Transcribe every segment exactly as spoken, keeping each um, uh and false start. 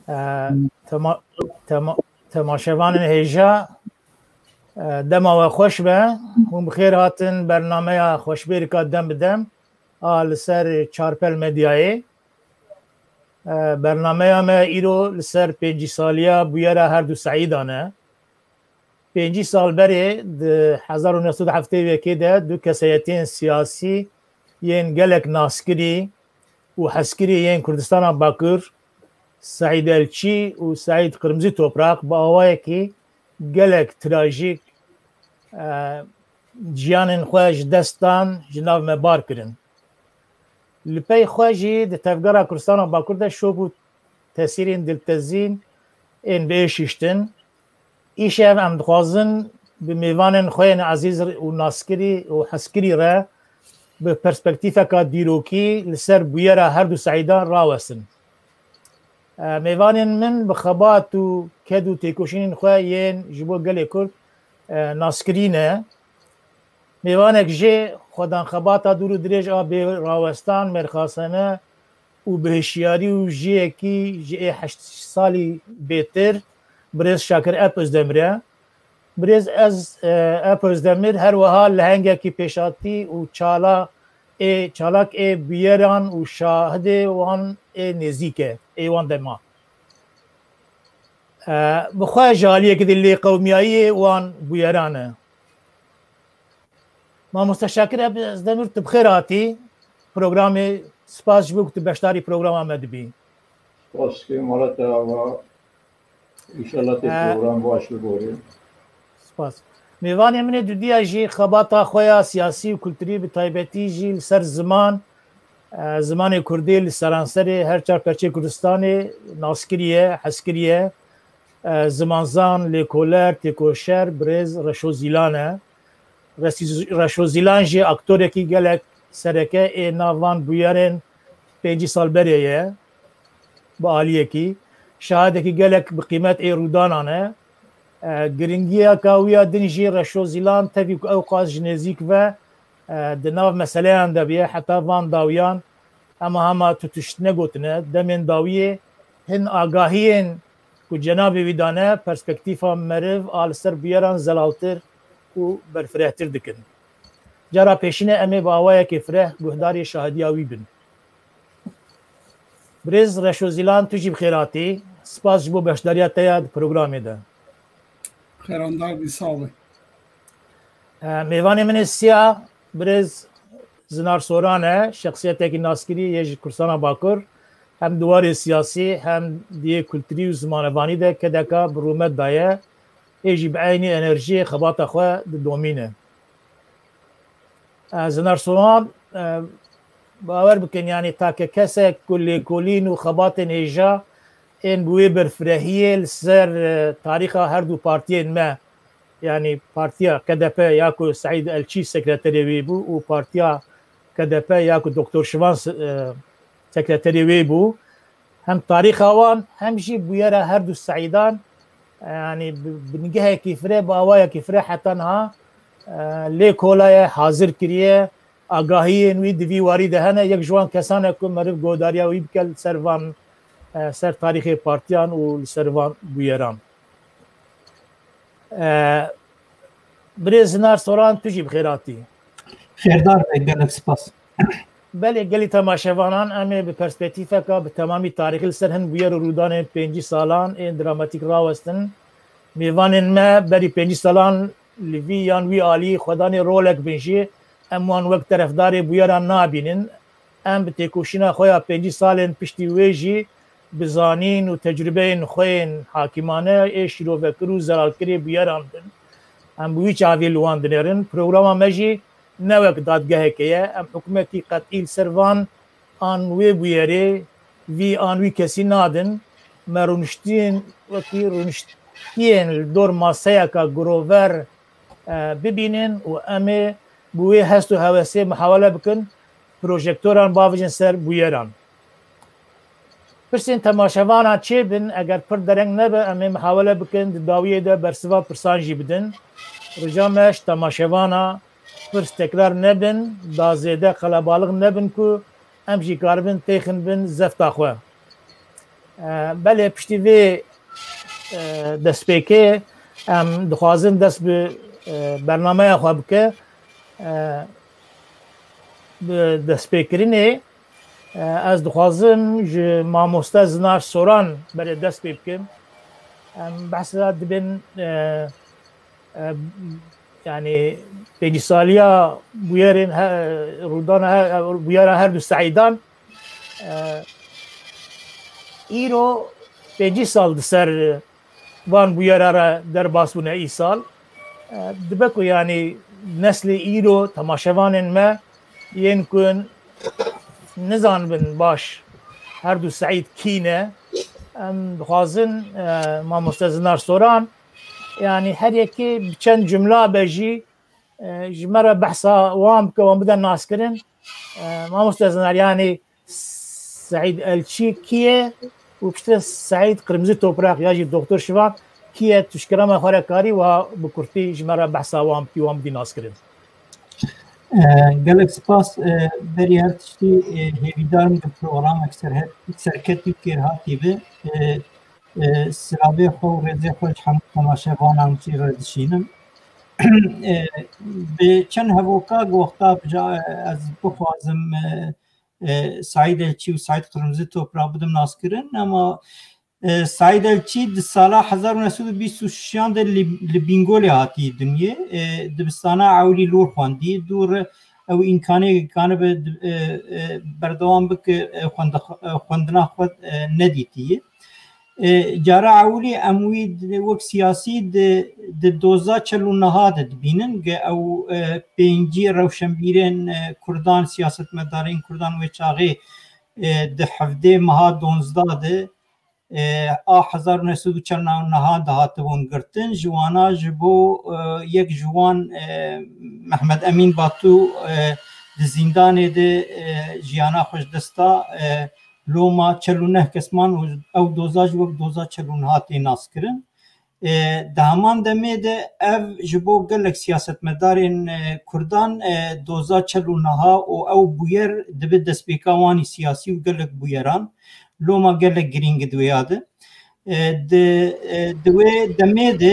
E, tema-, tema-, temaşevanên hêja, e, dema we xweş be. Hûn bi xêr hatin bernameya Xweşbêrika Dem bi Dem a li ser Çarpel Medyayê. E, bernameya me îro li ser pêncî saliya bûyera her du Seîdan e. Pêncî sal berê, di hezar û neh sed û heftê û yekê de du kesayetiyên siyasî yên gelek naskirî û hezkirî yên Kurdistana Bakur, Seîd Elçî û Seîd Qirmizî Toprak, bi awayekî gelek trajîk, e, jiyanên xwe ji dest dan, ji nav me bar kirin. Li pey xwe jî di tevgera Kurdistana Bakur de şok û tesîrên diltezîn ên bi êş hiştin. Îşev em dixwazin bi mêvanên xwe yên ezîz û naskirî û hezkirî re bi perspektîfeka dîrokî li ser bûyera her du Seîdan rawestin. E, mêvanên min bi xebat û ked û têkoşînên xwe yên ji bo gelê Kurd, e, naskirî ne. Mêvanek jê xwedan xebata dûr û dirêj a bê rawestan, mêrxasene û bi hişyarî û jiyekî ji ê heşt salî bêtir, birêz Şakir Ep Özdemir e. Birêz ez, e, Ep Özdemir her wiha lehengekî pêşhatî û çala ê, çalak ê bûyeran û şahidê wan ê nêzîk e, ê wan dema. E, bi xwe ji aliyekî di lêqewmiyayiyê wan bûyeran e. Mamoste Şakir Ep Özdemir, tu bi xêr hatî programê. Spas ji bo ku tu beşdarî programa me dibî. Spas dikim, mala te ava. Înşallah tê Ee, program baş bigore. Spas. Mêvanê min ê dudiya jî xebata xwe ya siyasî û kulturî, bi taybetî jî li ser ziman, e, zimanê kurdî li seranserê her çar perçeyê Kurdistanê nas kiriye, hez kiriye. E, zimanzan, lêkoler, têkoşer, birêz Reşo Zîlan e. Resî-, Reşo Zîlan jî aktorekî gelek sereke ê nav van bûyerên pêncî sal berê ye. Bi aliyekî şahidekî gelek bi qîmet ê rûdanan e. E, giringiyeka wî ya din jî Reşo Zîlan tevî ku ew qas ji nêzîk ve, e, di nav meseleyan de bûye, heta van dawiyan hema hema tu tişt negotine. Demên dawiyê hin agahiyên ku cenabê wî dane, perspektîfa meriv a li ser bûyeran zelaltir û berfirehtir dikin. Cara pêşîne em ê bi awayekê fireh guhdarê şahidiya wî bin. Birêz Reşo Zîlan, tu jî bi xêr hatî. Spas ji bo beşdariya te ya di programê de. Xêrandar bî, sağ ol. E, mêvanê min ê siya, birêz Zinar Soran e, şexsiyetekî naskirî yê ji Kurdistana Bakur, hem di warê siyasî, hem di yê kulturî û zimanevanî de kedeka bi rûmet daye, ê jî bi eynî enerjiyê xebata xwe didomîne. E, Zinar Soran, e, bawer bikin, yanî take kesek ku lêkolîn û xebatên hêja ên bi wê berfirehiyê li ser, e, tarîxa her du partiyên me, yanî partiya K D P ya ku Seîd Elçî sekreterê wê bû û partiya K D P ya ku Doktor Şivan se-, e, sekreterê wê bû, hem tarîxa wan hem jî bûyera her du Seîdan, e, yanî bi, bi nigehekî fireh, bi awayekî fireh heta niha, e, lê kola ye, hazir kiriye. Agahiyên wî di vî warî de hene. Yek ji wan kesan e ku meriv guhdariya wî bike li ser van, e, ser tarîxê partiyan û li ser van bûyeran. E, Birêz Zinar Soran, tu jî bi xêr hatî. Xêrdar be, gelek spas. Belê, gelî temaşevanan, em ê bi perspektîfeka bi temamî tarîxî li ser hin bûyer û rûdanên pêncî salan ên dramatîk rawestin. Mêvanên me berî pêncî salan li vî yan wî alî xwedanê rolek bin jî, em wan wek terefdarê bûyeran nabînin. Em bi têkoşîna xwe ya pêncî salên piştî wê jî bi zanîn û tecrûbeyên xwe yên hakîmane ê şîrovekir û zelalkirê bûyeran bin. Em bi wî çavî li wan dinêrin. Programa me jî ne wek dadgehekê ye. Em hukmekî qetî li ser van an wê bûyerê, vî an wî kesî nadin. Me rûniştiyên wekî rûniştiyên li dor maseyeka girover, e, bibînin û em ê bi wê hest û hewesê muhawele bikin, projektoran bavêjin ser bûyeran. Pirsên temaşevanan çêbin, eger pir dereng nebe, em ê muhawele bikin di dawiyê de bersiva pirsan jî bidin. Rica me ji temaşevana pirs tekrar nebin, da zêde qelebalix nebin ku em jî karibin têxin bin zefta xwe. Belê, piştî vê destpêkê em dixwazin dest bi bernameya xwe bike. Bi destpêkirinê ez dixwazim ji mamoste Zinar Soran berê dest pê bikim. Em behsa dibin yanî pêncîsaliya bûyerên rûdana bûyera her du Seîdan. Îro pêncî sal di ser van bûyera re derbas bûne îsal. Dibe ku yanî neslê îro temaşevanên me yên ku nizanibin baş her du Seîd kî ne, em dixwazin mamoste Zinar Soran, yanî her yekê bi çend cumla be jî ji me re behsa wan bike, wan bide naskirin. Mamoste Zinar, yanî Seîd Elçî kî ye û piştre Seîd Qirmizî Toprak ya jî Doktor Şivan kî ye? Tu ji kerema xwe re karî wiha bi kurtî ji me re behsa wan bikî, wan bidî naskirin. Gelek spas. Berî her tiştî hêvîdar im ku programek serketî û kêrhatî be. Silavê xwe û rêzê xwe ji hemû temaşevanan jî re dişînim. Bi çend hevoka wexta ez bixwazim Seîd Elçî û Seîd Qirmizî Toprak bidim naskirin, ama Seîd Elçî di sala hezar û neh sed û bîst û şeşan de li Bîngolê hatiye dinyê. Dibistana ewilî li wir xwendî. Dû re ew îmkanê kanibe berdewam bike xwendina xwe nedîtiye. Cara ewilî em wî wek siyasî di doza çel û neha de dibînin, ge ew pêncî rewşenbîrên kurdan, siyasetmedarên kurdan wê çaxê di hevdê meha donzda de a hezar û neh sed û çel û nehan de hatibûn girtin. Ji wana ji bo yek ji wan Mehmet Emîn Batu di zîndanê de jiyana xwe ji dest da. Loma çel û neh kes man û ew doza jî wek doza çel û neha tê naskirin. Di heman demê de ev ji bo gelek siyasetmedarên kurdan doza çel û neha û ew bûyer dibe destpêka wanî siyasî û gelek bûyeran. Loma gelek girîng di wê ya de. Di wê demê de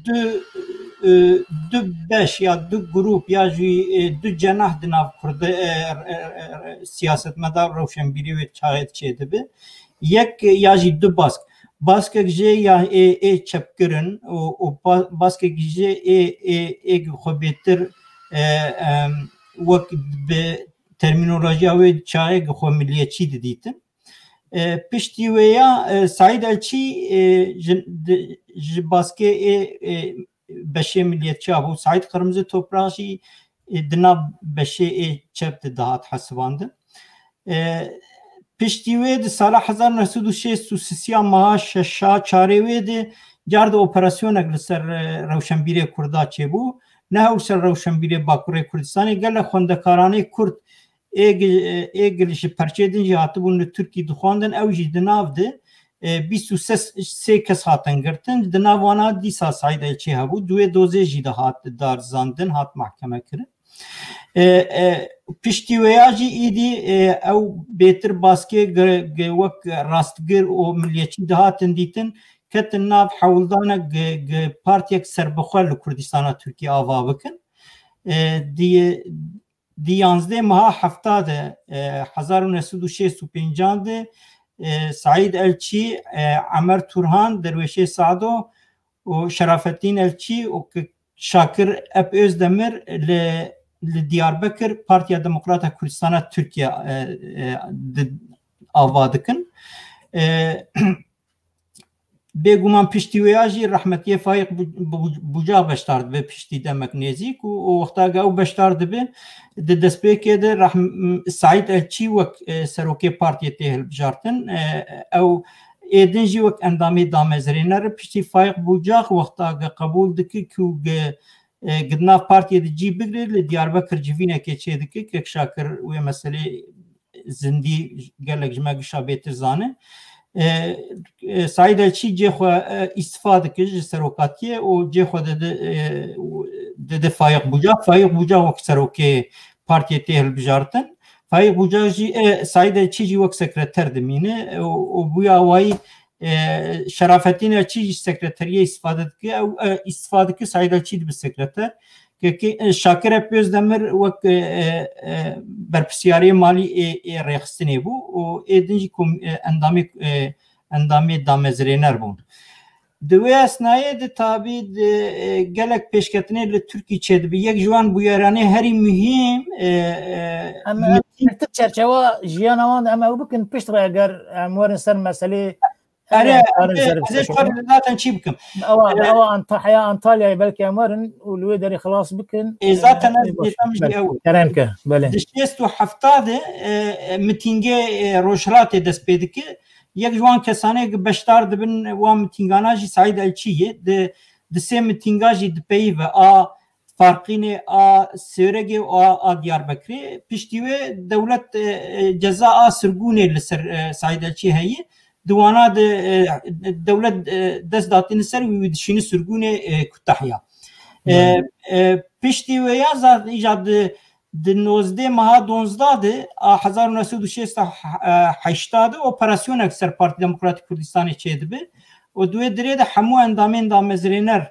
du du beş ya du grûp ya jî du cenah di nav kurd siyasetmedar rewşenbîrî wê çaxê çêdibe. Yek ya jî du bask. Baskek jê ya ê ê çepkir in û û baskek jê ê ê ê xwe bêtir wek bi termînolojiya wê çaxê xwe miliyetçî didîtin. Piştî wê ya Seîd Elçî ji baskê ê beşê miliyetçiya bû. Seîd Qirmizî Toprak jî di nav beşê ê çep de dihat hesibandin. Piştî wê di sala hezar neh sed û şêst û sisiya meha şeşa çarê wê de car de operasyonek li ser rewşenbîrê Kurda çêbû. Ne hewl ser rewşenbîrê Bakurê Kurdistanê, gelek xwendekaranê Kurd ê gil ji perçê din jî hatibûn li Tirkî dixwendin, ew jî di nav de bîst û sê kes hatin girtin. Di nav wana dîsa Seîd Elçî hebû. Di wê dozê jî de hat darizandin, hat mahkeme kirin. Piştî wêya jî îdî ew bêtir baskê wek rastgir û miliyetçî dihatin dîtin, ketin nav hewldanek partiyek serbixwe li Kurdistana Tirkiyê ava bikin. Di di yanzdeh meha hefta de, hezar û neh sed û şêst û pêncan de, Seîd Elçî, Emer Turhan, Derwêşê Sado û Şerafettin Elçî û Şakir Ep Özdemir li li Diyarbekir Partiya Demokrata Kurdistana Tirkiye di ava dikin. Bêguman piştî wêya jî rehmetiyê Faîq Bucak beşdar dibe piştî demek nêzîk û wexta ku ew beşdar dibe, di destpêkê de Seîd Elçî wek serokê partiyê tê hilbijartin. Ew êdin jî wek endamê damezrêner e. Piştî Faîq Bucak wexta ku qebûl dike ku gi di nav partiyê de cî bigire, li Diyarbekir civînekê çêdike. Kek Şakir wê meselê zindî gelek ji me gişa bêtir zane. Saîd Elçî cê xwe îstifa dike ji serokatiyê û cê xwe dide dide Faîq Bucak. Faîq Bucak wek serokê partiyê tê hilbijartin. Faîq Bucak jî, e, Saîd Elçî jî wek sekreter dimîne, e, û, û bûya awayî, e, Şerafetîn Elçî jî sekreteriyê îstifa dike, ew, e, îstifa dike, Saîd Elçî dibe sekreter. Kekê, e, Şakir Epî Özdemir wek, e, e, e, berpirsiyarê malî ê, ê rêxistinê bû û ê din jî kom-, e, endamê, e, endamê damezrêner bûn. Di wê esnayê de tabî di, e, gelek pêşketinê li Tirkî çêdibe. Yek ji wan bûyeranê herî muhîm, e, e, Em, em, metin- pirtir çerçewa jiyana wan de em ew bikin, pişt re eger em werin ser meselê, Erê, em karin ez ê, ser ez ê bikin. Şwar zaten çî bikim. Ewa, E, ewa Anta-, heya Antalyayê belkî em werin û li wê derê xilas bikin. E, zaten E, ez baş. Dêtam jî Belkî. Ew. Kerem ke, belê. Di şêst û hefta de, e, e, mitingê, e, Rojhilatê dest pê dike. Yek ji wan kesanê ki beşdar dibin wan mitingana jî Saîd Elçî ye. Di, di sê mitinga jî dipeyive, a Farqînê, a Sêwregê û a, a Diyarbekirê. Piştî wê dewlet, e, e, ceza a sirgûnê li ser, e, Saîd Elçî heye. Di wana de, e, dewlet, e, dest datîne ser wî, wî dişîne sirgûnê, e, Kutahya. E, Belê. e, piştî wê ya zat îca di, di nozdeh meha donzda de a hezar û neh sed û şêst û heşt de operasyonek ser Partî Demokratîk Kurdistanê çêdibe û di wê dirê de hemû endamên damezrêner,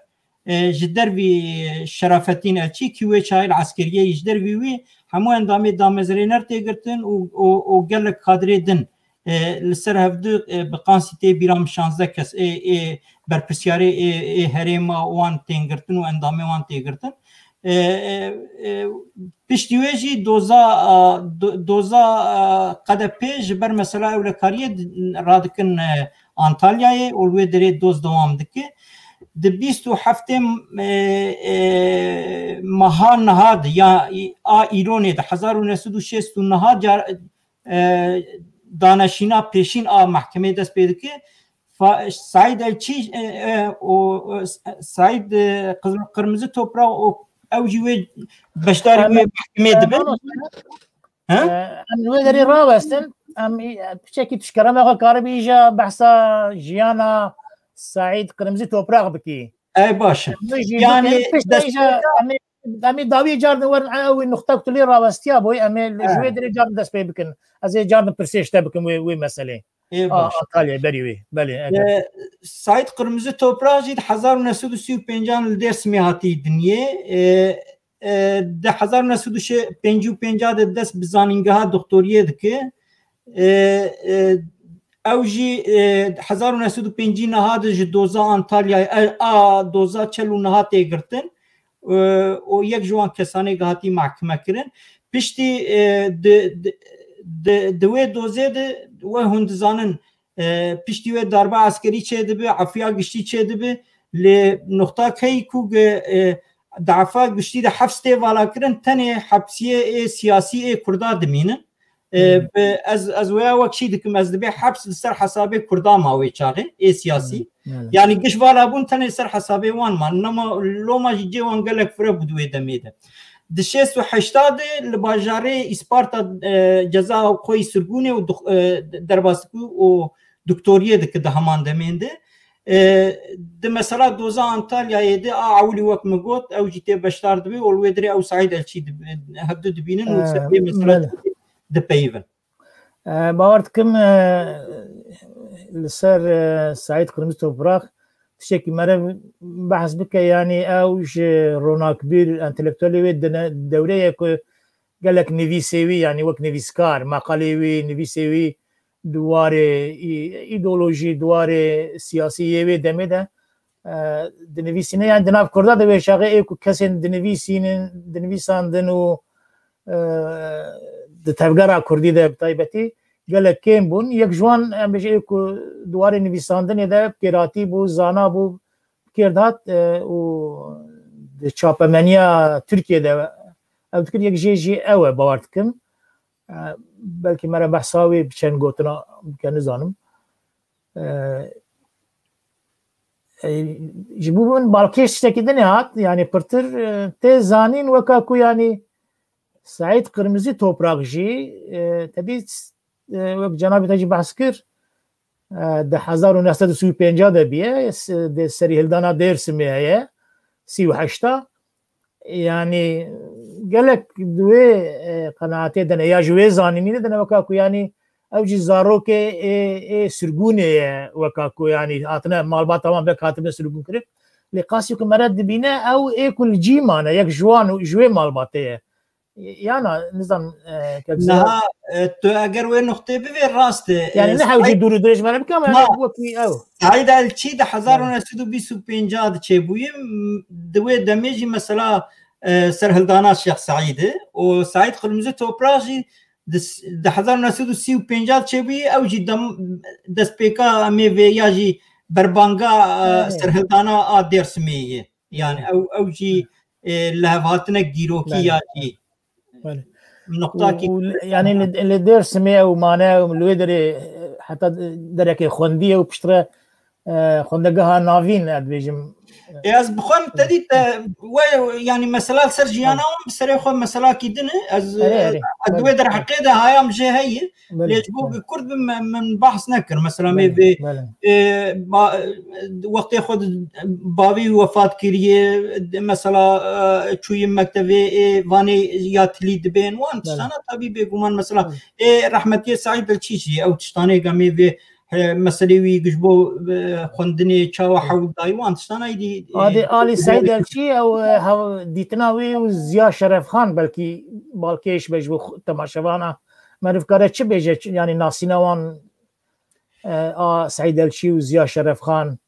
e, ji dervî Şerafetîn Elçî, ki wê çaxê li eskeriyê yî, ji dervî wî hemû endamê damezrêner tê girtin û, û, û gelek kadrê din, e, li ser hevdu, e, bi qansî tê bîra min şazdeh kes, ê, ê berpirsiyarê ê, ê herêma wan tên girtin û endamê wan tê girtin. E, e, e, piştî wê jî doza, a, do-, doza, a, K D P ji ber mesela ewlekariyê di-, radikin, e, Antalyayê û li wê derê doz dewam dike. Di bîst û heftê, e, e, meha niha de ya, a Îlonê de hezar û neh sed û şêst û neh car, e, daneşîna pêşîn a mehkemeyê dest pê dike. Fa-, Saîd Elçî, e, e, û, e, Saîd, e, Qir-, Qirmizi Toprak û ew jî wê beşdarî Em, wê mehkemê e, dibin. Manos, He? e, em li wê derê rawestin, em, e, piçekî tişkere me xwe karibî îja behsa jiyana Saîd Qirmizi Toprak bikî. Ey baş e. Em jî Yani bikin, pişta dest- îja em ê, em ê dawî car din werin, e, ew nuxta ku tu lê rawestiya boy, em ê ji He. wê derê car din dest pê bikin. Ez ê car din pirsê ji te bikim wê, wê meselê. Ê A, baş. Antalya berî wê. Belê, eger. E, Saîd Qirmizi Toprak jî di hezar û neh sed û sî û pêncan li Dêrsimê hatî dinyê. E, e, di hezar û neh sed û pêncî û pênc de dest bi zanîngeha doktoriyê dike. E, e, ew jî, e, hezar û neh sed û pêncî niha de ji doza Antalyayê, e, a doza çel û niha tê girtin. E, û yek ji wan kesanê hatî mehkime kirin. Piştî, e, di, di, di, di wê dozê de we hûn dizanin, e, piştî wê darbe eskerî çêdibe, efiya giştî çêdibe, lê nuxta key ku ge, e, di efa giştî de heps tê valakirin, tenê hepsiyê ê siyasî ê Kurda dimînin. E, Hmm. bi, ez, ez wêya wek çî dikim, ez dibê heps li ser hesabê Kurda ma wê çaxê, ê siyasî. Hmm, evet. Yani giş vala bûn tenê ser hesabê wan man. Nema loma jî cê wan gelek fire bû di wê demê de. Di şêst û heşt de li bajarê Îsparta, e, ceza xwe yî sirgûnê û dux-, e, derbas dikû û doktoriyê dike di heman demên de. E, di mesela doza Antalyayê de a ewilî wek min got, ew jî tê beşdar dibe û li wê dirê ew Saîd Elçî dibe, hevdu dibînin û E, ser vê mesela belê. dipeyivin. E, bawer dikim, e, li ser, e, Saîd Qirmiz Toprak tiştekî mere behs bike, yanî ew ji ronakbîr, entelektuelê wê dine-, dewreye ku gelek nivîsê wî, yanî wek nivîskar, meqalê wî, nivîsê wî di warê î-, îdeolojî, di warê siyasî yê wê demê de, e, dinivîsîne, yanî di nav Kurda de wê çaxê ê ku kesên dinivîsînin, dinivîsandin û, e, di tevgera Kurdî de bi taybetî gelek kêm bûn. Yek ji wan, em bêjin, ê ku di warê nivîsandinê de bi kêrhatî bû, zana bû, bi kêr dihat, e, û di çapemeniya Tirkiyê de ew dikir, yek jê jî ew e, bawer dikim. E, belkî me re behsa wê bi çend gotina bike, nizanim. E, e, ji bo min balkêş tiştekî din e hat, yanî pirtir, e, tê zanîn weka ku, yanî Seîd Qirmizî Toprak jî, e, tedî, e, wek cenabê te jî behs kir, e, di hezar û neh sed û sî û pênc de bûye, s-, di serîhildana Dêrsimê heye, sî û heşt. Yanî Gelek di wê, e, qenaatê de ne, ya ji wê zanînî de ne, weka ku, yanî, ew jî zarokê ê, ê sirgûnê ye, weka ku, yanî, hatine malbata wan belk hatibine sirgûnkirin. Lê qasî ku mere dibîne, ew ê ku li cî mane, yek ji wan û ji wê malbatê ye. Yana, nizam, e, kek Ziya. Niha, e, tu eger wê nuqtê bivê, rast e. Yani, e, ne hewcî Saîd dûr û dirêj me bike, ama Ma, yani wekî ew. Saîd Elçî di hezar û neh sed û bîst û pênc de çêbûye. M-, di wê demê jî mesela, e, serhildana Şêx Seîd e. Û Saîd Qirmizî Toprak jî di s-, di hezar û neh sed û sî û pênc de çêbûye. Ew jî dem-, destpêka em ê vê ya jî berbanga, e, Evet. serhildana a Dêrsimê ye. Yani ew, ew jî, e, lihevhatinek dîrokî Belê. ya jî. Belê. Nuqtakî Û, û, yani li, li Dêrsimê ew mane, ew li wê derê, e, heta derekê xwendî ye û piştre, e, xwendegeha navîn, ez dibêjim. E, ez bi xwe te dît, e, we, yani mesela li ser jiyana Belê. wan bi serê xwe meselakî din e. Ez, Erê, e, erê. ez di Belê. wê derheqê de hayam jê heye. Belê, Lê ji bo belê. bi Kurd bim, min, min bahs nekir. Mesela, me Belê, vê, belê. e, ba-, wextê xwe di bavî wefat kiriye, de, mesela, e, çûyî mektevê, ê, vanê ya tilî dibên, wan Belê. tiştana tabî bêguman, mesela, Belê. ê, rehmetiyê Saîd Elçî jî, ew tiştanê gemê vê, e, meselê wî ji bo, e, xwendinê çawa hewl dayî, wan tiştana êdî, e, Adê Alî Saîd Elçî, ew, e, hev-, dîtina wî û Ziya Şerefxan belkî balkêş be ji bo xwe-, temaşevana. Meriv kare çi bêje, çi, yani nasîna wan, e, a Seîd Elçî û Ziya Şerefxan,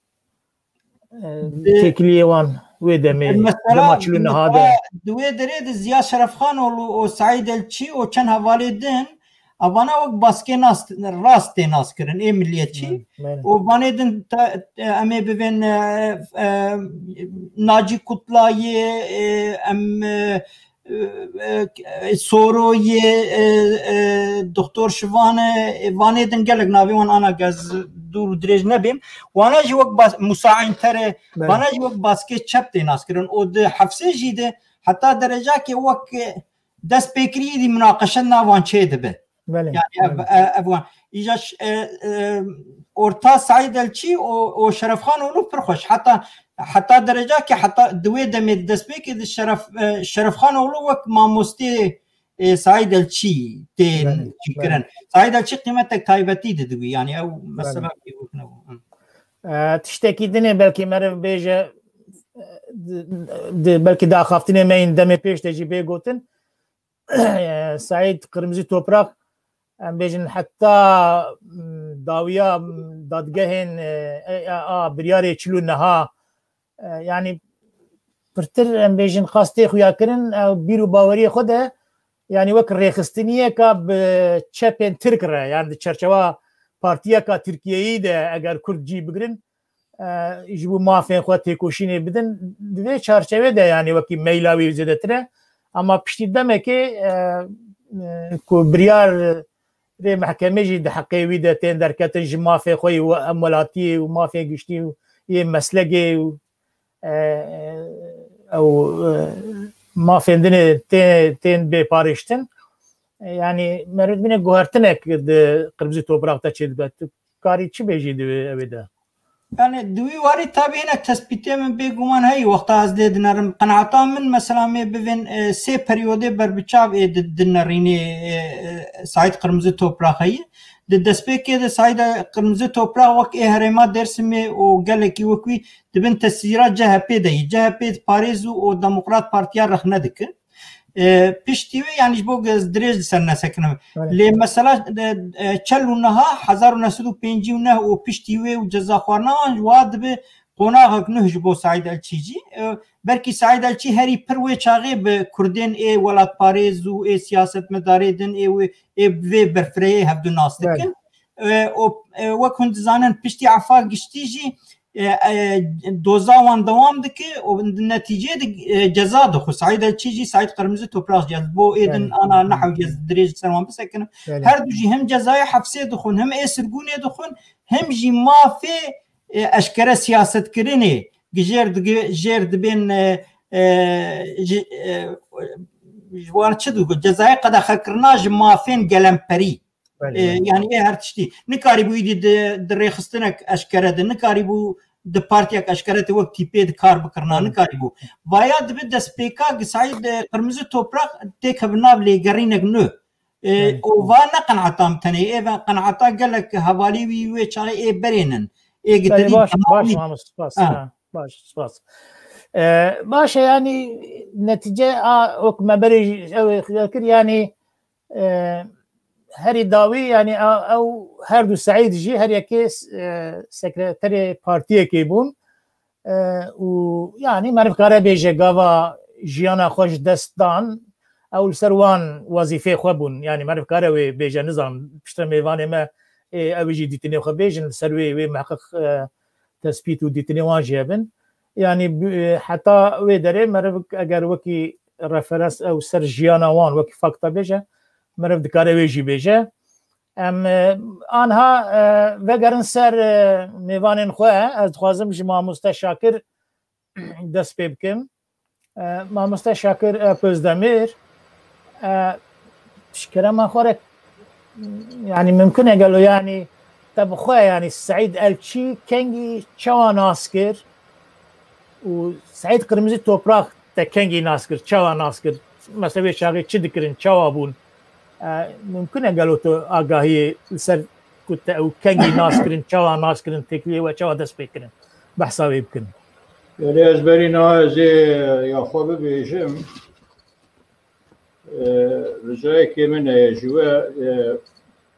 e, Di têkiliyê wan wê demê, Mesela, dema çil û neha de. di wê derê de Ziya Şerefxanoğlu û Seîd Elçî û çend hevalê din, evana wek baskê nas, rast tê nas kirin, ê milliyetçî. Belê, belê. Û vanê din te, em ê bivên, e, e, Nacî Kutlayê, e, em, e, e, e, Soroyê, e, e, Doktor Şivan e, e, vanê din gelek navê wan ana gez dûr û dirêj nebêm. Wana jî wek bas-, Musa Enter e, Belê. wana jî wek baskê çep tê nas kirin. Û di hefsê jî de heta derecakê wek, e, destpêkiriyê dî munaqeşe navan çê dibe. Belê, Yani ev, belê. e, ev wan. Îja ş-, e, e, orta Saîd Elçî û, û Şerefxanoğlu pir xweş. Heta, heta dereca ki heta di wê demê di destpêkê de Şeref, e, Şerefxanoğlu wek mamostê, e, Saîd Elçî tên Belê, çîkirin. belê. Saîd Elçî qîmetek taybetî didi wî. Yani ew mesela Belê. bir nebû. Hı. E, tiştekî dinê belkî meriv bêje, e, di, di, belkî di axaftinê me yên demê pêş de jî bê gotin. Saîd Qirmizî Toprak, em bêjin heta, m, dawiya, m, dadgehên, e, e, a biryarê çil û neha, e, yanî pirtir em bêjin xastê xuya kirin, ew bîr û baweriyê xwe de, yanî wek rêxistiniyeka bi çepên Tirk re, yanî di çerçewa partiyeka Tirkiyeyî de eger Kurd cî bigirin, e, ji bo mafên xwe têkoşînê bidin. Di vê çarçevê de, yanî wekî meyla wî zêdetir e. Ama piştî demekê, e, e, ku biryar rê mehkemê jî di heqê wî de tên derketin ji mafê xwe yî û em welatiyê û mafên giştî û yê meslegê û, e, ew, e, mafên dinê tê-, tên bêparêştin. E, yanî meriv dibîne guhertinek di Qirmizî Toprak de çêdibe. Tu karî çi bêjî di wê, ew ê de? Yani di wî warî tabî hinek tespîtê min bêguman heye, wexta ez lê dinerim. Qenaeta min mesela mê bivên, e, sê periyodê berbiçav ê di, dinerînê, e, e, Saîd Qirmizî Toprak heye. Di destpêkê de Saîd Qirmizî Toprak wek ê herêma Dêrsimê û gelekî wek wî di bin tesîra C H P de yî. C H P parêz û, û Demokrat Partiya rexne dike. E, piştî wê, yani ji bo ez dirêj li ser nesekinim. Evet. Lê mesela, e, e, çel û niha hezar û neh sed û pêncî û neh û piştî wê û ceza xwarina wan ji wa dibe qonaxek nuh ji bo Saîd Elçî jî. E, belkî Saîd Elçî herî pir wê çaxê bi Kurdên ê welatparêz û ê siyasetmedarê din ê wê, ê bi vê berfirehê hevdu nas dikin. Evet. E, û, e, wek hûn dizanin piştî efa giştî jî e, e, doza wan dewam dike û di netîcê de, e, ceza dixwe. Saîd Elçî jî, Saîd Qirmizî Toprak jî, ez bo êdin Belê. ana nehew jî ez dirêj li ser wan bisekinin. Belê. Her du jî him cezayê hefsê dixwin, him ê sirgûnê dixwin, him jî mafê, e, eşkere siyasetkirinê, gi jêr digi-, jêr dibên, e, e, ji, e, ji wan çi dixwe? Cezayê qedexekirina ji mafên gelemperî. Belê, E, belê. yani ê her tiştî. Nikarîbû îdî di, di rêxistinek eşkere de, nikarîbû di partiyek eşkere te wek tîpê di kar bikirina, nikarîbû. Vaya dibe destpêka Seîd, e, Qirmizi Toprak têkeve nav lêgerînek nû. E, û va ne qenata min tenê, ê ve qenata gelek hevalî wî wê çaxê ê berê nin. Ê Belê, gitinî baş, baş, temamî. Mamoste, spas. Ha. Ha, baş, spas. E, baş e, yanî netîce a wek me berê jî ew ê kir, yanî, e, herî dawî, yanî a, ew her du Seîd jî her yekê, e, sekreterê partiyekê bûn. E, û yanî meriv kare bêje gava jiyana xwe ji dest dan, ew li ser wan wezîfê xwe bûn. Yanî meriv kare wê bêje, nizan piştre mêvanê me, ê, ew jî dîtinê xwe bêjin, li ser wê, wê miheqeq, e, tespît û dîtinê wan jî hebin. Yanî bi-, heta wê derê meriv eger wekî referans ew ser jiyana wan, wekî fakta bêje, meriv dikare wê jî bêje. Em, e, anha, e, vegerin ser, e, mêvanên xwe. Ez dixwazim ji Mamoste Şakir dest pê bikim. E, Mamoste Şakir, e, Özdemir, e, ji kerema xwe re, yanî mimkun e gelo, yanî te bi xwe, yanî Seîd Elçî kengî çawa nas kir û Seîd Qirmizî Toprak te kengî nas kir, çawa nas kir? Mesela wê çaxê çi dikirin, çawa bûn? E, mimkun e gelo tu agahiyê li ser ku te ew kengî nas kirin, çawa nas kirin, têkiliyê we çawa dest pê kirin? Behsa wê bikin. Belê, ez berî niha ez ê ya xwe bibêjim. E, rijayekê min heye ji we, e,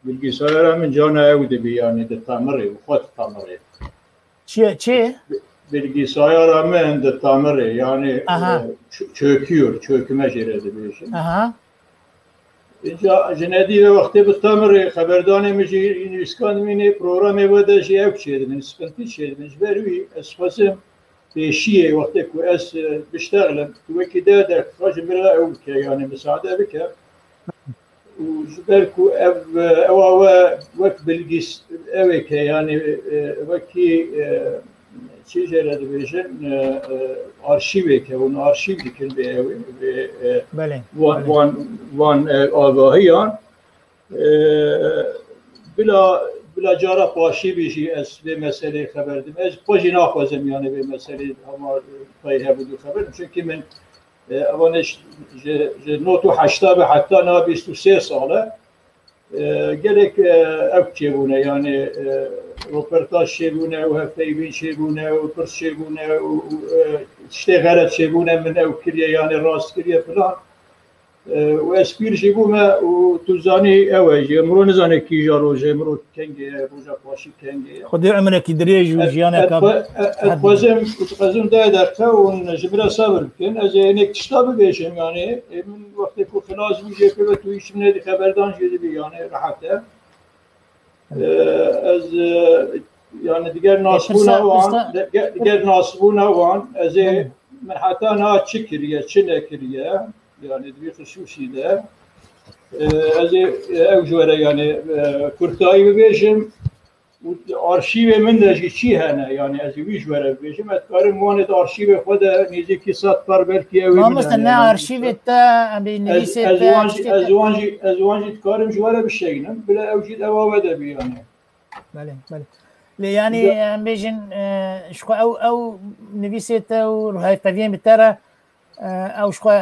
bilgisayara min cana ew dibî, yanî ditemirê, bi xwe ditemirê. Çi, çi? Bilgisayara min ditemirê, yanî, Aha. e, ç-, çöküyor, çökme jê re dibêjin. Aha. Îca ji nedî ve wextê bi temirê xeberdanê min jî nivîskandimînê programê we de jî ew çêdibin, sıkıntı çêdibin. Ji ber wî ez xwezim pêşiyê wextê ku ez, e, biştexlim, tu wekî deh deqîqa ji min re ew bike, yanî misaade bike. Û ji ber ku ev, e, ewa we wek bilgîs-, ewêke, yanî, e, wekî, e, çi jê re dibêjin, e, e, arşîvêke, hûn arşîv dikin vê ewê, vê, e, Belê, van, belê. van, van, e, agahiyan. E, bila, bila cara paşîvî jî ez vê meseleyê xeber dim. Ez xwe jî naxwazim, yanî vê meseleyê hema pey hebû xeber dim. Çunkî min, e, evanê ji, ji, ji nod û heşta ve heta niha bîst û sê sal e. E, gelek, e, ev çêbûne, yanî, e, roportaj çêbûne û hevpeyvîn çêbûne û pirs çêbûne û, û, e, tiştê xelet çêbûne, min ew kiriye, yanî rast kiriye filan. E, û ez pîr jî bûme û tu zanî ew e jî, emro nizane kîja rojê, emro kengê ye, roja paşî kengê ye. Xwedê emrekî dirêj û Ez, jiyaneke ez xwe-, e, ez her xwezim, ez xwezim deh deqe hûn ji min re sebir bikin. Ez ê hinek tişta bibêjim, yanî, e, min wextê ku xilas bû jê pê ve tu hîç min nedî xeberdan jê dibî, yanî, rehet e. E, ez, e, yanî, diger nasbûna wan, pirsa- de-, ge-, diger nasbûna wan, ez ê, Hı. min heta niha çi kiriye, çi nekiriye, yanî, di vî xisûsî de, e, ez ê, e, ew ji we re, yanî, e, kurtayî bibêjim. Û arşîvê min de jî çi hene, yanî ez ê wî ji we re bibêjim. Ez dikarim wanê di arşîvê xwe de nêzîkî sed per belkî ew ê min Mamoste, hene, ne yanî arşîvê te, em bê ez, nivîsê ez te, wan jî, tiştê ez te. wan jî, ez wan jî dikarim ji we re bişeynim. Bila ew jî ewa we de bî, yanî. Belê, belê. Lê yanî Ji- em bêjin, e, ji xwe ew, ew nivîsê te û ruhevteviyên bi te re, e, ew ji xwe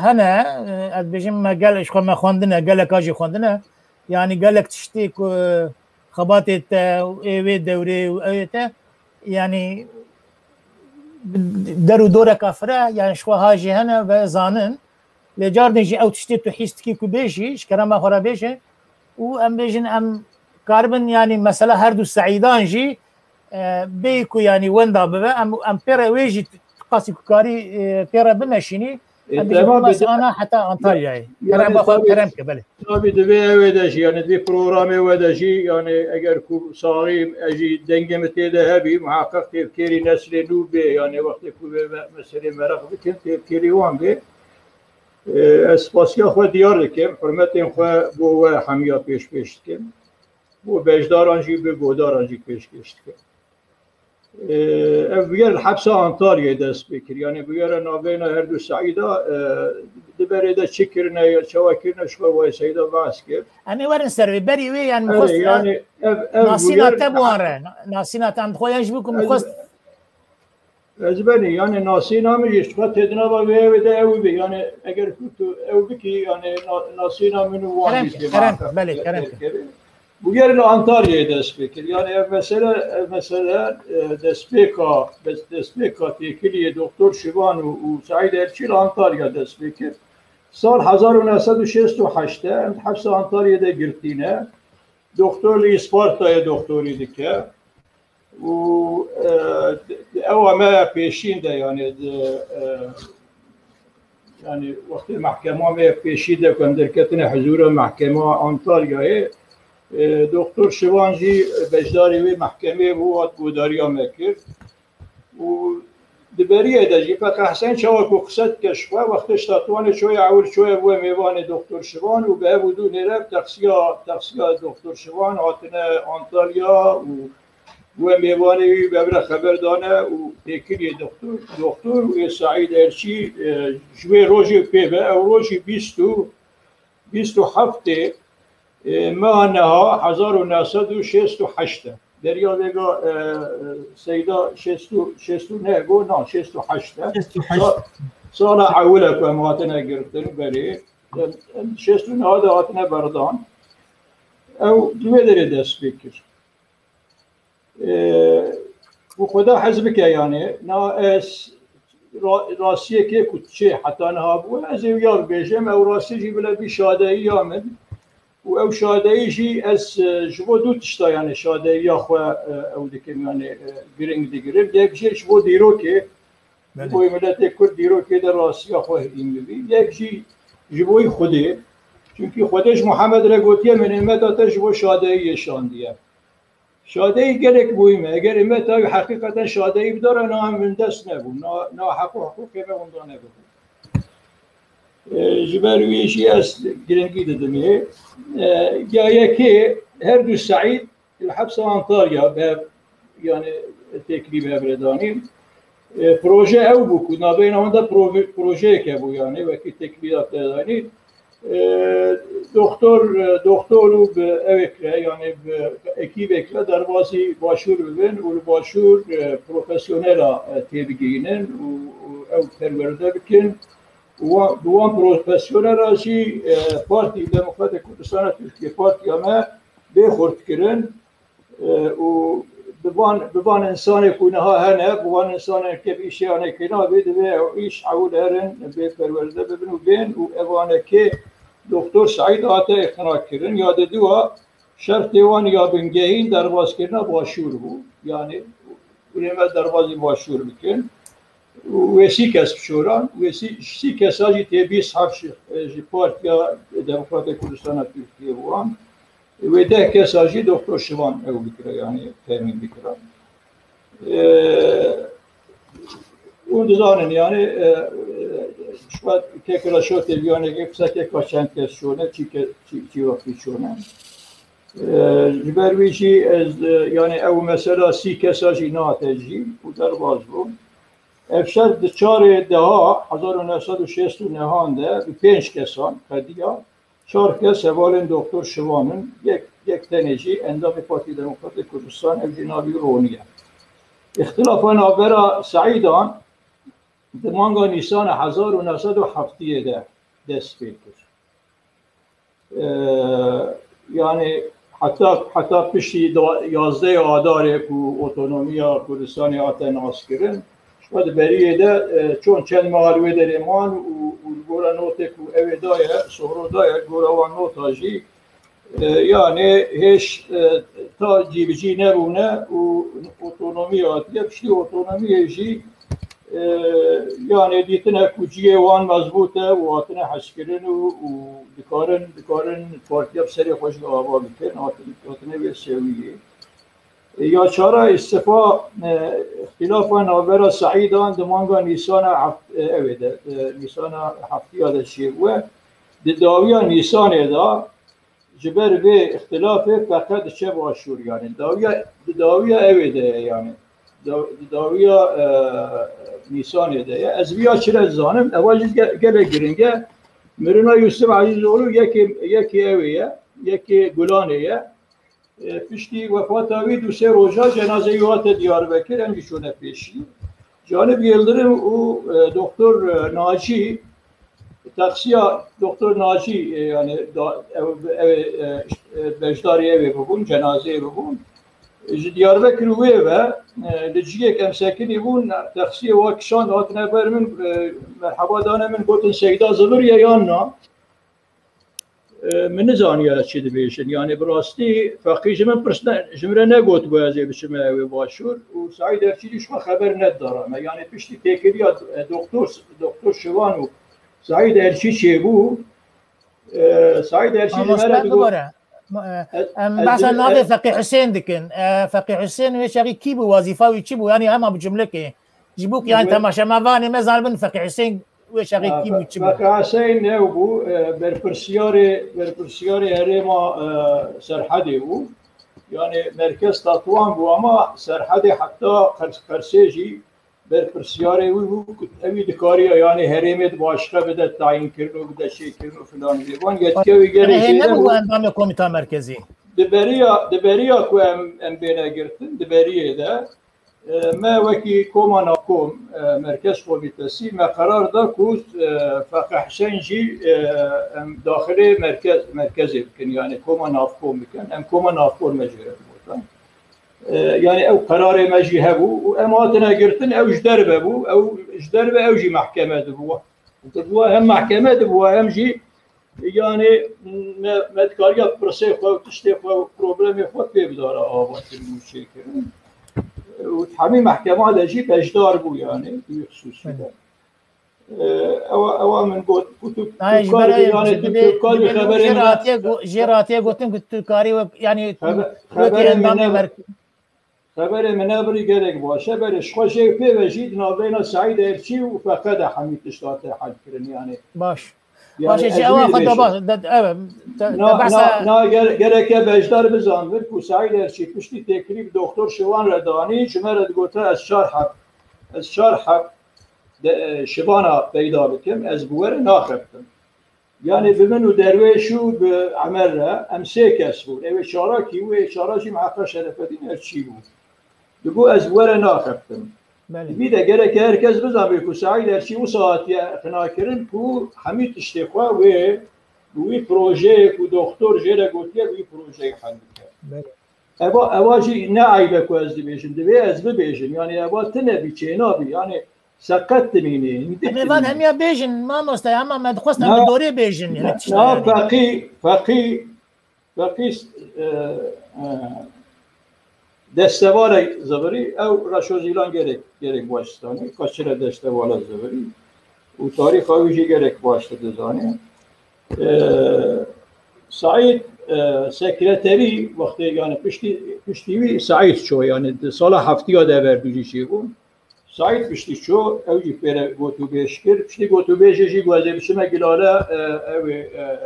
hene, e, ez dibêjim me gel-, ji xwe me xwendine, geleka jî xwendine. Yanî gelek tiştê ku xebatê te û ê wê dewrê û ewê te, yanî der û doreka fire, yanî ji xwe ha jî hene ve zanin. Lê cardin jî ew tiştê tu hîs dikî ku bêjî, ji kerema xwe re bêje. Û em bêjin, em karibin, yanî mesela her du Seîdan jî, e, bêyî ku yanî wenda bibe, em, em pê re wê jî qasî ku karî, e, pê re bimeşînî. E, Em bêjin, temam, bes bêjin. ana heta Antalyayê. Yanî Kerem bak, tabii, kerem ke, belê. Tabii, divê ew ê de jî, yanî divê programê we de jî, yanî eger ku saxî ez jî dengê min tê de hebî, muhaqqeq têvkêrî neslê nû bê, yanî wextê ku vê me-, meselê meraq bikin, têvkêrî wan bê. E, ez spasiya xwe diyar dikim, hurmetên xwe bo we hemiya pêş pêş dikim. Bo beşdaran jî, bi guhdaran jî pêşkêş dikim. E, ev bûyer li hepsa Antalyayê dest pê kir. Yanî bûyera navbeyna her du Seîda, e, di berê de çi kirine ya çawa kirine, ji xwe wayê Seîda behs kir. Em ê werin ser wê. Berî wê, yanî, Erê, mixwest, yanî ev, ev nasîna bûyer te bi wan re. Na-, nasîna te, em dixwe yan ji bo ku Ez, mixwest Ez benî, yani nasîna min jî ji xwe têdina ve wê, wê de ew bê. Yani eger ku tu ew bikî, yani na-, nasîna min û wan Kerem jî ke, tê kerem ke, belê, kerem ke. Bûyer li Antalyayê dest pê kir. Yani ev mesele, ev mesele, e, destpêka, bes-, destpêka têkiliyê Doktor Şivan û, û Seîd Elçî li Antalya dest pê kir. Sal hezar û neh sed û şêst û heşt e, em di hepsa Antalyayê de girtî ne. Doktor li Îspartayê doktorî dike. Û, e, ewa me ya pêşîn de, yani, di, e, yani, wextê mehkema me ya pêşî de ku em derketine hizûra mehkema Antalyayê, e, Doktor Şivan jî beşdarî wê mehkemeyê bû, hat guhdariya me kir. Û di beriyê de jî Feqe Hesen çawa ku qise dike ji xwe, wextê ji Tetwanê çoye ewil çoye bûye mêvanê Doktor Şivan û bi ev û dû nêre texsiya, texsiya Doktor Şivan hatine Antalya û bûye mêvanê wî, bi ev re xeber dane û têkiliyê doktor, doktor û ê Seîd Erçî, e, ji wê rojê pê ve, ew rojî bîst û, bîst û heftê, e, meha neha hezar û neh sed û şêst û heşt e. Beriya vêga, e, e, Seyda şêst û, şêst û neh got, na, şêst û heşt e. Şêst û heşt. Sa-, sala ewil e ku em hatine girtin berê. Em, em şêst û neh de hatine berdan. Ew di wê derê dest pê kir. E, û Xweda hez bike, yani, na ez ra-, rastiyekê ku çê heta niha bû, ez ê wiya bibêjim, ew rastî jî bile bî şadeyiya min. Û ew şadeyî jî ez, e, ji bo du tişta, yani, şadeyiya xwe, e, ew dikim, yani, e, giring digirim. Yek jî ji bo dîrokê, Belê. Ji bo miletê Kurd dîrokê de rastiya xwe hîn bibî. Yek jî ji bo Xwedê. Çunkî Xwedê ji Muhammed re gotiye, min êmeta te ji bo şadeyiyê şandiye. Şadeyî gelek muhîm e. Eger êmeta wî heqîqeten şadeyî bidare, na em windest nebûn. Na, na heq û hiqûqê me winda nebûn. E, ji ber wî jî ez giringî didim ê. E, ya yekê, her du Seîd li hepsa Antalya be, yani têkilî bi hev re danîn. E, proje ew bû ku navbeyna wan de pro-, projeyeke bû, yani wekî têkilî da te danîn. E, doktor, e, doktor û bi ewêk re, yani bi ekîbek re derbazî başûr bibin û li başûr, e, profesyonela, e, têbigihînin û, û ew perwerde bikin. Û wa-, bi wan profesyonela jî, e, Partî Demokratê Kurdistana Tirkiye, partiya me bê xurtkirin, e, û bi van, bi van insanê ku niha hene, bi van insanê ke bi îşê anê kirina bê, divê ew îş ewil herin, bê perwerde bibin û bên û evanekê Doktor Seîd hate îqna kirin. Ya diduwa şertê wan ya bingehîn derbazkirina başûr bû. Yani, hûn ê me derbazî başûr bikin. Û wê sî kes biçoran, wê sî, sî kesa jî tê bîst heft ji, ji Partiya Demokratê Kurdistana Tirkiye bû wan. Wê deh kesa jî Doktor Şivan ew bikira, yani temîn bikira. E, û dizanin, yani, e, e, ji xwe kekira şo têbiyanekê qise keka çend kes çone, çî ke-, çî, çî wextî çone. E, ji ber wî jî ez, e, yani ew mesela sî kesa jî nate jî û derbas bû. Ev şer di çarê deha hezar û neh sed û şêst û nehan de bi pênc kesan qediya. Çar kes hevalên Doktor Şivan in, yek, yek tenê jî endamê Partî Demokratê Kurdistan, ew jî navî Ronî ye. Îxtilafa navbera Seîdan di manga Nîsana hezar û neh sed û heftiyê de dest pê kir. Ee, yani heta, heta piştî da-, yazdeh Adarê ku otonomiya Kurdistanê hate naskirin, ji xwe di beriyê de, e, çon çend meha li wê derê man û, û li gora notê ku ew ê daye, Sohro daye, gora wan nota jî, e, yani hêj, e, ta cîbicî nebûne û otonomiya hatiye. Piştî otonomiyê jî, e, yani dîtine ku cihê wan mezbût e û hatine hezkirin û, û dikarin, dikarin partiya bi serê xwe jî ava bikin, hatin-, hatine vê sewiyê. E, ya çara îstifa, e, îxtilafa navbera Seîdan di manga Nîsana heft-, e, ew ê de, e, Nîsana heftiya de çêbûye. Di dawiya Nîsanê de, ji ber vê îxtilafê feqe diçe başûr, yani dawiya, di dawiya ew ê de ye, yani da-, di dawiya, e, Nîsanê de ye. Ez viya çi re dizanim, ewa jî ge-, gelek giring e. Mirina Yusuf Ezîzoğlu yekê, yekê ew ê ye, yekê Gulanê ye. E, piştî wefata wî du sê roja cenazeyê wî hate Diyarbekir, em jî çûne pêşî. Canib Yildirim û, e, Doktor, e, Nacî, texsiya Doktor Nacî, e, yani da, ew, ew, e, işte, e, beşdarî ew ê bibûn, cenazeyê bibûn. Ji Diyarbekir û wê ve, e, li ciyek em sekinî bûn, texsiyê wa kişand hatine ber min, e, merheba dane min, gotin Seyda ziviriye yan na. E, min nizaniye ez çi dibêjin. Yani bi rastî feqî ji min pirs ne, ji min re negot bû ez ê biçime ew ê başûr û Saîd Erçî jî ji xwe xeber nedara me. Yani piştî têkiliya, e, doktor, doktor Şivan û Saîd Erçî çêbû. E, Saîd Erçî ji me re Mamoste digot, bibore. Ma-, e, ez, em ez behsa ji, navê ez Feqî Husên dikin. E, Feqî Husên wê çaxî kî bû, wazîfa wî çi bû? Yani hema bi cumlekê. Ji bo ku yani Wê- temaşemevanê me zanibin Feqî Husên wê çaxê Ha, kî bû, çi bû? Feqî Husên ne bû? E, berpirsiyarê, berpirsiyarê herêma, e, Serhedê bû. Yani merkez Tetwan bû ama Serhedê heta Qers-, Qersê jî berpirsiyarê wî bû ku ew ê dikariya yani herêmê di başqe bide tayînkirin û bide çêkirin û filan bê. Van yetkiya wî gelê Husên zêde nebû bû. Endamê komîta merkezî. Di beriya, di beriya ku em, em bêne girtin, di beriyê de E, me wekî koma navkom, e, merkez komitesî, me qerar da ku, e, Feqî Husên jî, e, em daxilê merkez, merkezê bikin, yani koma navkom bikin. Em koma navkom me jê re digotin. E, yani ew qerarê me jî hebû û em hatine girtin, ew ji derve bû, ew ji derve ew jî mehkeme dibû. Dibû hem mehkeme dibû, hem jî Yani me, me dikariya pirsê xwe û tiştê xwe û problemê xwe pê bidara avakirin û çêkirin. Û hemî mehkema de jî beşdar bû yani, bi xisûsî de. Belê. E, ewa, ewa min got, ku tu, Nayê, tu ji karî, ber yani, tu, dibê, tu karî dibê xeberê jê min re, ratiye go-, jê ratiye gotin ku tu karî wek, yani, xebe-, wekî xeberê min endamê ne, mer-, Xeberê min nebirî gelek baş e, berê ji xwe jê pê ve jî di navbeyna Seîd Erçî û Feqe de hemî tişt hate helkirin, yani. Baş. Yani Baş e, ji ez ewa wî xwe de dibêjim. Baş, de, evet, de, Na, de behsa na, na ger-, gereke beşdar bizanibin ku Seîd Erçî piştî têkilî bi Doktor Şivan re danî, ji me re digote ez çar heb, ez çar heb de, e, Şivana peyda bikim, ez bi we re naxebtim. Yani bi min û Derwêş û bi Emer re em sê kes bûn. Ew ê çara kî bû? Ê çara jî miheqqa Şerefedîn Erçî bû. Digot ez bi we re naxebtim. Belê. Divî de gereke her kes bizanibê ku Seîd Erçî wisa hatiye iqnakirin ku hemî tiştê xwe wê bi wî projeyê ku doktor jê re gotiye bi wî projeyê hel bike. Belê. Eva, eva jî ne eyb e ku ez dibêjim. Divê ez bibêjim. Yani eva tune bî, çênabî. Yani seqet dimînê. Em ê van hemiya bêjin, mamoste, hema me dixwest em bi dorê bêjin, yani tişta Na yani. Feqî, Feqî, Feqî, e, e, destevala Zivirî, ew Reşo Zîlan gerek, gerek baş ditanî. Ka çi re destevala Zivirî. Û tarîxa wî jî gerek baş dizanî. E, Saîd, e, sekreterî wextê, yani piştî, piştî wî Saîd ço, yani di sala heftiya de ver dû jî çêbû. Saîd piştî ço, ew jî pê re gotûbêj kir. Piştî gotûbêjê jî got, ez ê biçime Gilale, e, ew ê, e,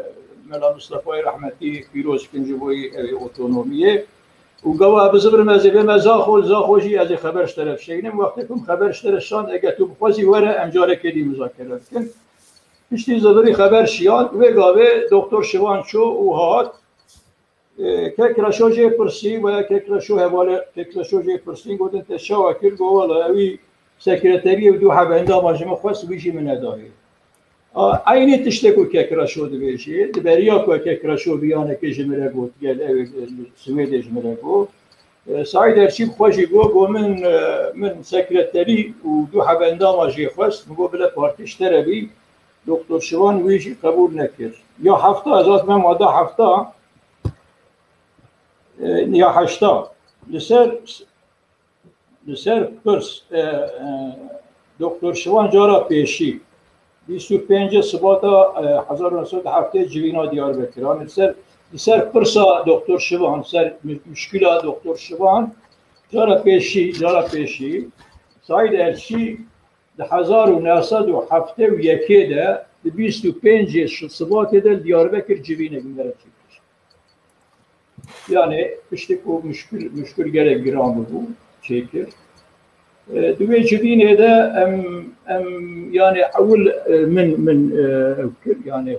Mela Mistefayê rehmetî pîroz bikin ji bo ew ê otonomiyê. Û gava ez bizivirim, ez ê bême Zaxo, Zaxo jî ez ê xeber ji te re bişeynim. Wextê ku min xeber ji te re şand, eger tu bixwazî were, em carekê dî muzakere bikin. Piştî Zivirî xeber şiyand, wê gavê Doktor Şivan ço û hat. E, Kek Reşo jê pirsî, veya Kek Reşo hevale, Kek Reşo jê pirsî, gotin te çawa kir? Got, wela, ewî sekreteriyê û du heb endama ji min xwest, wî jî min nedayê. A, eynî tiştê ku Kek Reşo dibêjê, di beriya ku Kek Reşo viyanekê ji min re got, gel ew ê, e, Swêdê ji min re got. E, Saîd Erçî bi xwe jî got, got, min, e, min sekreterî û du heb endama jê xwest, min got, bile partî ji te re bî, Doktor Şivan wî jî qebûl nekir. Ya hefta, ez hatime mada hefta, e, ya heşta. Li ser, li ser pirs, e, e, Doktor Şivan cara pêşî, bîst û pêncê Sibata, e, hezar û neh sed û heftê civîna Diyarbekir. Hani li ser, li ser pirsa Doktor Şivan, ser mü-, muşkila Doktor Şivan, cara pêşî, cara pêşî, Saîd Erçî di hezar û neh sed û heftê û yekê de, di bîst û pêncê Sibatê de li Diyarbekir civînek me re çêkir. Yani piştî ku muşkil, muşkil gelek giran bû, çêkir. E, di wê civînê de em, em, yani ewil, e, min, min, e, ew kir, yani, e,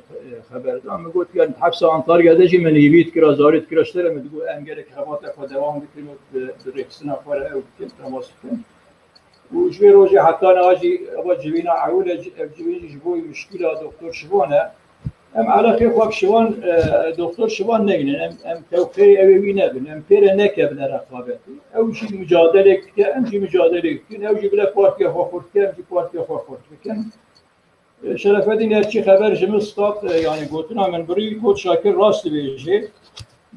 xeber da. Min got, yani hepsa Antalya de jî min hêvî dikira, zarî dikira ji te re, min digot, em gerek xebata xwe dewam bikin û bi, bi rêkistina xwe re ew bikin, temas bikin. Û ji vê rojê heta niha jî eva civîna ewil e, ev civîn jî ji bo muşkîla doktor Şivan e. Em eleqê xwe bi Şivan, e, doktor Şivan negînin. Em, em tewqeyê ew ê wî nebin. Em pê re nekevine reqabetê. Ew jî micadelek dike, em jî micadelek dikin. Ew jî bile partiya xwe xurt dike, em jî partiya xwe xurt bikin. E, Şerefedîn Erçî xeber ji min stad, e, yanî gotina min birî, got Şakir rast dibêje.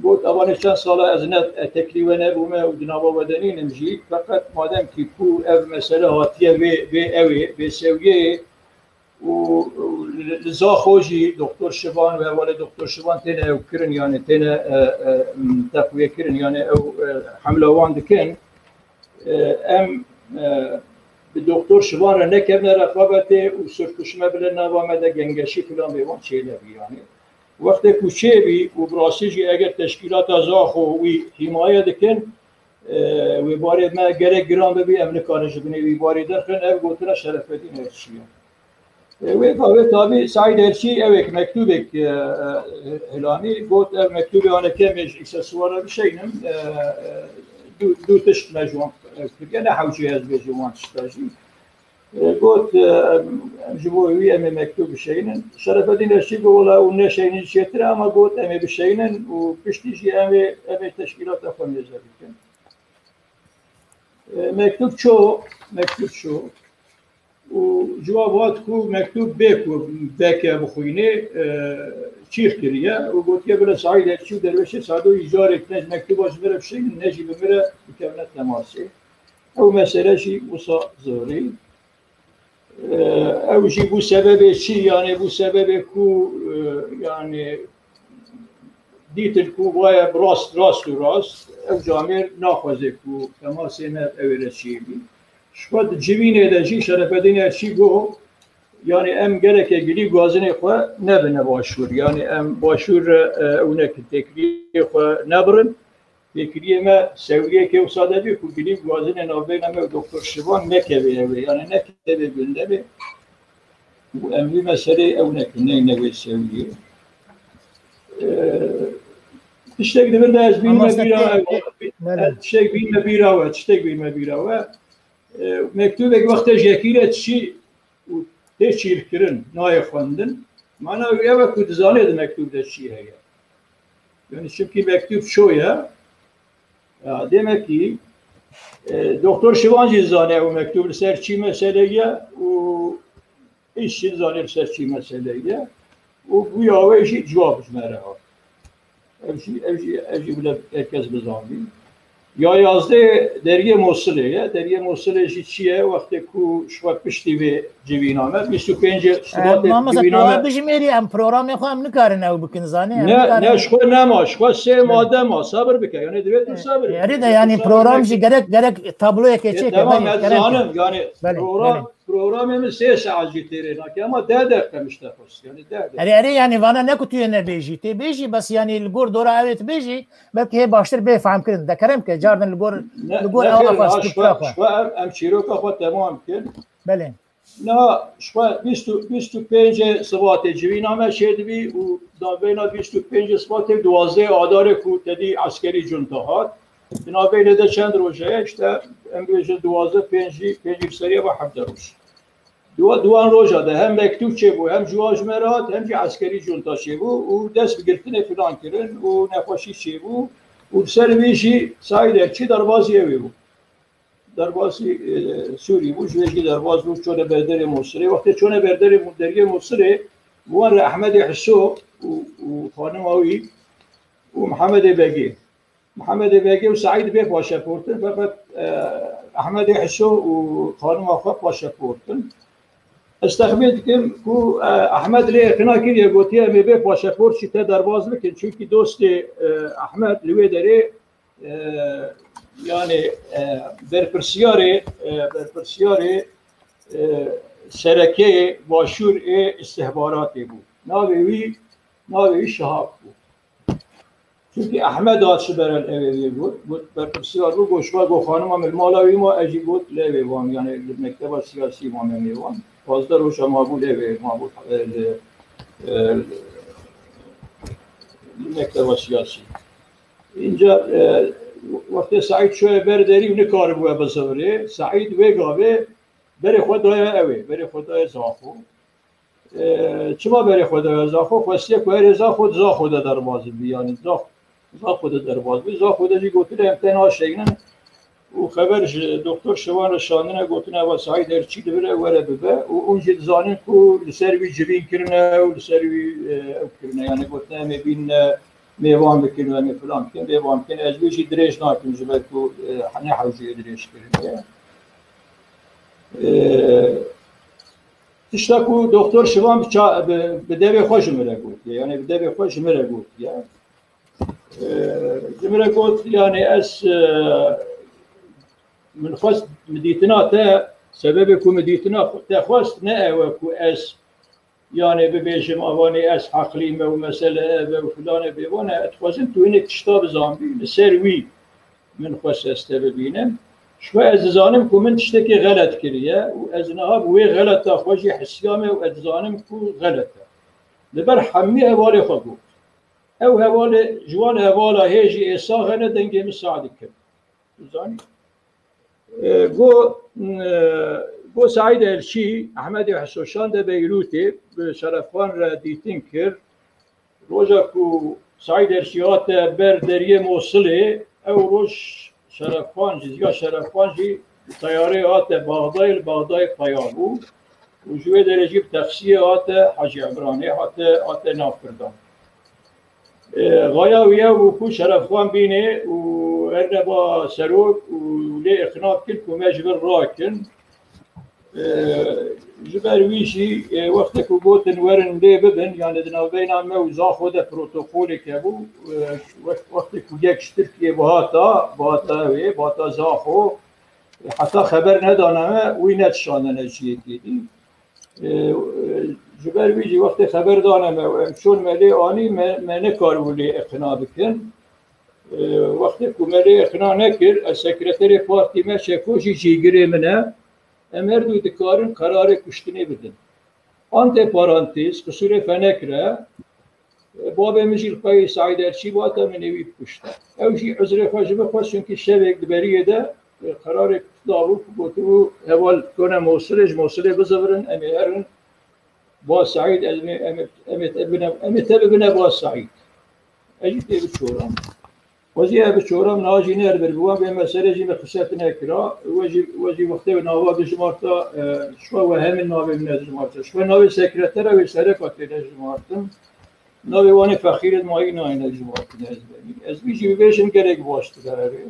Got, evanê çend sala ez ne, e, teklî we nebûme û di nava we de nînim jî. Feqet madem kî ku ev mesele hatiye vê, vê ewê, vê sewiyeyê û, û li, li Zaxo jî doktor Şivan û hevalê doktor Şivan têne ew kirin, yanî têne, e, e, teqwiye kirin, yanî ew, e, hemla wan dikin. E, em, e, bi doktor Şivan re nekevine reqabetê û sirkuşme bile nava me de gengeşî filan bê wan çênebî yanî. Wextê ku çêbî û bi rastî jî eger teşkîlata Zaxo wî hîmaye dikin, e, wê barê me gerek giran bibî, em nikarin ji binê wî barê derxin, ev gotina Şerefedîn Erçî ye. E, wê gavê tabî Saîd Erçî ewek mektûbek, e, e, hilanî, got ev mektûbê aneke me ji îkseswara bişeynin, e, e, du, du tişt me ji wan, e, kiriye, ne hewce ez bêjim wan tişta jî. E, got, e, em, em ji bo wî em ê mektûb bişeynin. Şerefedîn Erçî got, wela û neşeynin çêtir e, ama got em ê bişeynin û piştî jî em ê, em ê teşkîlata xwe mêze bikin. E, mektûb ço, mektûb ço. Û ciwab hat ku mektûb bê ku veke bixwînê, e, çîx kiriye û gotiye, bila Saîd Erçî û Dervêşê Sadoyî carek ne ji mektûba ji min re bişeynin, ne jî bi min re bikevine temasê. Ew mesele jî wisa zorî. E, ew jî bû sebebê çi? Yanî bû sebebê ku, e, yanî dîtin ku waye bi rast, rast û rast ew camêr naxwaze ku temasê me ew ê re çêbî. Ji xwe di civînê de jî Şerefedîn Erçî got, yanî em gereke gilî guazinê xwe nebine başûr. Yanî em başûr re, e, ew nekin, têkiliyê xwe nebirin. Têkiliyê me sewiyeke wisa de bî ku gilî guazinê navbeyna me û doktor Şivan nekeve ew ê, yanî nekeve gündemê. Û em vî meseleyê ew nekin, neyne wê sewiyê. Ee, tiştek di vir de ez bînime bîra, tiştek bînime bîra we, tiştek bînime bîra we. Ee, mektûbek wextê ji yekî re diçî û tê çîrkirin, nayê xwendin. Mana wî ew e ku dizanê di mektûb de çi heye. Yani çimkî mektûb ço ye. Ya, demek ki, e, doktor Şivan jî dizane ew mektûb li ser çi mesele ye û Îş jî zanî li ser çi mesele ye û guya wê jî civab ji me re hat. Ev jî, ev jî, ev jî bile herkes bizanî. Ya yazdeh deriyê Mosilê ye. Deriyê Mosilê jî çi ye? Wextê ku ji xwe piştî vê civîna me, bîst û pêncê Şubatê civîna me. Bijimêrî em programê xwe em nikarin ew bikin, zanî? Ne, ne, ji xwe nema, ji xwe sê made ma, sabir bike. Yani divê tu sabir bike. Erê de yani program jî gerek, gerek tabloyeke çêke. Tamam, ez zanim. Yani program Programê min sê saet jî têrê nake, ama deh deqe min ji te xwest, yani deh deqe. Erê, erê, yani vana ne ku tu yê nebêjî. Tê bêjî, bes yani li gor dora ew ê tu bêjî, belkî hê baştir bê fehm kirin. De kerem ke, cardin li gor, li gor ew xwe, fikra xwe. Em, em çîroka xwe temam bikin. Belê. Na, ji xwe bîst û, bîst û pêncê Sibatê civîna me çêdibî û navbeyna bîst û pêncê Sibatê duwazdeh Adarê ku te dî eskerî cunta hat. Di navbeyê de çend roj heye? İşte em bêjin duwazdeh, pêncî, pêncî bi serê ve hevdeh roj. Duwa-, duwan roja de hem mektûb çêbû, hem ji wan ji me re hat, hem jî eskerî cunta çêbû û dest bi girtinê filan kirin û nexweşî çêbû û li ser vî jî Saîd Erçî derbazî ew ê bû. Derbazî, e, Sûrî bû, ji vê jî derbaz bû, çone berderê Mûsilê. Wextê çone berderê Mû-, deriyê Mûsilê, bi wan re Ehmedê Hiso û, û xanima wî û Mihemedê Begê. Mihemedê Begê û Seîd bê paşeportin, feqet, e, Ehmedê Hiso û xanima xwe paşeportin. Ez texmîn dikim ku, e, Ehmed lê qina kiriye, gotiye, "Em ê bê paşeport jî te derbaz bikin." Çunkî dostê, e, Ehmed li wê derê, e, yani, e, berpirsiyarê, e, berpirsiyarê, e, serekeyê Başûr ê îstihbaratê bû. Navê wî, navê wî Şihab bû. Çunkî Ehmed hat ji berel ev ê got, got, berpirsiyar bû, got, "Şiva got, xanima min li mala wî ma", ez jî got, "Lê wê wan, yani li mekteba siyasî ma me nê wan." Pazdeh roja ma bû lê wê ma bû, e, li, e, li mekteba siyasî. Înca, e, Wextê Seîd çûye ber derî û nikaribû we bizivirê, Seîd wê gavê berê xwe daye ew ê, berê xwe daye Zaxo. E, çima berê xwe daye Zaxo? Xwestiye ku herê Zaxo, Zaxo de derbas bibî, yanî Zax-, Zaxo de derbas bibî. Zaxo de jî gotine em te naşeynin û xeber ji doktor Şivan re şandine, gotine eva Seîd her çî li vir e, were bibe û hûn jî dizanin ku li ser wî civîn kirine û li ser wî, e, ew kirine, yanî gotine em ê bînine mêvan bikin û em ê filan bikin, mêvan bikin. Ez wî jî dirêj nakim ji ber ku, e, ne hewceyê dirêj kirine ye. E, Tişta ku doktor Şivan bi ça-, bi, bi devê xwe ji min re gotiye, yanî bi devê xwe ji min re gotiye. E, ji min re got, yanî ez, e, min xwest, min dîtina te, sebebê ku min dîtina xwe-, te xwest ne ew e ku ez, yanî bibêjim, avanê ez heqlî me û mesele ev e û filan e, bêvan e, ez dixwazim tu hinek tişta bizanbî, li ser wî min xwest ez te bibînim. Ji xwe ez dizanim ku min tiştekê xelet kiriye û ez niha bi wê xeleta xwe jî hisiya me û ez dizanim ku xelet e. Li ber hemî hevalê xwe got. Ew hevalê, ji wan hevala hê jî êsax hene, dengê min seh dikir. Tu zanî? E, go, e, go Seîd Elçî, Ehmedê Hesoşan de Beyrûtê bi Şerefxan re dîtin kir. Roja ku Seîd Erşî hate ber deriyê Mosilê, ew roj Şerefxan jî, ziya Şerefxan jî bi teyareyê hate Baxdayê, li Baxdayê peya bû û ji wê derê jî bi teksiyê hate Hacî Emranê, hate, hate nav Kurdan. E, xaya wî ew bû ku Şerefxan bînê û erne ba serok û lê îqna bikin ku me ji vir rakin. E, ji ber wî jî, e, wextê ku gotin werin lê bibin, yani di navbeyna me û Zaxo de protokolek hebû, e, wext-, wextê ku yek ji Tirkiyê bihata, bihata wê, bihata Zaxo, e, heta xeber nedane me, wî netişandine ciyekê dî. E, e, ji ber wî jî wextê xeber dane me û em çûn me lê anî, me, me nekaribû lê iqna bikin. E, wextê ku me lê iqna nekir, ez sekreterê partî me Şeko jî cîgirê min e. Em her du dikarin qerarê kuştinê bidin. Ante parantez, qisûrê fe nekire, babê min jî li pey Seîd Erçî bata min ê wî bikuşta. Ew jî uzrê xwe ji min xwest, çunkî şevek di beriyê de, e, qerarê dabû ku gotibû, heval kone Mosilê, ji Mosilê bizivirin, em ê herin. Ba Seîd, em ê, em ê, em ê te bibine, em ê te bibine ba Seîd. Ez jî tê biçoram. Xwezî ev biçoram, niha jî ner bir bi wan vê meselê jî min qise tune kira. We jî, we jî wextê nava bijimarta, e, şwe we hemin navê min jimarta. Şwe navê sekretera wê sereka tê jimartin. Navê wanê Fexîret Mayî nayê jimartin ez benî. Ez wî jî bibêjim gelek baş dibe ev ê.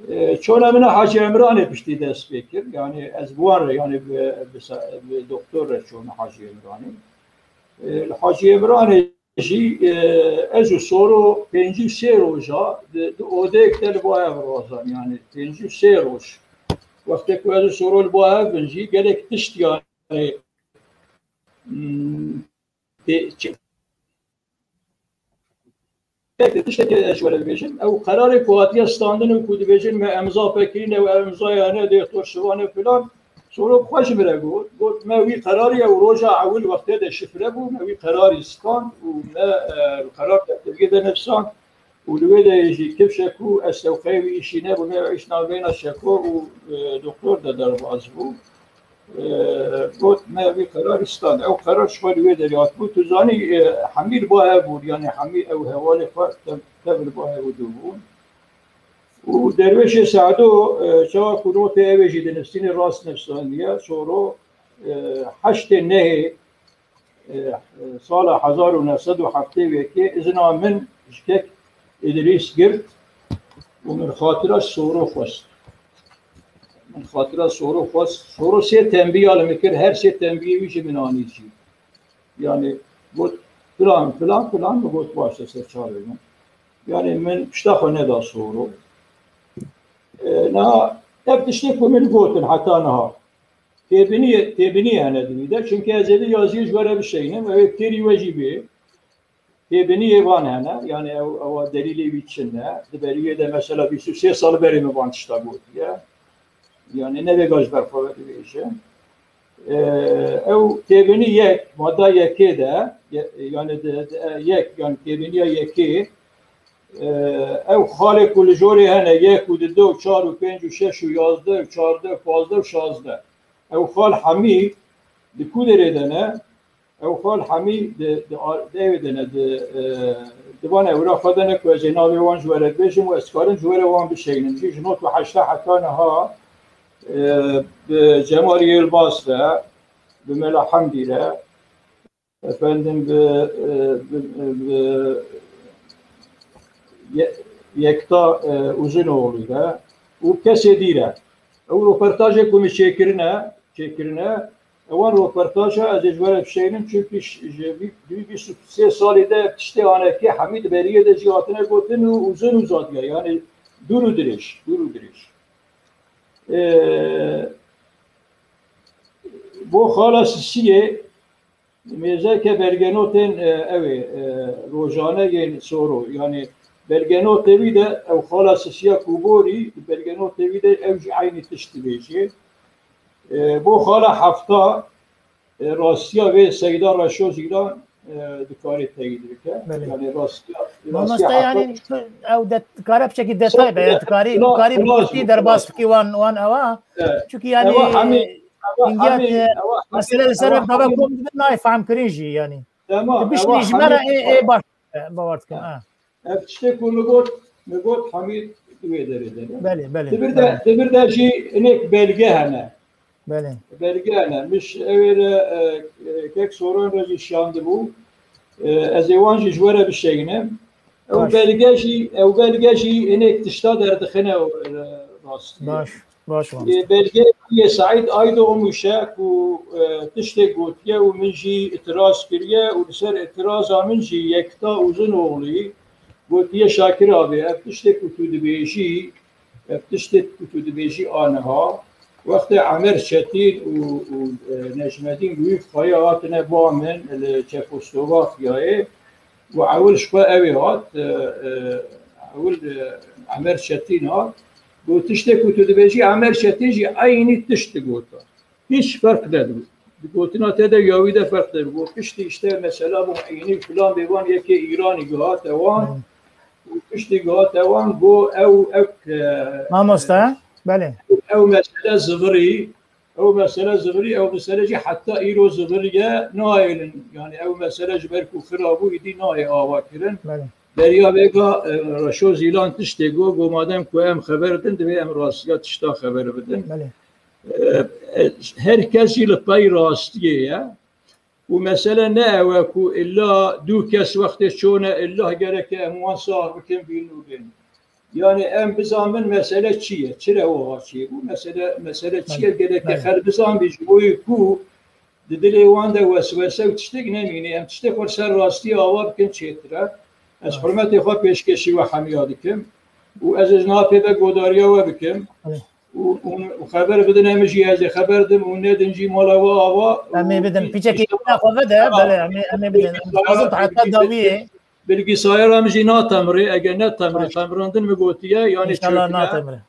E, çona min a Hacî Emranê piştî dest pê kir. Yani ez bi wan re, yani bi, bi, bi doktor re çona Hacî Emranê. E, li Hacî Emranê jî, e, ez û Soro pêncî û sê roja di, di odeyek de li ba hev razan, yani pêncî û sê roj. Wextê ku ez û Soro li ba hev bin jî gelek tişt, yani, hmm, tê-, çi-, tek tiştekê ez ji we re bibêjim, ew qerarê ku hatiye standin û ku dibêjin me emza pê kirîne û ev emzaya ne doktor Şivan e filan, Soro bi xwe ji min re got, got, me wî qerarî ew roja ewil wextê de şifre bû, me wî qerarî stand û me, e, li qerar deftergê de nivîsand û li wê de jî kifşe ku ez sewqeyê wî îşî nebû, me îş navbeyna Şeko û, e, doktor de derbas bû. E, got, me wî qerarî stand. Ew qerar ji xwe li wê derê hatibû. Tu zanî, e, hemî li ba hev bûn, yani hemî ew hevalê xwe tev, tev li ba hev û dû bûn. Û Derwêşê Sedo, e, çawa ku notê ew ê jî dinivîsînê rast nivîsandiye, Soro, e, heştê nehê, e, e, sala hezar û neh sed û heftê û yekê izina min ji kek Îdrîs girt û min xatira Soro xwest. Min xatira Soro xwest. Soro sê tembîya li min kir, her sê tembiyê wî jî min anî cî. Yani got, filan, filan, filan, min got, baş e, ser çavê min. Yani min pişta xwe neda Soro. E, niha ev tiştê ku min gotin heta niha. Têbiniyê, têbiniyê hene di wî de. Çunke ez êdî yaziyê ji we re bişeynim, ew ê bi têrî we jî bê. Têbiniyê van hene. Yani ew, ewa delîlê wî çi ne? Di beriyê de mesela bîst û sê sal berê min van tişta gotiye. Yani ne vêga ji ber xwe vedibêje. E, ew têbinî yek, madda yekê de, ye-, yani di, di, e, yek, yani têbiniya yekê, e, ew xalê ku li jorê hene, yek û du, du û çar û pênc û şeş û yazdeh û çardeh û pazdeh û şazdeh. Ew xal hemî di ku derê de ne? Ew xal hemî di, di, di ewê de ne, di, e, di van ewra xwe de ne ku ez ê navê wan ji we re bêjim û ez karim ji we re wan bişeynim. Jî ji nod û heşta heta niha, e, bi Cemal Yilmaz re, bi Mela Hemdî re, efendim bi, e, bi, bi Ye-, Yekta, e, Uzinoğlu re û kesê dî re. Ew roportajê ku min çêkirine, çêkirine, ewan roportaja ez ê ji we re bişeynim, çimkî ş-, ji vî, vî bîst û sê salê de ev tiştê anekê hemî di beriyê de jî hatine gotin û uzun uzadıya, yani dûr û dirêj, dûr û dirêj. E, bo xala Sisiyê, mêzeke belgenotên, e, ew ê, e, rojane yên Soro, yani belgenotê wî de ew xala Sisiya ku borî, belgenotê wî de ew jî eynî tişt dibêjê. E, bo xala hefta, e, rastiya vê Seyda Reşo Zîlan, e, dikarê teyîd bike. Belê. Yani rastiya, rastiya Mamoste, hefta yani ew de, dikare piçekî detay be, yani dikarî, dikarî bi kûrtî derbas bikî wan, wan ewa. Evet. Çünkü yani, ewa hemî, ewa hemî, e, ewa hemî, mesele li ser ewa ev gava hemî kom dibin nayê fehmkirin jî yani. Tamam, tu bişînî ji me re ê, ê baş, e, bawer dikim, ha. Ev tiştê ku min got, min got hemî di wê derê de ne. Belê, belê, Di bir de, belê. Di bir de jî hinek belge hene. Belê. Belge hene. Min ji ewê re, e, e, kek Soran re jî şiyandibû. E, ez ê wan jî ji we re bişeynim. Ew Baş. Belge jî, ew belge jî hinek tişta derdixine, e, rastî. Baş. Baş, baş. Ê, belgeyê Seîd Aydoğmuş e ku, e, tiştê gotiye û min jî îtiraz kiriye û li ser îtiraza min jî Yekta Uzinoğlu gotiye, Şakir abi, ev tiştê ku tu dibêjî, ev tiştê ku tu dibêjî aniha, wextê Emer Çetin û, û, e, Necmedîn Guyuk Kaya hatine ba min li Çekoslovakyayê, û ewil ji xwe ew ê hat, e, e, ewil, e, Emer Çetin hat. Got, tiştê ku tu dibêjî, Emer Çetin jî eynî tişt digota. Hiç ferq nedibû. Di gotina te de ya wî de ferq nedibû. Got, piştî işte mesela bû eynî filan bêvan yekê Îranî gihate wan. Û piştî gihate wan, got, ew, ew, e, Mamoste, belê. Ew mesele zivirî, Ew mesele zivirî, ew mesele jî heta îro zivirî ye, nayêlin. Yani ew mesele ji ber ku xira bû, îdî nayê ava kirin. Belê. Beriya vêga, e, Reşo Zîlan tiştê got, got, madem ku em xeber din, divê em rastiya tişta xeber bidin. Belê. E, e, her kes jî li pey rastiyê ye. Û mesele ne ew e ku illa du kes wextê çûne, illa gereke em wan sax bikin, bînin û bên. Yani em bizanbin mesele çi ye, çi re wiha çêbû, mesele, mesele çi ye, Belê, gereke belê. Xelk bizanbî ji bo yê ku di dilê wan de weswese û tiştek nemîne. Em tiştê xwe li ser rastiyê ava bikin çêtir e. Ez Baş. Hurmetê xwe pêşkêşî we hemiya dikim û ez ê ji niha pê ve godariya we bikim. Belê. Û, û, û xeber bidin, em jî ez ê xeber dim û nedin jî mala we ava. Em ê û bidin. Piçekî îşte xwe vede, belê, em ê, em ê bidin. Em dixwazin heta dawiyê. Bilgisayara min jî natemrê, eger netemrê, Baş. Temrandin mi gotiye, yani İnşallah çökme. Natemre.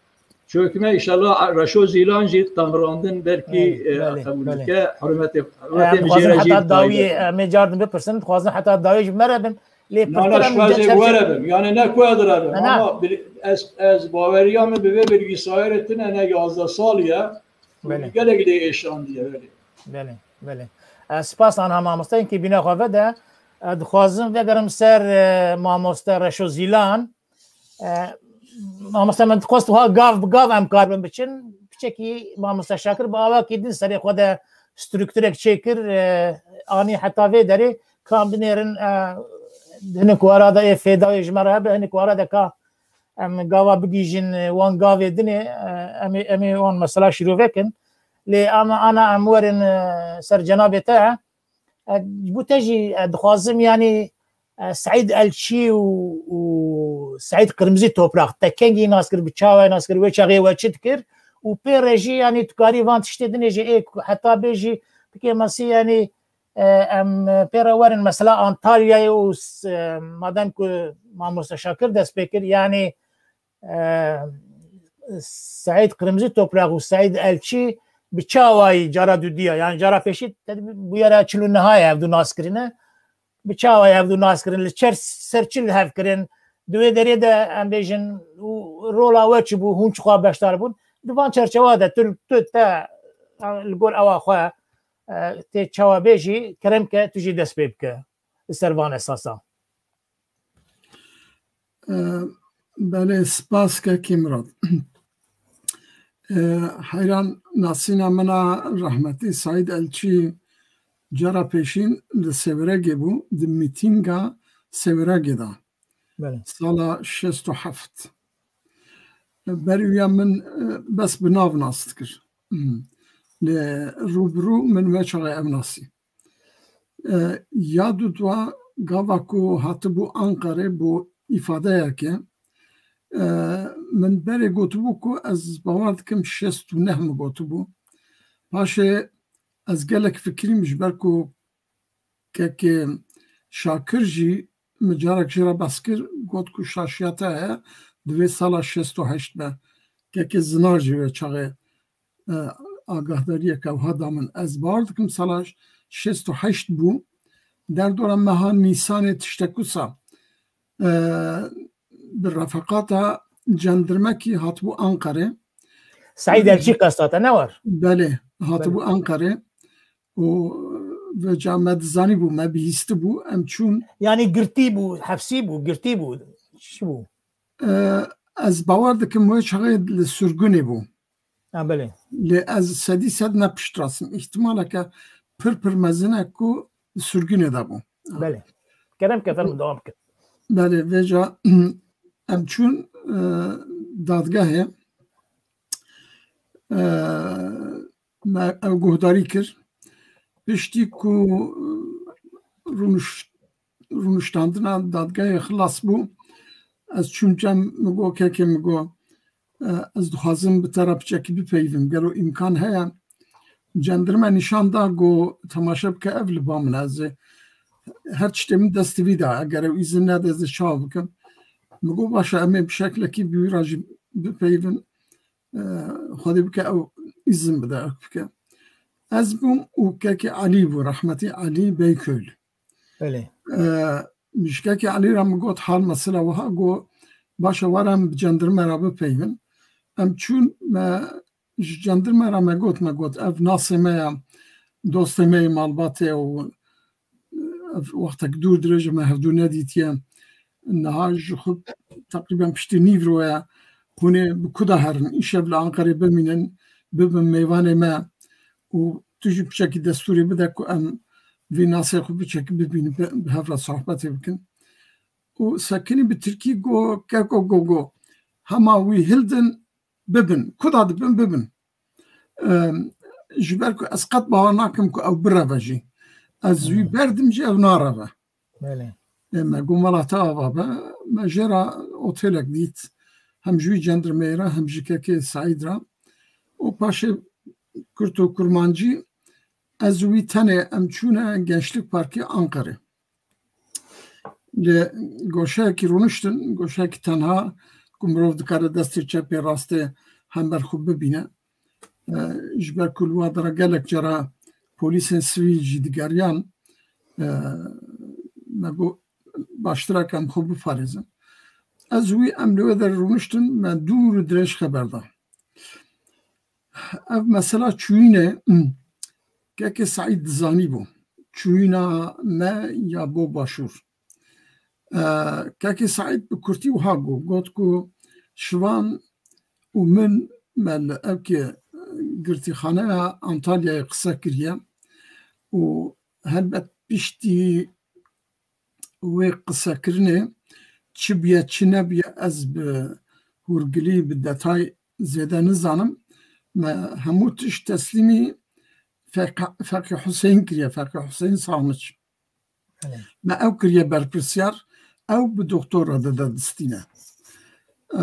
Çökme, inşallah Reşo Zîlan jî temrandin belkî, Belê, e, belê, qebûl belê. Bike. Hurmetê, hurmetê Em min jê dixwazin re jî heta dawiyê, em ê cardin bipirsin, dixwazin heta dawiyê ji me re bin. Lê Na, na, pirtir em ji we re bim. Yani ne ku ez re bim. Na, na. Ama bil-, ez, ez baweriya min bi vê bilgisayarê tune ne yazdeh salî ye. Belê. Gelek lê êşandiye, belê. Belê, belê. Ez spas anha mamoste, inkî bîna xwe vede. Ez dixwazim vegerim ser, e, mamoste Reşo Zîlan. E, mamoste, min dixwest wiha gav bi gav em karibin biçin. Piçekî mamoste Şakir bi awakî din serê xwe de strukturek çêkir, e, anî heta vê derê ka em binêrin, e, hinek wara de ê fêdayê ji me re hebe, hinek wara de ka em gava bigihîjin, e, wan gavê dinê, e, em ê, em ê wan mesela şîrove kin. Lê ama ana em werin, e, ser cenabê te. E, ji bo te jî, e, dixwazim, yanî, e, Seîd Elçî û, û Seîd Qirmizî Toprak, te kengî nas kir, bi çawa nas kir, wê çaxê we çi dikir? Û pê re jî, yanî, tu karî van tiştê dinê jî ê ku heta bê jî bikê mesî, yanî, e, em, e, pê re werin mesela Antalyayê û s-, e, madem ku mamoste Şakir dest pê kir, yanî, e, Seîd Qirmizî Toprak û Seîd Elçî bi çawayî cara dudiya, yani cara pêşî te bûyera çil û neha ye ev du nas kirine. Bi çawayî ev du nas kirin, li çer ser çi li hev kirin, Di wê derê de em bêjin û rola we çi bû, hûn çixwe beşdar bûn? Di van çerçewa de tu, tu te, e, li gor ewa xwe, e, tê çawa bêjî, kerem ke tu jî dest pê bike li ser van esasa. E, belê, spas kekê Mirad. E, heyran nasîna min a rehmetî Saîd Elçî cara pêşîn li Sêwregê bû, di mîtînga Sêwregê de. Belê. Sala şêst û heft. Berî wî ya min, e, bes bi nav nas dikir. Hmm. Lê rû bi rû min wê çaxê ev nasî. E, ya dû dua gava ku hatibû Anqerê bo îfadeyeke, e, min berê gotibû ku ez bawer dikim şêst û neh min gotibû. Paşê ez gelek fikirîm ji ber ku kekê Şakir jî min carek jê re behs kir, got ku şaşiya te heye, divê sala şêst û heşt be. Kekê Zinar jî wê çaxê, e, agahdariyeke wiha da min. Ez bawer dikim sala şêst û heşt bû, derdora meha Nîsanê tiştek wisa, e, bi refeqata cendirmekî hatibû Anqerê. Saîd Elçî qesta te ne war? Belê, hatibû Belê. Anqerê û vêca me dizanîbû, me bihîstibû, em çûn. Yanî girtî bû, hefsî bû, girtî bû, çi bû? E, ez bawer dikim wê çaxê li sirgunê bû. Ha, belê. Lê ez sedî sed ne piştrast im. Îhtimaleke pir pir mezin e ku li sirgunê de bû. Belê. Kerem ke, fermo dewam bike. Belê, vêca em çûn, e, dadgehê. E, me ew guhdarî kir. Piştî ku, e, rûniş-, rûniştandina dadgehê xilas bû, ez çûm cem, min got, kekê, min got, e, ez dixwazim bi te re piçekî bipeyivim. Gelo îmkan heye? Cendirme nîşan da, got, temaşe bike, ev li ba min e. Ez ê her tiştê min destî vî de, eger ew îzin nede, ez ê çawa bikim? Min got, baş e, em ê bi şeklekî bi wî re jî bipeyivin. E, Xwedê bike ew îzin bide, ew bike. Ez bûm û kekê Elî bû, rehmetî Elî Beyköylü. Belê. E, ji kekê Elî re min got hal mesela wiha, got, baş e, were em bi cendirme re bipeyivin. Em çûn, me ji cendirme re me got, me got, ev nasê me ye, dostê me yê malbatê û ev wextek dûr dirêj e me hevdû nedîtiye. Niha ji xwe teqrîben piştî nîvro ye. Hûn ê bi ku de herin? Îşev li Anqerê bimînin, bibin mêvanê me û tu jî piçekî destûrê bide ku em vî nasê xwe piçekî bibînin, bi, bi hev re sohbetê bikin. Û sekinî bi tirkî got, keko, go, go, hema wî hildin, bibin. Ku de dibin, bibin. Em, ji ber ku ez qet bawer nakim ku ew bireve jî. Ez wî Hmm. berdim jî, ew nareve. Belê. E, me got, mala te ava be. Me jê re otêlek dît. Hem ji wî cendirmeyê re, hem ji kekê Seîd re. Û paşê kurt û kurmancî ez û wî tenê em çûne Gençlik Parkê Anqerê. Li goşeyekî rûniştin, goşeyekî tenha ku mirov dikare destê çepê rastê hember xwe bibîne. E, ji ber ku li wa dera gelek cara polîsên sivîl jî digeriyan, e, me got, baştir e ku em xwe biparêzin. Ez û wî em li wê derê rûniştin, me dûr û dirêj xeber da. Ev mesela çûyînê, hmm, kekê Seîd dizanîbû. Çûyîna me ya bo başûr. E, kekê Seîd bi kurtî wiha got, got ku Şivan û min me li ewkê girtîxaneya Antalyayê qise kiriye û helbet piştî wê qisekirinê çi bûye, çi nebûye, ez bi hûrgilî, bi detay zêde nizanim. Me hemû tişt teslîmî Feqî, Feqî Huseyîn kiriye, Feqî Huseyîn Sarniç. Belê. Me ew kiriye berpirsiyar, ew bi doktor re dide distîne. Ee,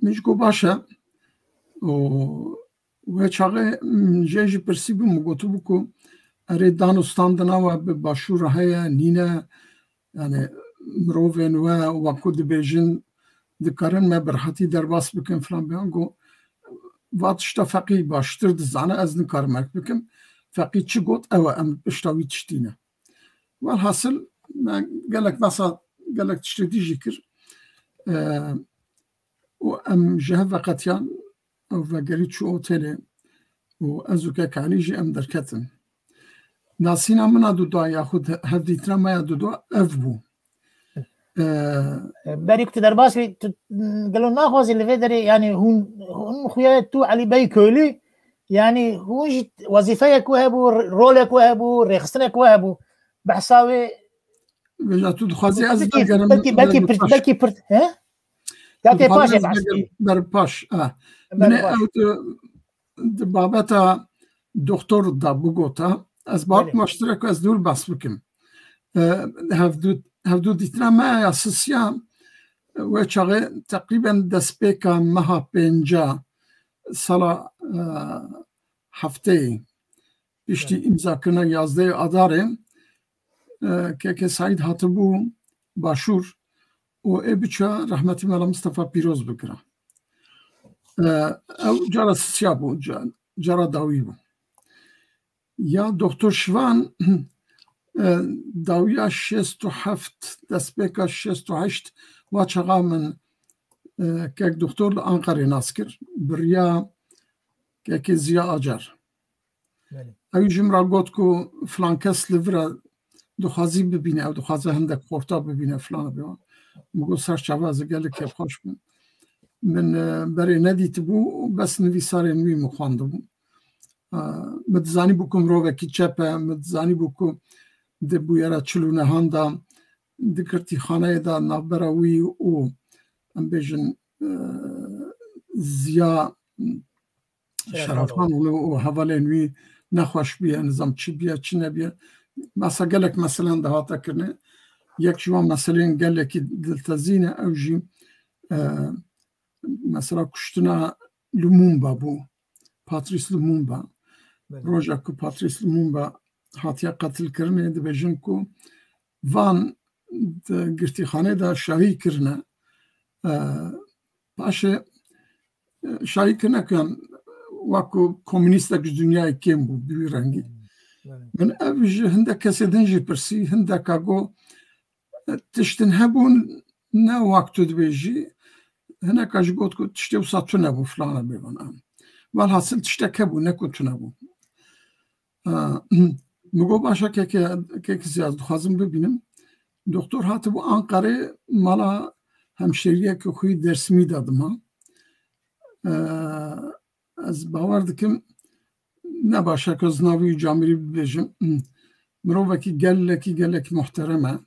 Min jî got, baş e. Û wê çaxê min jê jî pirsîbû, min gotibû ku erê dan û standina we bi başûr re heye, nîne, yani mirovên we, wek ku dibêjin, dikarin me bi rehetî derbas bikin filan biyan. Got, va tişta Feqî baştir dizane, ez nikarim ev bikim. Feqî çi got, ew e, em pişta wî tiştî ne. Welhasil, me gelek behsa gelek tiştê dî jî kir. E, û em ji hev veqetiyan, ew vegerî çû otelê û ez û kek Elî jî em derketin. Nasîna min a duda yaxud hevdîtina me ya duda ev bû. E, Berî ku tu derbas bî, tu gelo naxwazî li vê derê, yanî hûn, hûn xuya tu Elî Bey Köylü, yanî hûn jî wezîfeyek we hebû, rolek we hebû, rêxistinek we hebû. Behsa wê Vêca tu dixwazî ez belkî, vegerim belkî, belkî ber pirt, paş. Belkî pirt, he? Ya Tu tê dixwazî paşê ez behs vegerim bikî. ber paş. Ah. Ber Min ê paş. ew di, di babeta doktor da bigota. Ez bar Belê. maştire ku ez dûr behs bikim. E, hevdû, hevdû dîtina me ya sisiya, e, wê çaxê teqrîben destpêka meha pênca sala, e, hefteyê. Piştî Belê. îmzakirina yazdehê Adarê, e, keke Saîd hatibû Başûr û ê biça rehmetî Mela Mistefa Pîroz bikira. E, ew cara sisiya bû, ca-, cara dawî bû. Ya doktor Şivan, e, dawiya şêst û heft, destpêka şêst û heşt, wa çaxa min, e, kek doktor li Anqerê nas kir. Bi riya kekê Ziya Acar. Belê. Ew jî min re got ku filan kes li vir e, dixwazî bibîne, ew dixwaze hindek xorta bibîne filan bê. Min got ser çava ez ê gelek kêfxweş bim. Min, e, berê nedîtibû, bes nivîsarên wî min xwendibû. E, min dizanîbû ku mirovekî çep e, min dizanîbû ku di bûyera çil û nehan de, di girtîxaneyê de navbera wî û, em bêjin, e, Ziya Şerefan Şerefan û, û hevalên wî nexweş bûye, nizam çi bûye, çi nebûye. Masa gelek meselen de hate kirine. Yek ji wan meseleyên gelekî diltezî ne, ew jî, e, mesela kuştina Lumumba bû. Patrice Lumumba. Belê. Roja ku Patrice Lumumba hatiye qetilkirinê, dibêjin ku van di girtîxanê de şahî kirine. E, paşê, e, şahî kirine ku, yan, wek ku komûnîstek ji dinyayê kêm bû, bi wî rengî. Belê. Min ev ji hindek kesê din jî pirsî, hindeka got, e, tiştin hebûn, ne wek tu dibêjî, hineka jî got ku tiştê wisa tune bû, filana bêvan. Welhasil tiştek hebû, ne ku tune bû. E, min got, baş e, keke, keke Ziya, ez dixwazim bibînim. Doktor hatibû Anqerê, mala hemşêriyeke xwe yî Dêrsimî de dima. E, ez bawer dikim, ne baş e ku ez navê wî camêrî bibêjim. Mirovekî gelekî, gelekî muhterem e.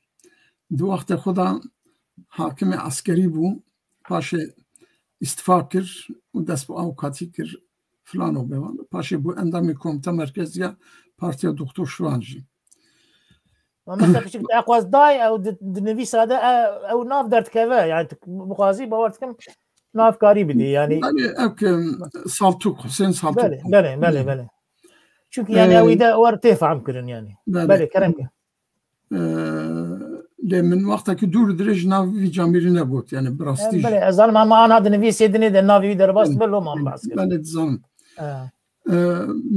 Di wextê xwe de hakimê eskerî bû, paşê îstifa kir û dest bi awkatî kir, filan û bevan. Paşê bû endamê Komîta Merkezî ya Partiya Doktor Şivan jî. Mamoste Piçik, te eqwaz day, ew di, di nivîsa de, e, ew nav derdikeve. Yani, tu bixwazî, bawer dikim, nav karî bidî, yani. Belê, ew ki Saltuk, Husên Saltuk. Belê, belê, belê, belê. Çünkü yani, Ee, ew de wer tê fehm kirin yani. Belê. Belê, kerem ke. Ee, lê min wextekî dûr dirêj nav vî camêrî negot, yani, bi rastî Ee, jî. Belê, ez zanim ama ana di nivîsê dinê de navê wî derbas Belê. dibe, loma min behs kir. Belê, dizanim. Ee. Ee,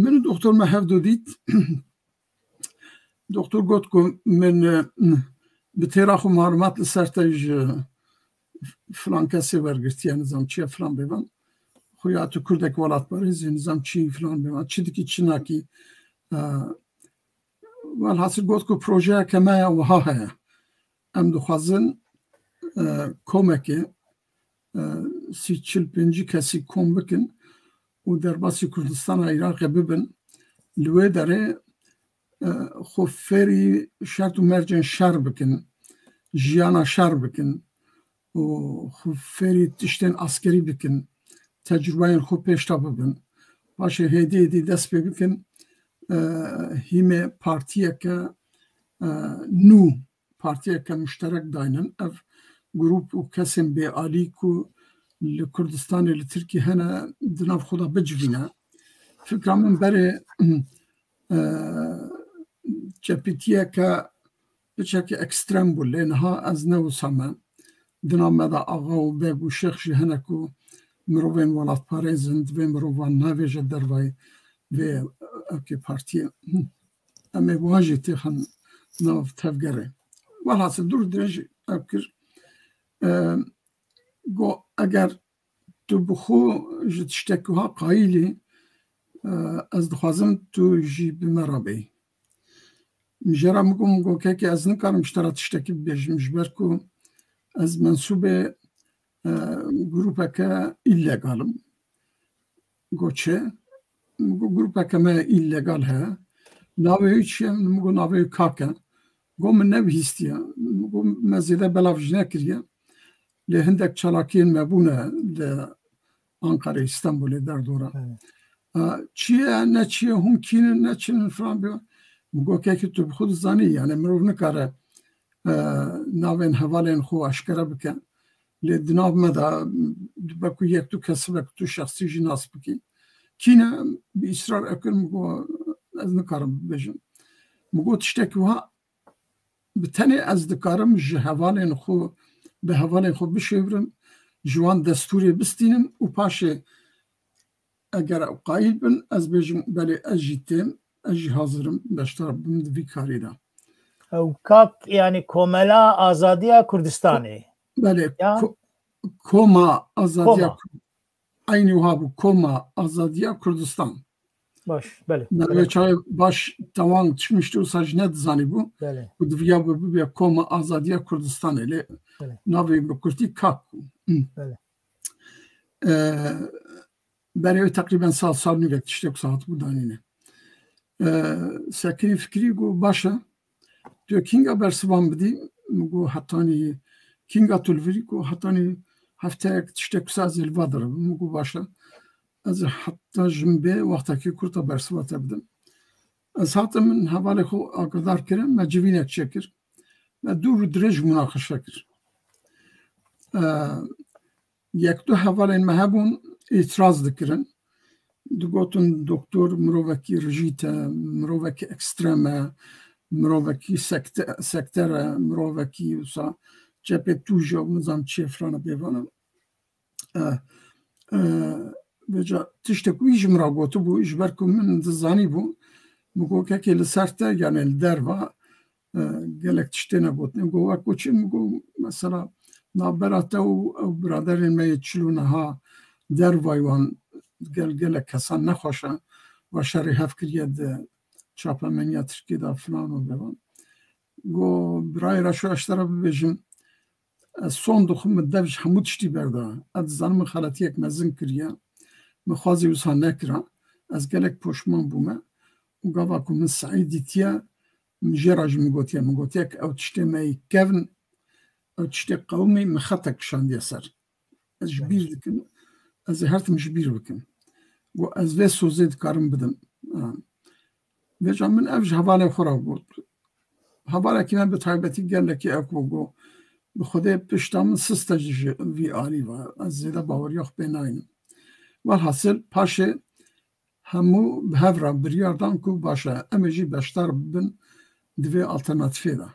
min û doktor me hevdu dît. Doktor got ku min, e, bi têra xwe malumat li ser te ji filan kesê wergirtiye, nizam çi ye, filan bêvan. Xuya tu kurdek welatparêz î, nizam çi, filan bêvan. Çi dikî, çi nakî. E, welhasil got ku projeyeke me ya wiha heye. Em dixwazin, e, komekê, e, sî, çil, pêncî kesî kom bikin û derbasî Kurdistana Iraqê bibin. Li wê derê, e, xwe fêrî şert û mercên şer bikin, jiyana şer bikin û xwe fêrî tiştên askerî bikin, tecrubeyên xwe pêş de bibin. Paşê hêdî hêdî dest pê bikin, e, hîmê partiyeke, e, nû, partiyeke muşterek daynin. Ev grûp û kesên bêalî ku li Kurdistanê, li Tirkiyê hene, di nav xwe de bicivîne. Fikra min berê, e, çepîtiyeke piçekî ekstrem bû, lê niha ez ne wisa me. Di nav me de axa û beg û şêx jî hene ku mirovên welatparêz in, divê mirovan navêje dervayî vê ewkê partiyê. Em ê wiha jî têxin nav tevgerê. Welhasil dûr dirêj ev kir. E, got, eger tu bi xwe ji tiştekî wiha qayîl î, e, ez dixwazim tu jî bi me re bêyî. Min jê re min got, min got, kekê, ez nikarim ji te re tiştekî bibêjim, ji ber ku ez mensûbê, e, grûpeke îllegal im. Got, çi? Min got, grûpeke me îllegal heye. Navê wî çi ye? Min got, navê wî Kak e. Got, min nebihîstiye. Min got, me zêde belav jî nekiriye. Lê hindek çalakiyên me bûne li Ankarê, Stenbolê, derdora. Evet. E, çi ye, ne çi ye, hûn kî ne, ne çi ne filan bê. Min got, kekê, tu bi xwe dizanî, yani mirov nikare, e, navên hevalên xwe aşkere bike. Lê di nav me de, dibe ku yek du kes be ku tu şexsî jî nas bikî. Kî ne, bi îsrar ew kir, min got, ez nikarim bibêjim. Min got, tiştekî wiha bi tenê ez dikarim ji hevalên xwe, bi hevalên xwe bişêwirim, ji wan destûrê bistînim û paşê eger ew qayîl bin, ez bêjim, belê, ez jî têm, ez jî hazir im beşdar bim di vî karî de. Ew Kak, yani Komela Azadiya Kurdistanê. Belê, Ya? ko-, Koma Azadiya Koma. Kur-, eynî wiha bû, Koma Azadiya Kurdistan. Baş, belê, Merve belê. Çaye baş tewang çimişti, wisa jî nedizanî bû. Belê. Ku diviya bi, bibe Koma Azadiya Kurdistanê, lê Belê. Navê bi kurtî Kak bû. Hı. Belê. E, berê wê teqrîben sal, sal nîvek tiştek wisa hatibû danîne. E, Sekinî Fikrî got, baş e. Tu kînga bersivan bidî? Min got, hetanî kînga tu li vir î? Got, hetanî hefteyek tiştek wisa ez ê li va diribim. Min got, baş e. Ez ê heta ji min bê wextekî kurt e bersiva te bidim. Ez hatim, min hevalê xwe agahdar kirin, me civînek çêkir. Me dûr û dirêj munaqeşe kir. E, yek du hevalên me hebûn, îtiraz dikirin. Digotin, doktor mirovekî rijît e, mirovekî ekstrem e, mirovekî sekte-, sekter e, mirovekî wisa cepê tûj e û nizam çi ye, filan e, bêvan e. E, e, vêca tiştek wî ji min re gotibû, ji ber ku min dizanîbû, min got, kekê, li ser te, yani li derva, e, gelek tişt têne gotinê. Min got, wek ku çi? Min got, mesela, navbera te û ew biraderên me yê çil û neha dervayî wan gel gelek kesan nexweş e, we şerê hev kiriye di çapemeniya Tirkiyê de filan û bevan. Got, birayê Reşo, ez ji te re bibêjim, ez son dixwim, min dev ji hemû tiştî berda. Ez dizanim min xeletiyek mezin kiriye. Min xwazî wisa nekira. Ez gelek poşman bûme. Û gava ku min Seîd dîtiye, min jê re jî min gotiye, min gotiye ku ew tiştê me yê kevn, ew tiştê qewimî, min xetek kişandiye ser. Ez ji bîr dikim, ez ê her tim ji bîr bikim. Got, ez vê sozê dikarim bidim. Ha. Vêca min ev ji hevalên xwe re got. Hevalekî me bi taybetî gelekî ew ku got, bi Xwedê pişta min sist e ji vî alî ve. Ez zêde baweriya xwe pê naynim. Welhasil, paşê hemû bi hev re biryar dan ku baş e, em ê jî beşdar bibin di vê alternatîfê de.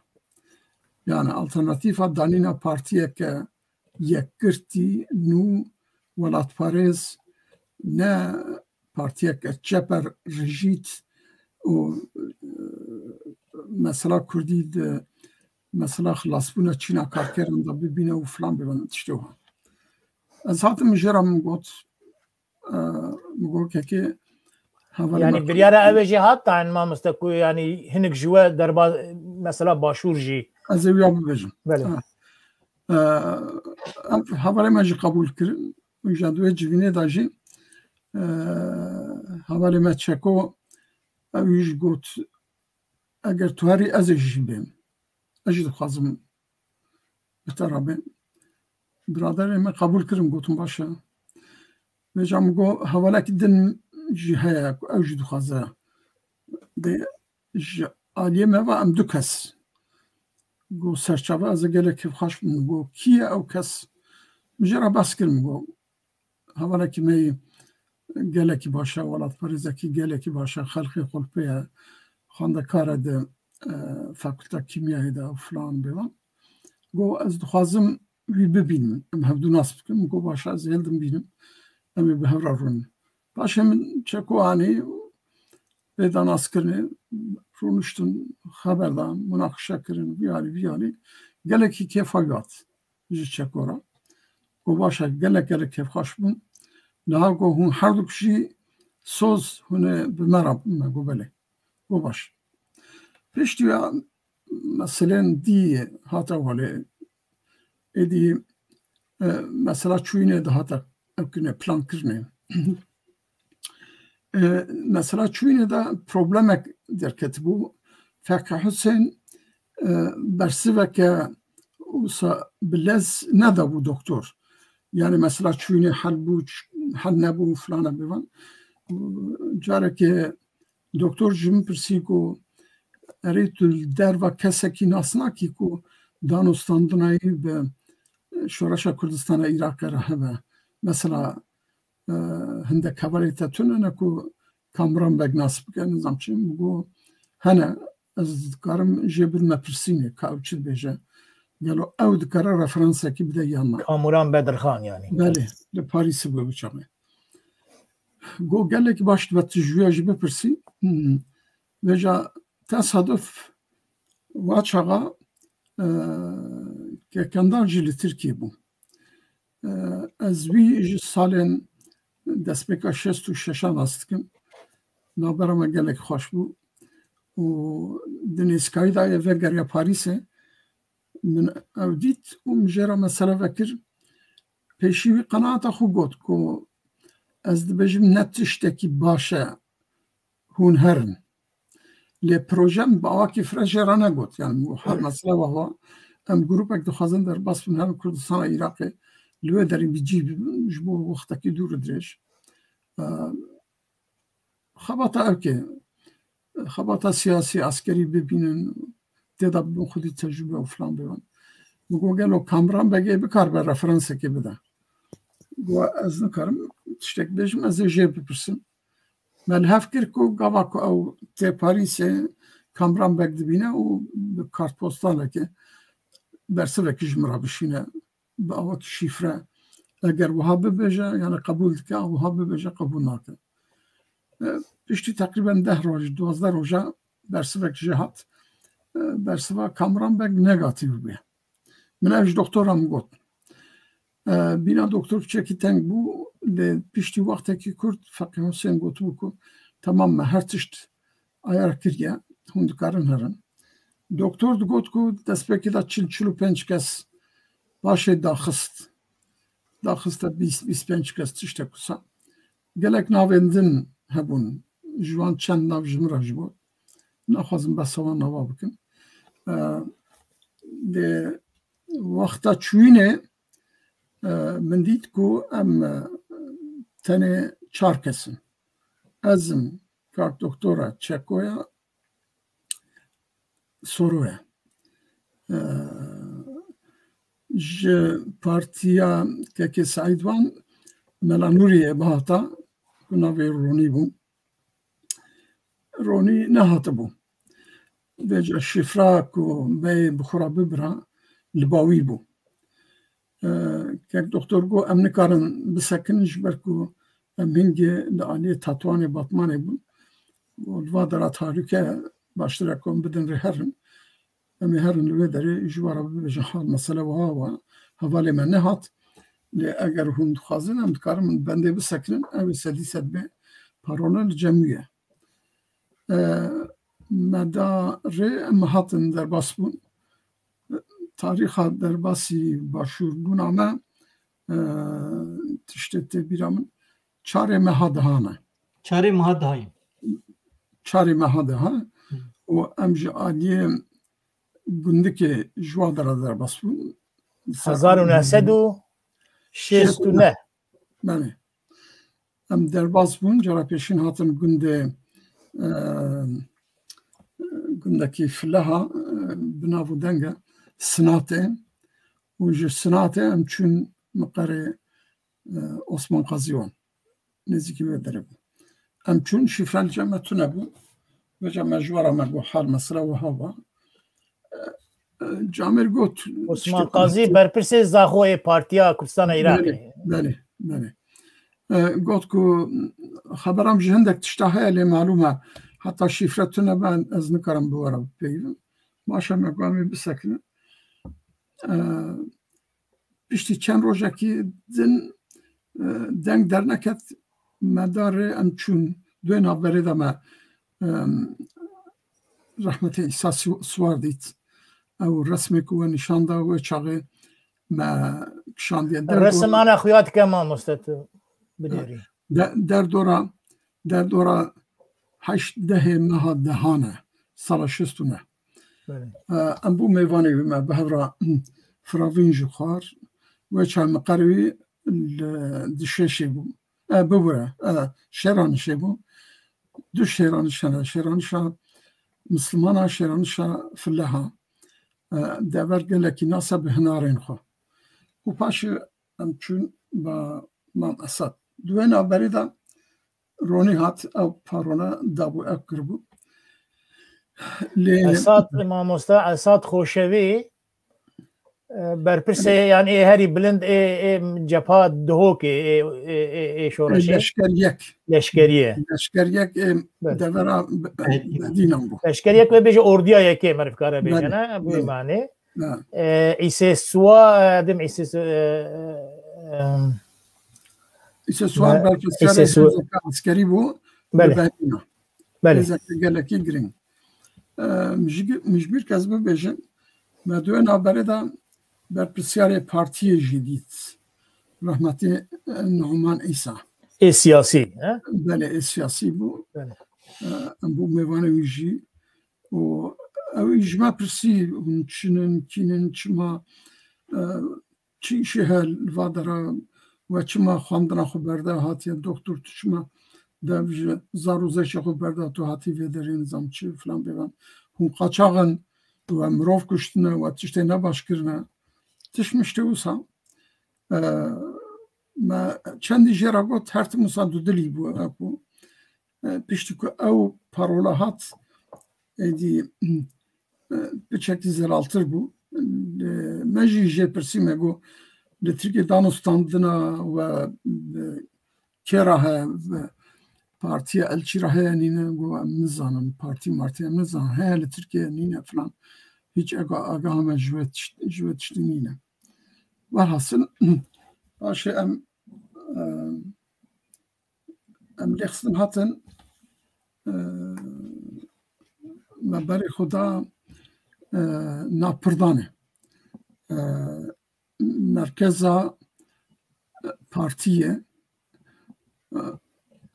Yani alternatîfa danîna partiyeke yekgirtî, nû, welatparêz, ne partiyeke çeper, rijît û, e, mesela Kurdî di mesela xilasbûna çîna karkeran de bibîne û filan bibin tiştê wiha. Ez hatim, min jê re min got, e, min got, kekê, hevalê Yani me biryara ew ê jî hat dayîn, mamoste, ku yani hinek ji we derba, mesela Başûr jî. Ez ê wiya bibêjim. Belê. Ha. E, ev hevalê me jî qebûl kirin. Û ji di wê civînê de jî, e, hevalê me Çeko, ew jî got, eger tu herî, ez ê jî bêm. Ez jî dixwazim bi te re bêm. Biraderê me qebûl kirin, gotin, baş e. Vêca min got, hevalekî din jî heye ku ew jî dixwaze. Dê ji aliyê me ve em du kes. Got, serçave, ez ê gelek kêfxweş bim. Got, kî ye ew kes? Min jê re behs kir, min got, hevalekî me yî gelekî baş e, welatparêzekî gelekî baş e, xelkê xwe li pê ye, xwendekar e di, e, fakulta kîmyayê de û filan bêvan. Got, ez dixwazim wî bibînim, em hevdu nas bikin. Min got, baş e, ez ê hildim bînim, em ê bi hev re rûnin. Paşê min Çeko anî, pê de naskirinê, rûniştin, xeber dan, munaqişe kirin, vî alî, vî alî. Gelekî kêfa wî hat ji çekora. Got, "Baş e, gelek gelek kêfxweş bûm. Niha got, hûn herduk jî soz hûn ê bi me re." Me got, "Belê." Got, "Baş." Piştî ya meselên dî hate holê. Êdî, e, mesela çûyînê de hate evkirine, plan kirine. E, mesela çûyînê de problemek derketibû. Feqî Husên, e, bersiveke wisa bi lez nedabû doktor. Yani mesela çûyînê hel bû, ç-, hel nebû, filana bêvan. Carekê doktor ji min pirsî ku, "Erê, tu li derva kesekî nas nakî ku danûstandina wî bi Şoreşa Kurdistana Iraqê re hebe? Mesela, e, hindek hevalê te tune ne ku Kamuran Beg nas bike, nizam çi?" Min got, "Hene, ez dikarim jê bidime pirsînê, ka ew çi dibêje. Gelo ew dikare referansekî bide yan na?" Kamuran Bedirxan yani. Belê, li Parîsê bû bi çaxê. Got, "Gelekî baş dibe tu ji wî ya jî bipirsî." Hmm. Vêca tesaduf wa çaxa, e, Kekendar jî li Tirkiyê bû. E, ez wî ji salên destpêka şêst û şeşan nas dikim. Navbera me gelek xweş bû. Û di nêzîkayî de yê vegeriya Parîsê, min ew dît û min jê re mesele vekir. Pêşî wî qenaeta xwe got ku ez dibêjim ne tiştekî baş e hûn herin. Lê projem bi awakî fireh jê re negot. Yani her mesele wa wa em grûpek dixwazin derbas bin herin Kurdistana Iraqê, li wê derê bi cî bibin, ji bo wextekî dûr û dirêj. Eee, xebata ew ke, xebata siyasî, eskerî bibînin, tê de bibin xwedî tecrûbe û filan bibin. Min got, "Gelo Kamran Begê bikaribe referansekê bide?" Got, "Ez nikarim tiştek bêjim, ez ê jê bipirsim." Me li hev kir ku gava ku ew tê Parîsê, Kamran Beg dibîne û bi kartpostalekê bersivekî ji min re bişîne, bi awakî şîfre. Eger wiha bibêje, yani qebûl dike, wiha bibêje, qebûl nake. E, piştî teqrîben deh roj, duwazdeh roja bersivek jê hat. E, bersiva Kamran Beg negatîf bûye. Min ev ji doktora min got. E, bîna doktor piçekî teng bû, lê piştî wextekî kurt Feqî Husên gotibû ku, "Temam me, her tişt ayar kiriye, hûn dikarin herin." Doktor digot ku destpêkê de çil, çil û pênc kes paşê daxist. Daxiste bîst, bîst pênc kes tiştek wisa. Gelek navên din hebûn. Ji wan çend nav ji min re ji bo. Naxwazim behsa wan nava bikim. E, lê wexta çûyînê, e, min dît ku em, e, tenê çar kes in. Ez im, kak doktora Çekoya, Soroya. E, ji partiya Kekê Seîd Van Mela Nûriyê bihata, ku navê Ronî bû. Ronî nehatibû. Vêca şifra ku beyê bi xwe re bibira, li ba wî bû. E, kek doktor got, "Em nikarin bisekinin, ji ber ku em hingê li aliyê Tatwanê Batmanê bûn. Û li va dera tehlûke, baştir e ku em bidin rê herin. Em ê herin li wê derê ji we re bibêjin hal mesele wiha wa, hevalê me nehat. Lê eger hûn dixwazin, em dikarin bendê bisekinin, ew ê sedî sed bê parole li cem wî ye." E, me da rê, em hatin derbas bûn. Tarîxa derbasî başûrbûna me, e, tiştê tê bîra min, çarê meha deha ne. Çarê meha dehayê. Çarê meha deha. Hı. Û em ji aliyê gundikê ji wa dera derbas bûn. Hezar û neh sed û şêst û neh. Belê. Em derbas bûn, cara pêşîn hatin gundê, e, gundekî Fileha, e, bi nav û deng e, Sinatê. Û ji Sinatê em çûn miqerê, e, Osman Qazî wan. Nêzîkî wê derê bû. Em çûn, şîfre li cem me tune bû. Vêca me ji we re me got, hal mesele wiha wa. E, e, Camêr got, Osman Qazî, berpirsê Zaxoyê Partiya Kurdistana Iraqê. Belê, belê, belê. E, got ku xeberam ji hindek tişta heye, lê malûm e, heta şîfre tune be, ez nikarim bi we re bipeyivim. Baş e, me got, em ê bisekinin. e, piştî çend rojekî din, e, deng derneket, me da rê em çûn. Duê navberê de me, e, rehmetê Îsa Su-, Suwar dît. Ew resmê ku we nîşan da, wê çaxê me kişandiye. Resim ana xuya dike mamoste tu binêrî. De-, derdora, derdora heşt dehê meha dehan e, sala şêst û neh. Belê. E, em bû mêvanê wî, me bi hev re firavîn jî xwar. Wê çay miqer wî li, di şêşê bû. E, bibûre, e, şêranişê bû. Du şêraniş hene. Şêranişa Mislimana, şêranişa Fileha. E, dever gelekî nas e bi hinarên xwe. Û paşê em çûn ba Mam Esad. Di wê navberê de Ronî hat, ew parola dabû, ew kiribû. Lê Esad, mamosta Esad Xoşevî, e, berpirsê, yanî ê herî bilind ê, ê cepha Duhokê, ê, ê, ê, ê şoreşê. Leşker yek. Leşkeriyê. Leşker yek, ê, Belê. devera Be-, Bedînan bû. Leşker yek wê bêje ordiya yekê, meriv kare bêje, Belê, ne? Bu belê. mane. Ha. E, Îsê Suwa, e, dim Îsê Su-, e, e, em, Îsê Suwa Me-, berpirsiyarê Îsê Su-, hêzeke eskerî bû, Belê. li Berlîna. Belê. Hêzeke gelekî girîng. E, mijgi-, mijbîr kes bibêjin, me di wê navberê de berpirsiyarê partiyê jî dît. Rehmetî, e, Numan Îsa. Ê siyasî, he? Belê, ê siyasî bû. Belê. E, em bû mêvanê wî jî. Û ew ji me pirsî, hûn çi nin, kî nin, çima, e, çi îşê heye li va dera, we çima xwendina xwe berda, hatiye doktor, tu çima dev ji zar û zeçê xwe berda, tu hatî vê derê, nizam çi, filan bêvan. Hûn qaçax in, we mirov kuştine, we tiştê nebaş kirine. Tişt miştê wisa. E, me çendî jê re got, her tim wisa dudilî bû, e, ku, e, piştî ku ew parola hat, êdî, e, piçekî zelaltir bû. E, me jî jê pirsî, me got, li Tirkiyê danûstandina we, e, kê re heye, e, partiya Elçî re heye nîne? Got, em nizanin, partî martî em nizanin, heye li Tirkiyê nîne filan. Hiç ega-, agaha me ji wê tişt-, ji wê tiştî nîne. Welhasil, paşê em, e, em lêxistin hatin, e, me berê xwe da, e, nav Pirdanê. E, merkeza partiyê, e,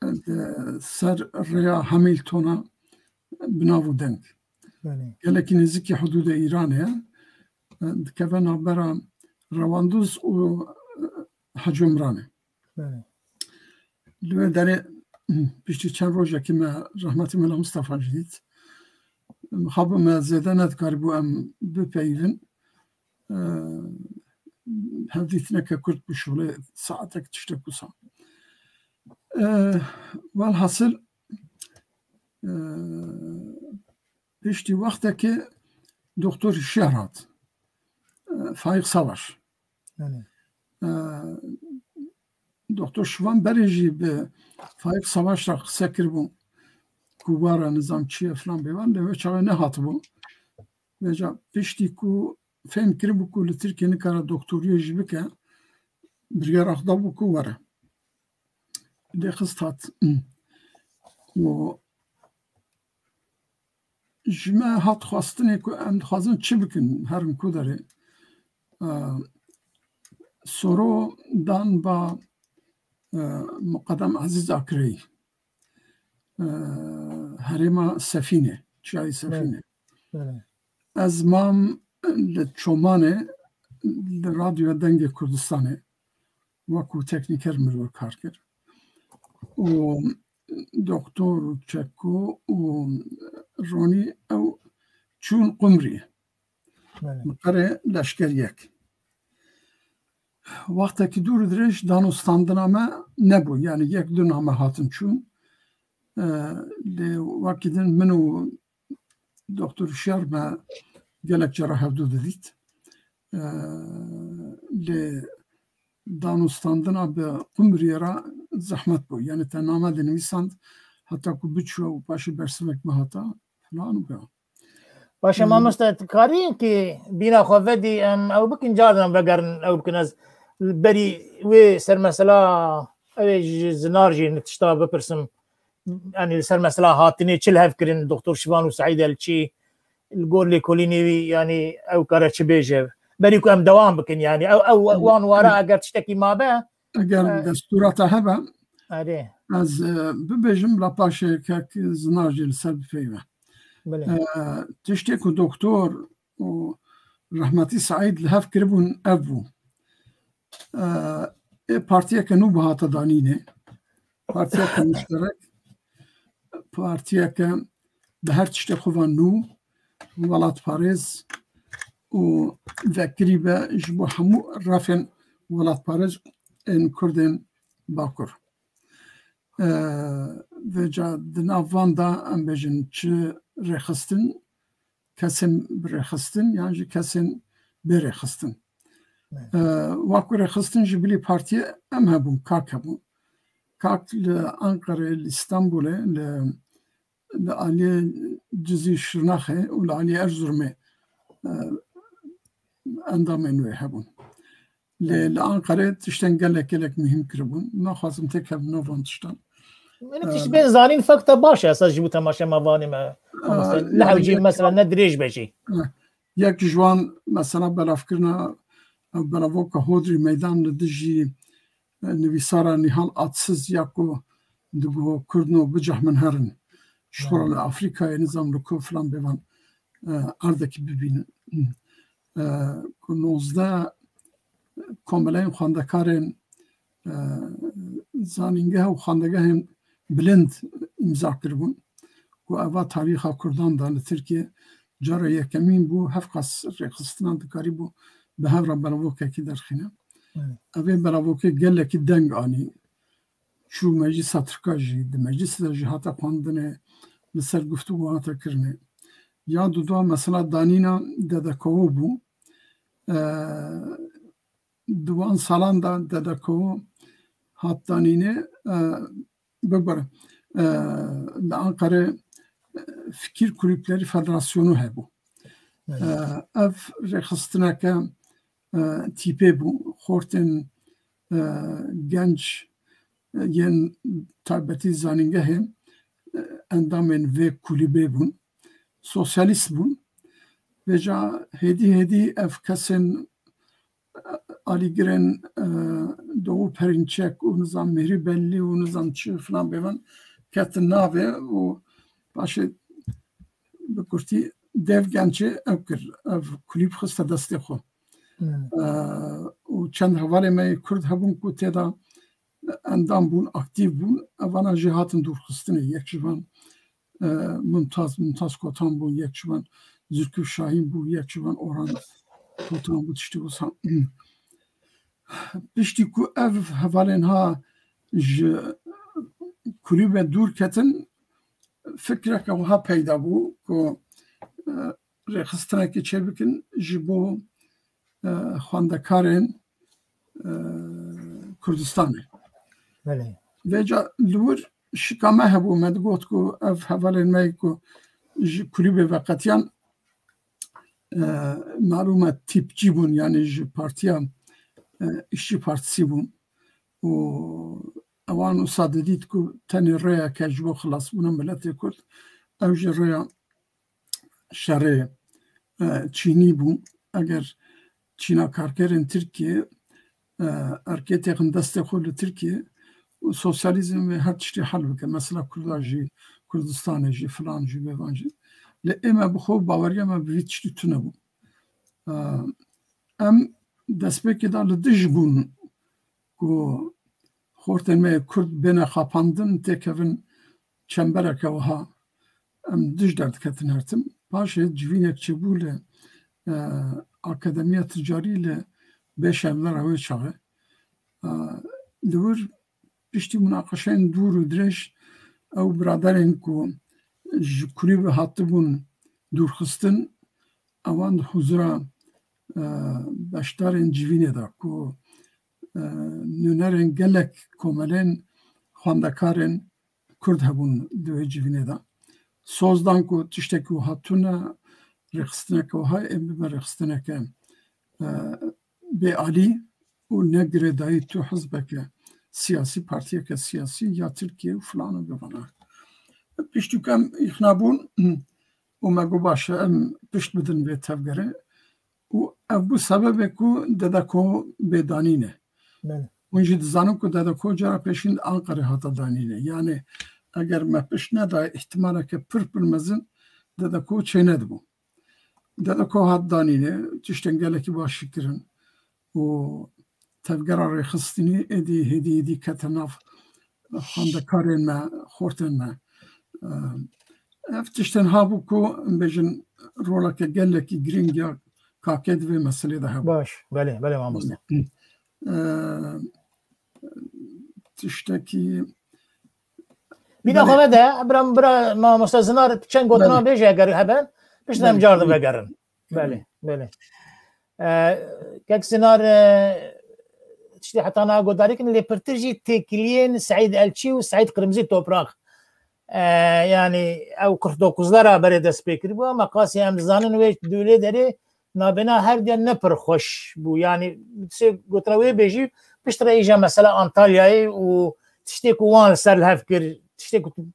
li ser rêya Hamiltona bi nav û deng. Belê. Gelekî nêzîkî hudûdê Îranê ye. E, dikeve navbera Rewandûz û, e, Hecî Umranê. Belê. Li wê derê, piştî çend rojekî me rehmetî Mela Mistefa jî dît. Mixabin me zêde nedikarîbû em bipeyivin. E, hevdîtineke kurt bû, şolê saetek tiştek wisa. E, welhasil, e, piştî wextekê doktor Hişyar hat. E, Faîq Savaş. Belê. E, doktor Şivan berê jî bi Faîq Savaş re qise kiribû ku were nizam çi ye filan bêvan, lê wê çaxê nehatibû. Vêca piştî ku fêm kiribû ku li Tirkiyê nikare doktoriyê jî bike, biryara xwe dabû ku were. Lê xist hat. Û ji me hat xwestinê ku em dixwazin çi bikin, herin ku derê. E, Soro dan ba, e, Muqedem Ezîz Akreyî, e, herêma Sefînê, çiyayê Sefînê. Belê. Ez mam li Çomanê, li Radyoya Dengê Kurdistanê wekî teknîker mirov kar kir. Û doktor Çeko û Ronî ew çûn Qumrî. Belê. Miqerê leşker yek. Wextekî dûr dirêj danûstandina me nebû. Yani yek du name hatin çûn. E, lê wekî din min û doktor Hişyar me gelek cara hevdû didît. E, lê danûstandina bi Qumriyê re zehmet bû. Yani te name dinivîsand, heta ku biçû û paşê bersivek bihata filan û ya. Paşa mamoste, tu karî ki bîna xwe vedî, em ew bikin, cardan vegerin ew bikin. Ez berî wê ser mesela, ew ê ji Zinar jî tişta bipirsim. Yanî li ser mesela hatinê çi li hev kirin, Doktor Şivan û Seîd Elçî, li gor lêkolînê wî, yanî ew kare çi bêje. Berî ku em dewam bikin, yanî ew, ew wan wara eger tiştekî mabe. Eger destûra te hebe, erê, ez, e, bibêjim, bila paşê kek Zinar jî li ser bipeyve. Belê. E, tiştê ku doktor û rehmetî Seîd li hev kiribûn ev bû. E, ê partiyeke nû bihate danînê. Partiyeke muşterek, partiyeke bi her tiştê xwe ve nû, welatparêz û vekirî be ji bo hemû refên welatparêz ên Kurdên Bakur. E, vêca di nav van de em bêjin çi rêxistin, kesên bi rêxistin yan jî kesên bê rêxistin. Evet. E, wek ku rêxistin ji bilî partiyê em hebûn, kak hebûn. Kak li Anqerê, li Stenbolê, li, li aliyê Cizîr Şirnaxê û li aliyê Erzurumê, e, endamên wê hebûn. Lê li Anqerê tiştên gelek gelek muhîm kiribûn. Naxwazim têkevim nav van tiştan. Min tişt bên zanîn fekte baş e, esas ji bo temaşe me vanê me. Mamoste, ne hewcî mesela ne dirêj be jî. Yek ji wan mesela belavkirina, ew belavoka Hodrî Meydan li dijî, e, nivîsara Nîhal Atsiz ya ku digo Kurdno bicah min herin. Ji xwe re li Afrîkayê nizam li ku filan bêvan, e, erdekî bibînin. E, ku nozdeh komeleyên xwendekarên, e, zanîngeha û xwendegehên bilind îmza kiribûn, ku eva tarîxa Kurdan de li Tirkiye cara yekemîn bû, hevqas rêxistinan dikarîbû bi hev re belavokekî derxîne. Evet. Evê belavokê gelekî deng anî. Çû meclisa Tirka jî, di meclisê de jî hate xwendinê, li ser guftûgo hate kirinê. Ya dudua mesela danîna D D K O bû. E, di wan salan de D D K O hat danînê, e, bibir, e, li Anqerê, e, Fikir Kulüpleri Federasyonu hebû. Evet. E, ev rêxistineke, e, tîpê bû. Xortên, e, genc, e, yên taybetî zanîngehê, e, endamên vê kulîbê bûn. Sosyalîst bûn. Vêca hêdî hêdî ev kesên, e, alîgirên, e, Doğu Perinçek û nizam Mihri Belli û nizam çi filan bêvan ketin navê û paşê bi kurtî Dev Gençê ew kir, ev kulîb xiste destê xwe. Hmm. E, û çend hevalê me yê Kurd hebûn ku tê de endam bûn, aktîf bûn. Evana jî hatin dûrxistinê. Yek ji van, e, Mumtaz, Mumtaz Kotan bû, yek ji van Zülküf Şahin bû, yek ji van Orhan Kotan bû, tiştê wisa. Piştî ku ev hevalên ha ji kulîbe dûr ketin, fikreke wiha peyda bû ku, e, rêxistinekê çêbikin ji bo, e, xwendekarên, e, Kurdistanê. Belê. Vêca li wir şika me hebû, me digot ku ev hevalên me ku ji kulîbê veqetiyan, e, malûm e tîpçî bûn, yanî ji partiya, e, Îşçi Partisi bûn. Û ewan wisa didît ku tenê rêyeke ji bo xilasbûna miletê Kurd, ew jî rêya şerê, e, çînî bû. Eger çîna karkerên Tirkiye, e, erkê têxin destê xwe li Tirkiye û sosyalîzm wê her tiştî hel bike. Mesela Kurda jî, Kurdistanê jî, filan jî, bêvan jî. Lê ê me bi xwe baweriya me bi vî tiştî tune bû. E, em destpêkê de li dij bûn ku xortên me yê Kurd bêne xapandin, têkevin çembereke wiha, em dij derdiketin her tim. Paşê civînek çêbû li, e, Akademiya Ticarî li Bêşevlera wê çaxê. E, li wir piştî munaqeşeyên dûr û dirêj ew biraderên ku ji kulîbê hatibûn dûrxistin, ewan di huzura, e, beşdarên civînê de ku, e, nûnerên gelek komelên xwendekarên Kurd hebûn di wê civînê de. Soz dan ku tiştekî wiha tune, rêxistineke wiha ê bibe rêxistineke, e, bêalî û ne girêdayî tu hizbeke siyasî, partiyeke siyasî ya Tirkiye û filan û bivana. Piştî ku em îxna bûn û me got, "Baş e, em pişt bidin vê tevgerê." Û ev bû sebebê ku Dedeko bê danîn e. Belê. Hûn jî dizanin ku Dedeko cara pêşîn di Anqerê hate danîne. Yani eger me pişt nedayê, îhtimaleke pir pir mezin Dedeko çênedibû. Dedeko hat danîne, tiştên gelekî baş jî kirin û tevgera rêxistinî êdî hêdî hêdî kete nav xwendekarên me, xortên me. Ev tiştên habû ku, em bêjin, roleke gelekî girîng ya Kakê di vê meselê de hebû. Baş, belê, belê mamoste. Eee, tiştekî Bîna Belê. Xwe vede, bira, bira mamoste Zinar çend gotina Belê. Bêje eger hebe, piştre em Belê. Car de vegerin. Belê, belê. E, kek Zinar, e, tiştê heta niha godarî kin, lê pirtir jî têkiliyên Seîd Elçî û Seîd Qirmizî Toprak. E, yani ew kırk dokuzlara berê dest pê kiribû, ama qasî em dizanin wê dûlê derê nabêna her diyan ne pir xweş bû. Yani sê gotina wê bêjî, piştre îja mesela Antalyayê û tiştê ku wan li ser li hev kir, tiştê ku tu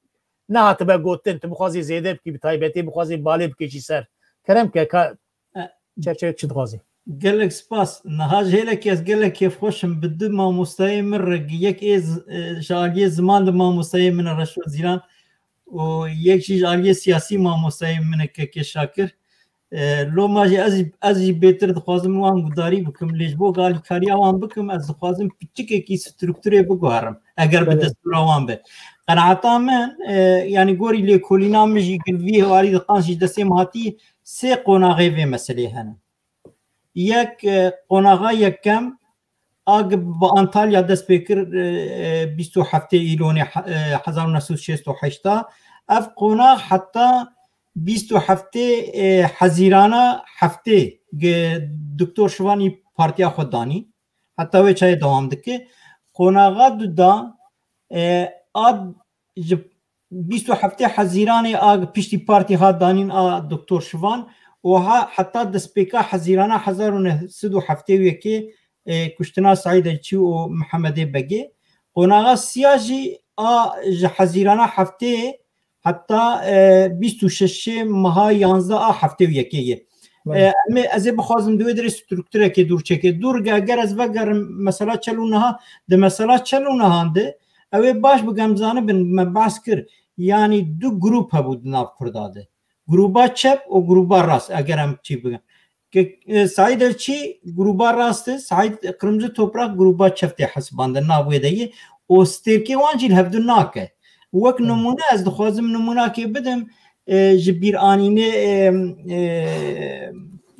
nehatibe gotin, tu bixwazî zêde bikî, bi taybetî bixwazî balê bikêşî ser. Kerem ke, ka E, çerçevek çi dixwazî? Gelek spas. Niha ji hêlekê ez gelek kêfxweş im. Bi du mamostayê min re, yek ê z-, e, ji aliyê ziman de mamostayê min e Reşo Zîlan û yek jî ji aliyê siyasî mamostayê min e Kekê Şakir. E, loma jî ez, ez jî bêtir dixwazim wan gudarî bikim. Lê ji bo alîkariya wan bikim, ez dixwazim piçikekî strukturê biguherim. Eger bi Belê. Destûra wan be. Qenaeta min, e, yanî gorî lêkolîna min jî, vî hevalî diqan jî destê min hatî, sê qonaxê vê meselê hene. Yek, e, qonaxa yekem, a gi bi Antalya dest pê kir, e, e, bîst û heftê Îlonê he-, e, hezar û neh sed û şêst û heşt a. Ev qonax heta bîst û heftê, e, Hezîrana heftê gi Doktor Şivanî partiya xwe danî. Heta wê çayê dewam dike. Qonaxa du da, e, a ji bîst û heftê Hezîranê a piştî partî hat danîn a Doktor Şivan û ha heta destpêka Hezîrana hezar û neh sed û heftê û yekê, e, kuştina Seîd Elçî û Mihemedê Begê. Qonaxa siya jî a ji Hezîrana heftê heta, e, bîst û şeşê meha yanzdeh a heftê û yekê ye. Belê. E, em ê, ez ê bixwazim di wê derê strukturekê dûr çêkê. Dûr ge-, ger ez vegerim mesela çel û niha, di mesela çel û nihan de, ew ê baş bigem zanibin, me behs kir, yanî du grûp hebû di nav Kurda de. Grûba çep û grûba rast, eger em çî bigem. Ke, e, Seîd Elçî grûba rast e, Seîd Qirmizî Toprak grûba çep tê hesibandin, nav wê de ye. Û stêrkê wan jî li hevdu nake. Wek Hı. Nimûne ez dixwazim nimûnakê bidim, e, ji bîranînê, e, e,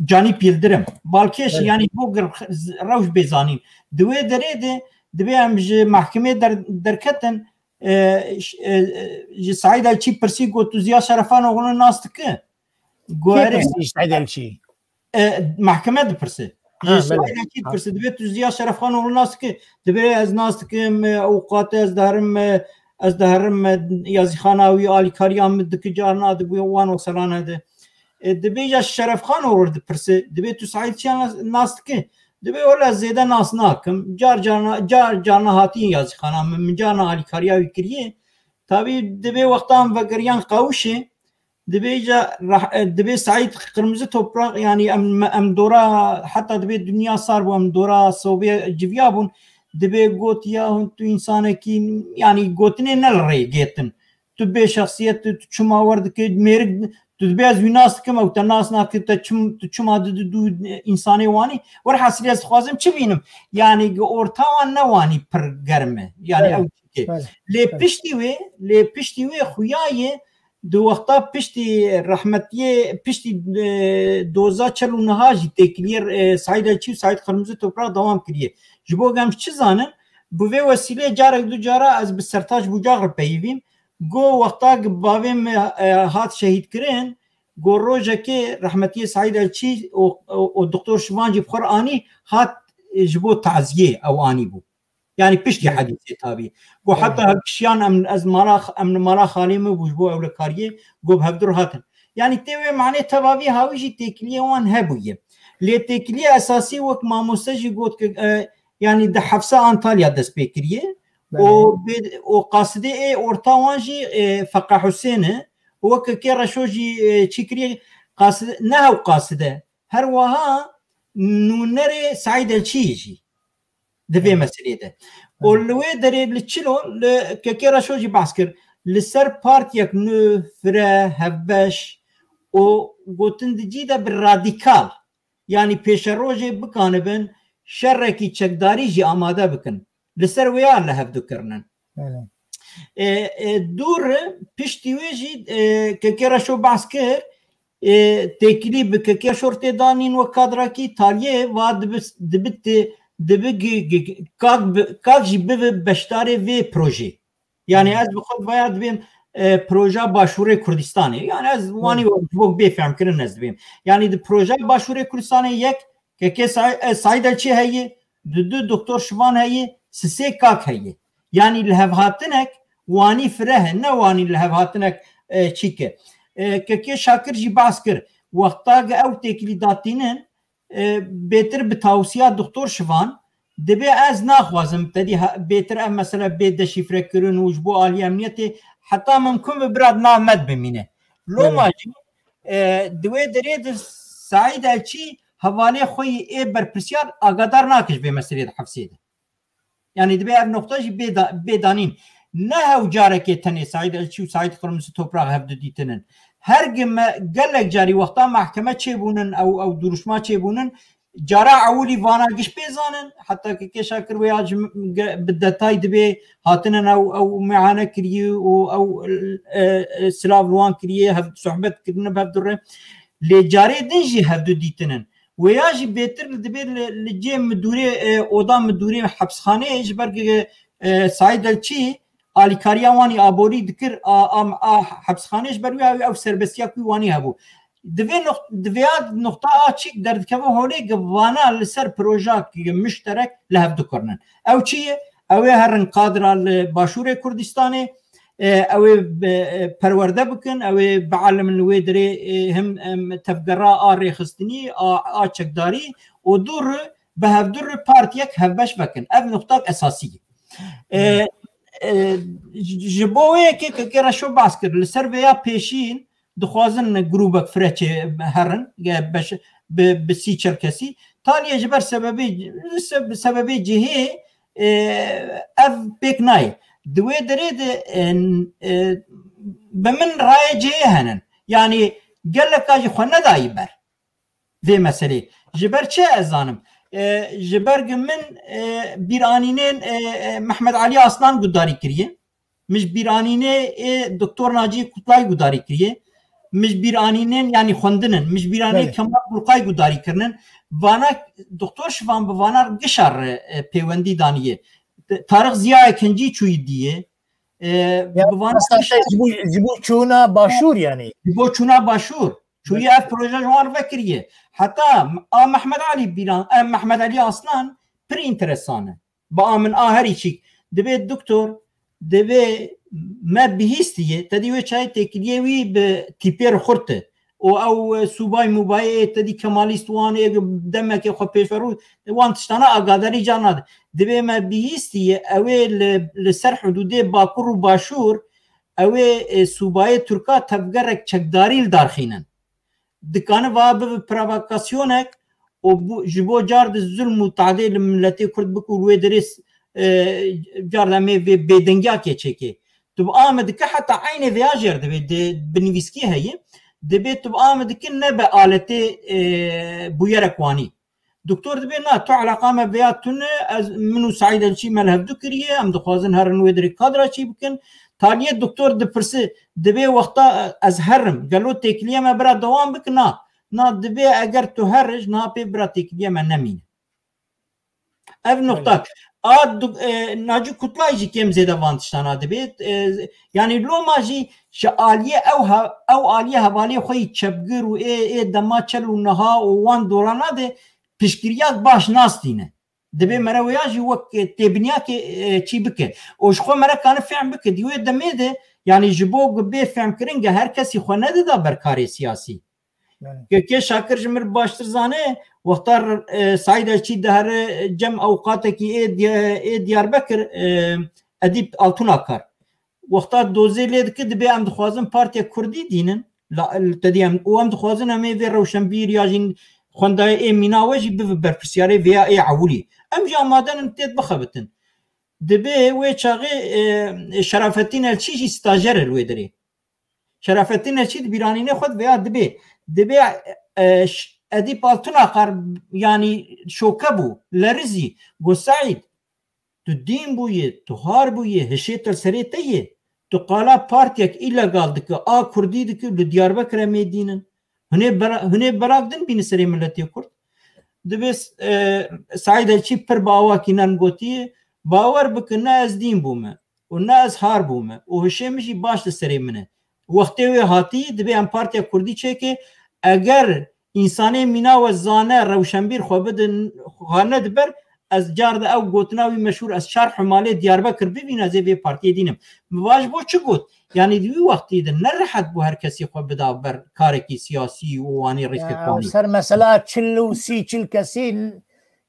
Canîp Yildirim. Balkêş, Evet. Yanî bo gir-, rewş bê zanîn. Di wê derê de dibê em ji mehkemê der-, derketin, e, ş-, e, e, ji Seîd Elçî pirsî got, "Tu Ziya Şerefanoğlu nas dike?" Kê Goerê pirsî Seîd Elçî? E, mehkeme dipirse. Ha, Ji belê. Seîd Elçî Ha. dipirse, dibê tu Ziya Şerefxanoğlu nas dikî? Dibê ez nas dikim, e, ewqatê ez diherim, e, ez diherim, e, yazîxana wî alîkariya min dike, carna dibû wan weselane de. E, dibê ya Şerefxanoğlu dipirse, dibê tu Seîd Elçî nas, nas dikî? Dibê wele zêde nas nakim. Car carna, car carna hatiye yazîxana min, min carna alîkariya wî kiriye. Tabî dibê wexta em vegeriyan qewişê, Dibê ca rah-, e, dibê Seîd Qirmizi Toprak, yanî em, em dora, heta dibê dinya sar bû, em dora sobê civiya bûn. Dibê got, ya hûn tu însanekî, yanî gotinê ne li rê gêtin. Tu bê şexsiyet, tu, tu çima wer dikê, mêrik, tu dibê ez wî nas dikim, ew te nas nakir, te çim, tu çima di, di, du însanê wanî. Werhasilî ez dixwazim çi bînim? Yanî orta wan ne wanî pir germ e. Yanî Evet. ew çike. Evet. Lê Evet. piştî wê, lê piştî wê xuya ye, Di wexta piştî rehmetiyê, piştî, e, doza çel û niha jî têkiliyê, e, Seîd Elçî û Seîd Qirmizi Toprak dewam kiriye. Ji bo em çi zanin, bi vê wesîlê carek du cara ez bi Sertaç Bucak re peyivîm. Got wexta ku bavê me, e, hat şehîdkirin, got rojekê rehmetiyê Seîd Elçî û, û, û Doktor Şivan jî bi xwe re anî hat, e, ji bo taziyê ew anîbû. Yanî piştî Evet. hedîsê tabî. Got Evet. heta hevkişiyan em, ez mala, em li mala xalê min bû ji bo ewlekariyê, got bi hevdu re hatin. Yanî tê wê manê tevavî hawî jî têkiliyê wan hebûye. Lê têkiliyê esasî wek mamoste jî got ki, e, yanî di hefsa Antalya dest pê kiriye. Belê. O bê-, o qasidê ê orta wan jî, e, Feqa Husên e. Wek Kekê Reşo jî, e, çî kiriye, qaside, ne hew qaside. Her wiha nûnerê Seîd Elçiyê jî di vê meseleyê de. Û li wê derê li çilo li Kekê Reşo jî behs kir. Li ser partiyek nû, fire, hevbeş û gotin di cî de bi radîkal, yanî pêşerojê bikanibin şerekî çekdarî jî amade bikin. Li ser wê ya li hevdu kirinin. Belê. E, e, dûr piştî wê jî, e, Kekê Reşo behs kir, e, têkilî bi Kekê Şor tê danîn wek kadrakî, taliyê va dibi, dibi tê, dibi gi-, gi-, kak bi-, kak jî bibe beşdarê vê projê. Yanî ez bi xwe vaya dibêm, e, proja Başûrê Kurdistanê. Yanî ez wanî ji bo bê fehmkirin ez dibêm. Yanî di proja Başûrê Kurdistanê yek Kekê Sa-, e, Saîd Elçî heye, di du Doktor Şivan heye, sisê kak heye. Yanî li hevhatinek wanî fireh e, ne wanî li hevhatinek, e, çîk e. E, Kekê Şakir jî behs kir. Wexta ki ew têkilî datînin, e, bêtir bi tawsiya Doktor Şivan, dibê ez naxwazim tedî ha-, bêtir ev mesele bê deşîfrekirin û ji bo aliyê emniyetê heta mimkun bi bira di nav me de bimîne. Loma Evet. jî, e, di wê derê de Saîd Elçî hevalê xwe yî ê berpirsiyar agadar nake ji vê meselê di hefsê de. Yanî dibe ev noqta jî bê da-, bê danîn. Ne hew carekê tenê Saîd Elçî û Saîd Qirmisi Toprak hevdu dîtinin. Her gi me gelek carî wexta mahkeme çêbûnin, ew, ew duruşma çêbûnin, cara ewilî vana giş pê zanin, heta ki Kekê Şakir wê ya ji ge-, bi detay dibê hatinin ew, ew meane kiriye û ew, e, e, silav li wan kiriye, hev-, sohbet kirine bi hevdu re. Lê carê din jî hevdu dîtinin. Wêya jî bêtir li dibê li, li cê midûrê, e, oda midûrê hepsxaneyê ji ber ki, e, Saîd Elçî alîkariya wanî aborî dikir a, a, a hepsxanê ji ber wî ew, ew serbestiya ku wanî hebû. Divê noq-, divêya noqta a çîk derdikeve holê ki vana li ser proja ki mişterek li hev dikirinin. Ew çi ye? Ew ê herin kadra li Başûrê Kurdistanê, e, ew ê bi, e, perwerde bikin, ew ê bialimin li wê derê, e, him, em, tevgera a rêxistinî, a, a çekdarî û dûr bi hevdûr partiyek hevbeş vekin. Ev noqtak esasî ye. E, e, ji, ji bo wê yekê Kekê Reşo behs kir. Li ser vêya pêşîn dixwazin grûbek fireçê herin, ge beş, bi, bi sî çel kesî. Taliyê ji ber sebebê, se-, sebebê cihê, e, ev pêk nayê. Di wê derê de, e, e, bi min rayê cihê henin. Yanî geleka jî xwe nedayî ber vê meselê. Ji ber çi ez zanim? E, ji ber ku min, e, bîranînên, e, e, Mehmet Alî Aslan guhdarî kiriye. Min ji bîranînê ê Doktor Nacî Kutlay gudarî kiriye. Min ji bîranînên, yanî xwendinin, min ji bîranê Belê. Kemal Burkay gudarî kirinin. Vana Doktor Şivan bi vana gişa re, e, pêwendî daniye. Tarix Ziya Ekincî çûyî diye. E, Ya, bi vana aslında gişa ji bo, ji bo çûna başûr yanî. Ji bo çûna başûr. Çûyî ev proje ji wan re vekiriye. Heta a Mehmet Alî Bîran, e, Mehmet Alî Aslan pir înteresan e. Ba min a herî çîk. Dibê doktor, dibê me bihîstiye, te dî wê çayê têkiliyê wî bi tîpê re xurt e. Û ew, e, sûbay mûbayê ê te dî Kemalîst wan ê demekê xwe pêşve rû, wan tiştana agadarî ca nade. Dibê me bihîstiye, ew ê li, li ser hudûdê Bakur û Başûr, ew ê, e, sûbayê Tirka tevgerek çekdarî li dar xînin. Dikane va bibe provokasyonek û bu, ji bo car di zulm û tadê li miletê Kurd bik û li wê derê, e, car de em ê vê bêdengiyakê çêkê. Tu bi a me dike heta eynê vêya jêr dibê, di, bi nivîskî heye. Dibê tu bi a me dike nebe aletê, e, bûyerek wanî. Doktor dibê, na, tu eleqa me vêya tune, ez, min û Saîd Elçî me li hevdu kiriye, em dixwazin herin wê derê kadra çî bikin. Taliyê doktor dipirse, dibê wexta ez herim, gelo têkiliyê me bira dewam bike? Na. Na, dibê eger tu here, ji niha pê bira têkiliyê me nemîne. Ev Belê. Noqtak. A du-, e, Nacî Kutlay jî kêm zêde van tiştana dibê. E, yanî loma jî ji aliyê ew ha-, ew aliyê hevalê xwe yî çepgir û ê, ê dema çel û niha û wan dorana de piştgiriyak baş nastîne. Dibê mere wêya jî wek, e, têbiniyakê, e, çî bike. Û ji xwe mere kane fehm bike. Di wê demê de Yanî ji bo ku bê fehmkirin ge her kesî xwe nedida ber karê siyasî. Belê. Kekê Şakir ji min baştir zane, wexta, e, Saîd Elçî dihere cem ewqatekî ê Diya-, ê Diyarbekir, e, Edîp Altunakar. Wexta dozê lê dike, dibê em dixwazin partiya Kurdî dînin, la, te dî em, û em dixwazin em ê vê rewşenbîr ya jî xwendayê ê mîna we jî bibe berpirsiyarê vêya ê ewilî. Em jî amade nin têt bixebitin. Dibê wê çaxê, e, Şerafettin Elçî jî stajer e li wê derê. Şerafettin Elçî di bîranînê xwe de veya dibê, dibê, e, ş-, Edîp Altunakar, yanî şoke bû, lerizî, got, Seîd, tu dîn bûyê, tu har bûyê, hişê te li serê te yê. Tu qala partiyek îlegal dike, a kurdî dike, li Diyarbekir em ê dînin. Hûn ê bera-, hûn ê berak din bînin serê miletê kurd. Dibê, e, Seîd Elçî pir bi awakî nerm gotiye, bawer bikin, ne ez dîn bûme û ne ez har bûme û hişê min jî baş li serê min e. Wextê wê hatî, dibê em partiya kurdî çêke, eger însanê mîna we zane, rewşenbîr xwe bidin, xwe nediber, ez car de ew gotina wî meşhûr, ez çar Humalê Diyarbekir bibînim, ez ê vê partiyê dînim. Min va ji bo çi got? Yanî di wî wextî de ne rehet bû her kesî xwe bida ber karekî siyasî û wanî rêzgirtvanî. Ser mesela çil û sî çil kesî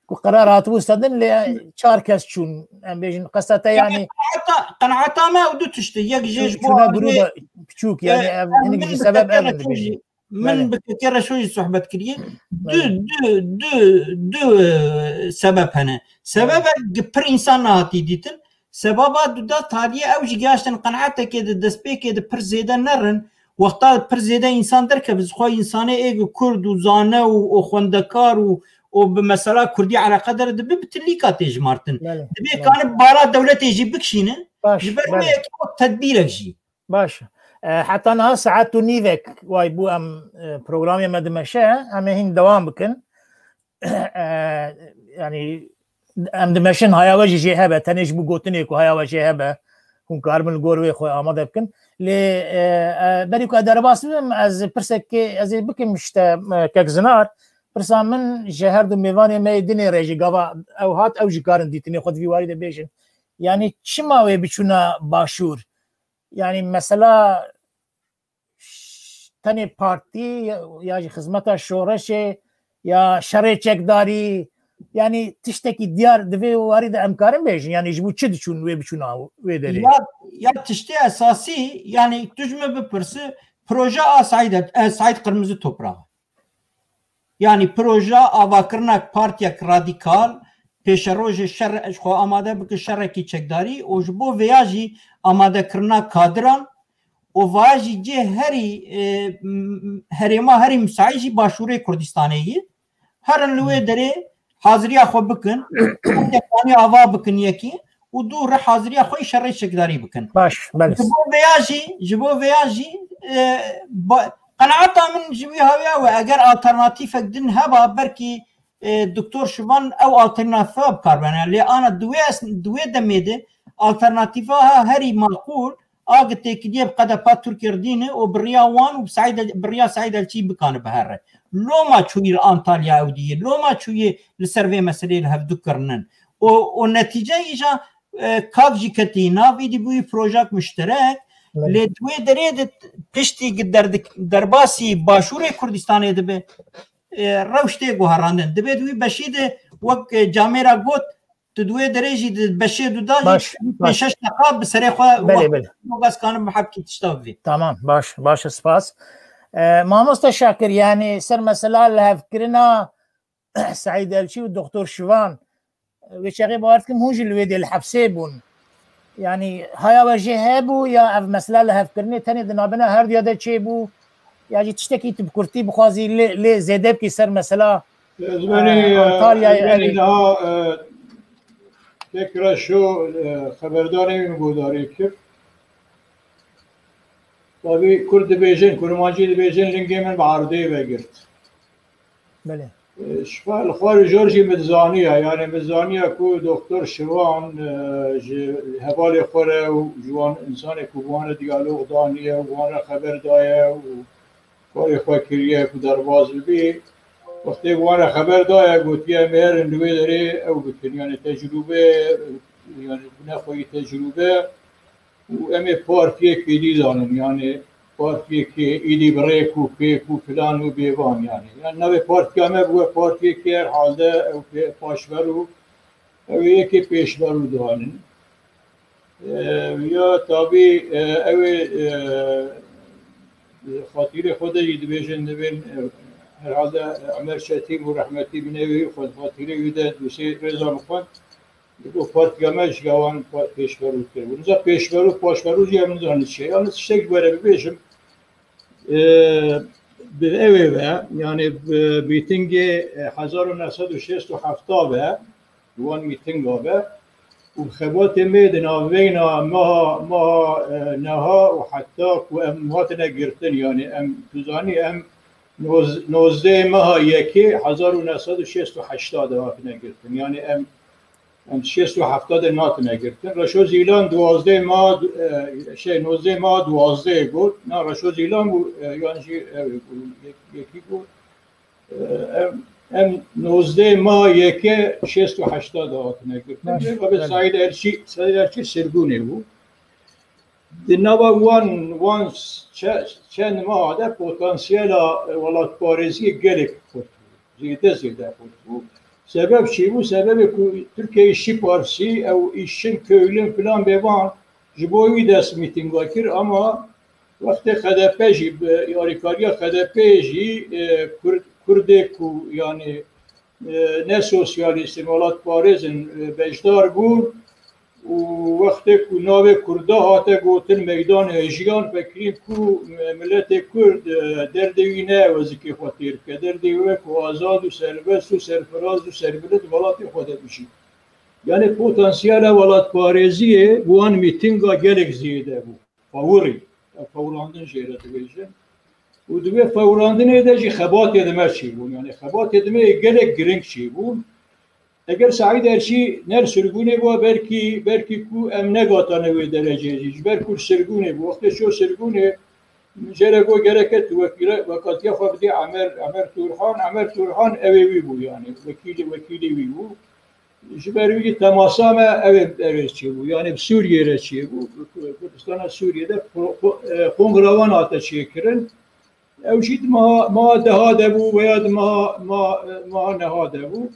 ku qerar hatibû stendin, lê çar kes çûn. Em bêjin qesta te, yanî qenaeta, qenaeta me ew du tişt e. Yek jê ji bo çûna grûba piçûk, e, yanî ev hinek ji sebeb ev in dibêjin. Min bi Kekê Reşo jî sohbet kiriye. Du, du, du, du, e, sebeb hene. Sebebek pir însan nehatî dîtin. Sebaba duda taliye ew jî gihaştin qenaetekê de destpêkê de pir zêde nerin. Wexta pir zêde însan derkeve, ji xwe însanê ê ku kurd û zane û, û xwendekar û, û bi mesela kurdî eleqedar dibe, bi tilîka tê jimartin. Belê, dibê belê. Kane bara dewletê jî bikişîne. Baş, ji ber belê. Wê yekê wek tedbîrek jî. Baş. E, heta niha saet û nîvek way bû em, e, programê me dimeşe, em ê hîn dewam bikin. E, yanî em dimeşin haya we jî jê hebe, tenê ji bo gotinê ku haya we jê hebe, hûn karibin li gor wê xwe amade bikin. Lê, e, e, berî ku ez derbas bibim, ez pirsekê, ez ê bikim işte, e, kek Zinar, pirsa min ji her du mêvanê me yê dinê re jî gava ew hat, ew jî karin dîtinê xwe di vî warî de bêjin. Yanî çima wê biçûna başûr? Yanî mesela ş-, tenê partî ya, ya jî xizmeta şoreşê ya şerê çekdarî, yanî tiştekî diyar di vê warî de em karin bêjin, yanî ji bo çi diçûn wê biçûna wê derê? Ya, ya tiştê esasî, yanî tu ji min bipirsi, proje a Saîd, e, Saîd Qirmizi Toprağı. Yanî proje avakirina partiyek radîkal, pêşerojê şer, ji xwe amade bike şerekî çekdarî û ji bo vêya jî amadekirina kadiran û vaya jî cê herî, e, m-, herêma herî misaî jî Başûrê Kurdistanê yî. Herin li wê derê haziriya xwe bikin, her kesanî ava bikin yekî û dû re haziriya xwe yî şerê çekdarî bikin. Baş, belê. Ji bo vêya jî, ji bo vêya jî, e, ba-, qenaeta min ji wî hawiya we, eger alternatîfek din heba, belkî, e, Doktor Şivan ew alternatîfa bi kar bene. Lê ana di wê es-, di wê demê de alternatîfa ha herî maqûl, a gi têkiliyê bi qedepa Tirkiyê re dîne û bi riya wan û bi Seîd El-, bi riya Seîd Elçî bikane bihere. Loma çûyî li Antalya ew diyê, loma çûyî li ser vê meseleyê li hevdu kirinin. Û, û netîce îja, e, kak jî ketî nav, îdî bûyî projek muşterek, belê. Lê di wê derê de piştî gi derdik-, derbasî Başûrê Kurdistanê dibe, e, rewş tê guherandin. Dibe di wî beşî de wek, e, camêra got, tu di wê derê jî di beşê du da jî baş, pênc baş. Şeş deqa bi serê xwe belê, wextê belê. Gaz kanin bi hebkî tişta bivî. Tamam, baş, baş, spas. E, mamoste Şakir, yanî ser mesela lihevkirina Seîd Elçî û Doktor Şivan, wê çaxê bawer dikim hûn jî li wê dê li hepsê bûn. Yanî haya we jê hebû ya ev mesela lihevkirinê tenê di navbena her duya de çêbû, ya jî tiştekî tu bi kurtî bixwazî lê, lê zêde bikî ser mesela, e, Antalyayê, e, Erê. Daha, e, tekrar şu, e, xeberdarê min guhdarî kir. Tabî kurd dibêjin, kurmancî dibêjin, lingê min bi erdê vegirt. Belê. E, ji xwe, li xwe jor jî min zaniya, yanî min zaniya ku Doktor Şivan, e, ji hevalê xwe re û ji wan însanê ku wan re diyalog daniye û wan re xeber daye û karê xwe kiriye ku derbas bibî. Wextê wan re xeber daye, gotiye, em ê herin li wê derê ew bikin, yanî tecrûbe, yanî bine xwe yî tecrûbe. û em ê partiyekê dî zanin, yani partiyekê êdî bi rêk û pêk û filan û bêvan yani. Yani navê partiya me bûye partiyekê herhalde ew pê-, paşverû, ew ê yekê pêşverû dianin. E, ya tabî, e, ew ê, e, xatirê xwe de jî dibêjin, dibên, e, herhalde Emer Çetîn û rehmetî binêvê xwe xatirê wî de dûsê rêza min xwend. Û partiya me ji wan pa-, pêşverû kir. Û niza pêşverû, paşverû jî em nizanin çi ye. Yalnız tiştek ji we re bibêjim. E, bi ew ê ve, yani bi mîtingê, e, hezar û neh sed û şêst û hefta ve, wan mîtinga ve, û xebatê me di navbeyna meha, meha, e, neha û heta ku em hatine girtin, yani em, tu zanî, em noz-, nozdeh meha yekê hezar û neh sed û şêst û heşta de hatine girtin. Yani em, em şêst û hefta de hatine girtin. Reşo Zîlan duwazdeh meha, e, şey, nozdeh meha duwazdeh got. Na Reşo Zîlan bû, e, yan jî, e, yek-, yekî bû. E, em, em nozdeh meha yekê şêst û heşta de hatine girtin. Baş, Lê Babê belê. Saîd Erçî, Saîd Erçî sirgûnê bû. Di nava wan, wan çe-, çend meha de potansiyela, e, welatparêziyê gelek kurt bû. Zêde, zêde kurt bû. Sebeb çi bû? Sebebê ku Tirkiye İşçi Partisi, ew îşçin, köylün filan bêvan ji bo wî dest mîtinga kir, ama wextê H D P jî, bi yarîkariya H D P jî, e, Kurd, Kurdê ku, yani, e, ne sosyalîst in, welatparêz in, e, beşdar bûn û wextê ku navê Kurda hate gotin, meydan hejiyan, vekirîn ku, e, miletê Kurd, e, derdê wî ne ew e zikê xwe têr bike, derdê wî wek azad û serbest û serfiraz û serbilind welatê xwe de bijî. Yani potansiyela welatparêziyê bi wan mîtinga gelek zêde bû. Fewirî, ev fewrandin jê re dibêjin. Û di vê fewrandinê de jî xebatê di me çêbûn. Yani xebatê di me yê gelek giring çêbûn. Eger Saîd Erçî ner sirgûnê bû, belkî, belkî ku em negatane wê dereceyê jî. Ji ber ku sirgûnê bû. Wextê çû sirgûnê, min jê re got gereke tu wekîle-, wekatiya xwe bidî Emer, Emer Turhan. Emer Turhan ew ê wî bû yani. Wekîlê, wekîlê wî bû. Ji ber wî jî temasa me ew ê, ew ê çêbû. Yani bi Sûriyê re çêbû. Kurdistana Sûriyê de ko-, ko-, e, kongra wan hate çêkirin. Ew jî di meha, meha deha de bû veya di meha, meha, meha neha de bû.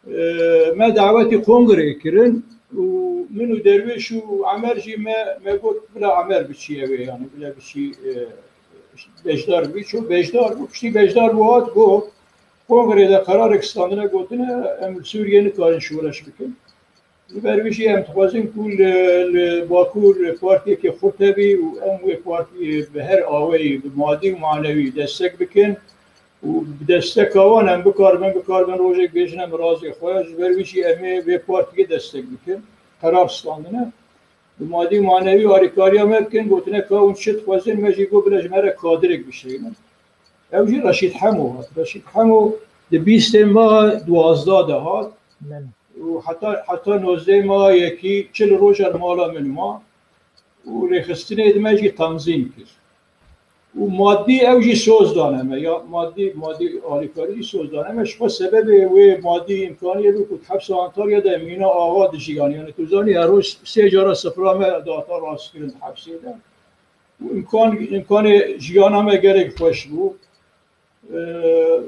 E, me dawetî kongreyê kirin û min û Derwêş û Emer jî me, me got bila Emer biçî ew ê, yani bila biçî, e, beşdar bî, çû beşdar bû, piştî beşdar bû hat got, kongrê de qerarek standine gotine, em li Sûriyê nikarin şoreş bikin. Li ber wî jî em dixwazin ku li, li Bakur partiyekê xurt hebî û em wê partiyê bi her awayî, bi madî û manewî destek bikin û bi desteka wan em bikaribin, bikaribin rojek bêjine mirazê xwe. Ji ber wî jî em ê vê partiyê destek bikin. Qerar standine. Bi madî û manewî alîkariya me bikin, gotine ka hûn çi dixwazin, me jî got bile ji me re kadirek bişeynin. Ew jî Reşîd Hemo hat. Reşîd Hemo di bîstê meha duwazdeh de hat. Belê. Û heta, heta nozdeh meha yekî çil roja li mala min ma. Û rêxistinê di me jî tanzîm kir. Û madî ew jî soz dane me. Ya madî, madî alîkarî jî soz dane me. Ji xwe sebebê wê madî îmkaniyê bû ku di hepsa Antalya de Mîna Axa dijiyan. Yani tu zanî her roj sê cara sifra me data rastkirin di hepsê de. Û îmkan, îmkanê jiyana me gelek xweş bû. Eee,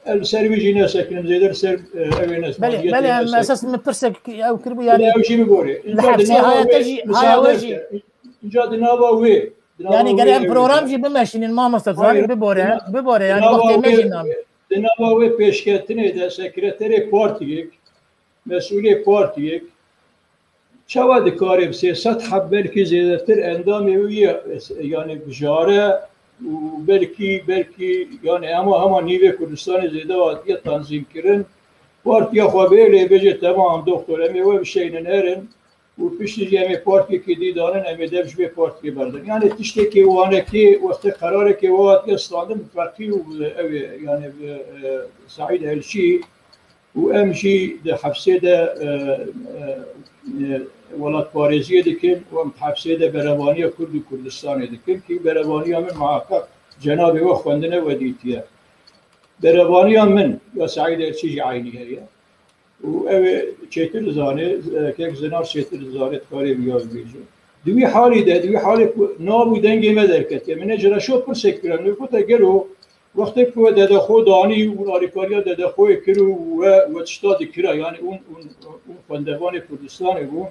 ez li ser wî jî nesekinim, zêde li ser, eee, ew ê nesma Belê, niyetê belê, em nesekinim. Esas min pirsek ew kiribû, Belê, yani ew jî bibore. Li Înca di hepsê nava haya te wê jî, haya we jî. Înca di nava wê, di nava Yani wê gerek em ew program ê. Jî bimeşînin, mamoste, Hayır, zanî bibore, di na-, bibore, di yani nava wextê me wê, jî name. Di nava wê pêşketinê de sekreterê partiyek, mesûlê partiyek, Çawa dikare bi sê sed heb belkî zêdetir endamê wî ye, yani bijare û belkî, belkî yani hema, hema nîvê Kurdistanê zêde hatiye tanzîmkirin. Partiya xwe bê lê bêje, temam, doktor, em ê we bişeynin herin û piştî jî em ê partiyekê dî danin, em ê dev ji vê partiyê berdin. Yani tiştekê wanekê, wextê qerarekê we hatiye standin bi Feqî û bi ew ê, yani bi, e, Saîd Elçî, û em jî di hepsê de, e, e, e, welatparêziyê dikin û em di hepsê de berevaniya Kurd û Kurdistanê dikin, kî berevaniya min muheqeq cenabê we xwendine we dîtiye. Berevaniya min ya Seîd Erçî jî eynî heye. Û ew ê çêtir dizane, e, kek Zinar çêtir dizane, dikarê viya bibêje. Di wî halî de, di wî halê ku nav û dengê me derketiye. Min ê ji Reşo pirsek kir, min ê gote, gelo wextê ku we dedexwe danî û alîkariya dedexweyê kir û we, we tişta dikira, yanî ûn, ûn, ûn xwendevanê Kurdistanê bû,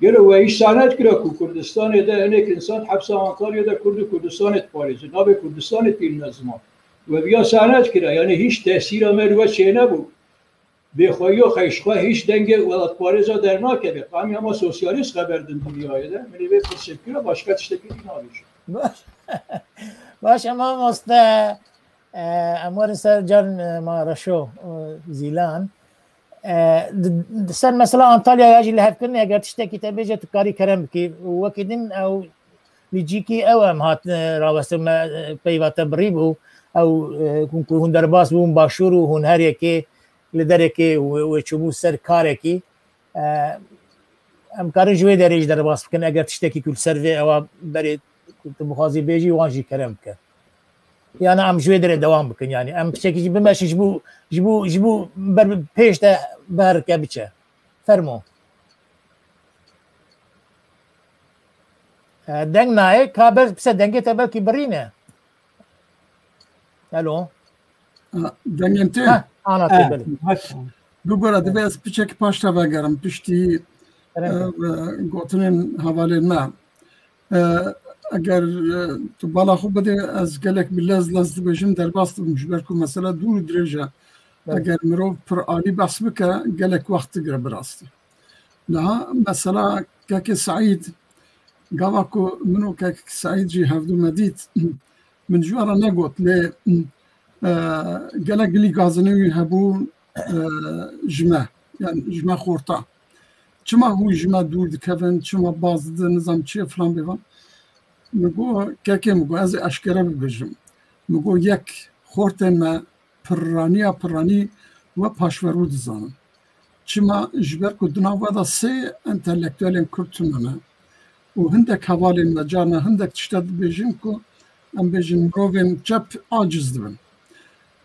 gelo we hîç sahne dikira ku Kurdistanê de hinek însan hepsa Antalyayê de Kurd û Kurdistanê diparêzin? Navê Kurdistanê tînin ziman. We viya sahne dikira, yanî hîç tesîra me li we çênebû. Bêxweyiya xwe ji xwe hîç dengê welatparêza dernakeve. Qamî hema sosyalîst xeber din dinyayê de. Min ê vê pirsê kira, başka tiştekî dî nabêjim. Baş. Baş, em mamoste, e, em werin ser can, e, ma Reşo, e, Zîlan. E, di, di ser mesela Antalya ya jî lihevkirinê eger tiştekî te bêje, tu karî kerem bikî. Wekî din ew lîcîkî ew em hat, e, rawestin me, e, peyva te birî bû. Ew, e, hûn ku hûn derbas bûn başûr û hûn her yekê li derekê wê, wê çûbû ser karekî, e, em karin ji wê derê jî derbas bikin. Eger tiştekî ku li ser vê ewa berê ku tu bixwazî bêjî, wan jî kerem bike. Yana em ji wê derê dewam bikin, yanî em piçekî jî bimeşin ji bo, ji bo, ji bo ber bi pêş de berke biçe. Fermo. E, deng nayê, ka ber, pise dengê te belkî birîne. Alo. Ha, dengên tê? Ha, ana tê, belê. Baş. Bibore, divê ez piçekî paş te vegerim, piştî, Kerem e, e, gotinên hevalên me. E, eger, e, tu bala xwe bidê, ez gelek bi lez lez dibêjim, derbas dibim, ji ber ku mesele dûr û dirêj e. Evet. Eger mirov pir alî behs bike, gelek wext digire bi rastî. Niha mesela kekê Seîd, gava ku min û kek Seîd jî hevdû me dît, min ji we re negot, lê, e, gelek gilî gazinê wî hebû, e, ji me, yani ji me xorta. Çima hûn ji me dûr dikevin, çima baz didin, nizam çi ye, filan bêvan. Min got, kekê, min got, ez ê eşkere bibêjim. Min got, yek, xortên me pirraniya pirranî we paşverû dizanin. Çima? Ji ber ku di nav we de sê entelektuelên Kurd tune ne. Û hindek hevalên me carna hindek tişta dibêjin ku em bêjin mirovên çep aciz dibin.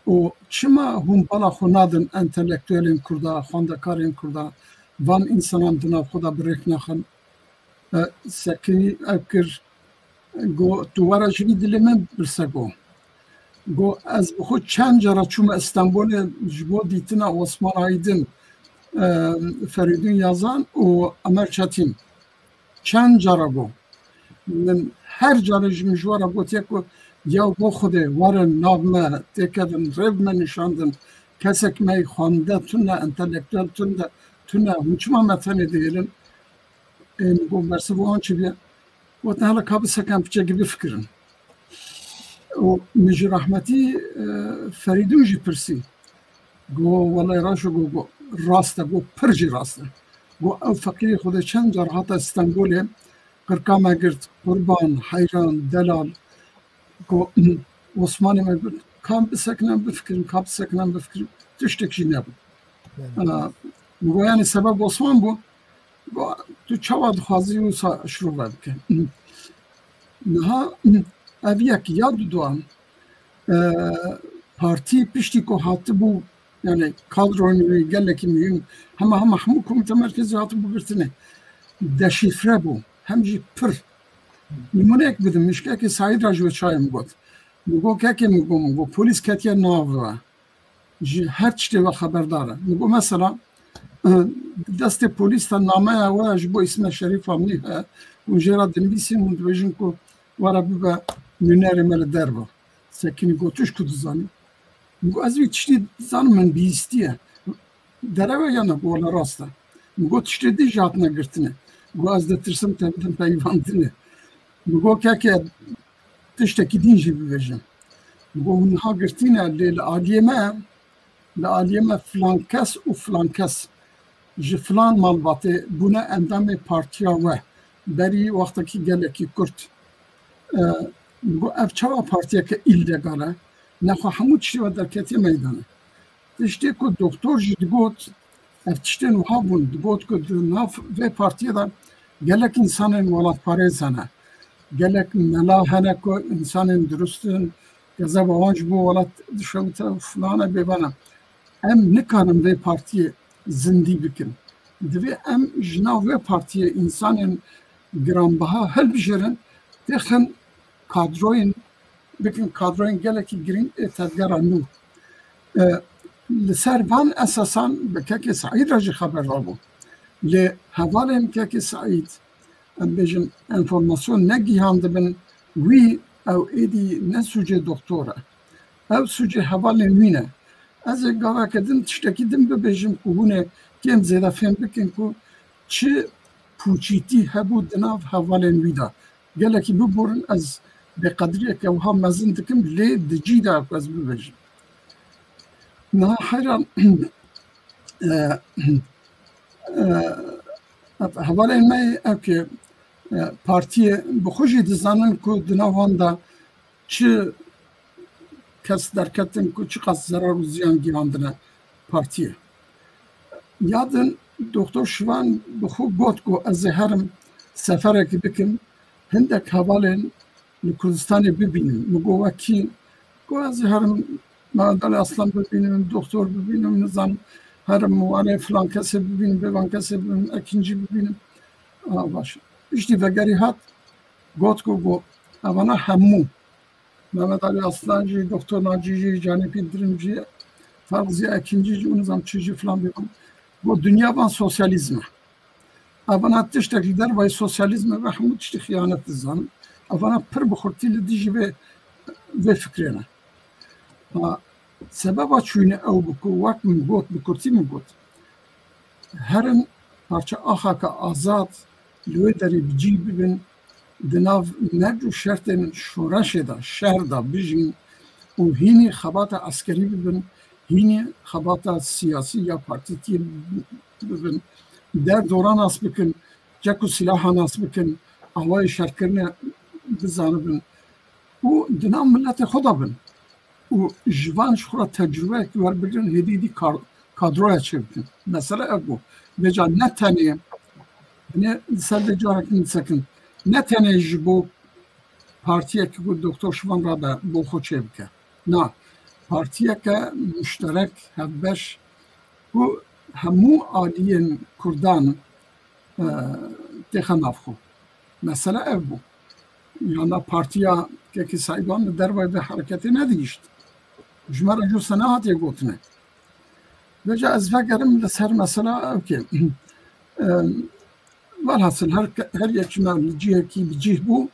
Û çima hûn bala xwe nadin entelektuelên Kurda, xwendekarên Kurda, van însanan di nav xwe de bi rêk naxin? E, Sekînî ev kir, got, tu were ji vî dilê min bipirse, got. Got, ez bi xwe çend cara çûme Stenbolê ji bo dîtina Osman Aydin, e, Ferîdûn Yazan û Emer Çetîn. Çend cara got. Min her carê ji min ji we re gotiye ku ya bo Xwedê werin nav me têkevin, rê bi me nîşan din. Kesek me yê xwende tune, entelektuel tune, tune. Hûn çima me tenê dihêlin? Ê, min got, bersiva wan çi bûye? Gotin, hele ka bisekin, piçekî bifikirin. Û min ji rehmetî, e, Ferîdûn jî pirsî. Got, welay Reşo, got, got, rast e, got, pir jî rast e. Got, ew feqîrê Xwedê çend car hate Stenbolê, qirka me girt, qurban, heyran, delal. Got, Osmanê me got, ka bisekinin bifikirin, ka bisekinin bifikirin, tiştek jî nebû. Evet. Ana, min got, yani sebeb Osman bû, got, tu çawa dixwazî wisa şirove bike? Niha ev yek ya duduan, e, partî piştî ku hatibû, yani kadroyên wî gelekî muhîm, hema hema hemû komîte merkezî hatibû girtinê. Deşîfre bû, hem jî pir. Nimûneyek bidim, min ji kekê Saîd re ji wê çayê min got. Min got, kekê, min got, min got, polîs ketiye nav we. Ji her tiştê ve xeberdar e. Min got, mesela, e, destê polîs de nameya we ji bo Îsmet Şerîf Amlî heye, hûn jê re dinivîsîn, hûn dibêjin ku were bibe nûnerê me li derve. Sekînî got, tu ji ku dizanî? Min got, ez vî tiştî dizanim, min bihîstiye. Derew e ya ne? Got, wele rast e. Min got, tiştê din jî hatine girtinê. Got, ez ditirsim te bidin peyivandinê. Min got, keke, tiştekî din jî bibêjim. Min got, hûn niha girtî ne, lê li aliyê me, li aliyê me filan kes û filan kes ji filan malbatê bûne endamê partiya we. Berî wextekî gelekî kurt. E, min got, ev çawa partiyeke îllegal e? Nexwe hemû tiştê we derketiye meydanê. Tiştê ku doktor jî digot, ev tiştên wiha bûn, digot ku di nav vê partiyê de gelek însanên welatparêz hene. Gelek mela hene ku însanên dirust in, kezeba wan ji bo welat dişewite û filan e bêvan e. Em nikarin vê partiyê zindî bikin. Divê em ji nav vê partiyê însanên giranbiha hilbijêrin, têxin kadroyên, bikin kadroyên gelekî girîng ê tevgera nû. E, li ser van esasan bi Kekê Seîd re jî xeber rabû. Lê hevalên Kekê Seîd, em bêjin, enformasyon negihandibin wî, ew êdî ne sûcê doktor e. Ew sûcê hevalên wî ne. Ez ê gaveke din tiştekî din bibêjim ku hûn ê kêm zêde fêm bikin ku çi pûçîtî hebû di nav hevalên wî de. Gelekî biborin, ez bêqediriyeke wiha mezin dikim, lê di cî de ku ez bibêjim. Niha heyran, e, e, hevalên me ev ke, e, partiyê bi xwe jî dizanin ku di nav wan de çi kes derketin ku çiqas zerar û ziyan gihandine partiyê. Ya din Doktor Şivan bi xwe got ku ez ê herim seferekî bikim, hindek hevalên li Kurdistanê bibînim. Min got, wekî? Got, ez ê herim Mehmet Ali Aslan bibînim, doktor bibînim, nizam herim wanê filan kesê bibînim, bêvan kesê bibînim, ekîncî bibînim. A, baş. Piştî vegerî hat, got ku, got, evana hemû, Mehmet Ali Aslan jî, Doktor Naci jî, Canî Pildirim jî, Tarık Ziya Ekinci jî, û nizam çi jî filan bêvan. Got, dinya van sosyalîzm e. Evana tiştek li dervayî sosyalîzmê ve hemû tiştî xiyanet dizanin. Evana pir bi xurtî li dijî vê, vê fikrê ne. Ha, sebeba çûyînê ew bû ku wek min got, bi kurtî min got, herin parça axaka azad li wê derê bi cî bibin, di nav merc û şertên şoreşê de, şer de bijîn û hînî xebata eskerî bibin, hînî xebata siyasî ya partîtiyê bibin, derdora nas bikin, cek û silaha nas bikin, awayê şerkirinê bizanibin û di nav miletê xwe de bin û ji van ji xwe re tecrûbeyek werbigirin, hêdî hêdî kar-, kadroya çêbikin. Mesele ev bû. Vêca ne tenê, binê li ser vê carek min disekin, ne tenê ji bo partiyeke ku Doktor Şivan rabe bo xwe çêbike. Na, partiyeke muşterek, hevbeş, ku hemû aliyên Kurdan, e, têxe nav xwe. Mesele ev bû. Yana partiya Kekî Seîdan li dervayê vê hereketê nedigihîşt. Ji me re jû se nehatiye gotine. Vêca ez vegerim li ser mesela ew ke, e, Velhasil her ke-, her yek ji me li cihekî bi cih bû,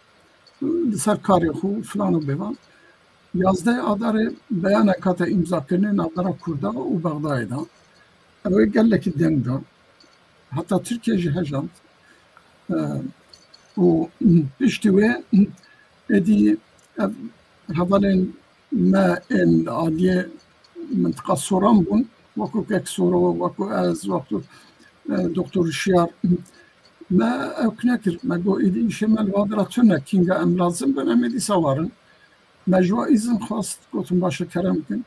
li ser karê xwe filan û bêvan. Yazdeh Adarê beyanek hate îmzakirinê navbera Kurda û Bexdayê de. Ew ê gelekî deng da. Heta Tirkiye jî hejand. E, û piştî wê êdî ev hevalên me ên li aliyê mintiqa Soran bûn, wekû Kek Soro, wekû ez, wekû, e, Doktor Şiyar. Me ew nekir, me got, êdî îşê me li va dira tune, kînga em lazim bin, em ê dîsa warin. Me ji we îzin xwest, gotin, baş e, kerem bikin.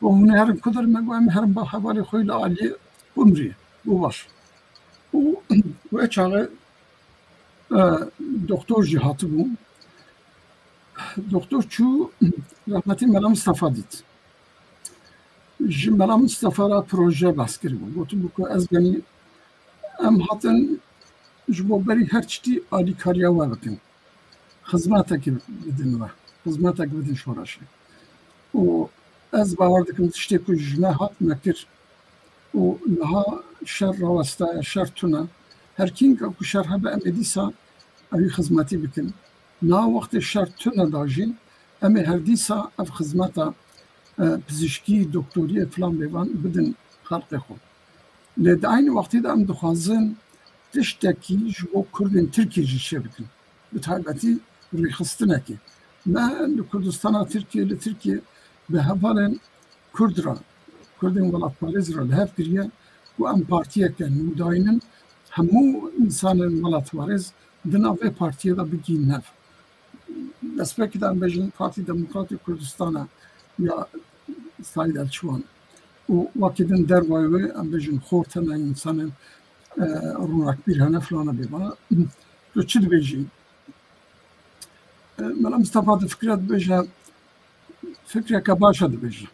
Got, hûn ê herin kudir? Me got, em ê herin ba hevalê xwe li aliyê Qumriyê. Got, baş. Û wê çaxê, e, doktor jî hatibû. Doktor çû, rehmetî Mela Mistefa dît. Ji Mela Mistefa re proje behs kiribû. Gotibû ku ez benî, em hatin ji bo berî her tiştî alîkariya we bikin. Xizmetekî bidin we. Xizmetek bidin şoreşê. Û ez bawer dikim tiştê ku ji me hat me kir. Û niha şer rawestaye, şer tune. Her kînka ku şer hebe em ê dîsa ewî xizmetî bikin. Niha wextê şer tune da jî em ê her dîsa ev xizmeta, e, pizîşkî, doktoriyê filan bêvan bidin xelqê xwe. Lê di eynî wextî de em dixwazin tiştekî ji bo Kurdên Tirkiyê jî çêbikin. Bi taybetî rêxistinekê. Me li Kurdistana Tirkiyê, li Tirkiyê bi hevalên Kurd re, Kurdên welatparêz re li hev kiriye ku em partiyeke nûdayîn in, hemû însanên welatparêz di nav vê partiyê de bigihînin hev. Destpêkê de em bêjin Partî Demokratî Kurdistan e ya Saîd Elçiwan. Û wekî din dervayê wê em bêjin xort hene, însanên, e, ronakbîr hene, filana bêvana. Tu çi dibêjî? E, Mela Mistefa difikire, dibêje, fikreke baş e dibêje.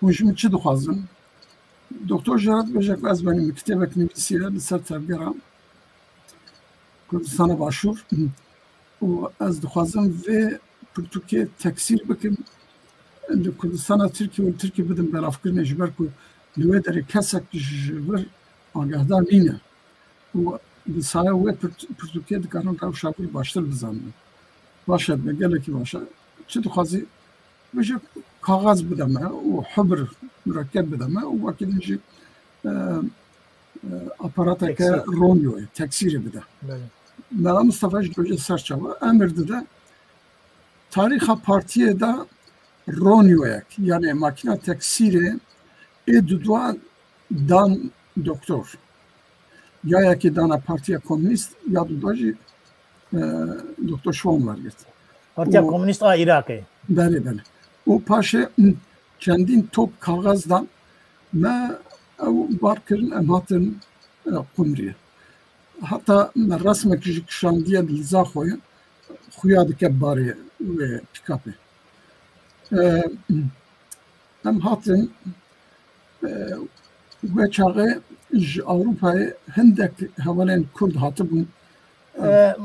Hûn ji min çi dixwazin? Doktor jê re dibêje ku ez benî min kitêbek nivîsiye li ser tevgera Kurdistana Başûr û ez dixwazim vê pirtûkê teksîr bikim, li Kurdistana Tirkiyê û li Tirkiyê bidim belavkirinê, ji ber ku li wê derê kesek ji vir agahdar nîne û bi saya wê pirt-, pirtûkê dikarin rewşa vir baştir bizanin. Baş e, dibe gelekî baş e. Çi dixwazî? Bêje kaxez bide me û hibir, murekkeb bide me û wekî din jî, e, e, aparateke Teksîr. Ronyoyê, teksîrê bide. Belê. Mela Mistefa jî dibêje ser çava, emir dide, tarîxa partiyê de ronyoyek, yanî makîna teksîrê ê dudua dan doktor. Ya yekê dana Partiya Komûnîst, ya duda jî, e, doktor Şivan wergirt. Partiya Û Komûnîst a Iraqê. Belê, belê. Û paşê, m, çendîn top kaxez dan me ew bar kirin, em hatin, e, Qumriyê. Heta me resmek jî kişandiye li Zaxoyê, xuya dike barê wê pîkapê. E, em hatin, e, wê çaxê ji Ewropayê hindek hevalên Kurd hatibûn. E,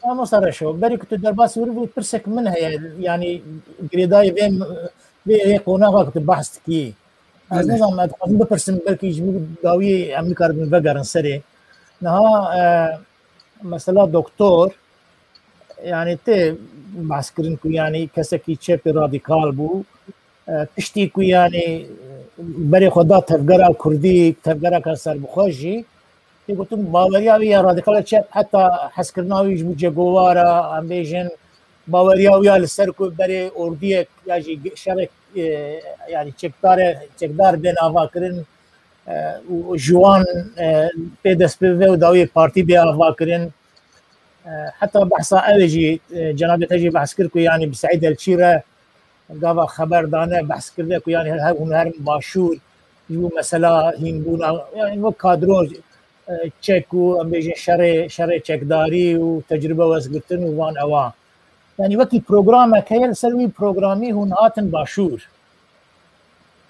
Mamosta Reşo, berî ku tu derbasî wir bû, pirsek min heye, yanî girêdayî vê, vê, vê qonaxa ku tu behs dikî. Ez Belê. nizanim, ez dixwazim bipirsim, belkî ji bo dawiyê em nikaribin vegerin serê. Niha, e, mesela doktor, yanî tê behs kirin ku yanî kesekî çepê radîkal bû. E, piştî ku yanî berê xwe da tevgera kurdî, tevgereke serbixwe jî, tê gotin baweriya wî ya radîkal çep, heta hezkirina wî ji bo Che Guevara, em bêjin, baweriya wî ya li ser ku berê ordiyek ya jî ge-, şerek, e, yanî çekdare-, çekdar bên avakirin, e, û ji wan, e, pê dest bibe û dawiyê partî bê avakirin. E, heta behsa ew ê jî, e, cenabê te jî behs kir ku yanî bi Seîd Elçî re gava xeber dane, behs kirine ku yanî her, her, hûn herin başûr, ji bo mesela hînbûna, yanî wek kadro, e, çek û em bêjin şerê, şerê çekdarî û tecrube wezgirtin û van ewa. Yanî wekî programek heye, li ser wî programî hûn hatin başûr.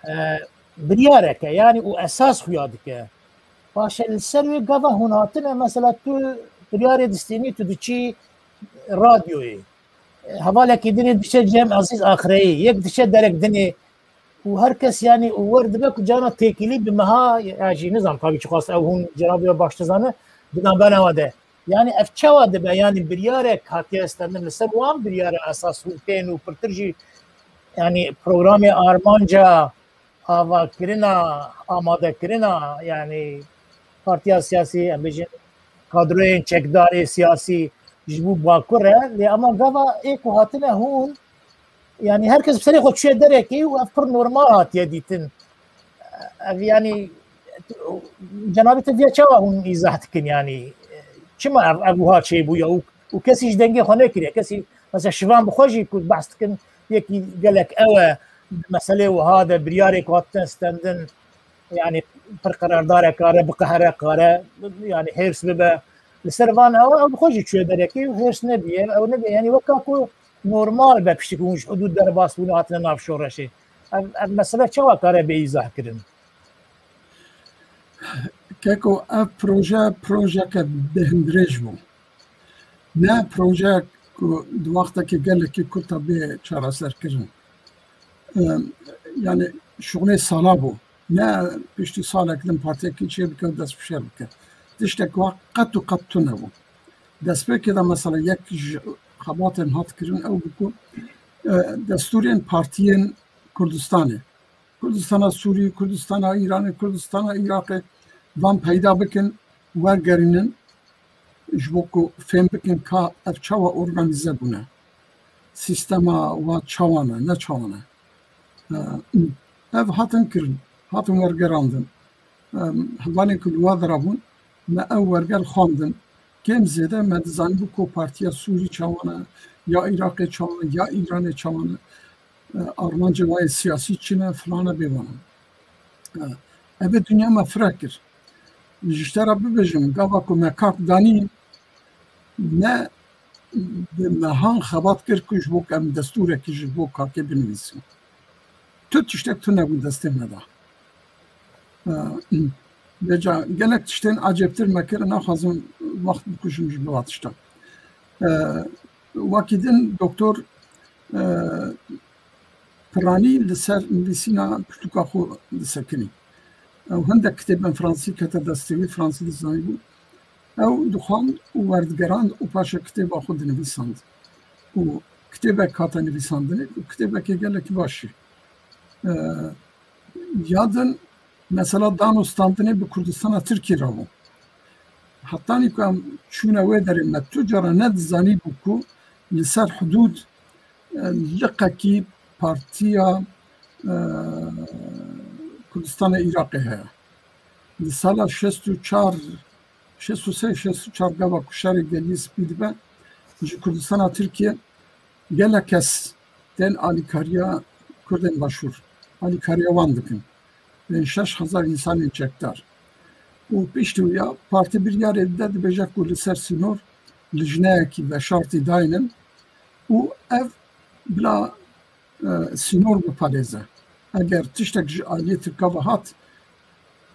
E, biryareke, yanî û esas xuya dike. Paşe li ser wê gava hûn hatine, mesela tu biryarê distînî, tu diçî radyoyê. E, hevalekî din ê diçe cem Ezîz Axreyî, yek diçe derek din ê û her kes yanî û wer dibe ku cana têkilî bi meha, ya jî nizam tabî çiqas ew hûn cenabê we baş dizane, di navbera we de. Yanî ev çawa dibe? Yanî biryarek hatiye stendin, li ser wan biryara esas hûn tên û pirtir jî, yanî programê armanca avakirina, amadekirina, yanî partiya siyasî, em bêjin kadroyên çekdarê siyasî ji bo Bakur e, lê ama gava ê ku hatine hûn, yanî her kes bi serê xwe çûye derekê û ev pir normal hatiye dîtin. Ev yanî cenabê te viya çawa hûn îzah dikin yanî? Çima ev, ev wiha çêbûye û, û kesî ji dengê xwe nekiriye? Kesî mesela Şivan bi xwe jî ku behs dikin yekî gelek ew e, meselê wiha de biryarê ku hatine stendin, yanî pir qerardarek kare, bi qehre kare, yanî hêrs bibe. Li ser van ew, ew bi xwe jî çûye derekê û hêrs nebiye, ew nebiye. Yanî weka ku normal be piştî ku hûn ji hudûd derbas bûne hatine nav şoreşê. Ev, ev mesele çawa kare bê îzah kirin? Keko, ev proje, projeke bêhndirêj bû. Ne projeyek ku di wextekî gelekî kurt de bê çareserkirin. Em, yanî şixulê sala bû. Ne piştî salek din partiyekî çêbike û dest bi şer bike. Tiştek wa qet û qet tune bû. Destpêkê de mesela yek ji xebatên hat kirin ew bû ku, e, destûrên partiyên Kurdistanê, Kurdistana Sûrî, Kurdistana Îranê, Kurdistana Iraqê van peyda bikin, wergerînin, ji bo ku fêm bikin ka ev çawa organîze bûne. Sîstema wa çawa ne, ne çawa ne. E, ev hatin kirin, hatin wergerandin. Em, hevalên ku li wa de rabûn, me ew werger xwendin. Kêm zêde me dizanîbû ku Partiya Sûrî çawa ne, ya Iraqê çawa ne, ya Îranê çawa ne. E, armancên wayê siyasî çi ne, filan e, bêvan e. E, ev ê dinya me fireh kir. Ji te re bibêjim, gava ku me kak danî, me bi mehan xebat kir ku ji bo ku em destûrekî ji bo kakê binivîsin. Tu tiştek tune bû destê me de. E, vêca gelek tiştên ecêbtir me kir, naxwazim wext bikujim ji bo tişta. E, wekî din doktor, e, piranî li ser nivîsîna pirtûka xwe disekinî. Ew hindek kitêbên fransî kete destê wî, fransî dizanîbû. Ew dixwand û werdigerand û paşê kitêba xwe dinivîsand. Û kitêbek hate nivîsandinê û kitêbekê gelekî baş e. E, ya din mesela dan û standinê bi Kurdistana Tirkiyê re bû. Hetanî ku em çûne wê derê, me tu cara nedizanîbû ku li ser hidûd, e, liqekî partiya, e, Kurdistana Iraqê heye. Li sala şêst û çar, şêst û sê, şêst û çar gava ku şerê geliyê spî dibe, ji Kurdistana Tirkiye gelek kes tên alîkariya Kurdên Başûr, alîkariya wan dikin. Bên şeş hezar însanên çekdar. Û piştî wî ya partî biryarê dide, dibêje ku li ser sînor lijneyekî veşartî daynin û ev bila, e, sînor biparêze. Eger tiştek ji aliyê Tirka ve hat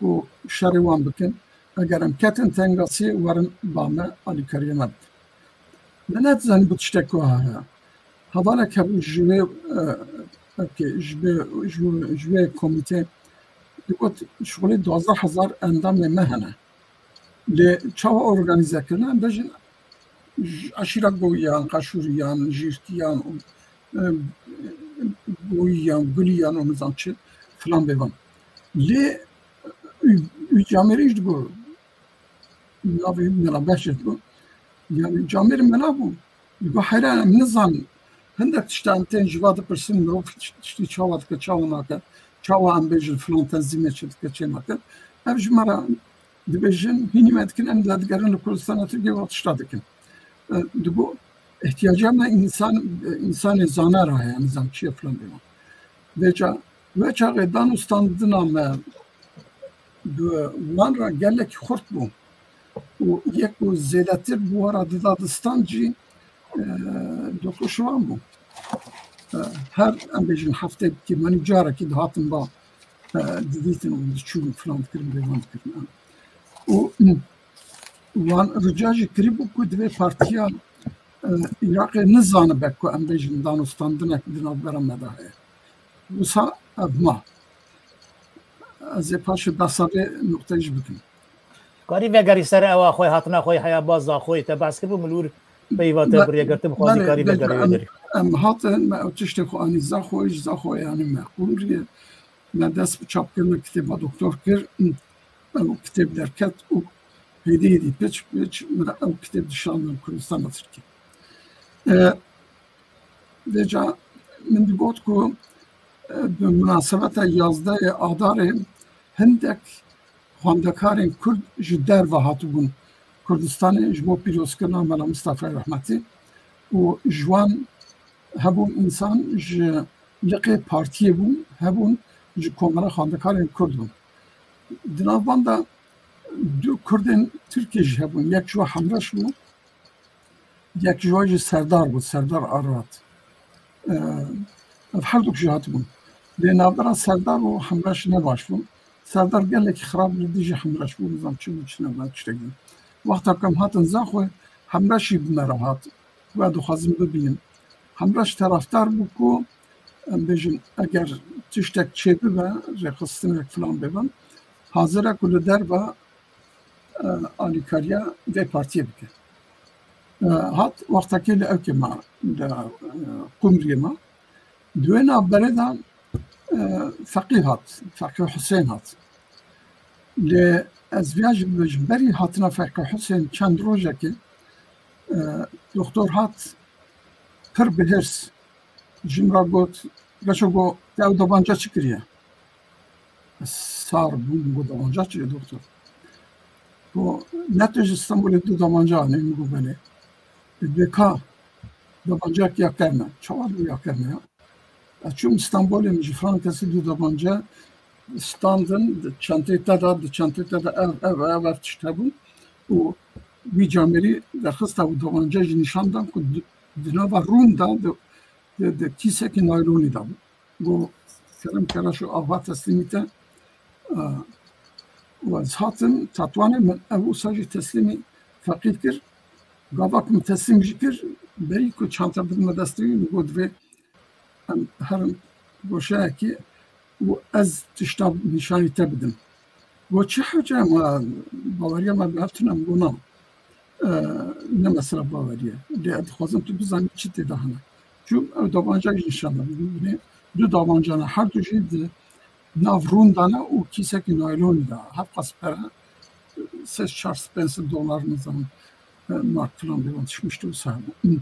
ku şerê wan bikin, eger em ketin tengasiyê, werin ba me, alîkariya me bikin. Me nedizanî bi tiştek wiha heye. Hevalek hebû ji wê, e, pekê, ji wê, ji wê, ji wê komîtê digot, şixulê duwazdeh hezar endamê me hene. Lê çawa organîze kirine? Em bêjin, ji eşîra Goyiyan, Qaşûriyan, Jîrtiyan û, e, Goyiyan, Guliyan û nizam çi filan bêvan. Lê û, û camêrî jî digot, navê Mela Behçet bû. Yani camêr mela bû. Digo heyran em nizanin. Hindek tiştan tên ji va dipirsin, mirov tiştî çawa dike, çawa nake, çawa em bêjin filan tenzîmê çi dike, çê nake. Ev ji me re dibêjin, hînî me dikin, em dadigerin li Kurdistana Tirkiyê va tişta dikin. E, digo, ihtiyaca me însan, e, însanê zana re heye, nizam çi ye filan bêvan. Vêca, wê çaxê dan û standina me bi wan re gelekî xurt bû. Û yek ku zêdetir bi wan re dida distan jî, e, Doktor Şivan bû. E, her, em bêjin, hefteyê bi têmanî carekî dihatin ba, e, didîtin û diçûn filan dikirin, bêvan dikirin. Û wan rica jî kiribû ku divê partiya, e, Iraqê nizanibe ku em bêjin dan û standinek di navbera me de heye. Wisa ev ma. Ez ê paşê behsa vê nuqteyê jî bikim. Karî vegerî ser ewa xwe, hatina xwe heya ba Zaxoyê te behs kiribû, min li wir peyva te biriye girtibû, xwazî karî vegerî wê derê. Em hatin, me ew tiştê xwe anî Zaxoyê, ji Zaxoyê anî me Qumriyê. Me dest bi çapkirina kitêba doktor kir. Ew kitêb derket û hêdî hêdî piç piç min ew kitêb dişandin Kurdistana Tirkiyê. E, vêca min digot ku, e, bi munasebeta yazdehê Adarê hindek xwendekarên Kurd ji derve hatibûn Kurdistanê ji bo pîrozkirina Mela Mistefayê Rehmetî û ji wan hebûn însan ji liqê partiyê bûn, hebûn ji Komela Xwendekarên Kurd bûn. Di nav van de du Kurdên Tirkî jî hebûn. Yek ji wan Hemreş bû, yek ji wan jî Serdar bû, Serdar Ararat. Ev herduk jî hatibûn. Lê navbera Serdar û Hemreş ne baş bû. Serdar gelekî xirab li dijî Hemreş bû, nizam çi bû, çi nebû, tiştek bû. Wexta ku em hatin Zaxoyê, Hemreş jî bi me re hat. We dixwazin bibînin. Hemreş terafdar bû ku, em bêjin, eger tiştek çêbibe, rêxistinek filan bibin, hazir e ku li derve, e, alîkariya vê partiyê bike. E, hat wextekê li ewkê ma, li, e, Qumriyê ma. Di wê navberê de, e, Feqî hat, Feqî Husên hat. Lê ez viya ji, ji berî hatina Feqî Husên çend rojekê, e, doktor hat pir bi hêrs ji min re got, Reşo, got, te ew dabanca çi kiriye? Ez sar bûm, got, dabanca çi ye doktor? Got, ne tu ji Stenbolê du dabanca anî? Min got, belê. Ê, bê ka, dabancayek ya kevn e. Çawa bû ya kevn e ya? Ez çûm Stenbolê, min ji filan kesî du dabanca standin, di çentê te de, di çentê te de ev, ev, ev, ev tişt hebûn û wî camêrî derxista û dabanca jî nîşan dan ku di, di nava rûn de, di, di, di kîsekî naylonî de bû. Got, kerem ke Reşo, ava teslîmî te. E, û ez hatim Tetwanê, min ev wisa jî teslîmî feqîr kir. Gava ku min teslîm jî kir, berî ku çanta bidime destê wî, min got, divê em herin goşeyekê û ez tişta nîşanî te bidim. Got, çi hewce, ma baweriya me bi hev tune? Min got, na, e, ne mesela baweriye. Lê ez dixwazim tu bizanî çi tê de hene. Çûm ew dabanca jî nîşan da. Binê du dabanca ne, her du jî di nav rûn de ne û kîsekî naylonî de. Hevqas pere, sed, çar sed, pênc sed dolar, nizanim, e, mark filan bêvan tişmişti wisa hebû.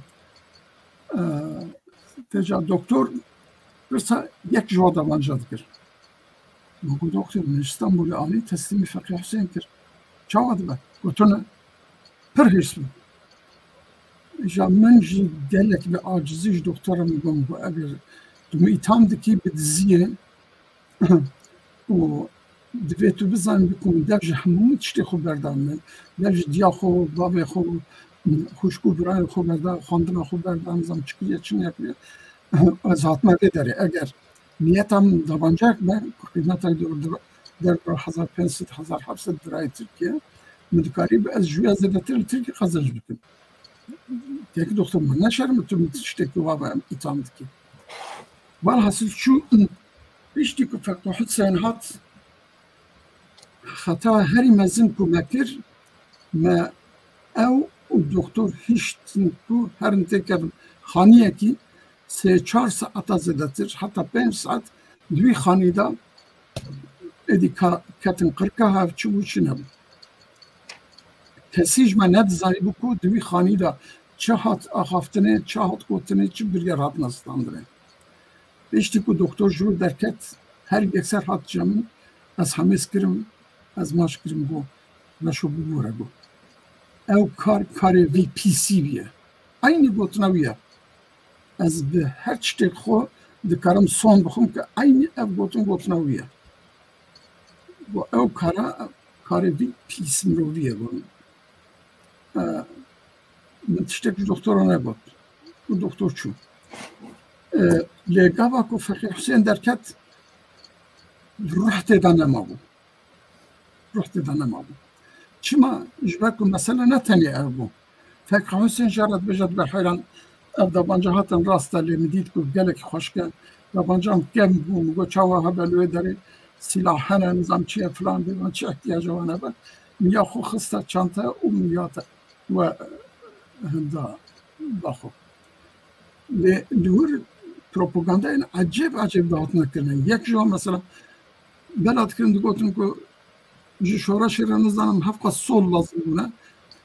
E, Teca doktor pirsa yek ji wa dabanca dikir. Ma got, doktor, min ji Stenbolê anî, teslîmî Feqî Husên kir. Çawa dibe? Gotine, pir hêrs bû. Ja min jî gelek bi acizî ji doktora min got, min got, eger tu min îtham dikî bi diziyê û divê tu bizanî ku min dev ji hemû tiştê xwe berda min, dev ji diya xwe, bavê xwe, xwişk û birayê xwe berda, xwendina xwe berda, nizam çi kiriye, çi nekiriye. Ez hatime vê derê. Eger niyeta min dabancayek be, ku qîmeta der-, derbra hezar pênc sed, hezar heft sed dirayê Tirkiye, min dikarî bi ez ji wê zêdetir li Tirkiye qezenc bikim. Yekî doktor, min neşerm tu min tiştekî wa be îtham dikî. Welhasil çû, piştî ku Feqî Husên hat, xeta herî mezin ku me kir, me ew û doktor hiştin ku herin têkevin xaniyekî sê çar saeta zêdetir, heta pênc saet di wî xanî de êdî ka-, ketin qirka hev çi bû çi nebû. Kesî ji me nedizanîbû ku di wî xanî de çi hat axaftinê, çi hat gotinê, çi biryar hatina standinê. Piştî ku doktor ji wir derket, her yekser hat cem min, ez hemêz kirim, ez maç kirim, got, "Veşo bibore," got. Ew kar, karê vî pîsî bûye. Eynî gotina wî ye. Ez bi her tiştê xwe dikarim son bixwim ke eynî ev gotin, gotina wî ye. Got, ew kara, karê vî pîs mirovî ye, got. E, min tiştek ji doktora negot. Û doktor çû. E, lê gava ku Feqî Husên derket, ruh tê de nemabû. Ruh tê de nemabû. Çima? Ji ber ku mesele ne tenê ev bû. Feqî Husên jê re dibêje, dibe heyran, ev dabanca hatin rast e, lê min dît ku gelekî xweşik e. Dabancan kevn bû, min got, çawa hebe li wê derê sîlah hene, nizam çi ye, filan, bêvan çi ihtiyaca wan hebe. Min ya xwe xiste çante û min ya te we hinda da xwe. Lê li wir propagandayên ecêb ecêb dihatine kirine. Yek ji wan mesela bela dikirin, digotin ku ji şoreşê re nizanim hevqas sol lazim bûne.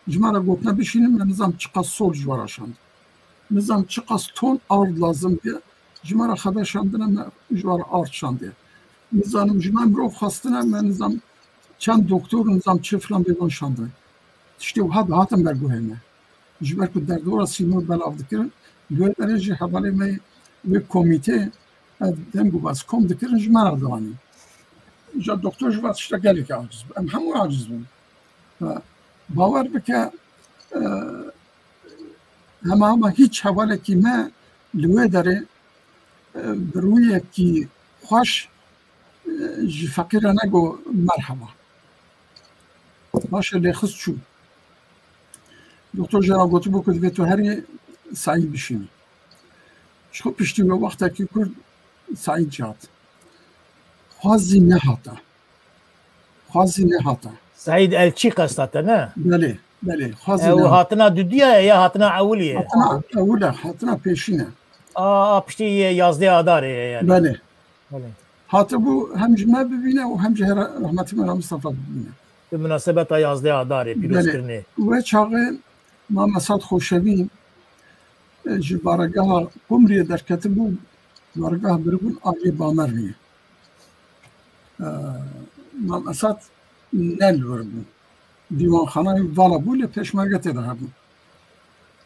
Ji me re gotine bişînin, me nizam çiqas sol ji we re şand. Nizam çiqas ton ard lazim bûye. Ji me re xeber şandine, me ji we re ard şandiye. Nizanim ji me mirov xwestine, me nizam çend doktor, nizam çi filan bêvan şandine. Tiştê wiha dihatin ber guhê me. Ji ber ku derdora sînor belav dikirin, li wê derê jî hevalê me wê komîtê, ev deng û baz kom dikirin, ji me re dianîn. Îja doktor ji van tişta gelekî aciz bû. Em hemû aciz bûn. Ha, bawer bike, e, hema hema hîç hevalekî me li wê derê, e, bi rûyekî xweş, e, ji feqîra nego merheba. Paşê lêxist çû. Doktor jê re gotibû ku divê tu herî Seîd bişînî. Ji xwe piştî wê wextekî kurt Seîd jî hat. Xwezî nehata. Xwezî nehata. Seîd Elçî qesta te, ne? Belê, belê. Xwezî Ew nehata. Hatina dudiya ye ya hatina ewilî ye? Hatina ewil e, hatina pêşîn e. A, a, piştî yazdê Adarê ye yani. Belê. Belê. Hatibû hem ji me bibîne û hem jî hera-, rehmetî Mela Mistefa bibîne. Bi minasebeta yazdê Adarê, pîrozkirinê. Belê. Wê çaxê Mame Sad Xoşevî, e, ji baregeha Qumriyê derketibû, baregeha biribûn aliyê Bamerniyê. E, Mame Sad ne li wir bû. Dîwanxanayê vala bû, lê pêşmerge tê de hebûn.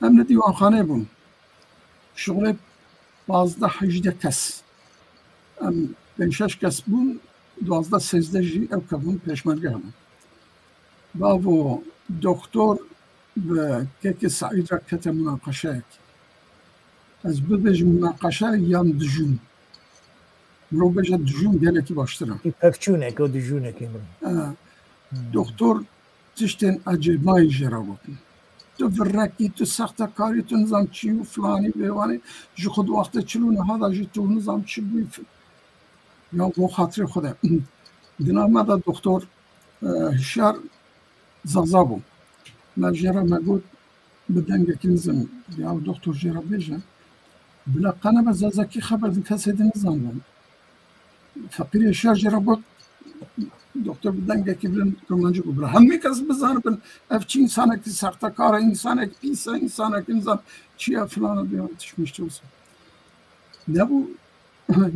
Em li dîwanxaneyê bûn. Şixulê pazdeh hejdeh kes. Em pênc şeş kes bûn, duwazdeh sêzdeh jî ew kevin pêşmerge hebûn. Bavo doktor bi kekê Seîd re kete munaqeşeyek. Ez bibêjim munaqeşe yan dijûn. Mirov bêje dijûn gelekî baştir e. Pevçûnek, o dijûnek e mirov. E, Hmm. Doktor tiştên ecêbayî jê re gotin. Tu virekî, tu sextekarî, tu nizam çi û filanî bêwanî, ji xwe di wextê çil û niha de jî tu nizam çi bûyî. Ya bo xatirê xwe de. Di nav me de doktor, e, Hişyar Zaza bû. Me jê re me got, bi dengekî nizam, ya doktor jê re bêje, bila qe nebe zazakî xeber din kesê din nizanibin. Feqîrê Hişyar jê re got, doktor bi dengekî bilind kurmancî got, bila hemî kes bizanibin, ev çi însanekî sextekar e, însanekî pîs e, însanekî nizam çi ye, filan e, bêwan tişt mişt wisa. Nebû,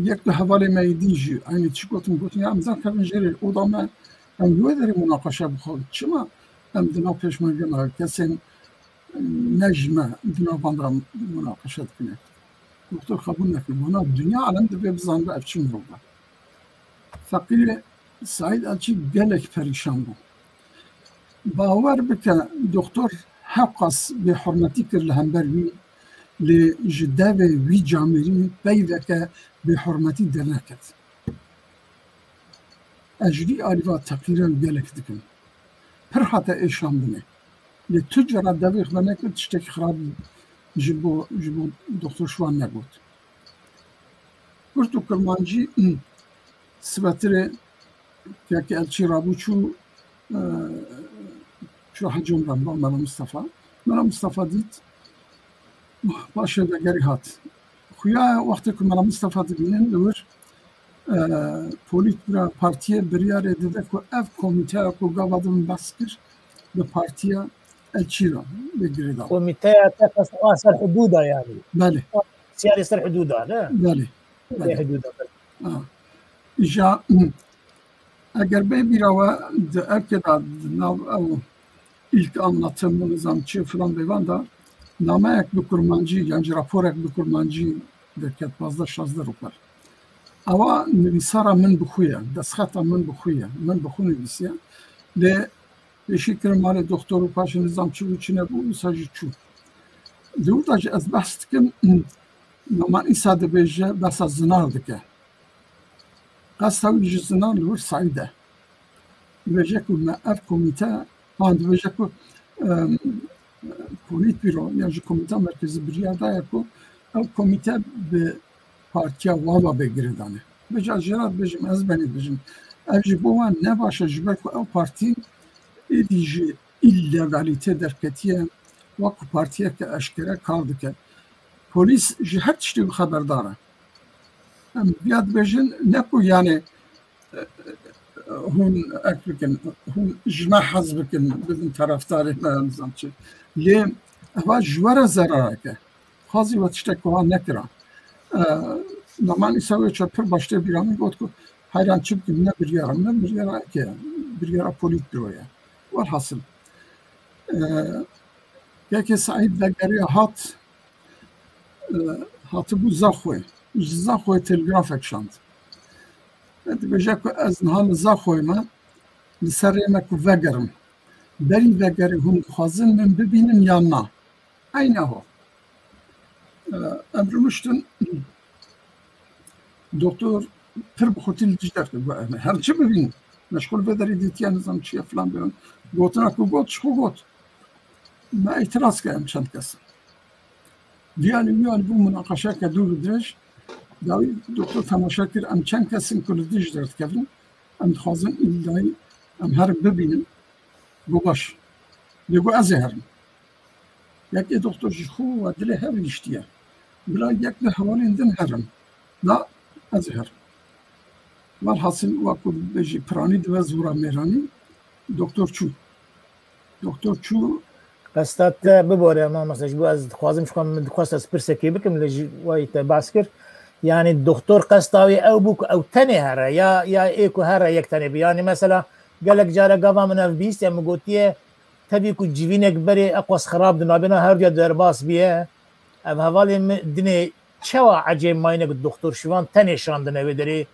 yek du hevalê me yê din jî eynî tişt gotin, gotin, ya em zan kevin jêrê oda me, em li wê derê munaqeşe bixwin. Çima em di nav pêşmerge me kesên ne ji me di nav van de munaqeşe dikine? Doktor qebûl nekir. Wana dinya alem divê bizanibe ev çi mirov e. Feqîrê Saîd Elçî gelek perîşan bû. Bawer bike, doktor hewqas bêhurmetî kir li hember wî, lê ji devê wî camêrî peyveke bêhurmetî derneket. Ez ji vî alî ve teqîra wî gelek dikim. Pir hate êşandinê. Lê tu cara devê xwe nekir, tiştekî xirab ji bo, ji bo doktor Şivan negot. Kurt û Kurmancî, sibetirê kekê Elçî rabû çû, e, çû Hecî Umran ba Mela Mistefa. Mela Mistefa dît, paşê vegerî hat. Xuya wextê ku Mela Mistefa dibînin li wir, e, polîtbura partiyê biryarê dide ku ev komîteya ku gava din behs kir, bi partiya Elçî re bê girêdan. Komîteya te qesta ser hidûda yani. Belê. Siyarê ser hidûda, ne? Belê. Belê. Hidûda, belê. Ha. Îja, eger bê bîra we di erkê de di nav ew ilk anlatım, nizam çi filan bêvan de nameyek bi kurmancî, yan jî raporek bi kurmancî derket pazdeh şazdeh rûpel. Ewa nivîsara min bi xwe ye, destxeta min bi xwe ye, min bi xwe nivîsiye. Lê pêşî kirin malê doktor û paşê nizam çi bû, çi nebû, wisa jî çû. Li wir de jî ez behs dikim, Noman Îsa dibêje, behsa zinar dike. Qesta wî ji zinar li wir Saîd e. Dibêje ku me ev komîte, han dibêje ku, em, polîtbîro ya ji komîta merkezî biryar daye ku ev komîte bi partiya Wava bê girêdane. Bêje ez jê re dibêjim, ez benê dibêjim. Ev ji bo wan ne baş e, ji ber ku ew partî êdî ji îlegalîtê derketiye, wek ku partiyeke eşkere kar dike. Polîs ji her tiştî xeberdar e. Em viya dibêjin, ne ku yani, e, e, hûn ek bikin, hûn ji me hez bikin, bibin taraftarê me, nizam çi. Lê eva ji we re zerarek e. Xwazî we tiştek wiha nekira. E, Noman Îsa wê çar pir baş tê bîra min, got ku heyran çi bikim, ne biryara min, biryara eke ye, biryara polîtbüro ye. Welhasil, e, kekê Saîd vegeriya hat, e, hatibû Zaxoyê. Ji Zaxoyê telgrafek şand. E, dibêje ku ez niha li Zaxoyê me, li ser rê me ku vegerim. Berî vegerê hûn dixwazin min bibînin yan na? Eyneho. E, em rûniştin, doktor pir bi xurtî li dijber kir, got, "Em her çi bibînin? Meşxul vê derî dîtiye, nizam çi ye filan bibin." Gotina ku got, ji xwe got. Me îtiraz kir em çend kes in. Diyalî wî alî bû munaqeşeke dûr û dirêj. Dawî doktor temaşe kir, em çend kes in ku li dij derdikevin, em dixwazin îllayî em herin bibînin. Got, "Baş." Lê got, "Ez ê herim." Yekê doktor ji xwe ve dilê hev rîştiye. Bila yek li hevalên din herin. Da, "Ez ê herim." Welhasil, wek ku bêjî, piranî dibe zora mêranî, doktor çû. Doktor çû. Qesta te bibore, mamoste, ji bo ez dixwazim, ji xwe min dixwest ez pirsekê bikim, lê ji wayî te behs kir. Yani doktor qesta wê ew bû ku ew tenê here, ya, ya ê ku here yek tenê bi. Yani mesela gelek care gava min ev bihîstiye, min gotiye, tevî ku civînek berê eqas xirab di navbêna herduya derbas biye, ev hevalên min dinê çawa ecêb mayîne ku doktor Şivan tenê şandine wê derê,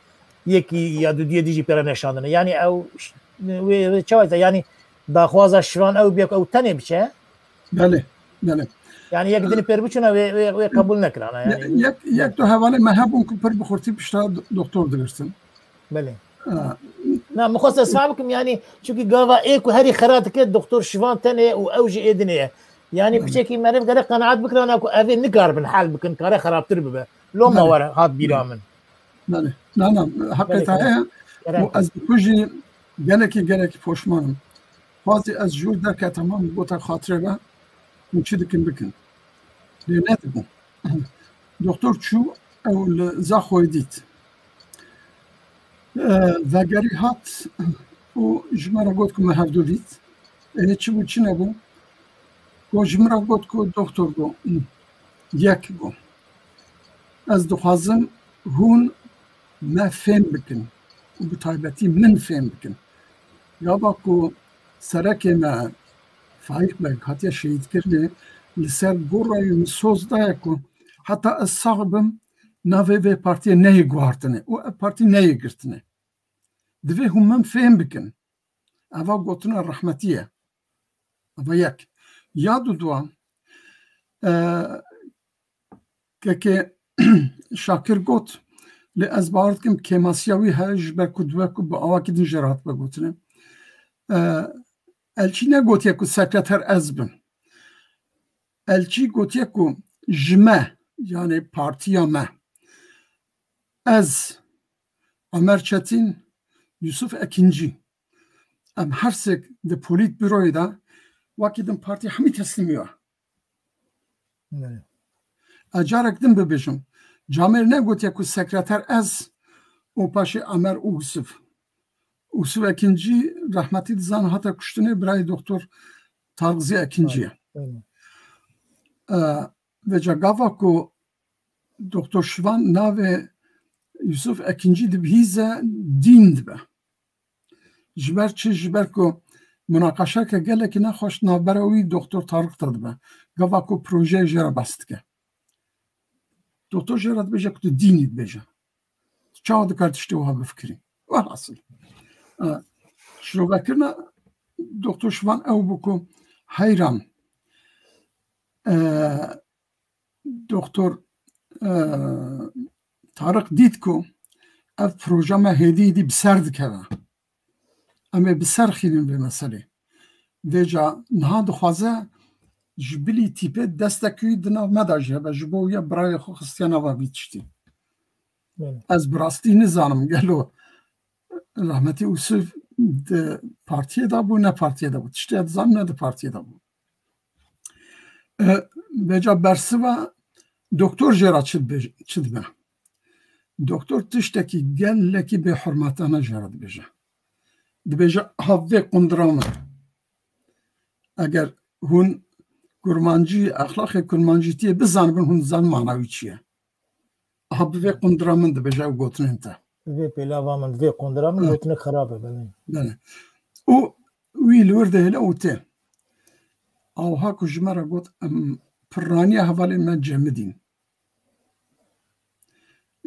yekî ya dudiyê dî jî pê re neşandine. Yani ew ş-, wê, wê çawa, yani daxwaza Şivan ew bûye ku ew tenê biçe? Belê, belê. Yani yek dinê pêr biçûna wê, wê, wê qebûl nekirana, yani. Ye-, yek, yek du hevalê me hebûn ku pir bi xurtî pişta do-, doktor digirtin. Belê. E, Na, min xwest ez fam bikim, yanî, çunkî gava ê ku herî xera dike, doktor Şivan tenê û ew jî ê dinê ye. Yanî, piçekî meriv gerek qenaet bikirana ku ev ê nikaribin hel bikin, kare xerabtir bibe. Loma Belê. were hat bîra min. Belê. Na, na, heqê Belê, te heye. Kerem û ez bi xwe jî gelekî, gelekî poşman im. Xwazî ez ji wir derketama, min gota xatirê be, hûn çi dikin bikin. Lê nedibû. Doktor çû, ew li Zaxoyê dît. E, vegerî hat û ji me re got ku me hevdu dît. Ê, çi bû, çi nebû? Got, ji min re got ku, doktor, got, yek, got, ez dixwazim hûn me fêm bikin û bi taybetî min fêm bikin. Gava ku serekê me Faîq Beg hatiye şehîdkirinê, li ser gora wî min soz daye ku heta ez sax bim, navê vê partiyê neyê guhartine û ev partî neyê girtine. Divê hûn min fêm bikin. Eva gotina rehmetî ye. Eva yek. Ya dudua, e, kekê Şakir got, lê ez bawer dikim kêmasiya wî heye, ji ber ku dibe ku bi awakî din jê re hatibe gotine. E, Elçî negotiye ku sekreter ez bim. Elçî gotiye ku ji me, yanî partiya me, ez, Omer Çetîn, Yusuf Ekincî, em her sêk di polîtbüroyê de wekî din partî hemî teslîmî we. Belê. Ez carek din bibêjim. Camêr negotiye ku sekreter ez û paşê Omer û Yusuf. Yusuf Ekincî rehmetî dizan hate kuştinê, birayê doktor Tarık Ziya Ekincî ye. Belê. E, vêca gava ku doktor Şivan navê Yusuf Ekincî dibihîze, dîn dibe. Ji ber çi? Ji ber ku munaqeşeke gelekî nexweş navbera wî doktor Tarık de dibe. Gava ku projeyê jê re behs dike. Doktor jê re dibêje ku tu dînî dibêje. Tu çawa dikar tiştê wiha bifikirî? Welhasil. E, şirovekirina doktor Şivan ew bû ku heyran, e, doktor, e, Tarık dît ku ev proje me hêdî hêdî bi ser dikeve. Em ê bi ser xînin vê meselê. Vêca niha dixwaze ji bilî tîpê destekî wî di nav me de jî hebe. Ji bo wî ye birayê xwe xistiye nava vî tiştî. Belê. Ez bi rastî nizanim gelo rehmetî Usuf di partiyê de bû, ne partiyê de bû. Tiştê ez dizanim ne di partiyê de bû. E, vêca bersiva doktor jê re çi dibê-, çi dibe? Doktor tiştekî gelekî bêhurmetane jê re dibêje. Dibêje, "Aha vê qundira min." Eger hûn kurmancî, exlaqê kurmancîtiyê bizanibin, hûn dizanin mana wî çi ye. Aha bi vê qundira min dibêje ew gotinên te. Vê pêlava min, vê qundira min Ha. gotinek xerab e, belê. Belê. Û wî li wir dihêle û tê. Awha ku ji me re got, em pirraniya hevalên me cemidîn.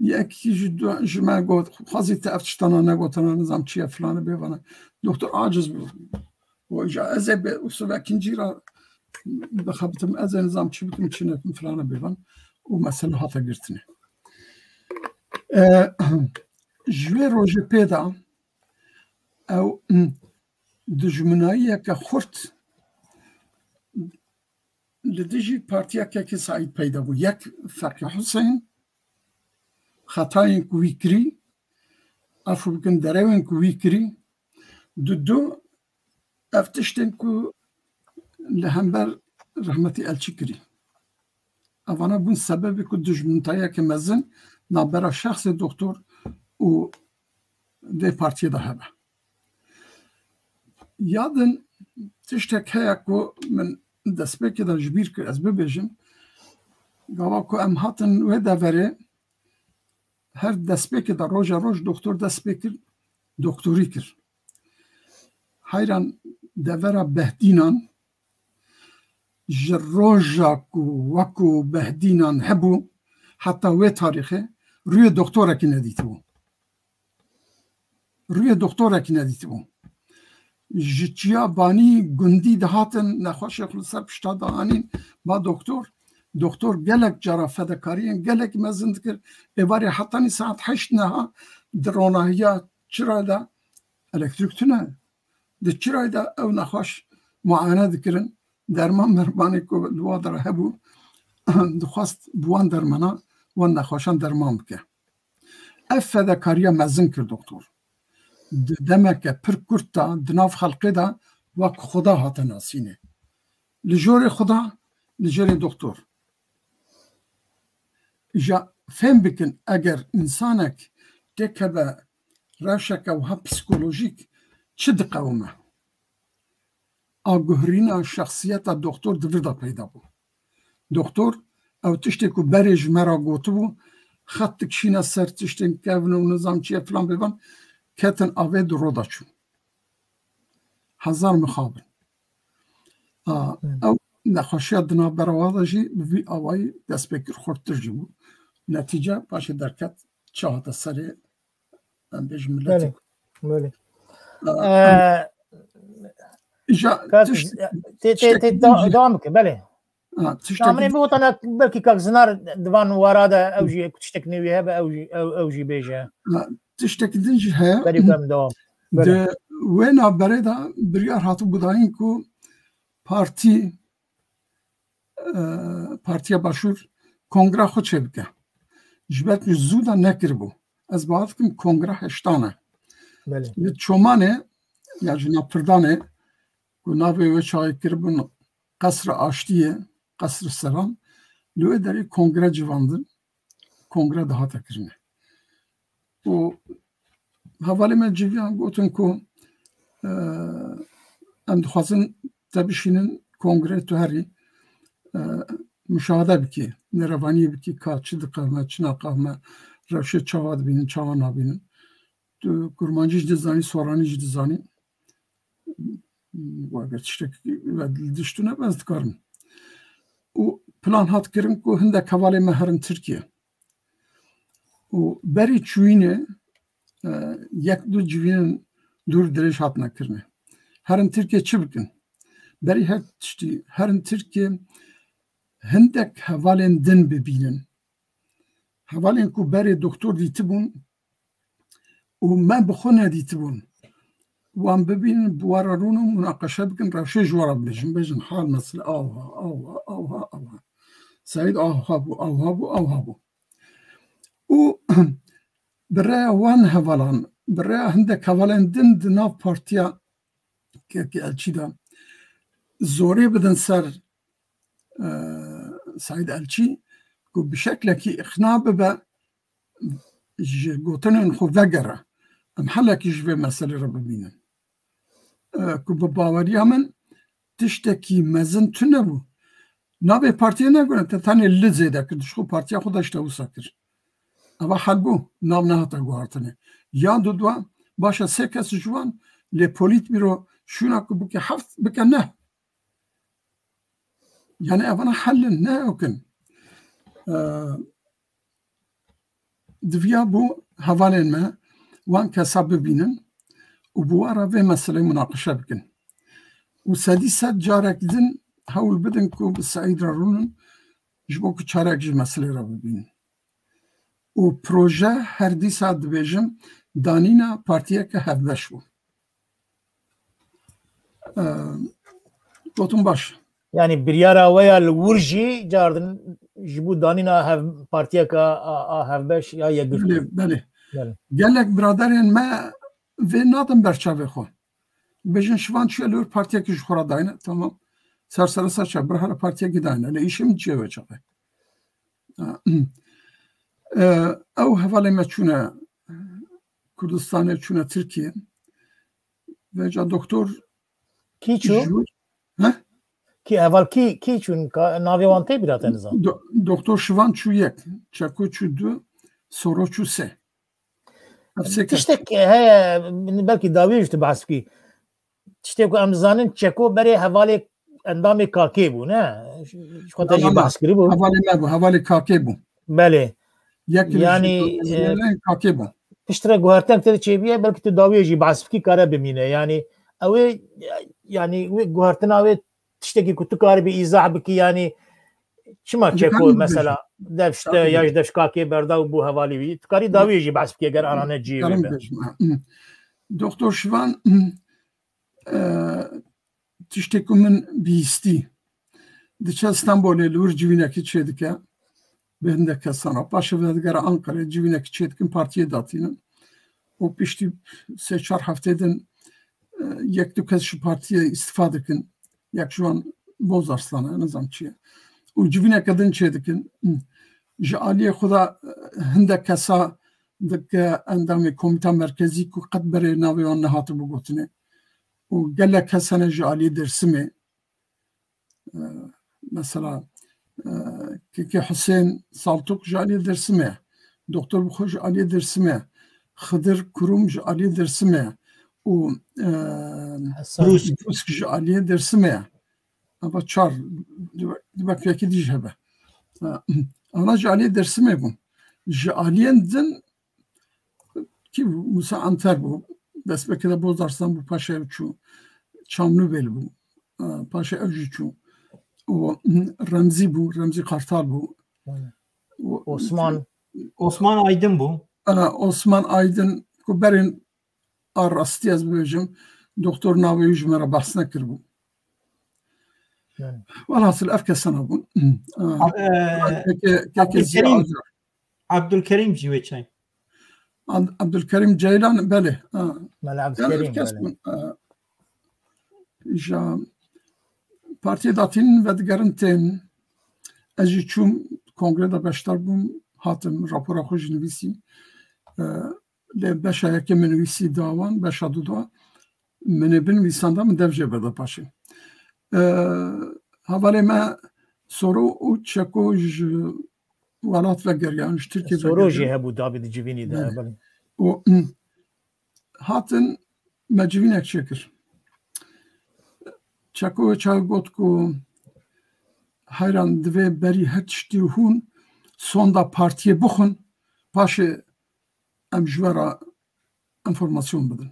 Yekî ji du-, ji me got, "Xwezî te ev tiştana negotana, nizam çi ye, filane bêvane." Doktor aciz bû. Û îja ez ê bi usûlekî cî re bixebitim, ez ê nizam çi bikim, çi nekim, filane bêvan. Û mesele hate girtine. E, ji wê rojê pê de ew, m, dijminayiyeke xurt li dijî partiya Kekê Seîd peyda bû. Yek, Feqî Huseyîn, xetayên ku wî kirî, efû bikin, derewên ku wî kirî, du, du, ev tiştên ku li hember rehmetî Elçî kirî. Evana bûn sebebê ku dijmintayiyeke mezin navbera şexsê doktor û vê partiyê de hebe. Ya din tiştek heye ku min destpêkê de ji bîr kir, ez bibêjim. Gava ku em hatin wê deverê, her destpêkê de roja roj doktor dest pê kir, doktorî kir. Heyran devera Behdînan, ji roja ku wekû Behdînan hebû heta wê tarîxê rûyê doktorekî nedîtibû. Rûyê doktorekî nedîtibû. Ji çiya banî gundî dihatin, nexweşê xwe li ser pişta dianîn, ba doktor. Doktor gelek cara fedekariyên gelek mezin dikir. Êvarê hetanî saet heşt neha di ronahiya çira de Elektrîk tune. Di çirayê de ew nexweş muayene dikirin. Derman mermanê ku li wa dera hebû, dixwest bi wan dermana wan nexweşan derman bike. Ev fedakariya mezin kir doktor. Di demeke pir kurt de di nav xelkê de wek Xuda hate nasînê. Li jorê Xuda, li jorê doktor. Îja fêm bikin, eger însanek têkeve rewşeke wiha psîkolojîk çi diqewime? A guherîna şexsiyeta doktor di vir de peyda bû. Doktor, ew tiştê ku berê ji me re gotibû, xet dikişîne ser tiştên kevn û nizam çi ye filan bêvan, ketin avê di ro de çûn. Hezar mixabin. A, Hmm. Ew nexweşiya di navbera wan de jî bi vî awayî dest pê kir, xurttir jî bû. Netîce paşê derket, çi hate serê, em bêjin miletê. Belê, belê. A, Ee, îja Kak, tişt-, tê, tê, tiştekî tê, din da-, jî, devam bike, belê. Ha, tiştekî Tamam, din bu tane belkî Kak Zinar di van wara de ew jî ku tiştek newî hebe ew jî, ew, ew jî bêje. Ha, tiştekî din jî heye. Berî ku em devam. Belê. Di wê navberê de biryar hatibû dayîn ku partî, e, Partiya Başûr kongra xwe çêbike. Ji ber ku zû de nekiribû. Ez bawer dikim kongra heştan e. Belê. Li Çomanê ya jî Napirdanê ku navê wê çaxê kiribûn Qesra Aştiyê, Qesr Selam, li wê derê kongre civandin, kongre dihate kirine. Û hevalê me civiyan gotin ku, e, em dixwazin te bişînin kongrê tu herî, e, muşahede bikî, nerevaniyê bikî, ka çi diqewime, çi naqewime, rewşê çawa dibînin, çawa nabînin. Tu kurmancî jî dizanî, soranî jî dizanî. Eger tiştek li diştûne be, ez dikarim. Û plan hat kirin ku hindek hevalê me herin Tirkiye. Û berî çûyînê, e, yek du civînên dûr dirêj hatine kirine. Herin Tirkiye çi bikin? Berî her tiştî herin Tirkiye hindek hevalên din bibînin. Hevalên ku berê doktor dîtibûn û me bi xwe nedîtibûn, wan bibînin, bi wan re rûnin, munaqeşe bikin, rewşê ji wan re bibêjin, bêjin hal mesele awha, awha, awha, awha. Seîd awha bû, awha bû, awha bû. Û bi rêya wan hevalan, bi rêya hindek hevalên din di nav partiya Kekî Elçî de zorê bidin ser, e, Seîd Elçî, ku bi şeklekî îqna bibe, ji gotinên xwe vegere, em helekî ji vê meselê re bibînin. E, ku bi baweriya min tiştekî mezin tune bû. Navê partiyê negotin, te tenê li zêde kir, ji xwe partiya xwe de ji te wisa kir. Eva hel bû, nav nehate guhartinê. Ya dudwa, baş e sê kes ji wan lê polîtbîro şûna ku bike heft, bike neh. Yani evana hel in, ne ew kin. Ee, diviya bû hevalên me wan kesa bibînin û bi wan re vê meselê munaqeşe bikin. Û sedî sed carek din hewl bidin ku bi Seîd re rûnin, ji bo ku çarek ji meselê re bibînin. Û proje her dîsa dibêjim danîna partiyeke hevbeş bû. Ee, gotin baş. Yani biryara we ya li wir jî cardin ji bo danîna hev-, partiyeke a, a hevbeş ya yekgirtî. Belê, belê. Belê. Gelek biraderên me vê nadin ber çavê xwe. Bêjin şivan çiye li wir partiyekî ji xwe re dayne. Tamam. Ser sere ser çav. Bir here partiyekî dayne. Lê îşê min çiye wê çaxê? Ee, ew hevalê me çûne Kurdistanê, çûne Tirkiye. Vêca doktor Kî çû? Jûr. He? Kî heval kî, kî çûn? Ka-, navê wan tê bîra te nizam? Do-, doktor Şivan çû yek, Çeko çû du, Soro çû sê. Ev sê kes. Tiştek heye, belkî dawî jî tu behs bikî. Tiştê ku em zanin Çeko berê hevalê endamê K K bû, ne? Ji xwe te jî Hevalê, behs kirî bû. Hevalê me bû, hevalê K K bû. Belê. Yek li Yani, ji e, K K bû. Piştre guhertin tê çêbiye, belkî tu dawiyê jî behs bikî kare bimîne. Yani, ew ê, yani, wê guhertina wê tiştekî ku tu karibî îzah bikî, yani, çima Dikarim Çeko bibêjim. Mesela, dev ji te Dikarim ya ji dev ji K K berda û bû hevalî wî? Tu karî dawiyê jî behs bikî, eger anane cihê wê Dikarim be. Bibêjim, ha. Hı. Doktor Şivan, e, tiştê ku min bihîstî, diçe Stenbolê li wir civînekî çêdike, bi hindek kesan re. Paşê vedigere Ankarê, civînekî çêdikin, partiyê datînin. Û piştî sê çar heftê din, e, yek du kes ji partiyê îstifa dikin. Yek ji wan Bozarslan e, nizam çi ye. Û civîneke din çêdikin. Ji aliyê xwe de, e, hindek kesa dike endamê komîta merkezî ku qet berê navê wan nehatibû gotinê. Û gelek kes hene ji aliyê Dêrsimê. E, mesela, e, Kekê Husên Saltuk ji aliyê Dêrsimê ye. Doktor Bixo ji aliyê Dêrsimê ye. Xidir Kurum ji aliyê Dêrsimê ye. Û, e, Hesan. Brûsk. Brûsk ji aliyê Dêrsimê ye. Eva çar, dibe-, dibekekî dî jî hebe. E, ana ji aliyê Dêrsimê bûn. Ji aliyên din kî bû? Musa Anter bû. Destpêkê de Bozarslan bû, paşê ew çû. Çamlûbêl bû. E, paşê ew jî çû. Û, hı, Remzî bû, Remzî Kartal bû. Hı. Û Osman. Osman Aydin bû. Ana, Osman Aydin, ku berên a rastî ez bibêjim, doktor navê wî ji me re behs nekiribû. Yani. Welhasil ev kesana bûn. Ha, e, keke, keke Abdülkerim, Ziya Acar. Abdülkerim jî wê çay. Ab-, Abdülkerim Ceylan, belê. Ha. Mela Yani ev Abdülkerim, kes belê. Bûn. Ha. Ja Partiyê Datîn vedigerin tên. Ez jî çûm kongrê de beşdar bûm, hatim rapora xwe jî nivîsî. E, Lê beşa yekê min nivîsî da wan, beşa du da min ê binivîsanda, min dev jê beda paşê. E, hevalê me Soro û Çeko ji welat vegeriyan, ji Tirkiye vegeriyan. Soro jî hebû dabî di civînî de, belê. Û, hı, hatin me civînek çêkir. Çeko wê çawa got ku heyran divê berî her tiştî hûn sonda partiyê bixwin, paşê em ji we re enformasyon bidin.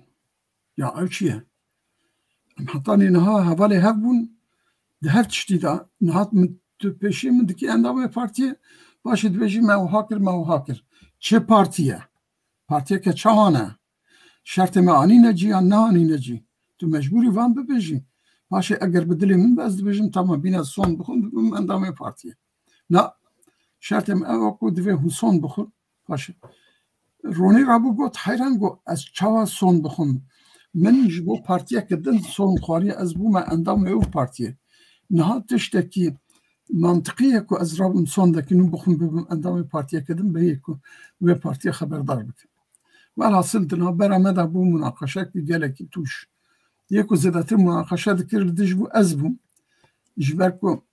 Ya ew çi ye? Em hetanî niha hevalê hev bûn di her tiştî de. Niha min tu pêşî min dikî endamê partiyê, paşê dibêjî me wiha kir, me wiha kir. Çi partî ye? Partiyeke çawa ne? Şertê me anîne cî yan neanîne cî? Tu mecbûrî van bibêjî. Paşê eger bi dilê min be, ez dibêjim, tamam, bîne son bixwin, bibim endamê partiyê. Na, şertê me ew e ku divê hûn son bixwin. Paşê Ronî rabû got, heyran got, ez çawa son bixwim? Min ji bo partiyeke din son xwariye, ez bûme endamê ew partiyê. Niha tiştekî mantiqî ye ku ez rabim sondekî nû bixwim, bibim endamê partiyeke din, bêyî ku wê partiye xeberdar bikim. Welhasil di navbera me de bû munaqeşek gelekî tûj. Yê ku zêdetir munaqeşe dikir li dij bû, ez bûm. Ji ber ku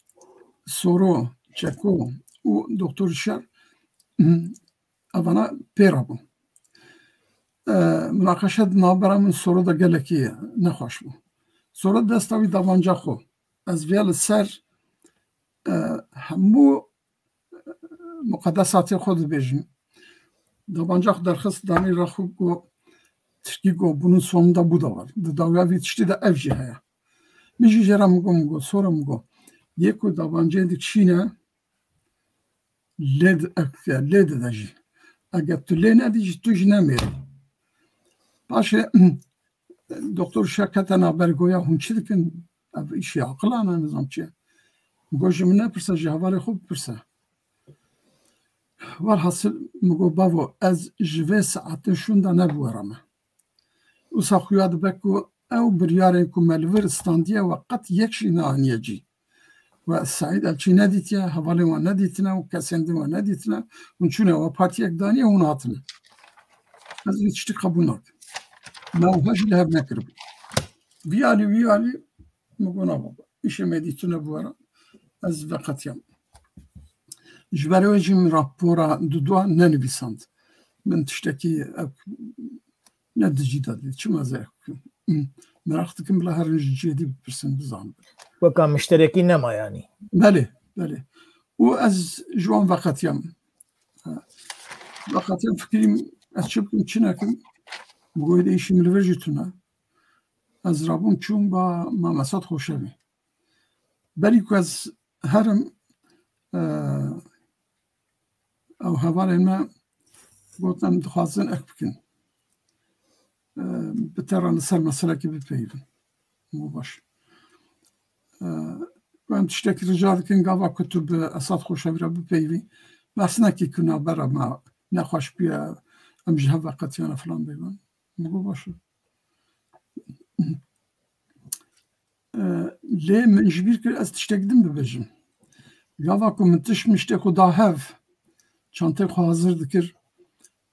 Soro, Çeko û Doktor Şer, evana pê re bû. E, munaqeşe di navbera min Soro de gelekî nexweş bû. Soro desta wî davanca xwe. Ez viya li ser, e, hemû muqedesatê xwe dibêjim. Davanca xwe derxist, danî ra xwe got, Tirkî got, bunun sonunda bu da var. Di dawiya vî tiştî de ev jî heye. Min jî jê re min got, min got, Soro, min got, yê ku davancê dikişîne, lê di-, ek-, lê dide jî. Eger tu lê nedî jî, tu jî nemêrî. Paşê Doktor Şer kete navber, goya hûn çi dikin? Ev îşê aqilan e, nizam çi ye. Min got, ji min nepirse, ji hevalê xwe bipirse. Welhasil min got, bavo, ez ji vê saetê şûnda ne bi we re me. Wisa xuya dibe ku ew biryarên ku me li vir standiye we qet yek jî neaniye cî. We Seîd Elçî nedîtiye, hevalên wan nedîtine û kesên din wan nedîtine. Hûn çûne we partiyek daniye, hûn hatine. Ez vî tiştî qebûl nakim. Me wiha jî li hev nekiribû. Vî alî, wî alî, min got, na baba, îşê me dîtine bi we re. Ez veqetiyam. Ji ber wê jî min rapora dudwa nenivîsand. Min tiştekî ev ne di cî de dî. Çima ez ê bikim? Meraq dikim, bila herin ji cihê dî bipirsin, bizanin. Weka mişterekî nema yanî. Belê, belê. Û ez ji wan veqetiyam. Ha. Veqetiyam, fikirîm, ez çi bikim, çi nekim? Bi goyê de îşî min li vir jî tune. Ez rabûm çûm ba Mameset Xoşevî. Berî ku ez herim, e, ew hevalên me gotin, dixwazin ek bikin. e, bi te re li ser meselekê bipeyivin. Û baş. E, em tiştekî rica dikin, gava ku tu bi Esad Xoşevî re bipeyivî, behs nekî ku navbera me nexweş bûye, em ji hev veqetiyane filan bêbin. Min got baş e. E, lê min ji bîr kir ez tiştek din bibêjim. Gava ku min tişt miştê xwe da hev, çanteyê xwe hazir dikir,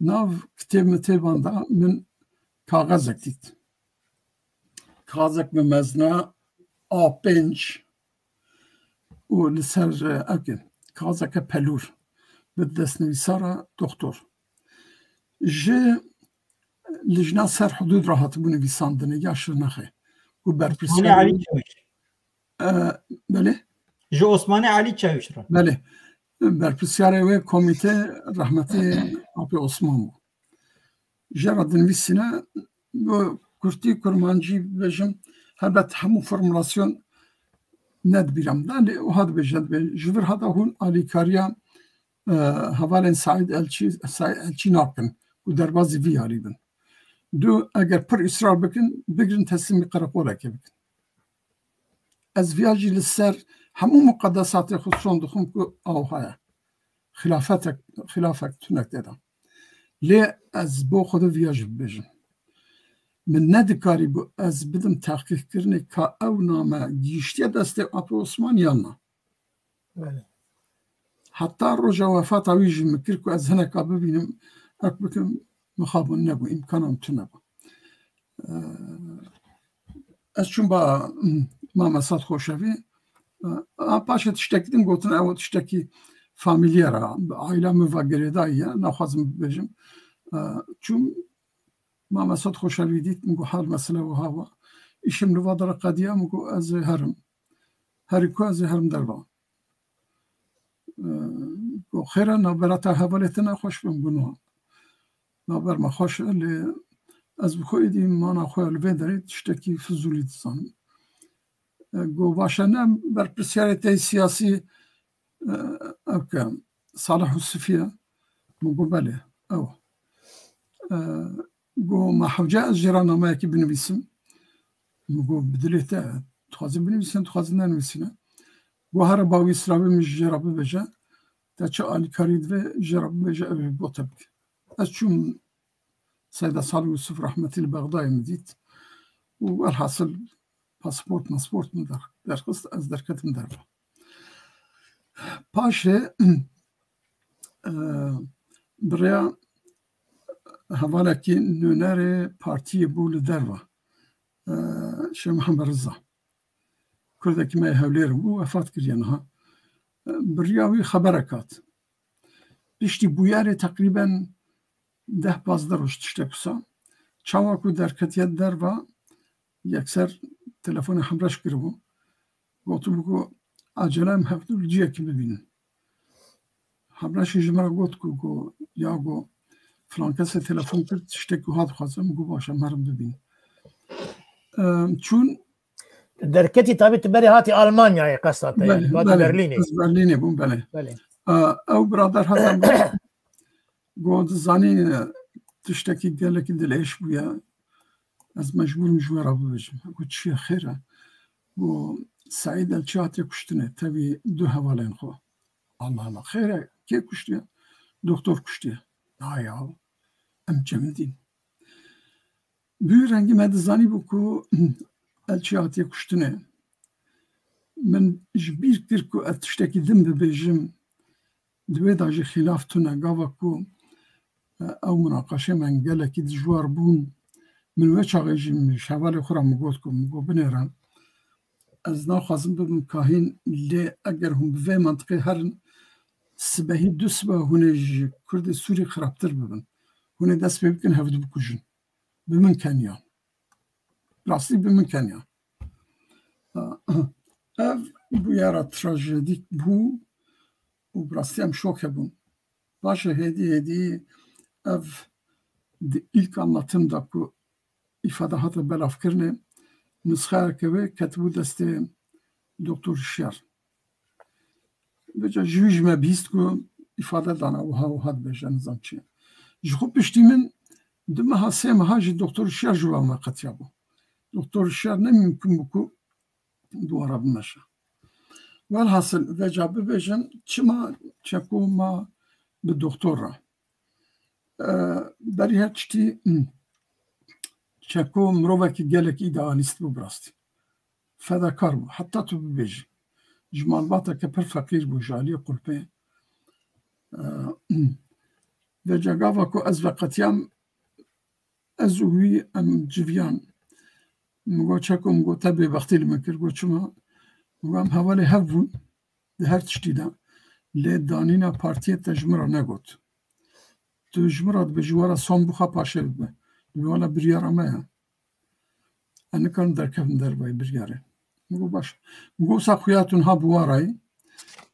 nav kitêb mitêban da min kaxezek dît. Kaxezek bi mezna A pênc û li ser, e, eke, kaxezeke pelûr bi destnivîsara doktor. Ji Lijna Ser Hudûd re hatibû nivîsandinê ya Şirnexê. Ku Osmanî berpirsiyarê Elî Çawîş. E, belê? Ji Osmanî Elî Çawîş re. Belê. Berpirsiyarê wê komîte rehmetî Apê Osman bû. Jê re dinivîsîne, bi kurtî kurmancî bibêjim, helbet hemû formulasyon ne di bîra min de, lê wiha dibêje, dibê, ji vir hata hûn alîkariya, e, hevalên Saîd Elçî, Saîd Elçî nakin ku derbazî vî yarî bin. Du, eger pir îsrar bikin, bigrin teslîmî qereqolekê bikin. Ez viya jî li ser hemû muqedesatê xwe son dixwim ku awha ye. Xilafetek, xilafek tunek tê de. Lê ez bo Xwedê viya jî bibêjim. Min nedikarîbû ez bidim tehqîqkirinê ka ew name gihîştiye destê Apê Osman yan na. Belê. Heta roja wefata wî jî min kir ku ez hineka bibînim, ek bikim, mixabûn nebû, îmkana min tune bû. Eee, ez çûm ba Mame Esad Xoşevî, eee, a paşê tiştekî din gotin, ew tiştekî famîlyer e, aîla min ve girêdayî ye, naxwazim bibêjim. Eee, çûm Mame Esad Xoşevî dît, min got, hal mesele wiha wa. Îşim li va dere qediya, min got, ez ê herim. Herî ku ez ê herim derva. Eee, got, xêr e, navbera te hevalê te nexweş bin, got, niha. Navber me xweş e, lê ez bi xwe êdî mana xwe ya li vê derê tiştekî fizûlî dizanim. E, got, baş e, ne berpirsiyarê te yê siyasî, e, ew ke Salih Yusufî ye? Min got, belê, ew. E, got, ma hewce ez jê re nameyekî binivîsim? Min got, bi dilê te, dixwazî binivîsîne, dixwazî nenivîsîne. Got, here ba wî silavê min ji jê re bibêje, te çi alîkarî divê, jê re bibêje, ew ê bo te bike. Ez çûm Seyda Salih Yusuf rehmetî li Bexdayê min dît û welhasil pasport masport min der-, derxist, ez derketim derve. Paşê, e, bi rêya hevalekî nûnerê partiyê bû li derve, e, Şêx Mihemed Riza. Kurdekî me yê Hewlêr bû, wefat kiriye niha. E, bi rêya wî xeberek hat. Piştî bûyerê teqrîben deh pazdeh roj tiştek wisa. Çawa ku derketiye derva, yekser telefonê Hemreş kiribû. Gotibû ku acele em hevdu li ciyekî bibînin. Hemreşî ji min re got ku, got, ya, got, filan kesê telefon kir, tiştek wiha dixwazim, got, baş, em herin bibînin. Em, çûn Derketî tabî tu berê hatî Almanyayê, qesta te, yani, Belê, tu hatî belê. Berlînê. Ez Berlînê bûm, belê. Belê. Ee, ew birader hata min got, dizanî, e, tiştekî gelekî dilêş bûye. Ez mecbûr im ji we re bibêjim. Got, çi ye, xêr e? Got, Seîd Elçî hatiye kuştinê, tevî du hevalên xwe. Allah Allah, xêr e, kê kuştiye? Doktor kuştiye. Na ya, em cemidîn. Bi wî rengî me dizanîbû ku Elçî hatiye kuştinê. Min ji bîr kir ku ez tiştekî din bibêjim, di wê de jî xîlaf tune. Gava ku, e, ew munaqeşê me gelekî dijwar bûn, min wê çaxê jî min ji hevalê xwe re min got ku, min got, binêre, ez naxwazim bibim kahîn, lê eger hûn bi vê mantiqê herin, sibehî du sibe hûn ê ji Kurdê Sûrî xirabtir bibin. Hûn ê dest pê bikin, hevdu bikujin. Bi min keniyan. Rastî bi min keniyan. Ev bûyera trajedîk bû û bi rastî em şok hebûn. Paşê hêdî hêdî ev di ilk anlatım da ku îfade hate belavkirinê, nusxeyeke wê ketibû destê Doktor Hişyar. Vêca ji wî ji me bihîst ku îfade dana, wiha wiha dibêje, nizam çi. Ji xwe piştî min Di meha sê meha jî Doktor Şiya ji wan veqetiyabû. Doktor Şiya ne mimkun bû ku dû wara bimeşe. Welhasil, vêca bibêjin, çima Çeko ma bi doktor re? E, berî her tiştî, Çeko mirovekî gelek îdealîst bû bi rastî. Fedakar bû, heta tu bibêjî. Ji malbateke pir feqîr bû, ji aliyê qulpê. E, vêca gava ku ez veqetiyam, ez û wî em civiyan. Min got, Çeko, min got, te bêbextî li min kir. Got, çima? Min got, em hevalê hev bûn di her tiştî de. Lê danîna partiyê te ji min re negot. Tu ji min re dibêjî, were som bixwe paşê bibe. Dibê, wela biryara me ye. Ez nikarim derkevim dervayî biryarê. Min got, baş. Min got, wisa xuya tu niha bi warayî.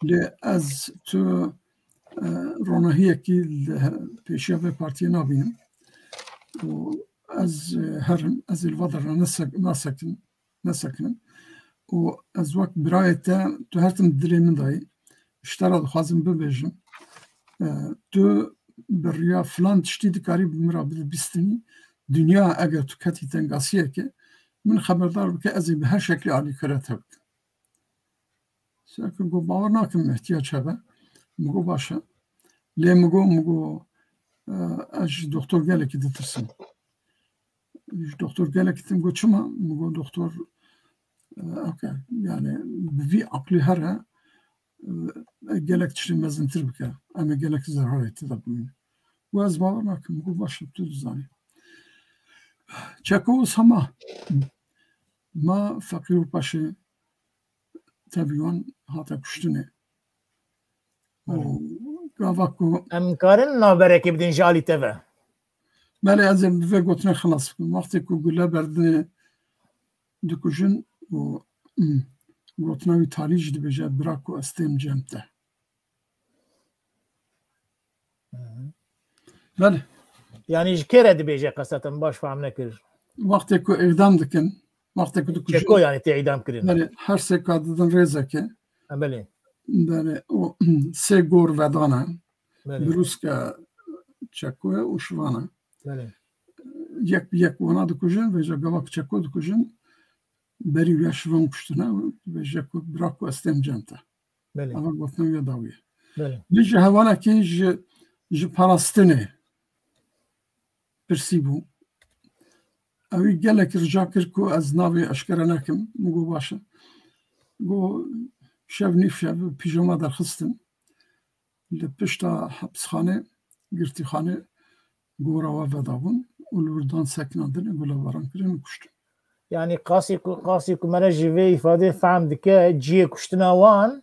Lê ez tu, e, ronahiyekî li he-, pêşiya vê partiyê nabînim. Û ez, e, herim, ez ê li va derve nesek-, nasekin-, nesekinim. Û ez wek birayê te, tu her tim dilê min dayî. Ji te re dixwazim bibêjim. E, tu bi riya filan tiştî dikarî bi min re bidî bîstinî. Dinya eger tu ketî tengasiyekê, min xeberdar bike, ez ê bi her şeklî alîkariya te bikim. Sereke got, bawer nakim, ihtiyac hebe. Min got, baş e. Lê min got, min got, e, ez ji doktor gelekî ditirsim. Ji doktor gelekî tim got, çima? Min got, doktor, e, ok, yani bi vî aqlî here, e, gelek tiştê mezintir bike. Em ê gelek zerarê tê de bimînin. Û ez bawer nakim. Min got, baş e, tu dizanî. Çeko wisa ma, ma feqîr û paşê tevî wan hate kuştinê. Û gava ku Em karin navberekê bidin ji alî te ve. Belê, ez ê bi vê gotinê xilas bikim. Wextê ku gule berdinê dikujin û, hmm, gotina wî talî jî dibêje, bira ku ez têm cem te. Belê. Yani ji kê re dibêje qeseten, baş fehm nekir. Wextê ku îdam dikin, wextê ku dikujin. Çeko yani tê îdam kirin. Belê, her sê ka didin rêzeke. Ha, belê. Belê, o sê gor vedane. Belê. Brûske Çeko ye û şivane. Belê. Yek bi yek wana dikujin, vêca gava ku Çeko dikujin, berî wî ya şivan kuştine, vêca ku bira ku ez têm cem te. Belê. Ava gotina wî ya dawî ye. Belê. Min ji hevalekî ji, ji parastinê pirsî bû. Ewî gelek rica kir ku ez navê eşkere nekim. Min got, baş e. Got, şev nîv şev pîjama derxistin. Li pişta hepsxanê, girtîxanê gora we vedabûn û li wir dan sekinandinê, gulebaran kirin û kuştin. Yani qasî ku, qasî ku me re ji vê îfadê fehm dike, cihê kuştina wan,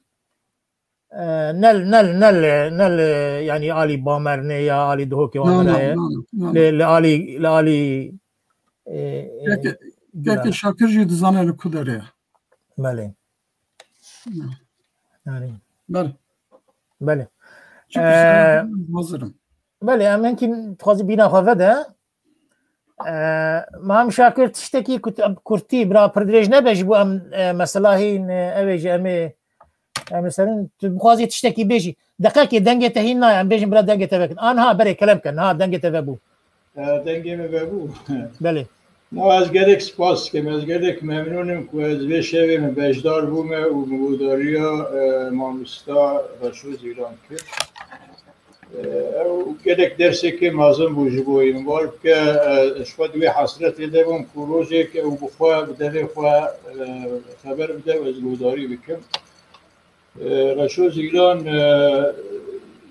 e, ne li, ne li, ne li, ne li, yani alî Bamernê ya alî Duhokê wan Na, na, re ye. na, na, na, na. Li, li alî, li alî, e, e, Keke, Keke Şakir jî dizane li ku derê ye. Belê. Na. Yani. Belê. Belê. Çi Ee, pirsî hazir im. Belê, em hinkî dixwazî bîna xwe vede. Ee, Mam Şakir, tiştekî kut-, kurtî, bira pir dirêj nebe ji bo em, e, mesela hîn, e, ew ê jî em ê, em ê serin, tu bixwazî tiştekî bêjî. Deqekê dengê te hîn nayê, em bêjin bira dengê te vekin. Aniha berê kelem ke, niha dengê te vebû. E, dengê me vebû. Belê. Na, ez gelek spas dikim, ez gelek memnûn im ku ez vê şevê min beşdar bûme û min godariya, e, mamosta Reşo Zîlan kir. E, ew gelek derseke mezin bû ji bo min. Bar bike, e, ji xwe di wê hesretê de bûm ku rojek ew bi xwe, bi devê xwe, e, xeber bide û ez godarî bikim. E, Reşo Zîlan, e,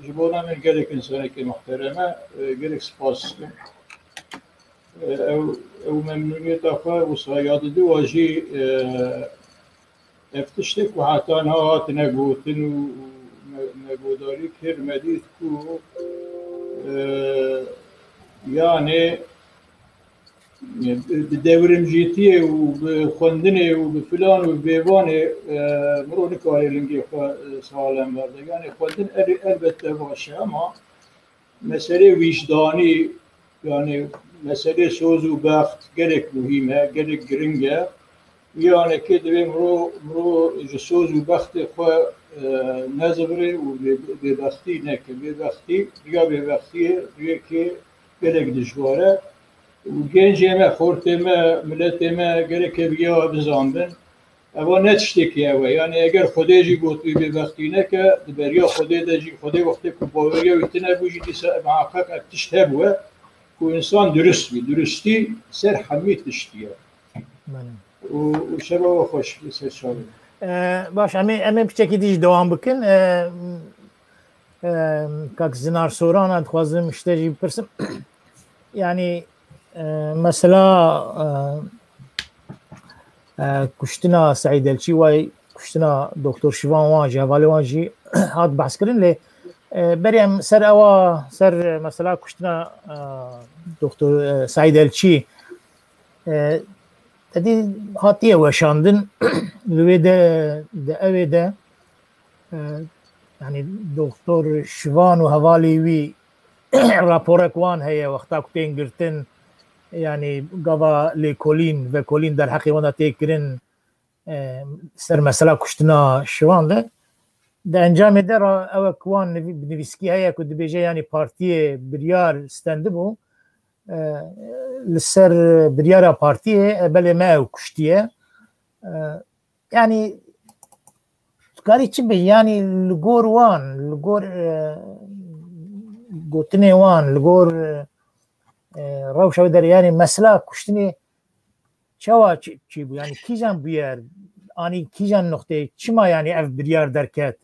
ji bona min gelek însanekî muhterem e, e, gelek spas dikim. E, ew, ew memnûniyeta xwe wisa ya didî, wa jî, e, ev tiştê ku heta niha hatine gotin û, û me, me godarî kir, me dît ku, e, yanê, bi, bi dewrimcîtiyê û bi xwendinê û bi filan û bi bêvanê, e, mirov nikare lingê xwe, e, salem berde. Yani xwendin el-, elbette baş e, ama meselê wîjdanî, yani meselê soz û bext gelek muhîm e, gelek giring e. Yanekê divê mirov, mirov ji soz û bextê xwe, e, nezivire û bê-, bêbextî neke. Bêbextî, riya bêbextiyê riyekê gelek dijwar e. Û gencê me, xortê me, miletê me gerek ev ya bizanbin. Eva ne tiştekî ew e. Yani eger Xwedê jî gotbî bêbextî neke, di beriya Xwedê de jî, Xwedê wextê ku baweriya wî tune bû jî dîsa muheqeq ev tişt hebûye ku insan durust bî. Durustî ser hemî tiştî ye. Belê. Û, û şeva we xweş, li ser çavê. E, baş, em ê, em ê piçekî dî jî dewam bikin. E, e, kak Zinar Soran, ez dixwazim ji te jî bipirsim. Yani, e, mesela, e, e, kuştina Seîd Elçî, way kuştina Doktor Şivan wan jî, hevalê wan jî hat behskirin lê, e, berê em ser ewa, ser, e, mesela kuştina, e, Doktor, e, Seîd Elçî, e, tedî hatiye weşandin li wê de, de ewê de, e, yani Doktor Şivan û hevalê wî raporek wan heye wexta ku tên girtin, yani gava lêkolîn, vekolîn derheqê wan de tê kirin, e, ser mesela kuştina Şivan de. Di encamê de ra ew e ku wan nivî-, nivîskî heye ku dibêje yani partiyê biryar stendibû, e, li ser biryara partiyê, e, belê me ew kuştiye. E, yani tu karî çi bê? Yani li gor wan, li gor, e, gotinê wan, li gor, e, e, rewşa wê derê, yani mesela kuştinê çawa çi, çi bû? Yani kîjan bûyer, anî kîjan noqteyê, çima yani ev biryar derket?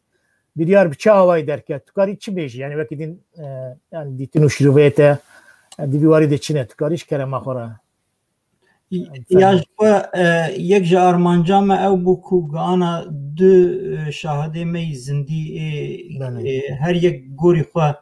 Biryar bi çi awayî derket? Tu karî çi bêjî? Yani wekî din, e, yani dîtin û şîroveyê te, e, di vî warî de çi ne? Tu karî ji kerema xwe re? Ya ji xwe, e, yek ji armanca me ew bû ku giana du, e, şahidê me yî zindî ê, Belê. E, her yek gorî xwe,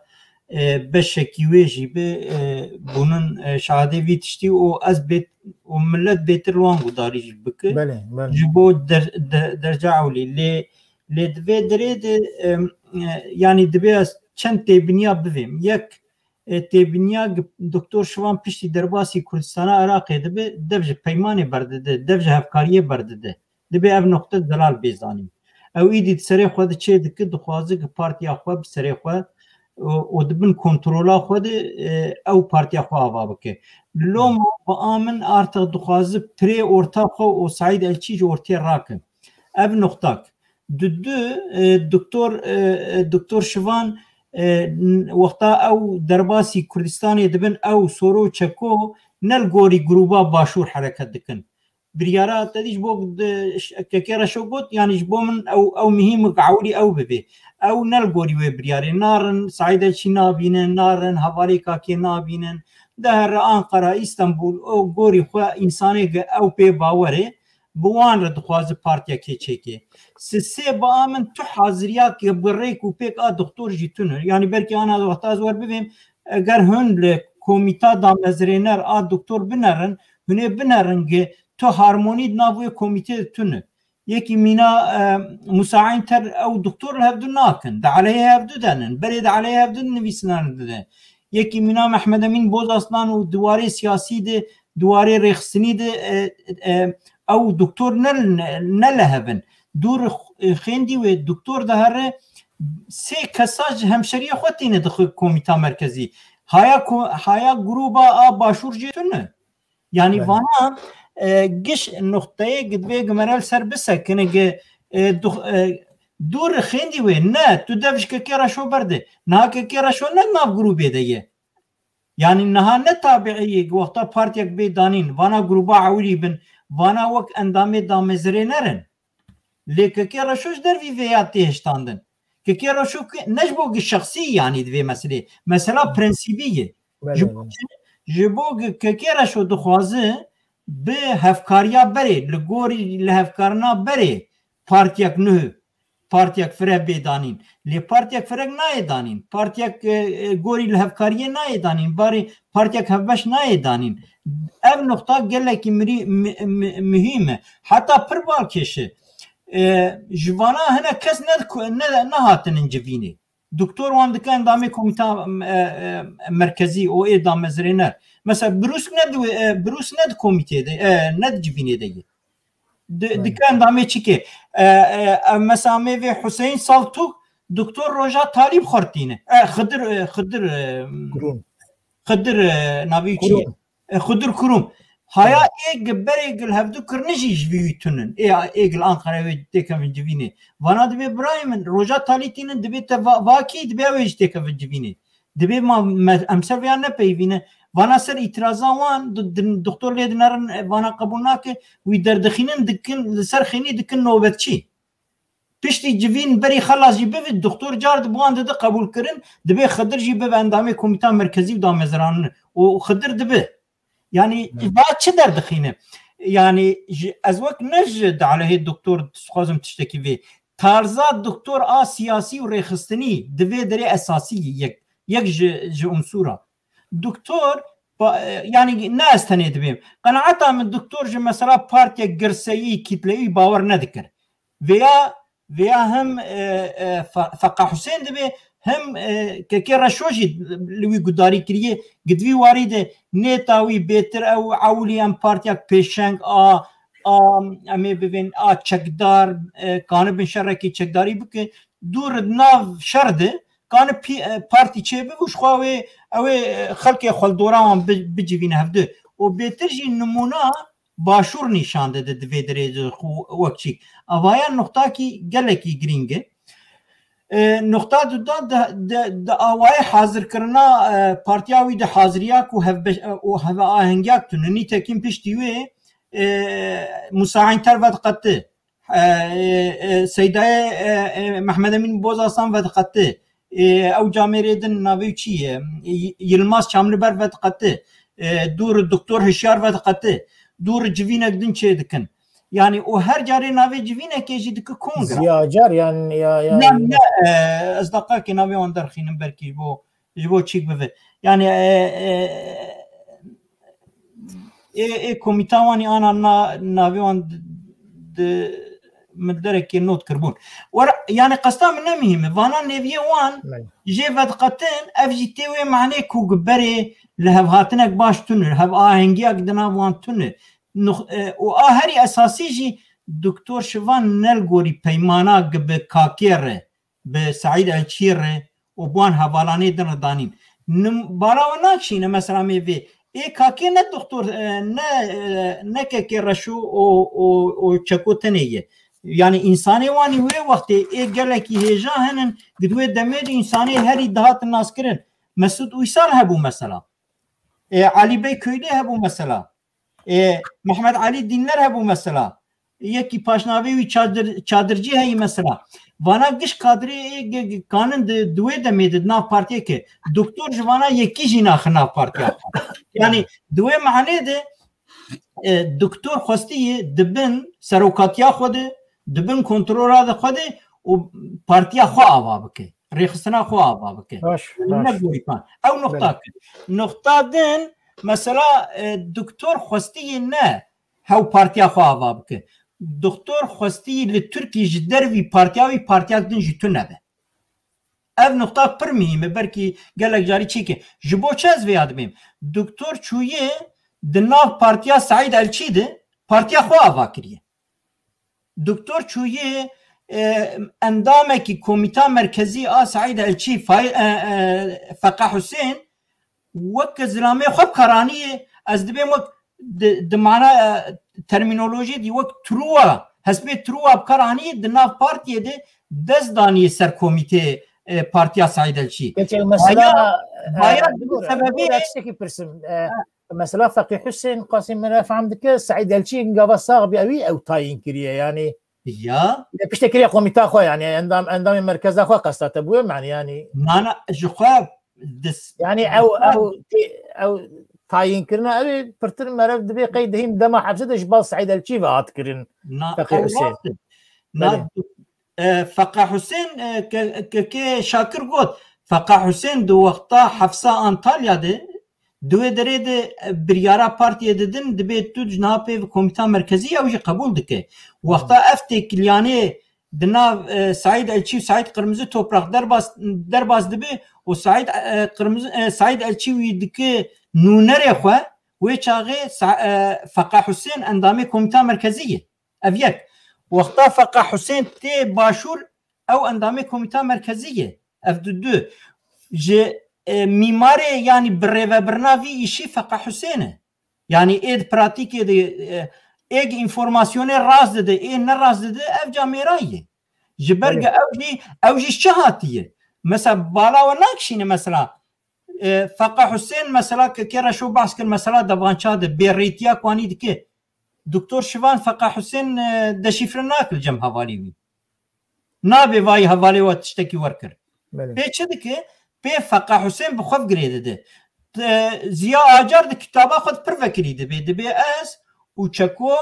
e, beşekî wê jî bi, e, bûnin, e, şahidê vî tiştî û ez bêt-, û millet bêtir li wan gudarî jî bike. Belê, belê. Ji bo der-, de-, derca ewlî. Lê, lê di vê dirê de, e, e, yanî divê ez çend têbiniya bivêm. Yek, e, têbiniya g-, Doktor Şivan piştî derbasî Kurdistana Iraqê dibe, dev ji peymanê berdide, dev ji hevkariyê berdide. Dibe ev noqte zelal bê zanîn. Ew îdî di serê xwe de çê dike, dixwaze ki partiya xwe bi serê xwe û, û di bin kontrola xwe de, e, ew partiya xwe ava bike. Loma bi a min artık dixwaze pirê orta xwe û Saîd Elçî ji ortê rake. Ev noqtak. Di du, e, doktor, e, e, doktor Şivan, e, n-, wexta ew derbasî Kurdistanê dibin, ew Soro û Çeko ne li gorî grûba Başûr hereket dikin. Biryara te dî ji bo di, ş-, Kekê Reşo got, yanî ji bo min ew, ew mihîm ewilî ew bibê. Ew ne li gorî wê biryarê. Narin, Saîd Elçî nabînin, narin, hevalê Kakê nabînin. Dihere Anqara, Îstanbul, ew gorî xwe însanê ge ew pê bawer e. Bi wan re dixwaze partiyekê çêkê. Sisê bi a min tu haziriyek bi rêk û pêk a doktor jî tune. Yanî belkî ana wexta ez wer bibêm, eger hûn li komîta damezrêner a doktor binerin, hûn ê binerin ge tu harmonî di nav wê komîtê de tune. Yekî mîna, e, Musa Eynter ew doktor li hevdu nakin. Di aleyhê hevdu de nin. Berê di aleyhê hevdu nivîsinan dide. Yekî mîna Mehmed Emîn Bozaslan û di warê siyasî de, di warê rêxistinî de, e, e, ew doktor ne, ne, ne li hev in. Dûr, e, xêndî wê doktor dihere sê kesa ji hemşeriyê xwe tîne dixe komîta merkezî. Haya ko-, haya grûba a Başûr jê tune. Yanî Belê. Vana, e, giş noqteyê gi divê gi me re li ser bisekine gi, e, du-, e, dûr xêndî wê. Ne, tu dev ji Kekê Reşo berde. Niha Kekê Reşo ne nav grûbê de ye. Yanî niha ne tabiî ye gi wexta partiyek bê danîn, vana grûba ewilî bin, vana wek endamê damezrêner in. Lê Kekê Reşo ji dervî vê ya tê hiştandin. Kekê Reşo ki ne ji bo gi şexsî yanî di vê meselê. Mesela Hı. prensîbî ye. Belê, Ji bo belê. Ji bo gi Kekê Reşo dixwaze bi hevkariya berê, li gorî li hevkarina berê partiyek nuh, partiyek fireh bê danîn. Lê partiyek fireh nayê danîn. Partiyek, e, e, gorî li hevkariyê nayê danîn. Barê partiyek hevbeş nayê danîn. Ev noqta gelekî mirî-, mi-, mi-, muhîm e. Heta pir balkêş e. E, ji vana hinek kes ne, ne, nehatinin civînê. Doktor wan dike endamê komîta, e, e, merkezî û ê damezrêner. Mesela Brûs ne di, e, Brûs ne di komîtê de, e, ne di civînê de ye. Di, Right. dike endamê çikê? E, e, e, mesela em ê vê Huseyîn Saltuk, Doktor Roja Talîb xortîne. E, Xidir, e, Xidir, e, Kurun. Xidir, e, navî çi ye? Kurun. E, Xudur Kurum. Haya ê gi berê gil hevdu kirine jî ji vî wî tunin. Ê, ê gil Anqara wê têkevin civînê. Vana dibê birayê min, roja talî tînin dibê te va-, vakî dibê ew ê jî têkevin civînê. Dibê ma me, em ser vêya nepeyivîne. Vana ser îtiraza wan, du-, din-, doktor lê dinerin, e, vana qebûl nake, wî derdixînin dikin, li ser xênî dikin nobetçî. Piştî civîn berî xelas jî bibe, doktor car di wan dide qebûlkirin, dibê Xidir jî bibe endamê komîta merkezî û damezranin. Û Xidir dibe. Yani, va çi derdixîne? Yani, ji, ez wek ne ji di aleyhê doktor dixwazim tiştekî vê. Tarza doktor a siyasî û rêxistinî di vê derê esasî yek, yek ji, ji unsura. Doktor, pa-, e, yani, ne ez tenê dibêm. Qenaeta min doktor ji mesela partiyek girseyî, kîtleyî bawer nedikir. Vêya, vêya hem, e, e, Fe-, Feqa Husên dibê, hem, e, Kekê Reşo jî li wî gudarî kiriye. Gidvî warî de nêta wî bêtir ew ewilî em partiyek pêşeng a, a, em ê bivên a çekdar, e, kanibin şerekî çekdarî bike. Dûr di nav şer de, kane pî-, e, partî çêbibe û ji xwe wê, ew ê, e, xelkê xwe li dora wan bi-, bicivîne hevdu. Û bêtir jî nimûna başûr nîşan dide di vê derê de xwe wek çîk. Evaya nuqtakî gelekî girîng e. E, nuqta duda di, di, di awayê hazirkirina, e, partiya wî de haziriya ku hevbe-, e, û heveahengiya tune. Nîtekim piştî wê, e, Musa Eynter vediqete. E, e, e, Seydayê, e, e, Mehmed Emîn Bozasan vediqete. E, ew camêrê din navê çi ye? Y-, Yilmaz Çamliber vediqete. E, dûr Doktor Hişyar vediqete. Dûr civînek din çê dikin. Yani o her carê navê civînekê jî dike kongre. Ziyacar yani ya, ya. Ne, ne, e, ez daqakê navê wan derxînim belkî ji bo, ji bo çîk bive. Yani, e, e, ê, ê komîta wan ê ana na, navê wan di, di min derekê not kirbûn. Were, yani qesta min ne muhîm e. Vana nêviyê wan jê vediqetin, ev jî tê wê manê ku gi berê li hevhatinek baş tune, hev ahengiyak di nav wan tune. Nux-, e, û a herî esasî jî Doktor Şivan ne li gorî peymana gi bi Kakê re, bi Seîd Elçî re û bi wan hevalanê din re danîn. Nim-, bala we nakişîne, mesela, me vê. Ê Kakê ne doktor, e, ne, e, ne Kekê Reşo û, û, û Çeko tenê ye. Yani, însanê wanî wê wextê ê gelekî hêja henin, gi di wê demê de însanê herî dihatin naskirin. Mesûd Uysal hebû mesela. E, Elî Bey Köylü hebû mesela. E, Mehmet Elî Dînler hebû mesela. Yekî paşnavê wî Çadir-, Çadircî heyî mesela. Vana giş kadrê ê ge-, ge-, kanin di, di wê demê de di nav partiyê ke doktor ji vana yekî jî naxin nav partiya xwe. Yani di wê manê de, e, doktor xwestiye di bin serokatiya xwe de, di bin kontrola de xwe de û partiya xwe ava bike. Rêxistina xwe ava bike. Baş, ne baş. Gorîpan. Ew nuqta Belê. Kir. Nuqta din, mesela, e, doktor xwestiye ne hew partiya xwe ava bike. Doktor xwestiye li Tirkiyê ji dervî partiya wî partiyak din jî tune be. Ev nuqta pir muhîm e, belkî gelek carî çêke. Ji bo çi ez vêya dibêm? Doktor çûye di nav partiya Seîd Elçî de partiya xwe ava kiriye. Doktor çûyê, e, endamekî Komîta Merkezî a Seîd Elçî, Fay-, e, e, Feqa Husên, wek zilamê xwe bi kar anî, ez dibêm wek di, di mana, e, termînolojiyê dî wek truwa, hespê truwa bi kar anî, di nav partiyê de dest danî ser komîtê, e, partiya Seîd Elçî. Peki, mesela, Haya, e, haya di sebebê tiştekî pirsim. E, Mesela Feqî Husên Qasîm min re fehm dike, Seîd Elçî gava sax bî, ewî ew tayîn kiriye, yanî. Ya. Lê piştê kiriye komîta xwe, yanî endam, endamê merkeza xwe qesta te bûye, manî, yanî. Nana, ji xwe dis-, Yanî ew, ew, tê-, ew tayîn kirina, ew ê pirtir merev dibê qey dihîn dema hepsê de ji bal Seîd Elçî ve hat kirin. Na, Feqî ew Husên. Rast e. Na, Belê. E, Feqa Husên, e, ke, ke, ke Şakir got, Feqa Husên di wexta hefsa Antalya de, di wê derê de, e, biryara partiyê didin, dibê tu ji niha pê ve komîta merkezî ew jî qebûl dike. Wexta ev têkiliyanê di nav, e, Seîd Elçî û Seîd Qirmizi Toprak derbas, derbas dibe û Seîd, e, Qirmizi, e, Seîd Elçî wî dike nûnerê xwe, wê çaxê Sa-, e, Feqa Husên endamê komîta merkezî ye. Ev yek. Wexta Feqa Husên tê başûr, ew endamê Komîta Merkezî ye. Ev du du. Ji, e, mîmarê, yanî birêvebirina vî îşî Feqa Husên e. Yani ê di pratîkê de, e, ê gi informasyonê rast dide, ê ne rast dide, ev ca mêrayî ye. Ji ber Belê. Ge ew jî, ew jî çi hatiye? Mesela bala we nakişîne mesela, e, Feqa Husên mesela ke kê Reşo behs kir mesela devança de bêrêtiya ku anî dike. Doktor Şivan Feqa Husên, e, deşîfre nakil cem hevalî wî. Nabê vayî hevalê we tiştekî wer kir. Belê. Pê çi dike? Pê Feqa Husên bi xwe girê dide. Te-, Ziya Acar di kitaba xwe de pir vekirî dibê. Dibê ez û Çeko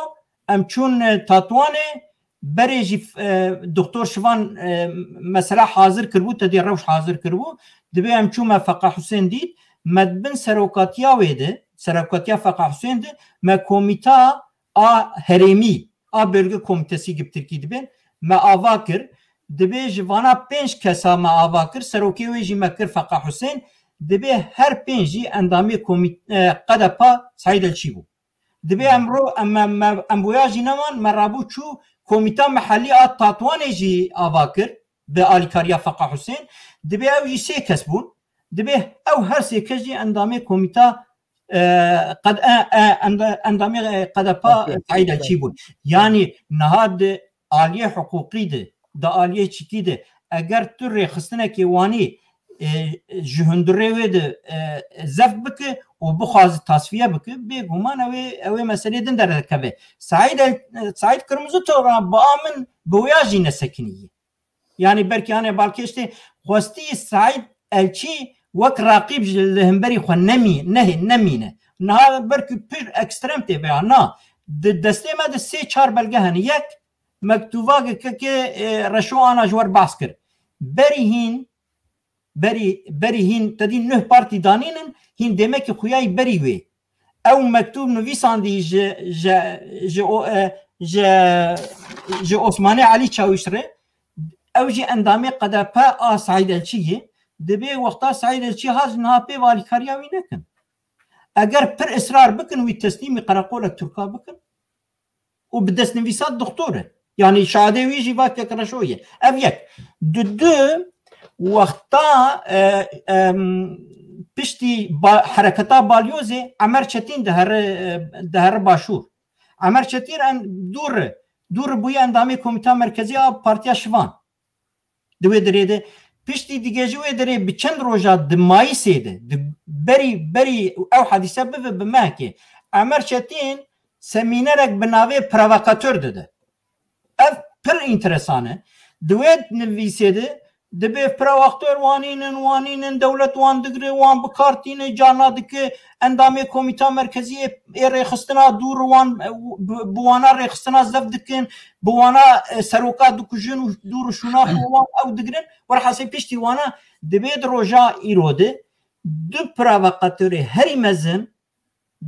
em çûn, e, Tatwanê, berê jî, e, Doktor Şivan, e, mesela hazir kiribû, te dê rewş hazir kiribû. Dibê em çûme Feqa Husên dît, me di bin serokatiya wê de, serokatiya Feqa Husên de, me komîta a herêmî, a bölge komitesi gibi Tirkî dibên, me ava kir. Dibê ji vana pênc kesa me ava kir, serokê wê jî me kir Feqa Husên. Dibê her pênc jî endamê komî-, e, Qedepa Seîd Elçî bû. Dibê em ro-, em, em, em, em boya jî neman, me rabû çû komîta mehellî a Tatwanê jî ava kir bi alîkariya Feqa Husên. Dibê ew jî sê kes bûn. Dibê ew her sê kes jî endamê komîta, e, qed-, e, e, enda-, endamê, e, Qedepa Okey. Seîd Elçî bûn. Yani niha di aliyê hiqûqî de, di aliyê çîkî de, eger tu rêxistinekê wanî, e, ji hundirê wê de, e, zeft bike û bixwaze tasfiye bike, bêguman ew ê, ew ê meselê din derdikeve. Seîd El-, Seîd Kirmizî Toran bi a min bi wêya jî nesekiniye. Yani belkî hane balkêş tê xwestî Seîd Elçî wek raqîb ji li hemberî xwe nemî-, nehê-, nemîne. Niha belkî pir ekstrem tê veya na. Di destê me de sê çar belge hene. Yek, mektuva ke kekê, e, Reşo ana ji wer behs kir. Berî hîn, berî, berî hîn, te dî nuh partî danînin, hîn demekî xuyayî berî wê. Ew mektûb nivîsandî ji, ji, ji o-, e, ji, ji Osmanê Elî Çawîş re, ew jî endamê Qedepe a Seîd Elçî ye. Dibê wexta Seîd Elçî hat ji niha pê ve alîkariya wî nekin. Eger pir israr bikin, wî teslîmî qereqola Tirka bikin û bi destnivîsa doktor e. Yani şahidê wî jî va kek Reşo ye. Ev yek. Di du wexta, e, em, piştî ba-, hereketa Balyozê Emer Çetîn dihere, e, dihere Başûr. Emer Çetîn en dûr, dûr bûye endamê Komîta Merkezî a Partiya Şivan. Di wê dirê de piştî digihêje wê dirê bi çend roja di Mayîsê de, di berî, berî ew hedîse bibe bi mehekê, Emer Çetîn semînerek bi navê provokator dide. Ev pir înteresan e. Di wê nivîsê de dibê provokator wanînin, wanînin, dewlet wan digire, wan bi kar tîne, carna dike endamê Komîta Merkezî ê, ê rêxistina dûr wan, e, bi, bi wana rêxistina zeft dikin, bi wana, e, seroka dikujin û dûr û şûna xwe wan ew digirin. Werhasê piştî wana dibê di roja îro de du provokatorê herî mezin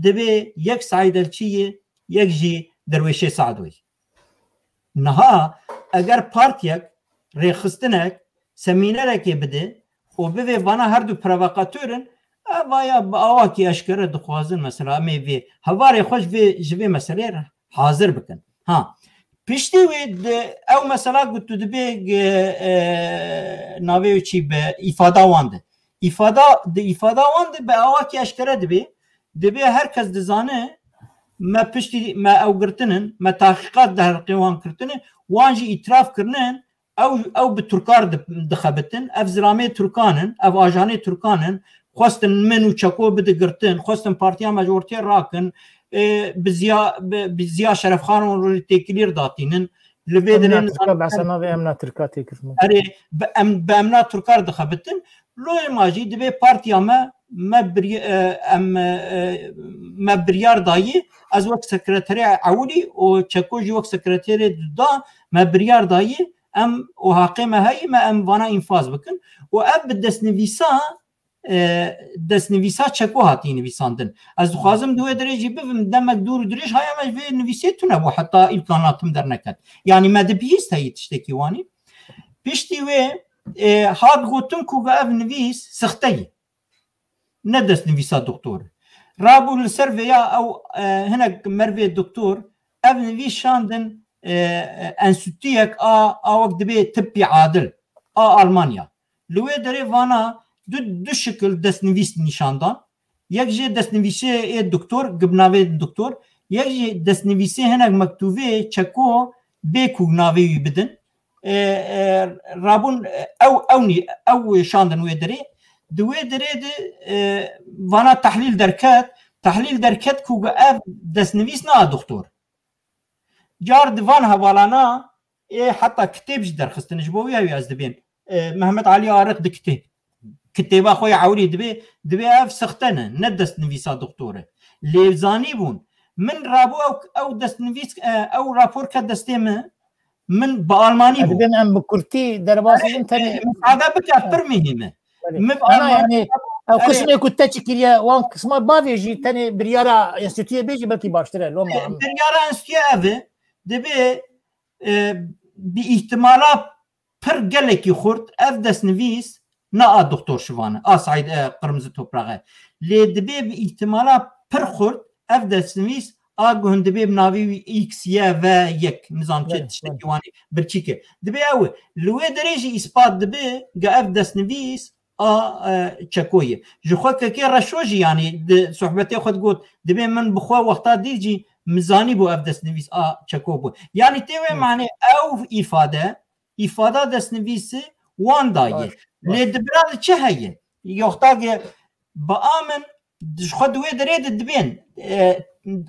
dibê yek Seîd Elçî ye, yek jî Derwêşê Sadoyî. Niha eger partiyek, rêxistinek, semînerekê bide û bivê vana her du provokator in, ev aya bi awakî eşkere dixwazin, mesela em ê vê hevalê xwe ji vê, ji vê meselê re hazir bikin. Ha, piştî wê di, ew mesela ku tu dibê, e, e, navê wê çî bi îfada wan de. Îfada, di îfada wan de bi awakî eşkere dibê. Dibê her kes dizane me piştî me ew girtin in, me tahqîqat di herqê wan kirtine, wan jî îtiraf kirine, ew, ew bi Tirkar di-, dixebitin, ev zilamê Tirkan in, ev ajanê Tirkan in, xwestin min û Çeko bide girtin, xwestin partiya me ji ortê rakin, e, bi Ziya, bi, bi Ziya Şerefxan û rojê têkilî re datînin, li vê Emna dirê Tirka, nizan behsa navê Emna Tirka tê kirin. Erê, bi em, bi Emna Tirkar dixebitin. Lê ma jî divê partiya me, me bir-, e, em, e, me biryar dayî, ez wek sekreterê ewilî û Çeko jî wek sekreterê duda, me biryar dayî, em û haqê me heyî, me em vana înfaz bikin. Û ev bi destnivîsa, e, destnivîsa Çeko hatî nivîsandin. Ez dixwazim di wê dirê jî bibim, demek dûr û dirêj haya me ji vê nivîsê tune bû, heta îlkan hatim derneket. Yanî me dibihîst heyî tiştekî wanî. Piştî wê, e, hat gotin ku ev nivîs sixte ye. Ne destnivîsa doktor. Rabû li ser vêya ew, e, hinek mervê doktor ev nivîs şandin, e, e, enstîtuyek a, a wek dibê tibbî adil a Almanya. Li wê derê vana du, du şikil destnivîs nîşan dan. Yek jê destnivîsê ê doktor, gibnavê doktor, yek jî destnivîsê hinek mektûvê çeko bê ku navê wî bidin. E, e, rabûn, e, ew, ew nî, ew şandin wê derê. Di wê derê de, e, vana tehlîl derket. Tehlîl derket ku ev destnivîs na doktor. Car di van hevalana ê heta kitêb jî derxistin. Ji bo wî ew ez dibên. E, Mehmet Alî Ariq di kitê-, kitêba xwe ya ewilî dibê, dibê ev sixte ne, ne destnivîsa doktor e. Lê zanîbûn. Min rabû ew, ew destnivîs, e, ew rapor ket destê min, min bi almanî bû. Dibên em bi kurtî derbasî bin tenê. E, misade bike, pir muhîm e. Belê. Min bi Ana almanî yani ew Erê. Qismê ku te çi kiriye, wan qisma bavê jî tenê biryara enstituyê bê jî belkî baştir e. Loma em. Biryara enstituyê ev e. Dibê, e, bi îhtimala pir gelekî xurt ev destnivîs na a doktor Şivan e, a Saîd, e, Qirmizi Toprax e. Lê dibê bi îhtimala pir xurt ev destnivîs a guhun dibê bi navê wî X Y V yek, nizam çi Evet, tiştekî evet. wanî birçîk e. Dibê ew e. Li wê derê jî îspat dibe ge ev destnivîs a, e, Çeko ye. Ji xwe Kekê Reşo jî, yanî, di sohbetê xwe digot, dibê min bi xwe wexta dît jî min zanîbû ev destnivîs a Çeko bû. Yanî tê wê Hı. manê ew îfade, îfada destnivîsî wan daye. Baş, baş. Lê di bira li çi heye? Yoxta ge bi a min ji xwe di wê derê de dibên, e,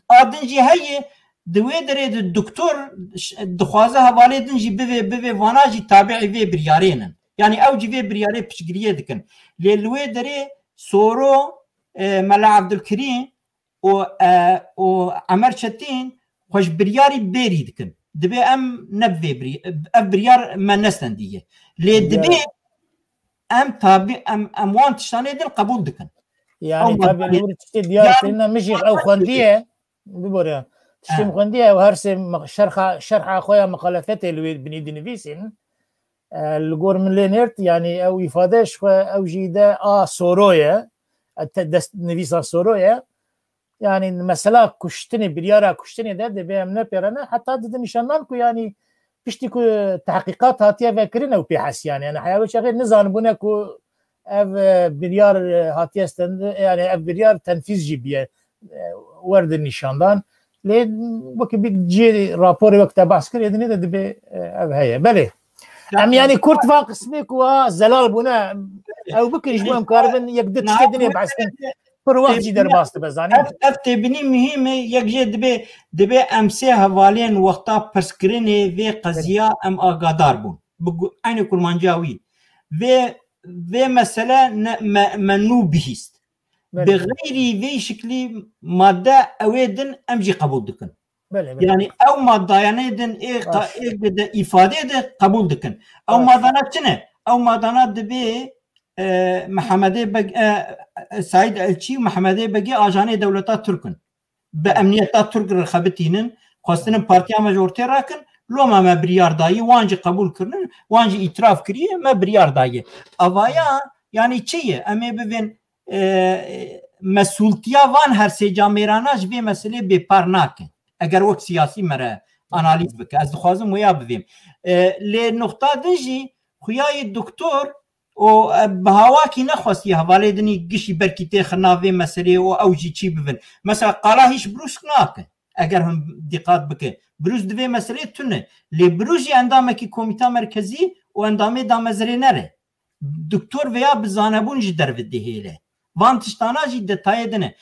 a din jî heye, di wê derê de doktor ş-, dixwaze hevalê din jî bivê, bivê vana jî tabiî vê biryarê nin. Yanî ew jî vê biryarê piştgiriyê dikin. Lê li wê derê Soro, e, Mela Evdilkirîm û, e, û Emer Çetîn xwe ji biryarî bêrî dikin. Dibê em ne bi vê biry-, ev biryar me nestendiye. Lê Ya. dibê em tabi, em, em wan tiştanê din qebûl dikin. Yani Ew tabi madde-, li wir tiştê diyar yani kirine min jî ew xwendiye. Bibore. Tiştê Ha. min xwendiye ew her sê me-, şerxa, şerha xwe ya muxalefetê li wê binî dinivîsîn. E, li gor min lê nêrt, yani ew îfade ji xwe ew jî de a Soro ye. E, te-, dest nivîsa Soro ye. Yani mesela kuştinê, biryara kuştinê de dibê em nepêrene. Heta didin nîşandan ku yani piştî ku tehqîqat hatiye vekirin ew pê hesiyane. Yani heya wê çaxê nizanibûne ku ev, e, biryar, e, hatiye stend-, yani ev biryar tenfîz jî biye, e, werdin nîşandan. Lê wekî bir cihê raporê wek te behs kir, êdinê de dibê, e, ev heye. Belê. Ya, Em yani kurt van qismê ku a zelal bûne, ew bikin ji bo em karibin yek du tiştê dinê behs kin. Pir wext jî derbas dibe, zanî? Ev, ev têbinî muhîm e, yek jê dibê, dibê em sê hevalên wexta pirskirinê vê qeziya em agadar bûn. Bi gu-, eynê kurmanciya wî. Vê, vê mesele ne, me, me nû bihîst. Belê. Bi xeyrî vê şiklî madde ewê din em jî qebûl dikin. Belê, belê. Yani ew maddayanê din ê qa-, Baş. ê de îfadê de qebûl dikin. Ew Baş. madana çi ne? Ew madana dibê, e, Mehemedê Beg, e, e, Saîd Elçî û Mehemedê Begê ajanê dewleta Tirk in. Bi emniyeta Tirk re xebitînin, xwestinin partiya me ji ortê rakin, loma me biryar dayî, wan jî qebûl kirinin, wan jî îtiraf kiriye, me biryar dayî. Avaya, yani çi ye? Em ê bivên, e, mesultiya van her sê camêrana ji vê meselê bêpar nake. Eger wek siyasî me re analîz bike. Ez dixwazim wêya bivêm. E, lê nuxta din jî xuyayê doktor û, e, bi hawakî nexwestiye hevalê dinî gişî berkî têxin nav vê meselê û ew jî çî bibin. Mesela qala hîç brûsk nake. Eger hûn dîqat bike. Brûsk di vê meselê tune. Lê brûsk jî endamekî komîta merkezî û endamê damezrêner e. Doktor veya bi zanebûn ji derve dihêle. Van tiştana jî detayê din e.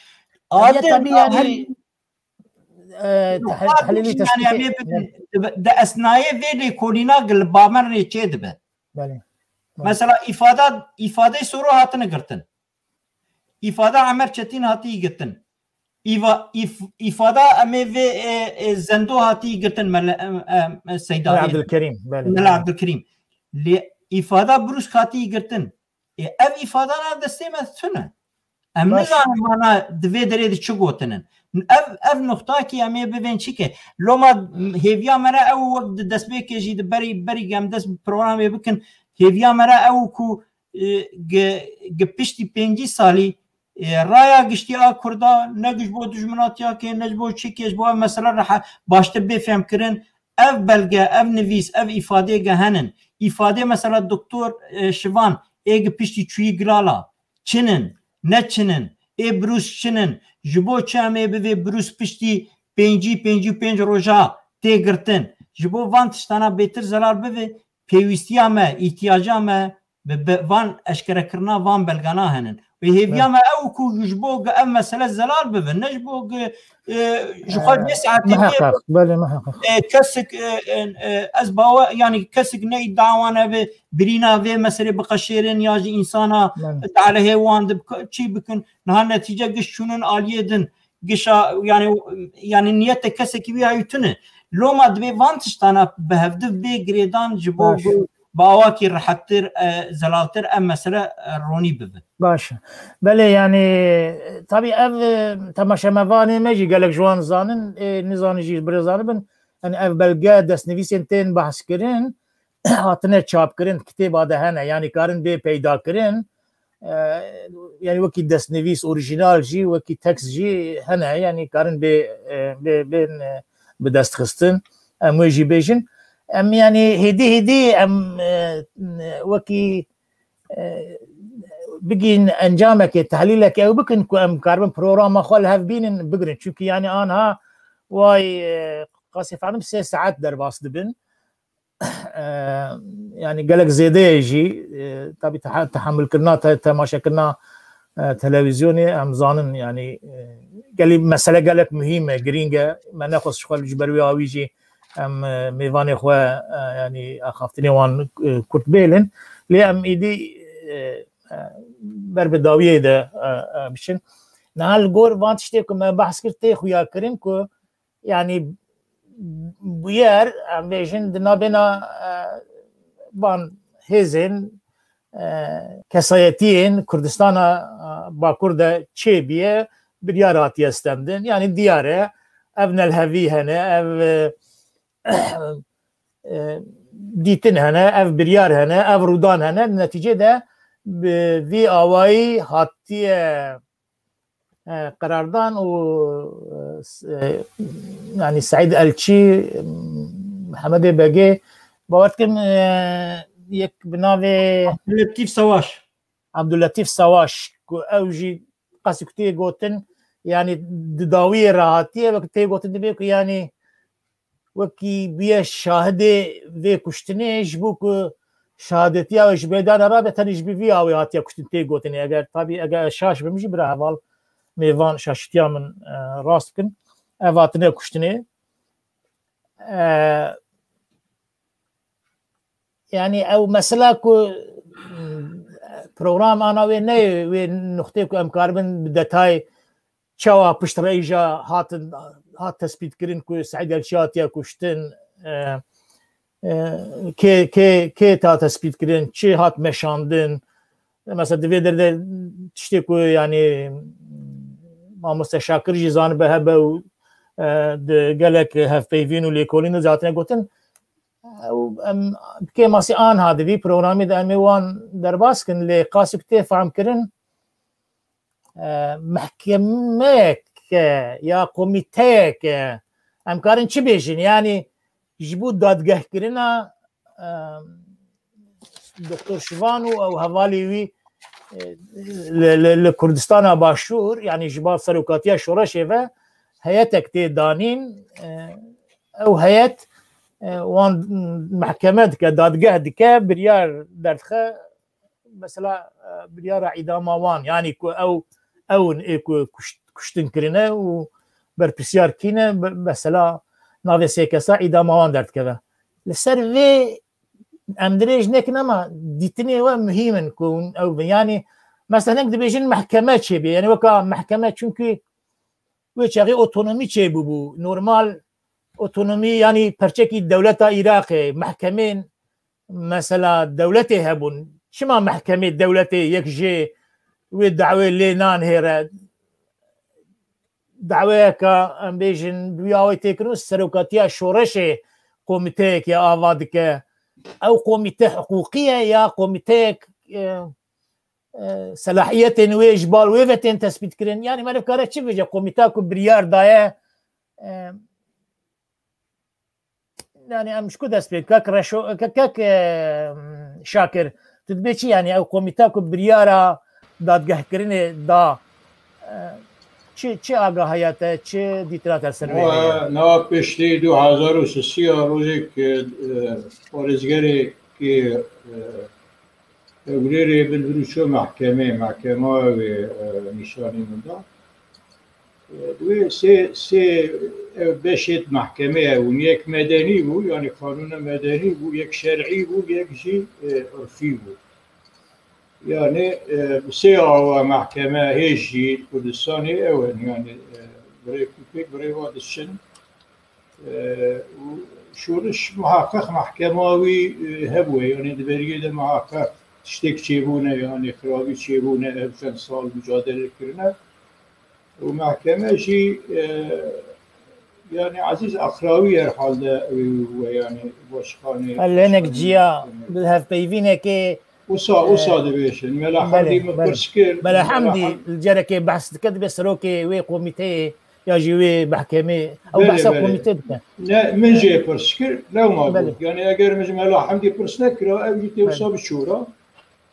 Tabii, Adil tabii, yani, ahir e, Yok, tehl-, tabii tehlilî ki, yani, teşkîlê, em ê bibin, evet. di, di esnayê vê lêkolîna gil bamernê çê dibe. Belê. Belê. Mesela îfada, îfadeyê Soro hatine girtin. Îfada Emer Çetîn hatî girtin. Îva-, îf-, îfada em ê vê, e, e, Zendo hatî girtin, Mele-, em, em, Seyda Mela Hêd. Abdülkerim, belê, Mela belê. Abdülkerim. Lê îfada Brûsk hatî girtin. Ê, ev îfadana destê me tune. Em Baş. nizanin mana di vê derê de çi gotinin. Ev, ev nuxtakî em ê bivên çi ke. Loma hêviya me re ew wek di destpêkê jî di berî, berî em dest bi programê bikin. Hêviya me re ew ku, e, gi, gi piştî pêncî salî, e, raya giştî a Kurda ne ji bo dijminatiyakê, ne ji bo çikê, ji bo ev mesele re he-, baştir bê fêmkirin. Ev belge, ev nivîs, ev îfadê ge henin. Îfadê mesela Doktor, e, Şivan ê gi piştî çûyî Gilala. Çin in, ne çin in, ê birûs çin in. Ji bo çi em ê bivê birûs piştî pêncî, pêncî û pênc roja tê girtin? Ji bo van tiştana bêtir zelal bive, pêwîstiya me, îhtiyaca me bi, bi van eşkerekirina van belgana henin. Wê hêviya me ew ku ji bo ge ev mesele zelal bive, ne ji bo ge, e, ji xwe vê saetê bê Miheqeq, belê, miheqeq. E, kesik, e, e, e, ez bawer, yani kesik ne îdia wan e bi birîna vê meselê biqeşêrin ya ji însana Belê. di aleyhê wan de bik-, çî bikin. Niha netîce giş çûnin aliyê din. Gişa, yani, yani niyete kesekî wî ya wî tune. Loma divê van tiştana bi hevdiv bê girêdan ji bo Baş. bi, bi awakî rehettir, e, zelaltir em mesele, e, ronî bibe. Baş e. Belê, yani, tabî ev, e, temaşemevanê me jî gelek ji wan zanin, ê nizanî jî bi rê zanibin. Yani ev belge destnivîsên tên behs kirin, hatine çapkirin, kitêba de hene, yani karin bê peyda kirin. E, yani wekî destnivîs orîjînal jî, wekî tekst jî hene, yani karin bê, e, bê, bên, e, bi dest xistin. Em wê jî bêjin. Em yani hêdî hêdî em, e, wekî, e, bigîn encamekê, tehlîlekê ew bikin ku em karibin programa xwe li hev bînin, bigirin. Çünkü yani anha way, e, qasê fenim sê saet derbas dibin. E, yani gelek zêde ye jî, e, tabî teha-, tehamilkirina, te-, temaşekirina, e, televîzyonê em zanin, yani, e, gelî mesele gelek muhîm e, girîng e. Me nexwest ji xwe ji ber wê awî jî em, e, mêvanê xwe, e, yani axaftinê wan, e, kurt bêlin. Lê em êdî, e, e, ber bi dawiyê de, e, e, biçin. Niha li gor van tiştê ku me behs kir tê xuya kirin ku yani bûyer, em bêjin, di navbêna, e, van hêzên, e, kesayetiyên Kurdistana, e, Bakur de çêbûye, biryar hatiye stendin. Yani diyar e, ev nelhevî hene, ev, e, e, dîtin hene, ev biryar hene, ev rûdan hene. Di netîcê de bi vî awayî hatiye, e, qerardan û, e, s-, e, yani Seîd Elçî, Mihemedê Begê, bawer dikim, e, yek bi navê Abdulletîf Savaş. Abdulletîf Savaş, ku ew jî qasî ku tê gotin, yani di dawiyê re hatiye, wek tê gotin dibê ku yani wekî bûye şahidê vê kuştinê, ji bo ku şahadetiya wê ji meydana rabe, tenê ji bo vî awê hatiye kuştin tê gotinê. Eger, tabî, eger ez şaş bim jî, bira heval, mêvan, şaşîtiya min, e, rast bikin. Ev hatine kuştinê. E, yani ew mesela ku, m, program ana wê ne wê nuqtê ku em karibin bi detay çawa pişt re îja hatin, hat tespîtkirin ku Seîd Elçî hatiye kuştin, e, e, kê, kê, kê ta tespîtkirin, çi hat meşandin. Mesela di vê derdê tiştê ku, yani, mamoste Şakir jî zanibe hebe û, e, di gelek hevpeyvîn û lêkolîn de hatine gotin. Ew, em, kêmasî anha di vî programî de em ê wan derbas kin, lê qasî ku tê fehmkirin, e, mehkemeyek e ya komîteyek e, em karin çi bêjin? Yani ji bo dadgehkirina, e, Doktor Şivan û ew hevalê wî, e, li, li, li Kurdistana Başûr, yani ji bar serokatiya şoreşê ve heyetek tê danîn, e, ew heyet, e, wan mehkeme dike, dadgeh dike, biryar derdixe, mesela, e, biryara îdama wan, yani ku ew, ew in ê ku kuşt-, kuştin kirine û berpirsiyar kîne, be-, mesela navê sê kesa îdama wan derdikeve. Li ser vê em dirêj nekin, ama dîtinê we muhîm in ku hûn ew bin. Yani mesela hinek dibêjin mehkeme çêbê, yani weka mehkeme, çünkü wê çaxê otonomî çêbûbû. Normal otonomî, yani perçekî dewleta Iraqê, mehkemên mesela dewletê hebûn. Çima mehkemê dewletê yek jê wê dawê lê nanhêre? Daweyeka, em bêjin, bi wî awê tê kirin, serokatiya şoreşê komîteyekê ava dike. Ew komîte hiqûqî ye ya komîteyek, e, e, selahiyetên wê ji bar wê ve tên tespît kirin? Yani meriv kare çi bêje? Komîta ku biryar daye, e, yani em ji ku dest pê? Kek Reşo, kek, kek, e, Şakir, tu dibê çi? Yani ew komîta ku biryara dadgehkirinê da, Çi, çi agahiya te, çi dîtira te ser wê heye? Niha piştî du hezar û sêzdeh ya rojek, e, parêzgerekî, e, Hewlêrê Bilbirû çû mehkemê, mehkema wê, e, nîşanî min da. E, wê sê, sê, e, beşêt mehkemê hebûn. Yek medenî bû, yanî qanûna medenî bû, yek şer'î bû, yek jî, e, urfî bû. Yanî, e, bi sê awa mehkeme hêj jî li Kurdistanê ew in. Yanî, e, bi rêk û pêk bi rê ve diçin. E, û şoriş muheqeq mehkema wî, e, hebûye. Yanî di beriyê de muheqeq tiştek çêbûne, yanî xirabî çêbûne, ev çend sal mucadele kirine. Û mehkeme jî, e, yanî Ezîz Aqrawî herhalde wê, yanî başkanê, Helenek başkanê ciya mehkemê. Bi hevpeyvînekê Wisa, wisa dibêjin. Mela Hemdî min pirs kir. Mela Hemdî li cerekê behs dike, dibe serokê wê komîteyê ya jî wê mehkemê. Ew Belê, behsa belê. komîte dike. Ne, min jê pirs kir, lewma Belê. got. Yanî eger min ji Mela Hemdî pirs nekira, ew jî tê wisa Belê. biçûra.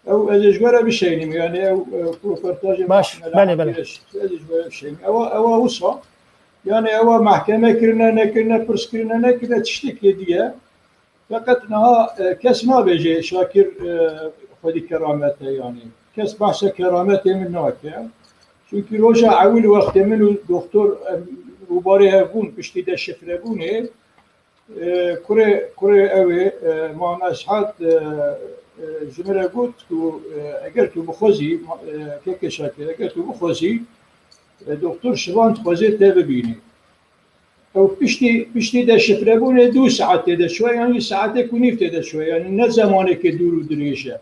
Ew ez ê ji we re bişeynîm. Yanî ew, e, röportajê Baş, Mela belê, Hemdî belê. ez, ez ê ji we re bişeynîm. Ewa, ewa wisa. Yanî ewa mehkeme kirine, nekirine, pirs kirine, nekirine, tiştekê diye. Feqet niha, e, kes nabêje Şakir, e, xwedî keramet e, yanî kes behsa kerametê min nake. Çunkî roja ewil wextê min û doktor, em, rûbarê hev bûn piştî deşifrebûnê, e, kurê, kurê ew ê, e, Mam Eshat, e, e, ji min re got ku, e, eger tu bixwazî, ma-, e, kekê Şakir, eger tu bixwazî, e, doktor Şivan dixwaze te bibîne. Ew piştî, piştî deşifrebûnê du saetê de çûye, yan jî saetêk û nîv tê de çûye. Yanî ne zemanekê dûr û dirêj e.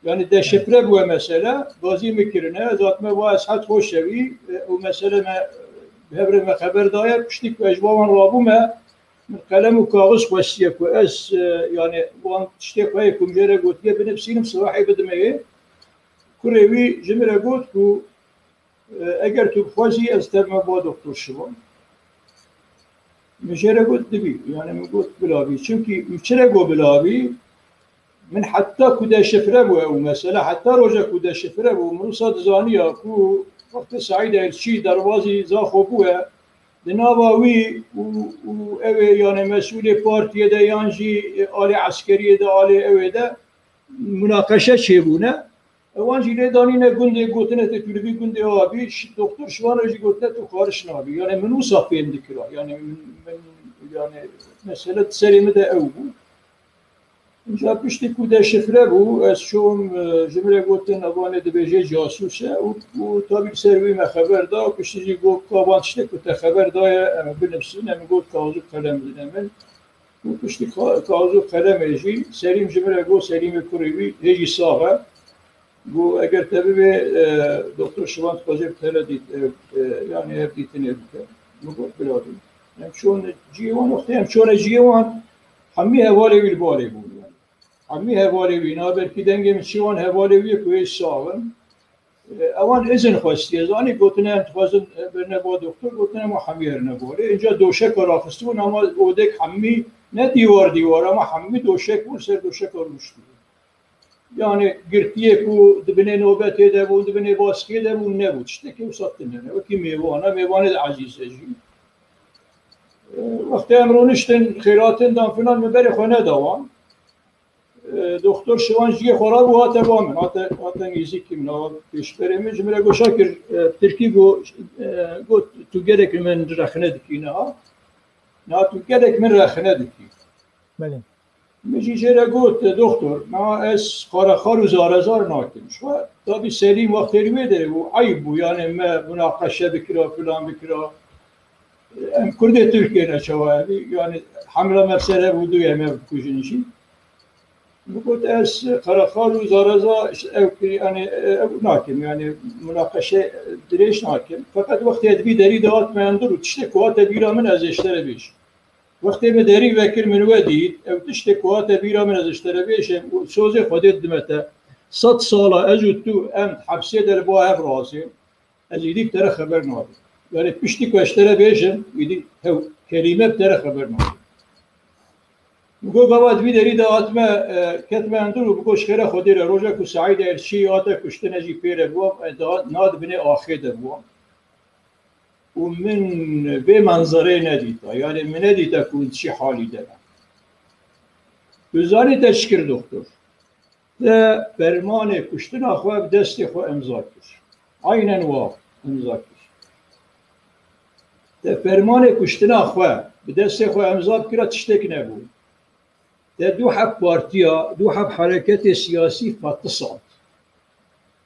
Yanî deşifre bûye mesele, gazî min kirine, ez hatime va ez het xweş e wî, e, û mesele me, bi hev re me xeber daye, piştî ku ez ji wan rabûme, min qelem û kaxiz xwestiye ku ez, e, yanî wan tiştê xwe yê ku min jê re gotiye binivîsînim, sibehê bidime yê. Kurê wî ji min re got ku, E, eger tu bixwazî, ez te bime ba doktor Şivan. Min jê re got dibî. Yanî min got bila bî. Çimkî min çi re got bila bî? Min heta ku deşifre bû ew mesele, heta roja ku deşifre bû, min wisa dizaniya ku wextê Seîd Elçî derbazî Zaxo bûye, di nava wî û, û ew ê, yanî mesûlê partiyê de yan jî, e, alê eskeriyê de, alê ew ê de munaqeşe çêbûne. Ewan jî lê danîne gundê, gotine te tu li vî gundê abî, ş-, doktor Şivan re jî gotine tu xariş nabî. Yanî min wisa fêm dikira. Yanî min, min, yanî mesele di serê min de ew bû. Înca piştî ku deşifre bû, ez çûm, e, ji min re gotin, evanê dibêje casûs e û, û tabî li ser wî me xeber da û piştî jî got, ka van tiştê ku te xeber daye, em ê binivîsin, em ê got, kaxez û qelem bidine min. Û piştî ka-, kaxez û qelemê jî Selîm ji min re got, Selîmê kurê wî hê jî sax e. Got, eger te bibê, e, doktor Şivan dixwaze bi te re dît, e, e, yanî ev dîtinê bike. Min got, bila bî. Em çûn cihê wan, wextê em çûne cihê wan, hemî hevalê wî li balê bûn. Yanî. Hemî hevalê wî, na belkî dengê min çi wan hevalê wî ye ku hê sax in. E, ewan izin xwestiye, zanî gotine em dixwazin, e, birine ba doktor, gotine ma hemî herine balê. Înca doşeka raxistibûn, ama odek hemî ne dîwar dîwar, ama hemî doşek bûn, ser doşeka rûniştibûn. Yanî girtiyê ku di binê nobetê de bûn, di binê baskiyê de bûn, nebû. Tiştekî wisa tune ne. Wekî mêvan e, mêvanê de ezîz e jî. E, wextê em rûniştin, xêratin dan filan, min berê xwe neda wan. E, doktor Şivan jiyê xwe rabû, hate ba min, hate, hate nêzîkî min, awa pêşberê min, ji min re got, Şakir, e, tirkî got, e, got, tu gelek min rexne dikî niha. Niha tu gelek min rexne dikî. Belê. Min jî jê re got, e, doktor, niha ez qarexar û zarezar nakim. Ji xwe, tabî Selîm wextê li wê derê bû, eyb bû, yanî me munaqeşe bikira, filan bikira. Em Kurdê Tirkiyê ne çawa hebî, yanî hemla me ser hev û duyê me bikujin jî. Min got, ez qerexar û zareza ew, yanî ew nakim, yanî munaqeşe dirêj nakim. Feqet wextê ez vî derî de hatime hundir û tiştê ku hate bîra min ez ê ji te re bêjim. Wextê min derî vekir min we dît, ew tiştê ku hate bîra min ez ê ji te re bêjim û sozê Xwedê didime te. Sed sala ez û tu em hepsê de li ba hev razê. Ez êdî bi te re xeber nadim. Yanî piştî ku ez ji te re bêjim, êdî hew kelîme bi te re xeber nadim. Min got, gava di vî derî de hatime, e, ketime hundir û min got, ji xêra Xwedê re, roja ku Seîd Elçî hate kuştin, ez jî pê re bûam, e, da, niha di binê axê de bûam. û min vê menzereyê nedîta. Yani min nedîta ku hûn çi halî de ne. Tu zanî te çi kir doktor? Te fermanê kuştina xwe bi destê xwe emza kir. Aynen wa emza kir. Te fermanê kuştina xwe bi destê xwe emza bikira tiştek nebû. Te du heb partiya, du heb hereketê siyasî fetisand.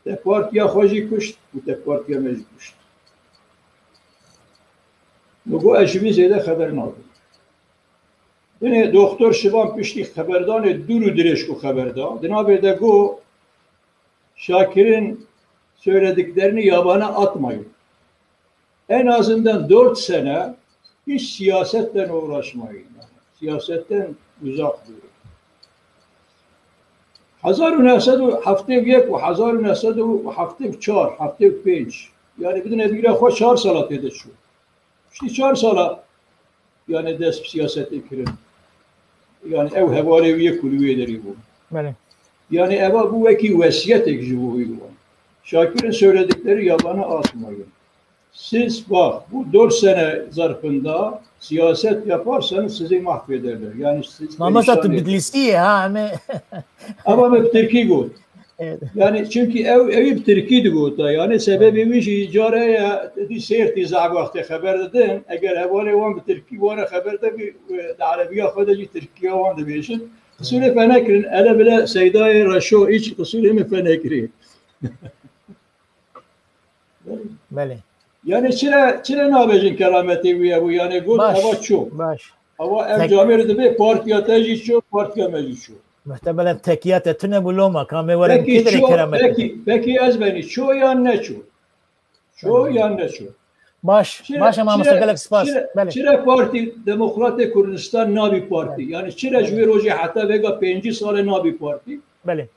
Te partiya xwe jî kuşt û te partiya me jî kuşt. Min got ez ji vî zêde xeber nadim. Binê doktor Şivan piştî xeberdanê dûr û dirêj ku xeber da, di navê de got, Şakir'in söylediklerini yabana atmayın. En azından dört sene hiç siyasetle uğraşmayın. Siyasetten uzak durun. Hezar û neh sed û heftê û yek û hezar û neh sed û heftê û çar, heftê û pênc. Yani bidine bîra xwe çar sala têde çû. Piştî çar sala yani dest bi siyasetê kirin. Yani ew hevalê wî yê ku li wê derê bû. Belê. Yani eva bû wekî wesiyetek ji bo wî wan. Şakir'in söyledikleri yabana atmayın. Siz bak, bu dört sene zarfında siyaset yaparsanız sizi mahvederler. Yani siz Mamosta, tu perişan eder. Bitlîsî yî, ha, em ê Ama me bi tirkî got. Evet. Yani çünkü ew, ew bi tirkî digota. Yani sebebi wî jî care ya di sêrtî zehb wextê xeber didin. Eger hevalê wan bi tirkî wana xeber de bi, e, di erebiya xwe de jî tirkiya wan dibêjin. Qisûrê fe nekirin. Ele bile Seydayê Reşo hiç qisûrê min fe nekirî. Belê. Yani çire, çire nabêjin kerametê wî ye bû. Yani got Baş, eva ço. baş. Eva ev Tek- camêr dibe partiya te jî ço, partiya me jî ço. Muhtemelen tekiya te tune bû loma, ka me were Peki kê derê ço, keramet peki, peki ez benî ço yan ne ço? Ço Tamam. yan ne ço? Baş, Çire, baş ama çire, Mustafa, gelek spas. çire, Belê. çire Partî Demokratê Kurdistan nabî partî. Belê. Yani çire ji Belê. wê rojê heta vêga pêncî sale nabî partî. Belê.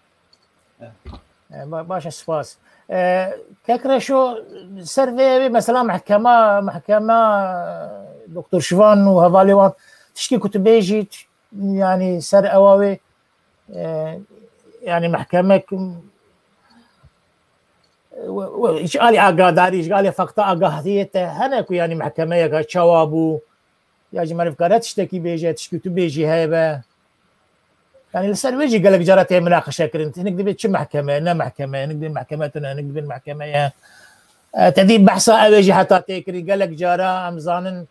E, ba-, baş e, spas. E, kek Reşo, ser vê, vê mesela mehkema, mehkema, e, Doktor Şivan û hevalê wan, tişkî ku tu bêjî, t-, yani ser ewa wê, e, yani mehkemek, e, we, we, ji alî agadarî, ji alî fakta agahdiyê te hene ku yani mehkemeyeka çawa bû, ya jî meriv kare tiştekî bêje, tişkî tu bêjî heye be. Yani li ser wê jî gelek cara tê minaqeşe kirin. Hinek dibê çi mehkeme, ne mehkeme, hinek dibê mehkeme tune, hinek dibên mehkeme ye. E, te dî behsa ew ê jî heta tê kirî. Gelek cara em zanin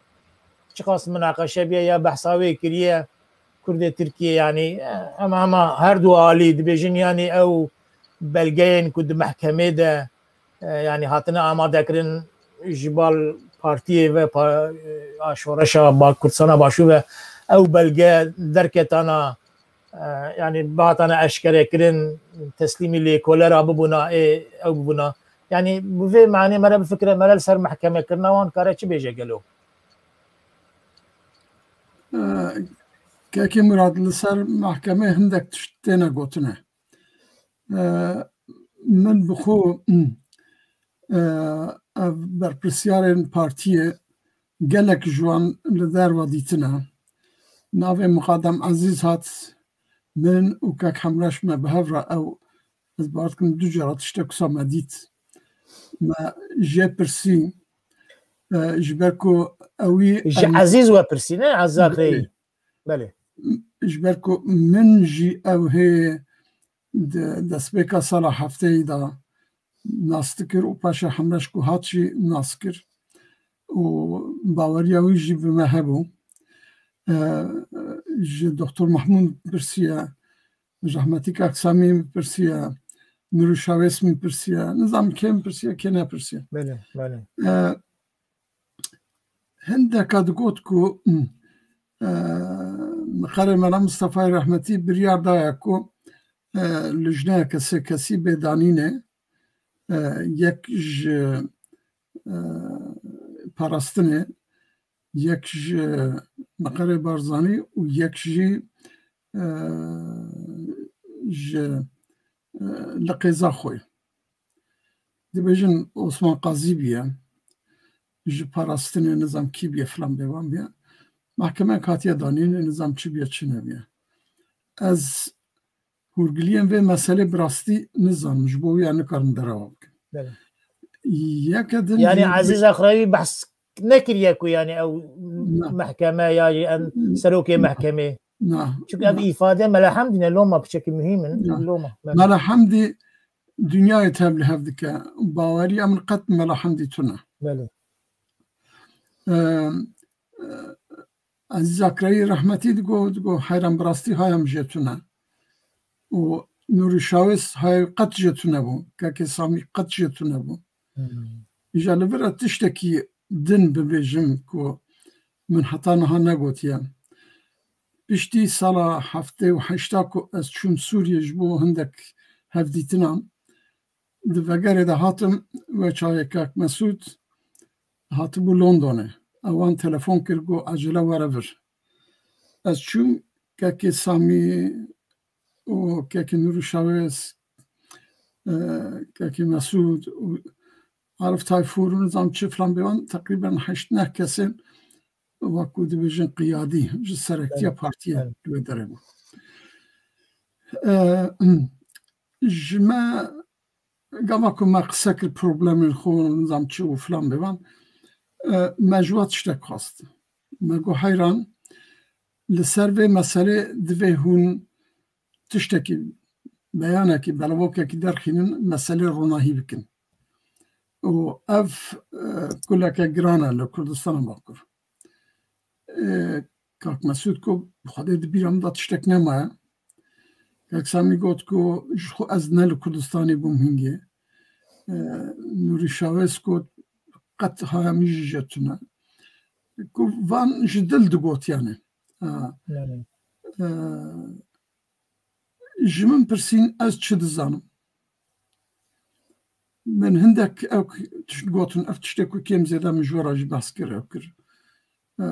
çiqas minaqeşe bûye ya behsa wê kiriye. Kurdê Tirkiyê yani, e, hema hema her du alî dibêjin yani ew belgeyên ku di mehkemê de e, yani hatine amade kirin ji bal partiyê ve, pa-, a şoreşa ba-, Kurdistana Başûr ve ew belge derketana, e, yani bihatane eşkere kirin, teslîmî lêkolera bibûna, ê, ew bibûna. Yani bi vê manê mere bifikire, mere li ser mehkeme kirina wan kare çi bêje gelo? E, Kekê Murad, li ser mehkemê hindek tişt têne gotine. E, min bi xwe, e, ev berpirsiyarên partiyê gelek ji wan li derve dîtine. Navê Miqadem Ezîz hat, min û kek Hemreş me bi hev re ew, ez bawer dikim du cara tiştek wisa me dît. Me jê pirsî, e, ji ber ku ewî Ji em Ezîz we pirsî, ne? Ezîz Akreyî. Belê. Belê. Ji ber ku min jî ew hê di destpêka sala hefteyî de nas dikir û paşê Hemreş ku hat jî nas kir û baweriya wî jî bi me hebû. E, ji Doktor Mahmûd pirsiye, ji Rehmetî Kak Samî pirsiye, Nûrî Şawês min pirsiye, nizam kê min pirsiye, kê nepirsiye. Belê, belê. E, Hindeka digot ku, e, Miqerê Mela Mistefayê Rehmetî biryar daye ku, e, lijneyeke sê kesî bê danînê, e, yek ji, e, parastinê, yek ji Miqerê Barzanî û yek jî, e, ji, e, li qêza xwe. Dibêjin Osman Qazî bûye, ji parastinê nizam kî bûye filan bêvan bûye. Mehkemeyek hatiye danînê nizam çi bûye çi nebûye. Ez hûrgiliyên vê meselê bi rastî nizanim, ji bo wî ya nikarim derewa bikim. Belê. Yeke din Yani jî Ezîz Akreyî behs nekiriye ku yani ew Na. mehkeme ya jî em serokê mehkemê. Na. Çünkü ev Na. îfade Mela Hemdî ne loma piçekî muhîm in. Na. Loma. Mela Hemdî dinyayê tev li hev dike. Bawerî em qet Mela Hemdî tune. Belê. Em, e, Ezîz Akrayî rehmetî digo, digo heyran bi rastî hayam jê tune. Û Nûrî Şawês hay qet jê tune bû. Kekê Samî qet jê tune bû. Hmm. Îja li vir ez tiştekî din bibêjim ku min heta niha negotiye. Piştî sala heftê û heşta ku ez çûm Sûriyê ji bo hindek hevdîtinan, di vegerê de hatim, wê çaxê kak Mesûd hatibû Londonê. Ewan telefon kir, got, "Acele were vir." Ez çûm, kekê Samî û kekê Nûrî Şawês, e, kekê Mesûd û Arif Tayfûr û nizam çi filan bêwan, teqrîben heşt neh kesên, wekû dibêjin qiyadî, ji serektiya Belê, partiyê belê. li wê derê bû. E, ji me Gava ku me qise kir problemên xwe, nizam çi û filan bêvan, e, me ji we tiştek xwest. Me got, heyran, li ser vê meselê divê hûn tiştekî, beyanekî, belavokekî derxînin, meselê ronahî bikin. Û ev, e, kuleke giran e li Kurdistana Bakur. E, kak Mesûd got, "Bi Xwedê di bîra min de tiştek nemaye." Kak Samî got ku, "Ji xwe ez ne li Kurdistanê bûm hingê." E, Nûrî Şawês got, "Qet haya min jî jê tune." Ku van ji dil digot yani. E, Yani. e, ji min pirsîn, ez çi dizanim? Min hindek ew tişt gotin, ev tiştê ku kêm zêde min ji we re jî behs kir, ew kir. E,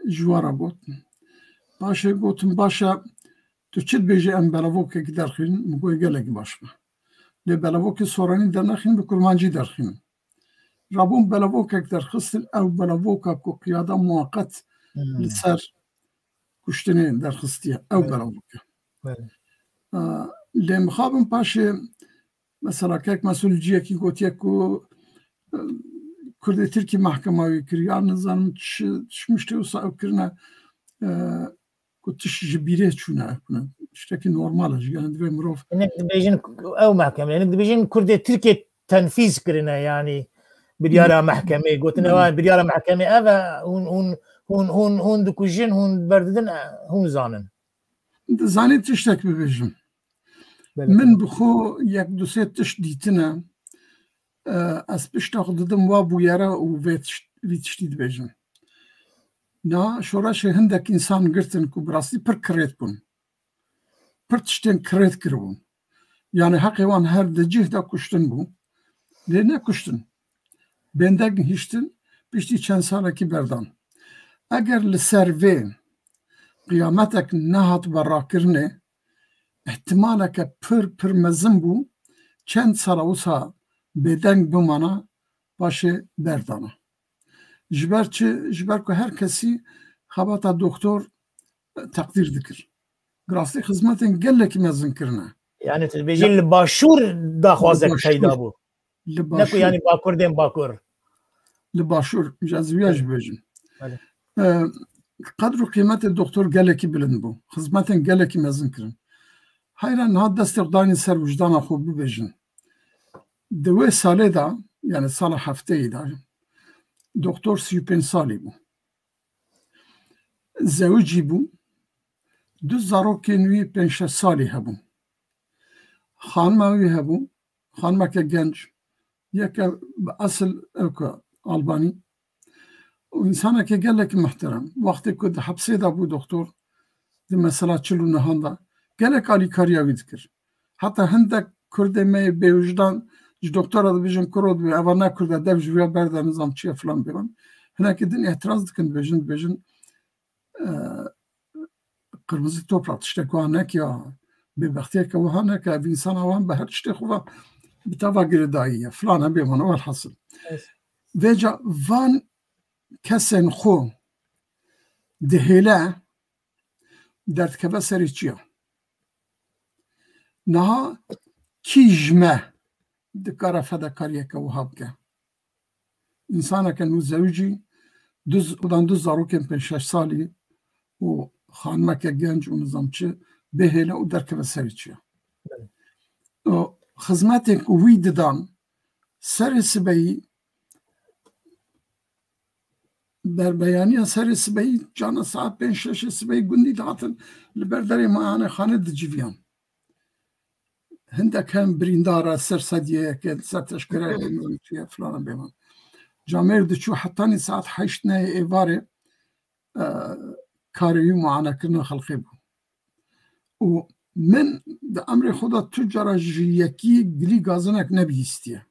ji we re got. Paşê gotin, "Baş e, tu çi dibêjî, em belavokekî derxînin?" Min got, "Gelekî baş be. Lê belavokê soranî dernaxînin, bi kurmancî derxînin." Rabûn belavokek derxistin, ew belavoka ku qiyada muweqet Hmm. li ser kuştinê derxistiye, ew Evet. belavok e. Evet. E, lê mixabin paşê, mesela, kek Mesûl ciyekî gotiye ku, e, Kurdê Tirkî mehkema wî kir, ya nizanim çi, çi miştê wisa ew kirine, e, ku tiş ji bîrê çûne, ew ne tiştekî normal e, ji gel divê mirov Hinek dibêjin ew mehkeme, hinek dibêjin Kurdê Tirkê tenfîz kirine, yani biryara mehkemê, gotine, "Vay, biryara mehkemê ev e, hûn, hûn, hûn, hûn, hûn dikujin, hûn berdidin, e, hûn zanin." Dizanî tiştek bibêjim. Belê, Min tamam. bi xwe yek du sê tişt dîtine, e, ez pişta xwe didim wa bûyere û vê tişt, vî tiştî dibêjim. Na şoreşê hindek însan girtin ku bi rastî pir kirêt bûn. Pir tiştên kirêt kiribûn. Yani heqê wan her di cih de kuştin bû. Lê nekuştin. Bêndeng hiştin, piştî çend salekî berdan. Eger li ser vê qiyametek nehat berakirinê, ihtimaleke pir, pir mezin bû, çend sala wisa bêdeng bimana, paşê berdana. Ji ber çi? Ji ber ku her kesî xebata doktor, e, teqdîr dikir. Bi rastî xizmetên gelekî mezin kirine. Yani tu dibêjî Ya, li başûr daxwazek li başûr, peyda bû. Li Ne ku başûr. yani bakur dên bakur. Li başûr, ji ez wiya jî bêjim. Belê. E, qedr û qîmetê doktor gelekî bilind bû. Xizmetên gelekî mezin kirin. Heyra niha destê xwe danî ser wijdana xwe bibêjin. Di wê salê de, yani sala hefteyê de, doktor sî û pênc salî bû. Zewicî bû. Du zarokên wî pênc şeş salî hebûn. Xanima wî hebû. Xanimeke genc. Yeke bi esil ew ku Albanî. Û însaneke gelekî muhterem. Wextê ku di hepsê de bû doktor, di mesela çil û nehan de gelek alîkariya wî dikir. Heta hindek Kurdê me yê bêwijdan ji doktora dibêjin, "Kuro dibê, eva ne Kurd e, dev ji vêya berde, nizam çi ye," filan bêvan. Hinekî din îtiraz dikin, dibêjin, dibêjin, e, qirmizî toprak tiştek wiha neke, bêbextiyeke wiha neke, ev însana wan bi her tiştê xwe ve bi teva girêdayî ye, filan e bêvan, welhasil. Evet. Vêca van kesên xwe dihêle derdikeve serê çiya. Niha kî ji me dikare fedakariyeke wiha bike? Însaneke nû Du z-, odan du zarokên pênc şeş salî û xanimeke genc û nizam çi bêhêle û derkeve serê çiya. Belê. O xizmetên ku wî didan serê sibeyî, berbeyaniya serê sibeyî, cana saet pênc şeşê sibeyî gundî dihatin li ber derê mayanê xanê diciviyan. Hindek hem birîndara ser sediyeyeke, ser teşkereyeke, nizam çi ye, filan bêvan. Camêr diçû hetanî saet heşt neyê êvarê, e, karê wî muanekirina xelqê bû. Û min di emrê xwe de tu cara ji yekî gilî gazinek nebihîstiye.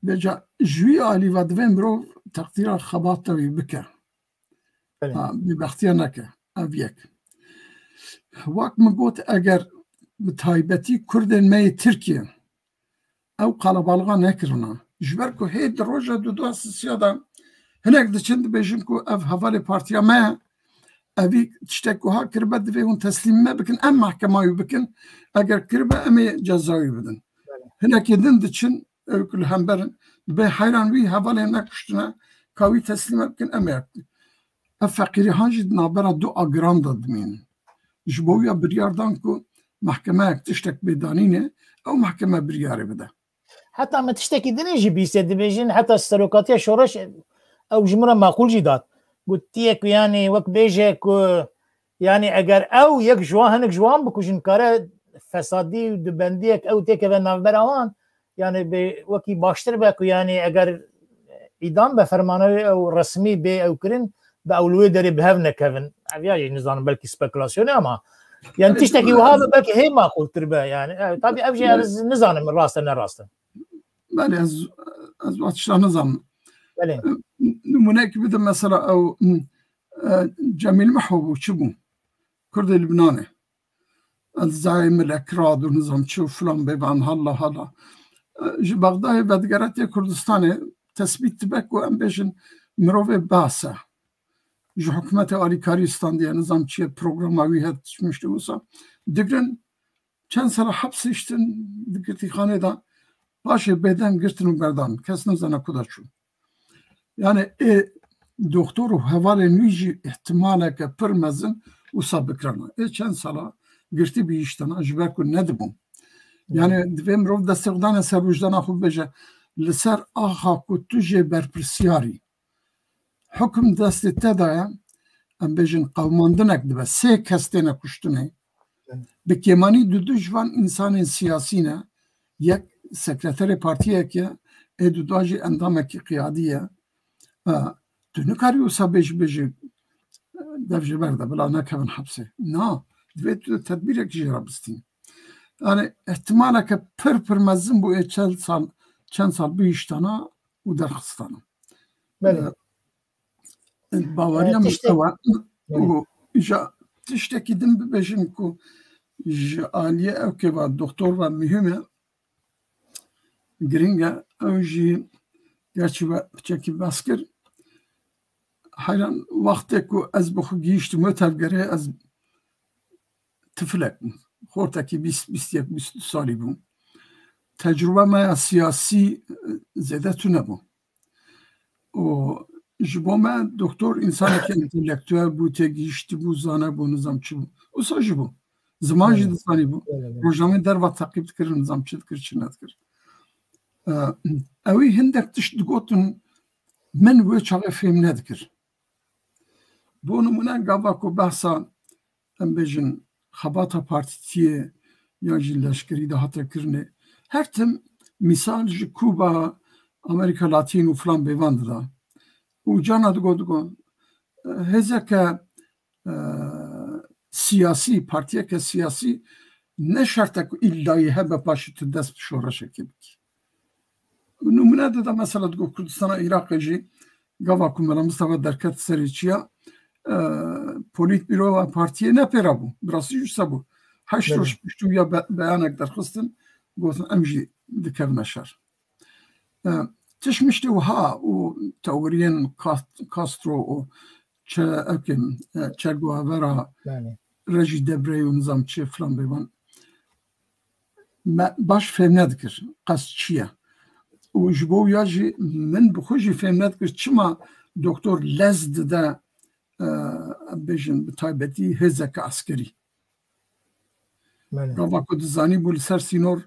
Vêca ji wî alî ve divê mirov teqdîra xebata wî bike. Belê. Ha, bêbextiya neke. Ev yek. Wek min got, eger bi taybetî Kurdên me yê Tirkiye ew qelebalixa nekirina, ji ber ku hê di roja duda sisiya de hinek diçin dibêjin ku ev hevalê partiya me ye, evî tiştek wiha kiribe, divê hûn teslîm me bikin, em mehkema wî bikin, eger kiribe em ê ceza wî bidin. Belê. Hinekê din diçin, ew ku li hember in, dibê heyran wî hevalên me kuştine, ka wî teslîm me bikin, em ê. Ev feqîrihan jî di navbera du agiran de dimînin. Ji bo wî ya biryar dan ku mehkemeyek tiştek bê danînê, ew mehkeme biryarê bide. Heta me tiştekî dinê jî bîse dibêjin, heta serokatiya şoreş ew ji min re maqûl jî dat. Got, tiyek, yanî wek bêje ku, yanî eger ew yek ji wan, hinek ji wan bikujin, kare fesadî û dubendiyek ew têkeve navbera wan, yanî bê wekî baştir be ku, yanî eger îdam be, fermana wê ew resmî bê ew kirin, be ew li wê derê bi hev nekevin. Ev ya jî nizanim, belkî spekulasyonê ama, yani, tiştekî wiha be, belkî hê maqûltir be, yani. E, tabii ev jî ez nizanim rast e, ne rast e. Belê, ez, ez va tişta nizanim. Belê. E, nimûneyekî bidim, mesela ew, e, Cemîl Miho bû, çi bû? Kurdê Libnanê. Elzayê milek rad û nizam çi û filan bêvan, halla halla. E, ji Bexdayê vedigeretiye Kurdistanê, tesbît dibe ku em bêjin mirovê behs e. Ji hikûmetê alîkarî standiye, nizam çi ye, programa wî heye, tişt mişt wisa. Digirin, çend sala hepsê ştin di girtîxanê de, paşê bêdeng girtin û berdan. Kes nizane ku de çû. Yani ê doktor û hevalên wî jî ihtimaleke pir mezin wisa bikirana. Ê çend sala girtî bihiştana ji ber ku nedibûn. Yani divê mirov destê xwe dane ser wijdana xwe, bibêje, li ser axa ku tu jê berpirsiyarî, hukum destê te de ye, em bêjin qewmandinek dibe, sê kes têne kuştinê. Bi kêmanî du du ji van însanên siyasî ne, yek sekreterê partiyek e, ê duda jî endamekî qiyadî ye. Ha, tu nikarî wisa bêjî, bêjî, dev ji ber de, bila nekevin hepsê. Na, divê tu tedbîrek jê re bistînî. Yani ihtimaleke pir pir mezin bû ê çend sal, çend sal bihiştana û derxistana. Belê. E, baweriya E, min tiştek- ew e. Belê. Û îja tiştekî din bibêjim ku ji aliyê ew kêva doktor ve muhîm e, giring e, ew jî gerçî we piçekî behs kir. Heyran, wextê ku ez bi xwe gihîştim wê tevgerê, ez tiflek bûm. Xortekî bîst, bîst yek, bîst du salî bûm. Tecrûbe me ya siyasî, e, zêde tune bû. Û ji bo me doktor însanekî entelektuel bû, têgihiştî bû, zane bû, nizam çi bû. Wisa jî bû. Ziman jî Evet. dizanî bû. Evet, evet. Rojnameyê derva teqîb dikir, nizam çi dikir, çi nedikir. E, ewî hindek tişt digotin, min wê çaxê fêm nedikir. Bo nimûne, gava ku behsa, em bêjin, xebata partîtiyê yan jî leşkerî de hate kirinê, her tim mîsal ji Kuba, Amerîka Latîn û filan bêvan dida. Û cana digot, digot, hêzeke, e, siyasî, partiyeke siyasî ne şert e ku îllayî hebe paşê tu dest bi şoreşekê bikî. Nimûne dida, mesela digot Kurdistana Iraqê jî gava ku Mela Mistefa derket serê çiya, e, polîtbîroya partiyê ne pê re bû. Bi rastî jî wisa bû. Heşt Belê. roj piştî ya be-, beyanek derxistin, gotin em jî dikevine şer. E, tişt miştê wiha û teoriyên Cast-, Castro û Che, ewkê, e, Che Guevara, Belê. Rejî Debrey û nizam çi filan bêvan. Me baş fêm nedikir. Qest çi ye? Û ji bo ya jî min bi xwe jî fêm nedikir çima doktor lez dide, e, em bêjin bi taybetî hêzeke eskerî. Gava ku dizanî bû li ser sînor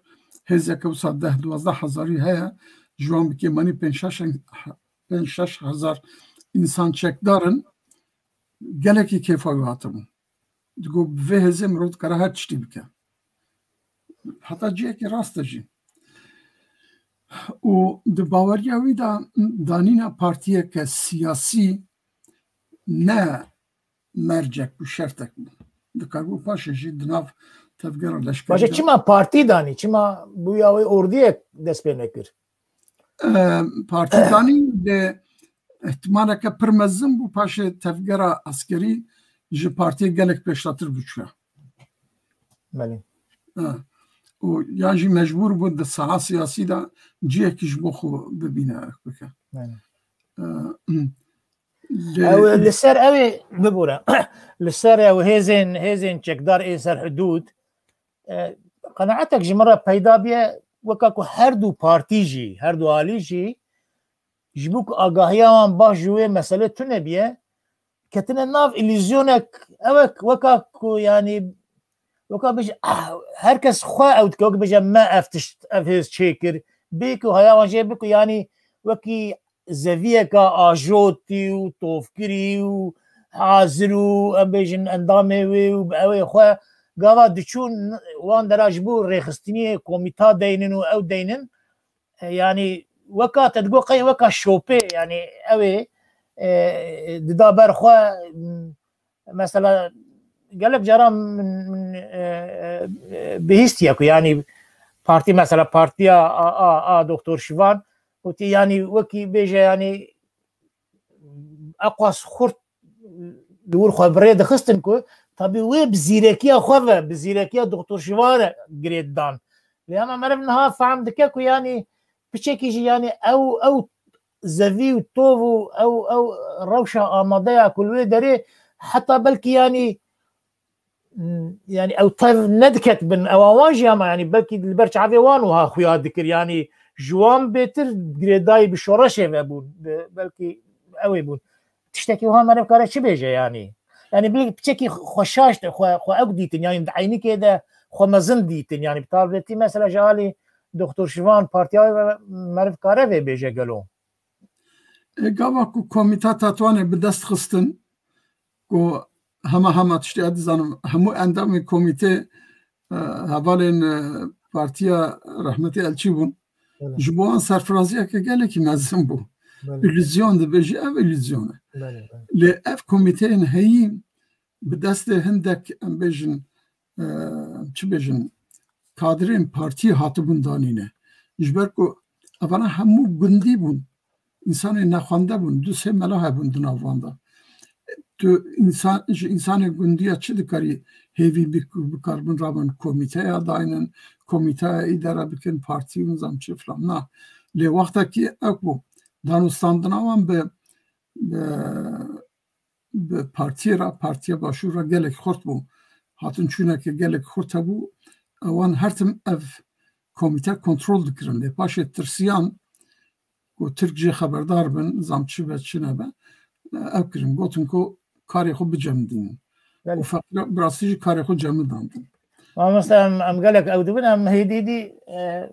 hêzeke wisa deh duwazdeh hezarî heye, ji wan bi kêmanî pênc şeş, pênc şeş hezar însan çekdar in, gelekî kêfa wî hatibû. Digot, bi vê hêzê mirov dikare her tiştî bike. Heta cihekî rast e jî. Û di baweriya wî de danîna partiyeke siyasî ne mercek bû, şertek bû. Dikaribû paşê jî di nav tevgera leşkerî Paşê de çima partî danî? Çima bûya wê ordiyek dest pê nekir? E, partî danî lê ihtimaleke pir mezin bû paşê tevgera eskerî ji partiyê gelek pêşdatir biçûya. Belê. E, û ya jî mecbûr bû di saha siyasî de cihekî ji bo xwe bibîne bike. Belê. E, Ew li ser ew ê, bibûre, li ser ew hêzên, hêzên çekdar ê ser hidûd, e, qenaetek ji min re peyda biye, weka ku her du partî jî, her du alî jî, ji bo ku agahiya wan baş ji wê meselê tune biye, ketine nav îlîzyonek, ew e weka ku, yanî, weka bêje, ah, her kes xwe ew dike, wek bêje, me ev tişt, ev hêz çêkir, bê ku haya wan jê biku, yanî, wekî zeviyeka ajotî û tovkirî û hazir û, em bêjin, endamê wê û bi ewê xwe gava diçûn wan dera ji bo rêxistiniyê komîta deynin û ew deynin, e, yanî weka te digot qey weka şopê, yanî ew ê, e, dida ber xwe, m, mesela gelek caran min, min, e, e, bihîstiye ku yanî partî, mesela partiya a, a, a doktor Şivan, gotî yanî wekî bêje yanî eqas xurt li wir xwe bi rê dixistin ku tabî wê bi zîrekiya xwe ve, bi zîrekiya doktor Şivan re girê didan. Lê hema meriv niha fehm dike ku yanî piçekî jî yanî ew, ew zevî û tov û ew, ew rewşa amadeya ku li wê derê heta belkî yanî, m, yanî ew tev nediket bin ewa wan jî, hema yanî belkî li ber çavê wan wiha xuya dikir, yanî ji wan bêtir girêdayî bi şoreşê ve bûn, bi, belkî ew ê bûn. Tiştekî wiha meriv kare çi bêje yanî? Yanî bilî piçekî xwe şaş de, xwe, xwe ew dîtin, yanî di eynikê de xwe mezin dîtin, yanî bi taybetî mesela ji alî doktor Şivan partiya wê ve meriv kare vê bêje gelo? E, gava ku Komîta Tetwanê bi dest xistin, ku hema hema tiştê ez dizanim, hemû endamên komîtê, e, hevalên, e, partiya rehmetê Elçî bûn. Belê. Ji bo wan serfiraziyeke gelekî mezin bû. Belê. Îllüzyon dibêjî, ev îllüzyon e. Belê, belê. Lê ev komîteyên heyî bi destê hindek, em bêjin, e, çi bêjin, kadrên partiyê hatibûn danîne. Ji ber ku evana hemû gundî bûn, însanên nexwende bûn, du sê mela hebûn di nav wan de. Tu însan, ji însanê gundiya çi dikarî hêvî bik-, bikaribin rabin komîteya daynin, komîteya îdare bikin, partî û nizam çi filan. Na. Lê wextekî ew bû, danûstandina wan bi, bi bi partiyê re, partiya Başûr re gelek xurt bû. Hatin çûneke gelek xurt hebû. Ewan her tim ev komîte kontrol dikirin. Lê paşê tirsiyan ku Tirk jê xeberdar bin, zam çi be, çi nebe, ev kirin. Gotin ku karê xwe bicemidînin. Belê. Û feqîra bi rastî jî karê xwe cemidandin. Mamoste, em, em gelek ew dibin, em hêdî dî, e,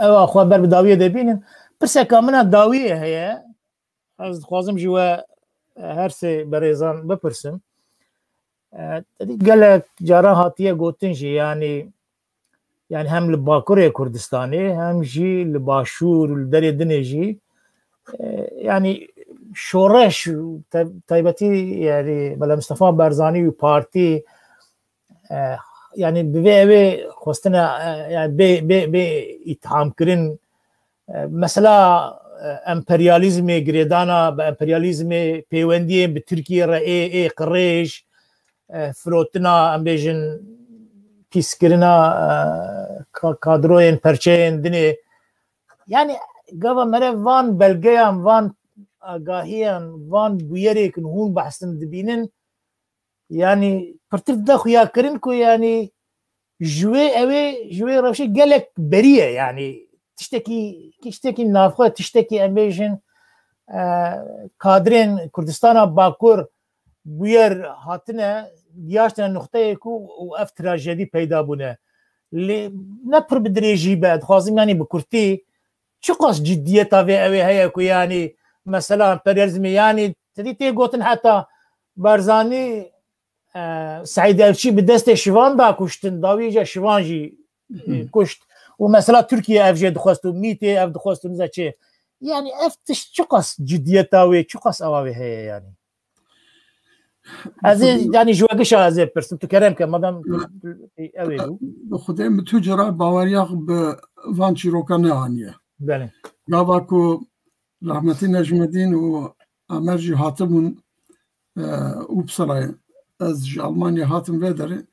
ewa xwe ber bi dawiyê de bînin. Pirseka min a dawiyê heye. Ez dixwazim ji we, e, her sê berêzan bipirsim. E, te dî gelek caran hatiye gotin jî, yanî, yanî hem li Bakurê Kurdistanê, hem jî li Başûr û li derê dinê jî, e, yanî şoreş û te-, taybetî, yanî Mela Mistefa Barzanî û partî, e, yanî bi vê ew ê xwestine, e, yanî bê, bê, bê îthamkirin, e, mesela, e, emperyalîzmê, girêdana bi emperyalîzmê, pêwendiyên bi Tirkiye re ê, ê qirêj, e, firotina, em bêjin, pîskirina, e, ka-, kadroyên perçeyên dinê. Yanî gava mere van belgeyan, van agahiyan, van bûyerêkin hûn behsin dibînin, yanî pirtir dide xuyakirin ku yanî ji wê ew ê, ji wê rewşê gelek berî ye, yanî tiştekî, tiştekî navxwe, tiştekî em bêjin, e, kadrên Kurdistana Bakur bûyer hatine, giyaştine nuqteyê ku û ev trajedî peyda bûne. Lê ne pir bi dirêjî be, dixwazim yanî bi kurtî, çiqas ciddiyeta vê ew ê heye ku yanî mesela emperyalizmê, yanî tedî tê gotin heta Barzanî, e, Seîd Elçî bi destê şivan da kuştin, dawî jî şivan jî, e, kuşt. Û mesela Tirkiye ev jê dixwest û mîtê ev dixwest û niza çê. Yanî ev tişt çiqas ciddiyeta wê, çiqas ewa wê heye yanî. Ez ê, yanî ji we gişa ez ê pirsim, tu kerem ke, madem tu, tu, ew ê bû. Bi Xwedê min tu cara baweriya bi van çîroka neaniye. Belê. Gava ku rahmetî Necmedîn û Amer jî hatibûn, e, Uppsala'yê. Ez ji Almanya hatim vê derê.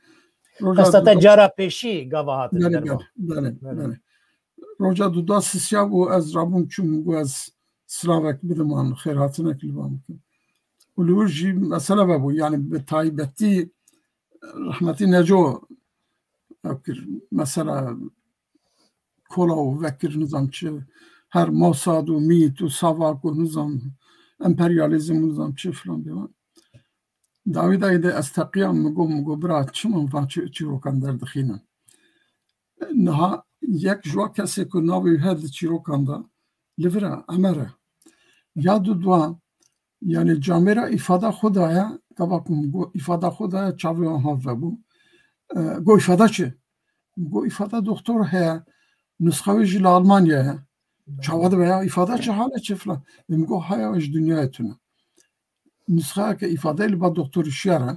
Roja Qesta te duda- cara pêşî gava hatin Belê, derva. belê, belê, Belê. belê. Roja duda sisya bû, ez rabûm çûm, got ez silavek bidim an, xêrhatinek li van bikim. Û li wir jî mesele vebû, yani bi taybetî rahmetî Neco ev kir, mesela kola û vekir nizam çi, her Mossad û mît û savak û nizam emperyalîzm û nizam çi filan bêvan. Dawî dayî de ez teqiyam, min got, min got, bira, çima van çi-, çîrokan derdixînin? Niha yek ji wa kesê ku navê wî heye di çîrokan de, li vir e, Emer e. Ya du dua, yani camêra îfada xwe daye, gava ku min got îfada xwe daye, çavê wan hav vebû. E, got îfada çi? Min got îfada doktor heye, nusxa wê jî li Almanya ye. Çawa dibe ya, îfada çi, hale çi filan? Min got haya ji dinyayê tune. Nusxeyeke îfadeyê li ba doktor Şiyar e.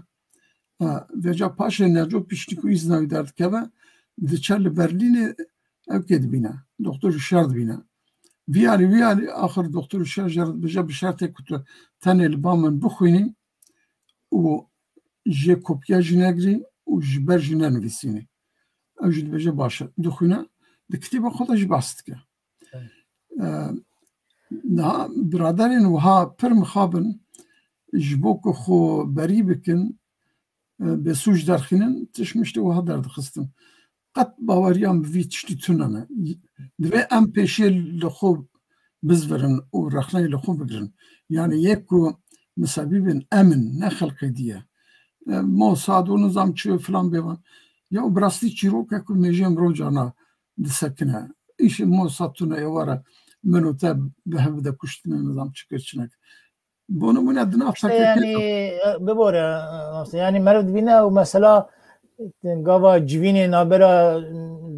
E, vêca paşê Neco piştî ku îzna wî derdikeve, diçe li Berlînê ew kê dibîne. Doktor Şiyar dibîne. Vî alî, vî alî, axir doktor Şiyar jê re dibêje bi şertê ku tu tenê li ba min bixwînî û jê kopya jî negirî û ji ber jî nenivîsînî. Ew jî dibêje baş e. Dixwîne, di kitêba xwe de jî behs dike. Evet. E, niha biraderên wiha pir mixabin, ji bo ku xwe berî bikin, e, bêsûc derxînin, tişt miştê wiha derdixistin. Qet baweriyan bi vî tiştî tune ne. Divê em pêşiyê li xwe bizvirin û rexneyê li xwe bigirin. Yani yek ku misebîbên em in, ne xelqê dî ye. E, Mossad û nizam çi filan bêvan. Ya bi rastî çîrokek ku mêjê mirov carna disekine. Îşê Mossad tune êware min û te bi hev de kuştine nizam çi kir çinek. Bo nimûne di nav İşte P K K yani, de e, bibore, e, yani meriv dibîne û mesela gava civînê nabera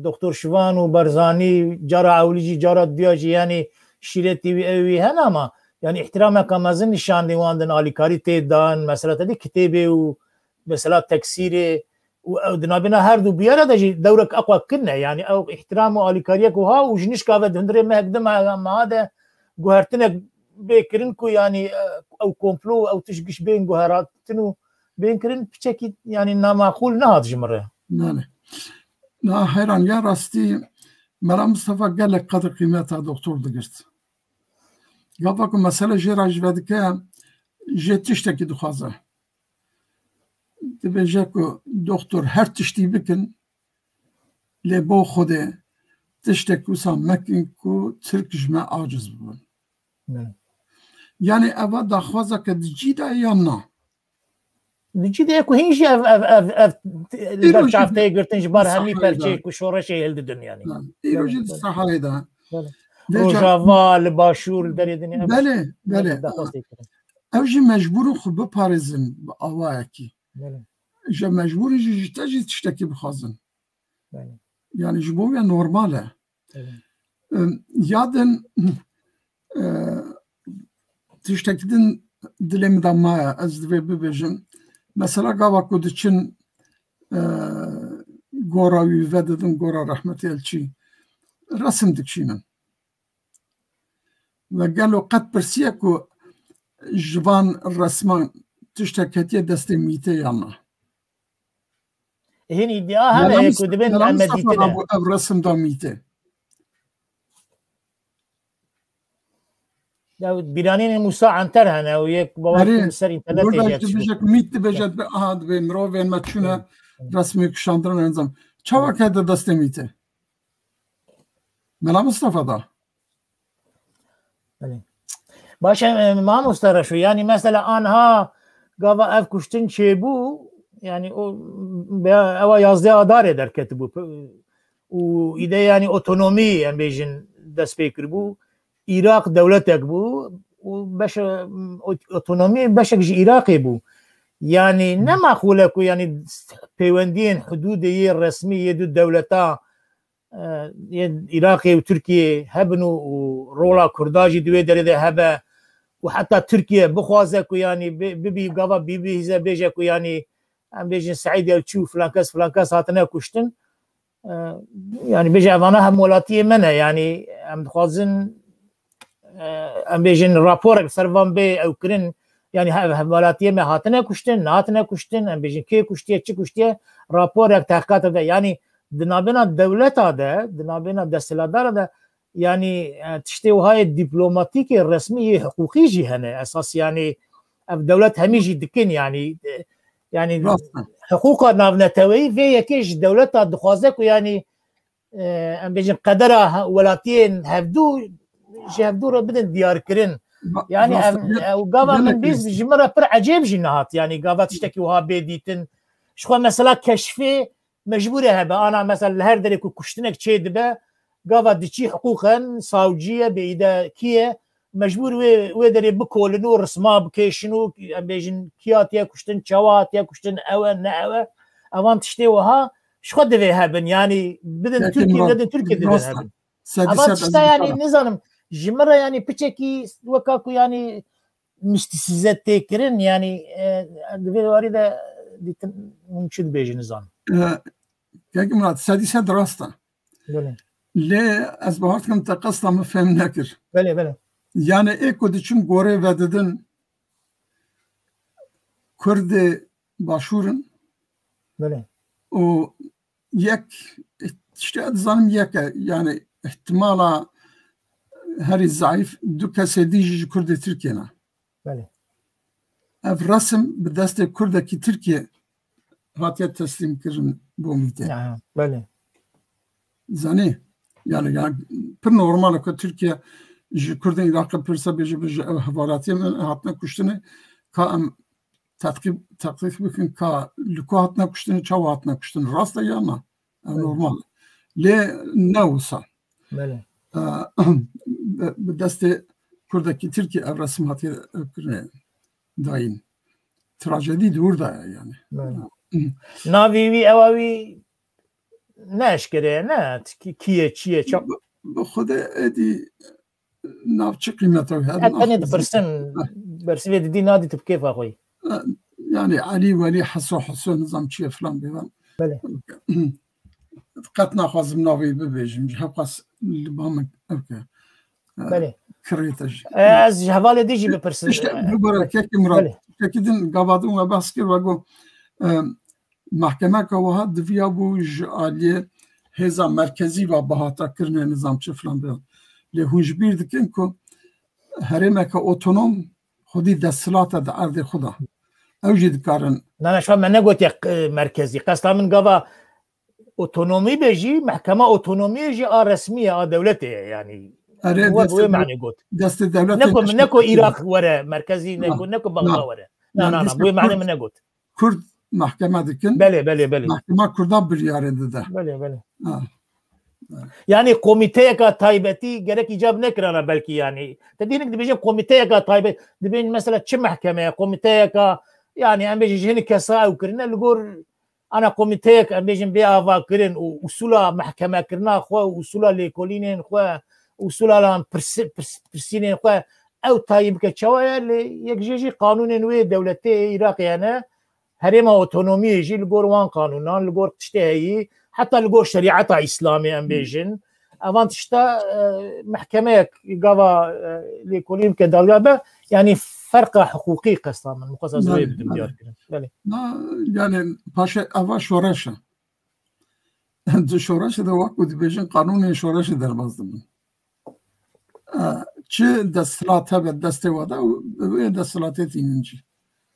doktor Şivan û Barzanî cara ewlî jî cara duya jî yani şîretî wî ew wî hene ama yani îhtirameka mezin nîşan dî wan din alîkarî tê dan mesela te dî kitêbê û mesela teksîrê û ew di navbêna her du bûyera de jî dewrek aqwa kirine. Yani ew îhtiram û alîkariyek wiha û ji nişka ve di hundirê mehek di meha de guhertinek bê kirin ku yani, e, ew komplo û ew tişt giş bên guheratin û bên kirin piçekî yani namaqûl nehat ji min re. Nane. Na heyran ya rastî Mela Mistefa gelek qedir qîmeta doktor digirt. Gava ku mesele jê re ji ve dike, jê tiştekî dixwaze. Dibêje ku doktor her tiştî bikin, lê bo Xwedê tiştek wisa mekin ku Tirk ji me aciz bibin. Ne. Yani eva daxwazeke di cî de ya na? Di cî de ye ku hîn jî ev, ev, ev, ev li ber çav tê girtin ji bar hemî perçeyê ku şoreşê hildidin yani. Ha, îro jî di sahayê de. Belê. Rojava, li başûr, li derê din. Belê, belê. Ew jî mecbûr in xwe biparêzin bi awayekî. Belê. Ji mecbûr in jî ji te jî tiştekî bixwazin. Belê. Yani ji bo wê normal e. Belê. Em, ya din, e, tiştekî din dilê min de maye, ez divê bibêjim. Mesela gava ku diçin, e, gora wî vedidin, gora rehmetî Elçî, resim dikişînin. Ve gelo qet pirsiye ku ji van resman tiştek hetiye destê mîtê yan na? Hîn îdia hene ku dibên em dîtine. Ev resim da mîtê. Ya bîranînê Musa Anter hene û yek bawer kim ser înternetê jî dibêje ku mît dibêje, aha, dibê mirovên me çûne resmê kişandin encam. Çawa kete destê mîtê? Mela Mustafa da. Belê. Baş e, mamoste Reşo, yanî mesela anha gava ev kuştin çêbû, yanî o be- ewa yazdeh Adarê derketibû. Û îde yanî otonomî em bêjin dest pê kiribû. Îraq dewletek bû û beşe, otonomî beşek ji Îraqê bû. Yanî ne maqûl e ku yanî peywendiyên hudûdê yê resmî yê du dewleta, e, yên Îraqê û Tirkiyê hebin û, û rola Kurda jî di wê derê de hebe û heta Tirkiye bixwaze ku yanî bi- bibî gava bibihîze bêje ku yanî em bêjin Seîd ew çû filan kes filan kes hatine kuştin. E, yanî bêje evana hemwelatiyê me ne, yanî em dixwazin, e, em bêjin raporek ser van bê ew kirin, yanî he- hemwelatiyê me hatine kuştin, nehatine kuştin, em bêjin kê kuştiye, çi kuştiye, raporek tehqîqata de, yanî di navbêna dewleta de, di navbêna desthilatdara de, yanî, e, tiştê wihayê dîplomatîkê, resmî yê hiqûqî jî hene. Esas yanî ev dewlet hemî jî dikin, yanî, e, yanî Rast e. Hiqûqa navneteweyî vê yekê ji dewleta dixwaze ku yanî, e, em bêjin qedera he- welatiyên hevdû ji hevdû re bidin diyarkirin. Ba- Yanî rast ev, e. Ew gava Gelek min bîst rast e. ji min re pir ecêb jî nehat. Yanî gava tiştekî wiha bê dîtin. Ji xwe mesela keşfê mecbûr e hebe. Ana mesela li her derê ku kuştinek çê dibe, gava diçî hiqûqen, savcî ye, bêyîde kî ye, mecbûr wê, wê derê bikolin û risma bikêşin û em bêjin kî hatiye kuştin, çawa hatiye kuştin, ew e, ne ew e. Evan tiştê wiha ji xwe divê hebin, yanî bidin Tirkiye, nedin Tirkiye divê hebin. Sedî Evan sed tişta ez yanî dikare. Nizanim, ji min re yanî piçekî weka ku yanî mistîsize tê kirin, yanî, e, di vê warî de dîtin hûn çi dibêjin, nizanim. E, Kek Murat, sedî sed rast e. Belê. Lê ez bawer dikim te qesta min fêm nekir. Belê, belê. Yani ê ku diçin gorê vedidin Kurdê Başûr in. Belê. Û yek, tiştê ez dizanim yek e, yani ihtimala herî zayîf du kesê dî jî ji Kurdê Tirkiyê ne. Belê. Ev resim bi destê Kurdekî Tirkiyê hatiye teslîm kirin bo mîtê. Aha, belê. Zanî? Yani, yani pir normal e ku Tirkiye ji Kurdên Iraqê pirse bêje, bêje ev hevalatiyê min hatine kuştinê, ka em tedqîq, tedqîq bikin ka li ku hatine kuştinê, çawa hatine kuştinê, rast e ya na? Ev Belê. Normal e. Lê ne wisa. Belê. E, bi, bi destê Kurdekî Tirkî ev resim hatiye ev kirine dayîn. Trajedî di wir de ye yani. Belê. Navê wî, ewa wî ne eşkere ye, ne? Kî, kî ye, çi ye, ça- Bi, bi xwe de êdî nav çi qîmeta wî heye? Tenê dipirsin, bersivê didî nadî tu bi kêfa xwe yî. Yani Elî Welî Heso Heso nizam çi ye filan bêvan. Belê. Qet naxwazim navê wî bibêjim. Ji hevqas li ba min ev ke. Belê. Kirê te jî. E, ez ji hevalê dî jî bipirsim. İşte, e, bibare, kekê Murat. Belê. Kekî din gava din we behs kir, we got, e, Mehkemeka wiha diviya bû ji aliyê hêza merkezî ve bihata kirine nizam çi filan biyan. Lê hûn ji bîr dikin ku herêmeke otonom xwedî desthilata di erdê xwe de. Ew jî dikarin. Na, na, şa me negotiye, e, merkezî. Qesta min gava otonomî be jî, mehkema otonomiyê jî a resmî ye, a dewletê ye, yanî. Erê, wek destê wê dew-, manê got. Destê dewletê Neko, neşke neko kirine. Iraq were merkezî, neko, Na, neko Baxda na. Were. Na, Yani na, na, destê wê manê Kurd, min negot. Kurd mahkeme dikin. Belê, belê, belê. Mahkeme Kurda biryarê dide. Belê, belê. Ha. Yani komiteyeka taybetî gerek îcab nekirana belkî yani. Te dînik dibêjin komiteyeka taybet, dibên mesela çi mahkemeye, komiteyeka, yani em bêjin ji hinî kesa ew kirine, li gor ana komiteyek, em bêjin bê ava kirin û usula mahkemekirina xwe, usula lêkolînên xwe, usula lan pirsi-, pirs-, pirsînên xwe, ew tayî bike çawa ye, lê yek jê jî qanûnên wê dewletê Iraqê hene, herêma otonomiyê jî li gor wan qanûnan, li gor tiştê heyî, heta li gor şerîeta Îslamê em bêjin. Evan tişta, e, mehkemeyek gava, e, lêkolîn bike dalga be, yanî ferqa hiqûqî qesta min, mixwasa zirê Belê, bidim belê. Diyar kirin. Belê. Na, yani paşa eva şoreş e. Di şoreşê de wek ku dibêjin qanûnên şoreşê derbas dibin. E, çi desthilat hebe destê we de, wê desthilatê tînin jî.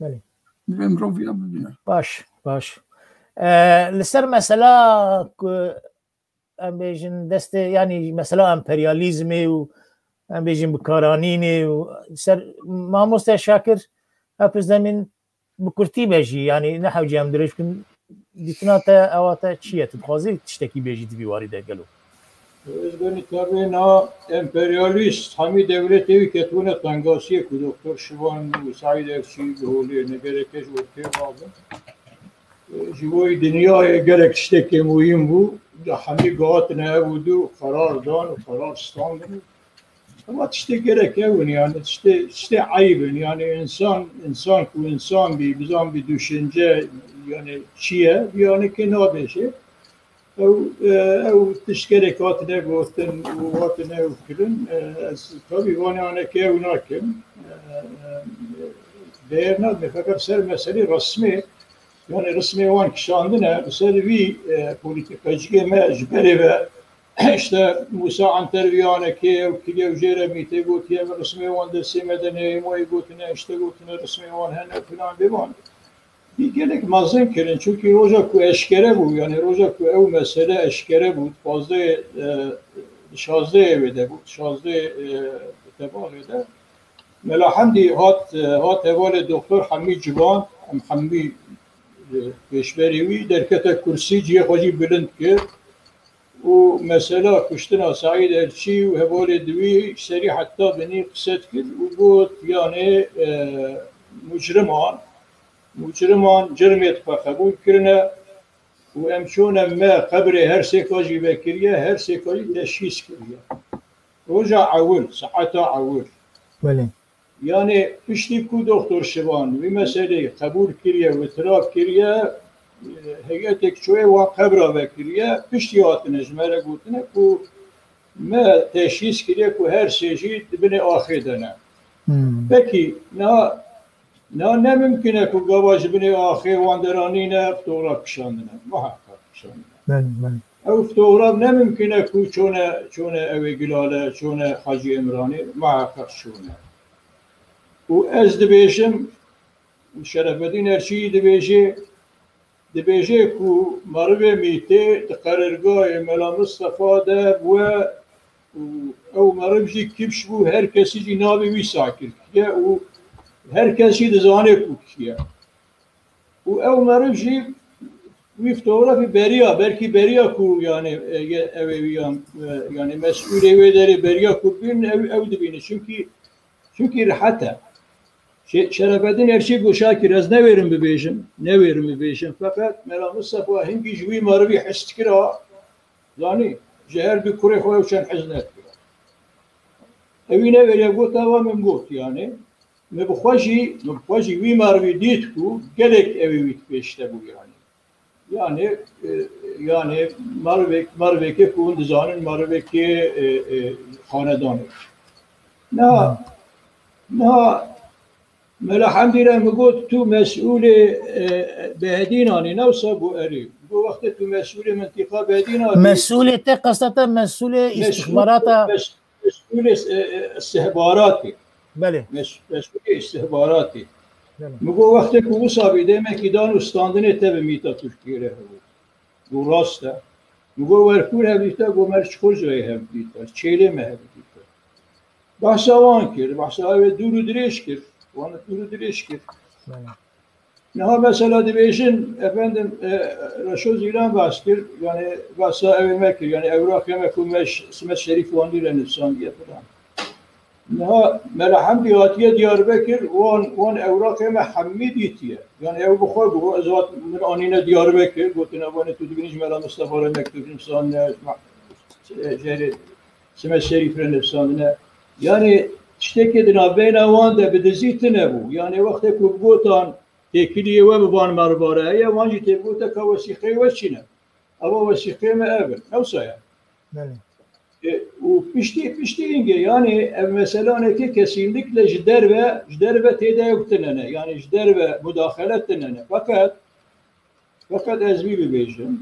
Belê. Divê mirov ya bibîne. Baş, baş. E, li ser mesela ku em bêjin, destê, yanî mesela emperyalîzmê û em bêjin bikaranînê û ser mamoste Şakir, hepis demîn bi kurtî be jî, yanî ne hewce em dirêj bikin, dîtina te, ewa te çi ye? Tu dixwazî tiştekî bêjî di vî warî de gelo? Ez benî tevê na emperyalîst hemî dewletê wî ketibûne tengasiyê ku Doktor Şivan û Seîd Erçî li holê ne gereke ji we tê rabin. Ji bo wî dinyayê gelek tiştekê muhîm bû. Ya hemî gihatine ev û du qerar dan û qerar standin. Ama tiştê gerek ew in, yani tiştê, tiştê eyb in. Yani insan, insan ku insan bî, bizan bî düşünce, yani çi ye, yani kê nabêje. Ew, e, ew tişt gelek hatine gotin û hatine ew kirin. E, ez tabî vananeke ew nakim. E, e, Değer nadime, feqet ser meselê resmê, yani resmê wan kişandine, li ser vî, e, polîtîkaciyê me ji berê ve, işte Musa Anter vî anekê ew kiriye û jê re mîtê gotiye, resmê wan destê me de neyê, moyê gotine, işte gotine, resmê wan hene filan bêvan. Vî gelek mezin kirin, çunkî roja ku eşkere bû, yani roja ku ew mesele eşkere bû, pazdehê, e, şazdehê wê de bû, şazdehê, e, Tebaxê de. Mela Hemdî hat, e, hat hevalê Doktor Hemî Civan, em Hemî, e, pêşberî wî, derkete kursî, cihê xwe jî bilind kir. Û mesela kuştina Seîd Erçî û hevalê di wî serî heta binî qise dikir û got, yanê, e, mucriman, mucriman cirmê xwe qebûl kirine û em çûne me qebrê her sêka jî vekiriye, her sêka jî teşhîs kiriye. Roja ewil, saeta ewil. Belê. Yani piştî ku Doktor Şivan vî meseleyê qebûl kiriye û îtiraf kiriye, e, heyetek çûye wan qebra vekiriye, piştî hatine ji me re gotine ku me teşhîs kiriye ku her sê jî di binê axê de ne. Hmm. Pekî, niha, niha ne mimkun e ku gava ji binê axê wan deranîne, fotograf kişandine. Muheqeq kişandine. Belê, belê. Ew fotograf ne mimkun e ku çûne, çûne ew ê Gilale, çûne Hacî Îmranê, muheqeq çûne. Û ez dibêjim, Şerefedîn Erçî dibêje, dibêje ku merivê mîtê di qerargahê Mela Mistefa de bûye û ew meriv jî kifş bû, her kesî jî navê wî sakir kiriye û her kes jî dizane ku kî ye. Û ew meriv jî wî fotografî beriya, belkî beriya ku, yani, e, ye-, ew ê wî yan, e, yani, mesûlê wê derê beriya ku bînin, ew, ew dibînin. Çimkî, çimkî rehet e. Şe-, Şerefedîn Erçî goşa kir, ez newêrim bibêjim, newêrim bibêjim. Feqet Mela Mistefa hingî ji wî merivî hez dikira, zanî, ji her du kurê xwe ew çend hez nedikira. Ewî newêriya gota, wa min got, yani. Min bi xwe jî, min bi xwe jî wî merivî dît ku gelek ew ê wî pêşte bû, yani. Yani, e, yani merivek, merivekê ku hûn dizanin, merivekê, e, e, xanedanê. Niha, Hmm. niha Mela Hemdî re min got, tu mesûlê, e, Behedînan î, ne wisa? Got, erê. Got, wextê tu mesûlê mintîqa Behedînan î, Mesûlê te qesta te mesûlê Mesûl-, îstixbarata mes-, mesûlê, e, e, istihbaratê. Belê. Mes-, mesûlê istihbaratê. Belê. Min got, wextê ku wisa bî, demekî dan û standinê te bi mîta Tirkiyê re hebû. Got, rast e. Min got, wer kûr hevdîte? Got, me çi xwe ji wê hevdîte, çêlê me hevdîte. Behsa wan kir, behsa ew ê dûr û dirêj kir. Wan dûr û dirêj kir. Belê. Niha mesela dibêjin, efendim, e, Reşo Zîlan behs kir, yani behsa ew ê me kir, yani ewraqê me ku me ş-, Simet Şerîf wan lî re nivîsandiye filan. Niha Mela Hemdî hatiye Diyarbekir, wan, wan ewraqê me hemî dîtiye. Yani ew bi xwe got, ez hat min anîne Diyarbekir, gotine, vanê tu dibînî ji Mela Mistefa re mektûb nivîsandine, e, jêrê Simet Şerîf re nivîsandine. Yani tiştekê di navbeyna wan de bi dizî tune bû. Yani wextê ku bi gotan têkiliyê we bi van merva re heye, wan jî tê gote ka wesîqeyê we çi ne? Eva wesîqeyê me ev in. Ewsa ye. Belê. E, û piştî, piştî hingê, yani ev meselanekê kesînlikle ji derve, ji derve tê de ew tune ne. Yani ji derve mudaxele tune ne. Feqet, feqet ez vî bibêjim.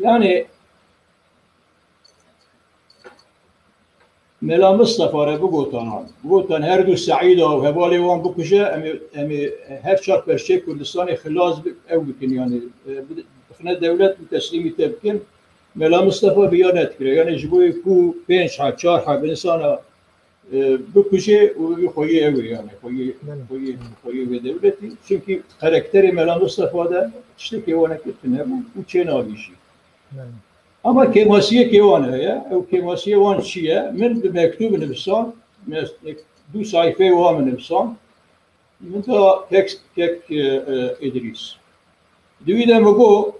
Yani Mela Mistefa re bigotan, bigotan her du Seîda û hevalê wan bikuje, em ê, em ê her çar perçeyê Kurdistanê xilas bi-, ew bikin, yani, e, bi-, bixine dewlet û teslîmî te bikin. Mela Mistefa bi ya nedikire. Yani ji bo ku pênc heb, çar heb insana e, bikuje û wî xweyê ew ê, yani xweyê, Belê. xweyê, xweyê wê dewletî. Çimkî karakterê Mela Mistefa de tiştekê wanekî tune bû û çênavî jî. Belê. Ama kêmasiyekê wan heye. Ew kêmasiyê wan çi ye? Min bi mektûb nivîsand, mes-, du sayfeyê wan min nivîsand. Min da kek, kek e, e, Îdrîs. Di wî de min got,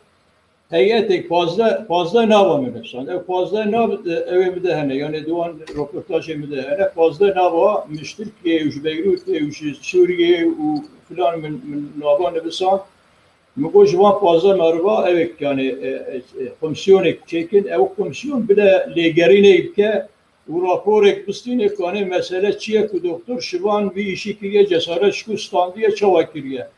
heyetê pazdeh, pazdeh nava min nivîsand. Ew pazdeh nav, e, ew ê min de hene. Yani di wan roportajê min de hene. Pazdeh nava min ji Tirkiyeyê û ji Beyrûtê û ji Sûriyeyê û filan min, min nava nivîsand. Min got ji van pazdeh meriva ew ê, yani, e, e, e, komisyonek çêkin. Ew komisyon bile lêgerînê bike û raporek bistîne ku anê mesele çi ye ku doktor Şivan vî îşî kiriye, cesaret ji ku standiye, çawa kiriye.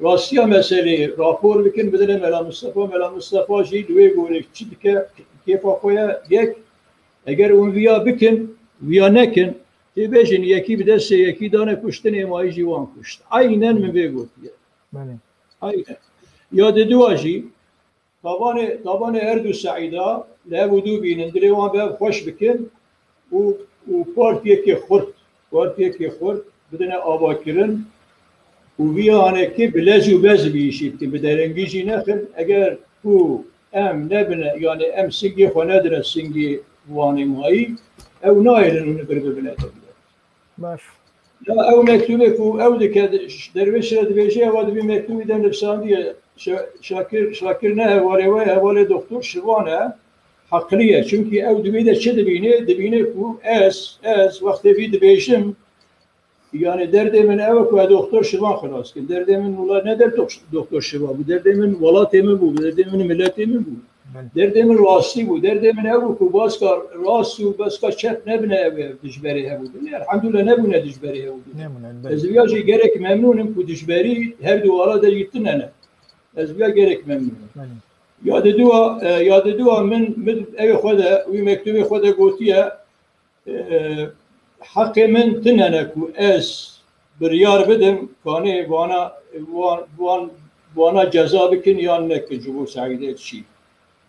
Rastiya meseleyê rapor bikin, bidine Mela Mistefa. Mela Mistefa jî li wê gorê çi dike, kêfa xwe ye. Yek, eger hûn viya bikin, viya nekin, tê bêjin yekî bi destê yekî dane kuştinê, mayî jî wan kuşt. Aynen min vê gotiye. Belê. Aynen. Ya di dua jî, tavanê, tavanê her du Seîda li hev û du bînin, dilê wan bi hev xweş bikin û, û partiyekê xurt, partiyekê xurt bidine avakirin û vî yanekê bi lez û bez bi îşî bikin, bi derengî jî nexin. Eger ku em nebine, yani em singê xwe nedine singê wanê mayî, ew nahêlin hûn li vir bibine dewlet. Baş. Ya ew mektûbê ku ew dike, dervêş re dibêje, ewa di vî mektûbî de nivîsandiye. Şa-, Şakir, Şakir ne hevalê we, hevalê doktor Şivan e. Heqlî ye. Çimkî ew di vî de çi dibîne? Dibîne ku ez, ez wextê vî dibêjim, yani derdê min ew e ku ez doktor Şivan xilas kim. Derdê min wila ne der doktor Şivan bû. Derdê min welatê min bû. Derdê min miletê min bû. Derdê min rastî bû. Derdê min ew bû ku baska rast û baska çep nebine ew ê dijberê hev û du. Elhamdulillah nebûne dijberê hev û du. Nemûne, Ez belê. viya jî gerek memnûn im ku dijberî her du ala de jî tune ne. Ez viya gerek memnûn im. Belê. Ya di dua, e, ya di dua min, min ew xwe de, wî mektûbê xwe de gotiye, e, heqê min tune ne ku ez biryar bidim, kanê vana, van, van, vana ceza bikin yan nekin ji bo Seîdê çî.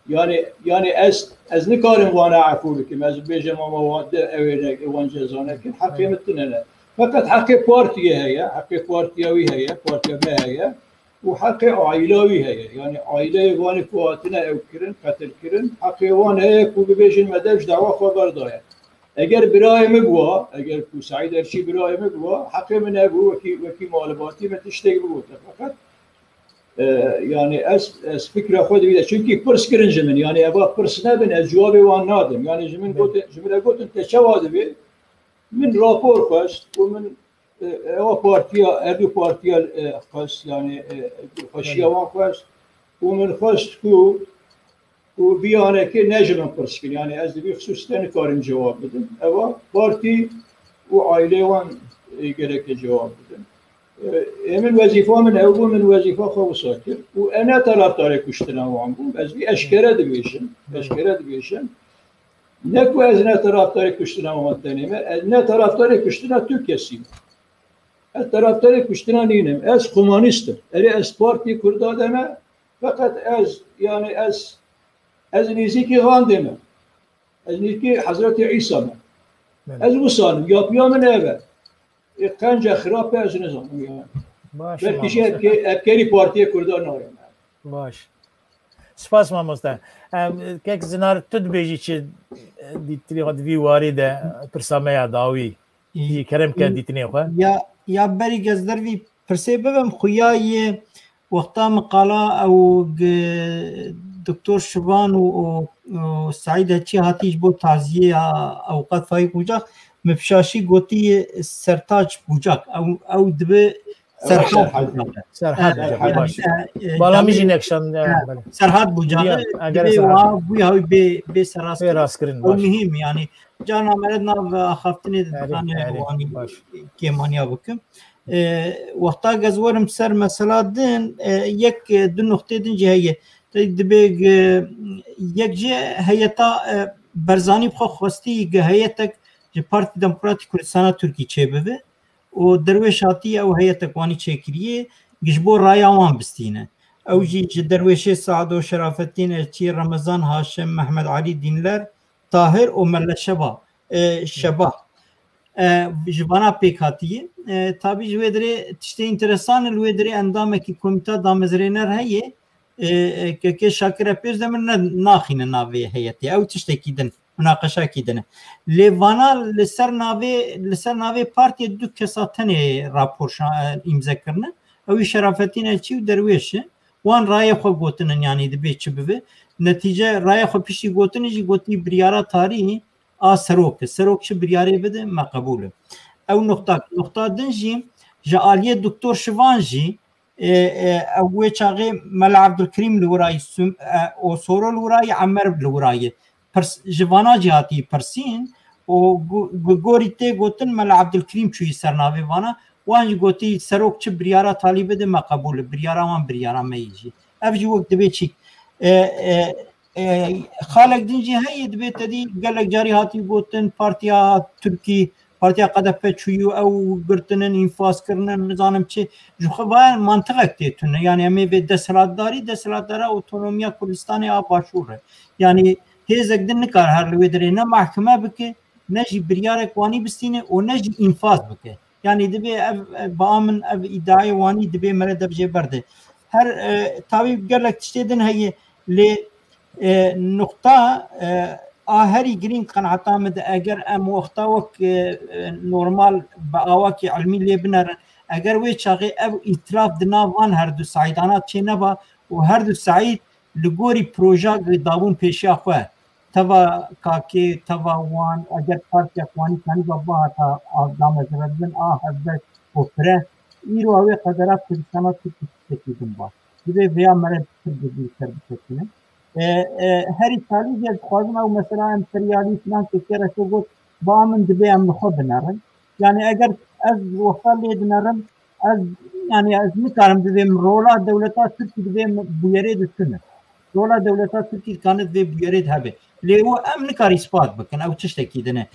Yani, yani ez, ez nikarim vana efû bikim. Ez bêjim ama wan de ew ê ne, wan ceza nekin. Heqê min tune ne. Feqet heqê partiyê heye, heqê partiya wî heye, partiya me heye. Û heqê aîla wî heye. Yani aîleyê vanê ku hatine ew kirin, qetil kirin, heqê wan heye ku bibêjin me dev ji dawa xwe berdaye. Eger birayê min bûa, eger ku Seîd Erçî birayê min bûa, heqê min hebû, wekî, wekî malibatî min tiştek bigote. Feqet, e, yani ez, ez fikra xwe di vî de, çimkî pirs kirin ji min, yani eva pirs nebin, ez cewabê wan nadim. Yani ji min gotin, ji min re gotin, te çawa divê? Min rapor xwest û min, e, ewa partiya, her du partiya, e, xwest, yani, e, xweşiya wan xwest û min xwest ku, ku vî yanekê ne ji min pirs kir. Yani ez di vî xisûsî de nikarim cewab bidim. Ewa partî û aîlê wan, e, gereke cewab bidin. E, ê min wezîfa min ew bû, min wezîfa xwe wisa kir û ez ne taraftarê kuştina wan bûm. Ez vî eşkere dibêjim, eşkere dibêjim. Ne ku ez ne taraftarê kuştina wan tenê me, ez ne taraftarê kuştina tu kesî me. Ez taraftarê kuştina nînim. Ez komanîst im. Erê ez partî Kurda de me, feqet ez, yani ez, ez nêzîkî Xandê me. Ez nêzîkî Hezretî Îsa me. Belê. Ez wisan im. Yapiya min ev e. Ê qenca xirap e, ez nizanim yani. Baş. Belkî jî Mamoste. hevke-, hevkerî Partiyê Kurdan nayê me. Baş. Spas mamoste. Em, kek Zinar, tu dibêjî çi, e, dîtinê xwe di vî warî de, pirsa me ya dawî? Jî kerem ke dîtinê xwe. Ya, ya berî ez der vî pirsê bibim, xuya yê wexta min qala ew g-, Doktor Şivan û, û, û Seîd Heçî hatî ji bo taziyê ya Ewqat Faîq Bucak, min bi şaşî gotî Sertaç Bucak. Ew, ew dibe Serhat Serhat. Bucak. Serhat Evet, Bucak, baş. e, Bala min tabii. jî nekşand, e, Ha, belê. Serhat Bucak. Ya, eger Dibe Serhat. Wa bû ya bê, bê serast. Bê rastkirin, Ew baş. Muhîm, yani. Carna me re nav axaftinê de Erê, dikanê erê, wanî baş. kêmaniya bikim. E, wexta ez werim ser mesela din, e, yek, e, du nuqtê din jî heye. Te dibe, e, yek jî heyeta, e, Barzanî bi xwe xwestî ge heyetek ji Partî Demokratîk Kurdistana Tirkî çêbibe û derwêş hatî ew heyetek wanî çêkiriye, ji bo raya wan bistîne. Ew jî ji Derwêşê Sado, Şerafettin Elçî, Remezan Haşim, Mehmet Alî Dînler, Tahir û Melle Şeba, e, Şeba. E, ji vana pêk hatiye. E, tabî ji wê dirê tiştê înteresan e, li wê dirê endamekî komîta damezrêner heye. E, e, Kekê Şakir Epêzdemir ne, naxîne navê heyetê. Ew tiştekî din, munaqeşakî din e. Lê vana li ser navê, li ser navê partiyê du kesa tenê rapor şa-, îmze kirine. Ew jî Şerafettin Elçî û Derwêş e. Wan rayê xwe gotinin, yanî dibê çi bibe. Netîce rayê xwe piştî gotinê jî gotî biryara tarî a serok e. Serok çi biryarê bide, me qebûl e. Ew nuqta, nuqta din jî ji aliyê Doktor Şivan jî, e, e, ew wê çaxê Mela Abdulkerîm li wirayî, Sum-, e, Osoro li wirayî, Emer li wirayî. Pirs-, ji vana jî hatî pirsîn û gu-, gu-, gorî tê gotin Mela Abdulkerîm çûyî ser navê vana. Wan jî gotî serok çi biryara talî bide, me qebûl e. Biryara wan biryara me yî jî. Ev jî wek dibê çîk. E, e, e, xalek din jî heye, dibê te dî gelek carî hatî gotin, partiya Tirkî, partiya K D P çûyî û ew girtinin, înfaz kirinin, nizanim çi. Ji xwe va mantiqek tê tune. Yanî em ê vê desthilatdarî, desthilatdara otonomiya Kurdistanê a Başûr e. Yanî hêzek din nikare her li wê dirê ne mahkeme bike, ne jî biryarek wanî bistîne û ne jî înfaz bike. Yanî dibê ev, ev, ba min ev îdiayê wanî dibê mere dev jê berde. Her, e, tabî gelek tiştê din heye, lê, e, nuqta, e, a herî girîng qenata min de, eger em wexta wek, e, e, normal bi awakî ilmî lê binerin, eger wê çaxê ev îtilaf di nav van her du seîdana çê neba û her du seîd li gorî proja dabûn pêşiya xwe, teva K K, teva wan, eger partiya Wanî kanîba bihata damezrandin a hevbeş û fire, îro ew ê qedera Kurdistana Tirkî tiştekî din ba. Divê vêya mere pir girîng ser biketine. E, e, herî salî jî ez dixwazim ew mesela emperyalî filan kekê Reşo got, ba min dibê em li xwe binerin. Yanî eger ez wexta lê dinerim, ez, yanî ez nikarim bivêm rola dewleta Tirkî divê bûyerê de tune. Rola dewleta Tirkî dikane divê bûyerê de hebe. Lê û em nikarî ispat bikin, ew tiştekî din e.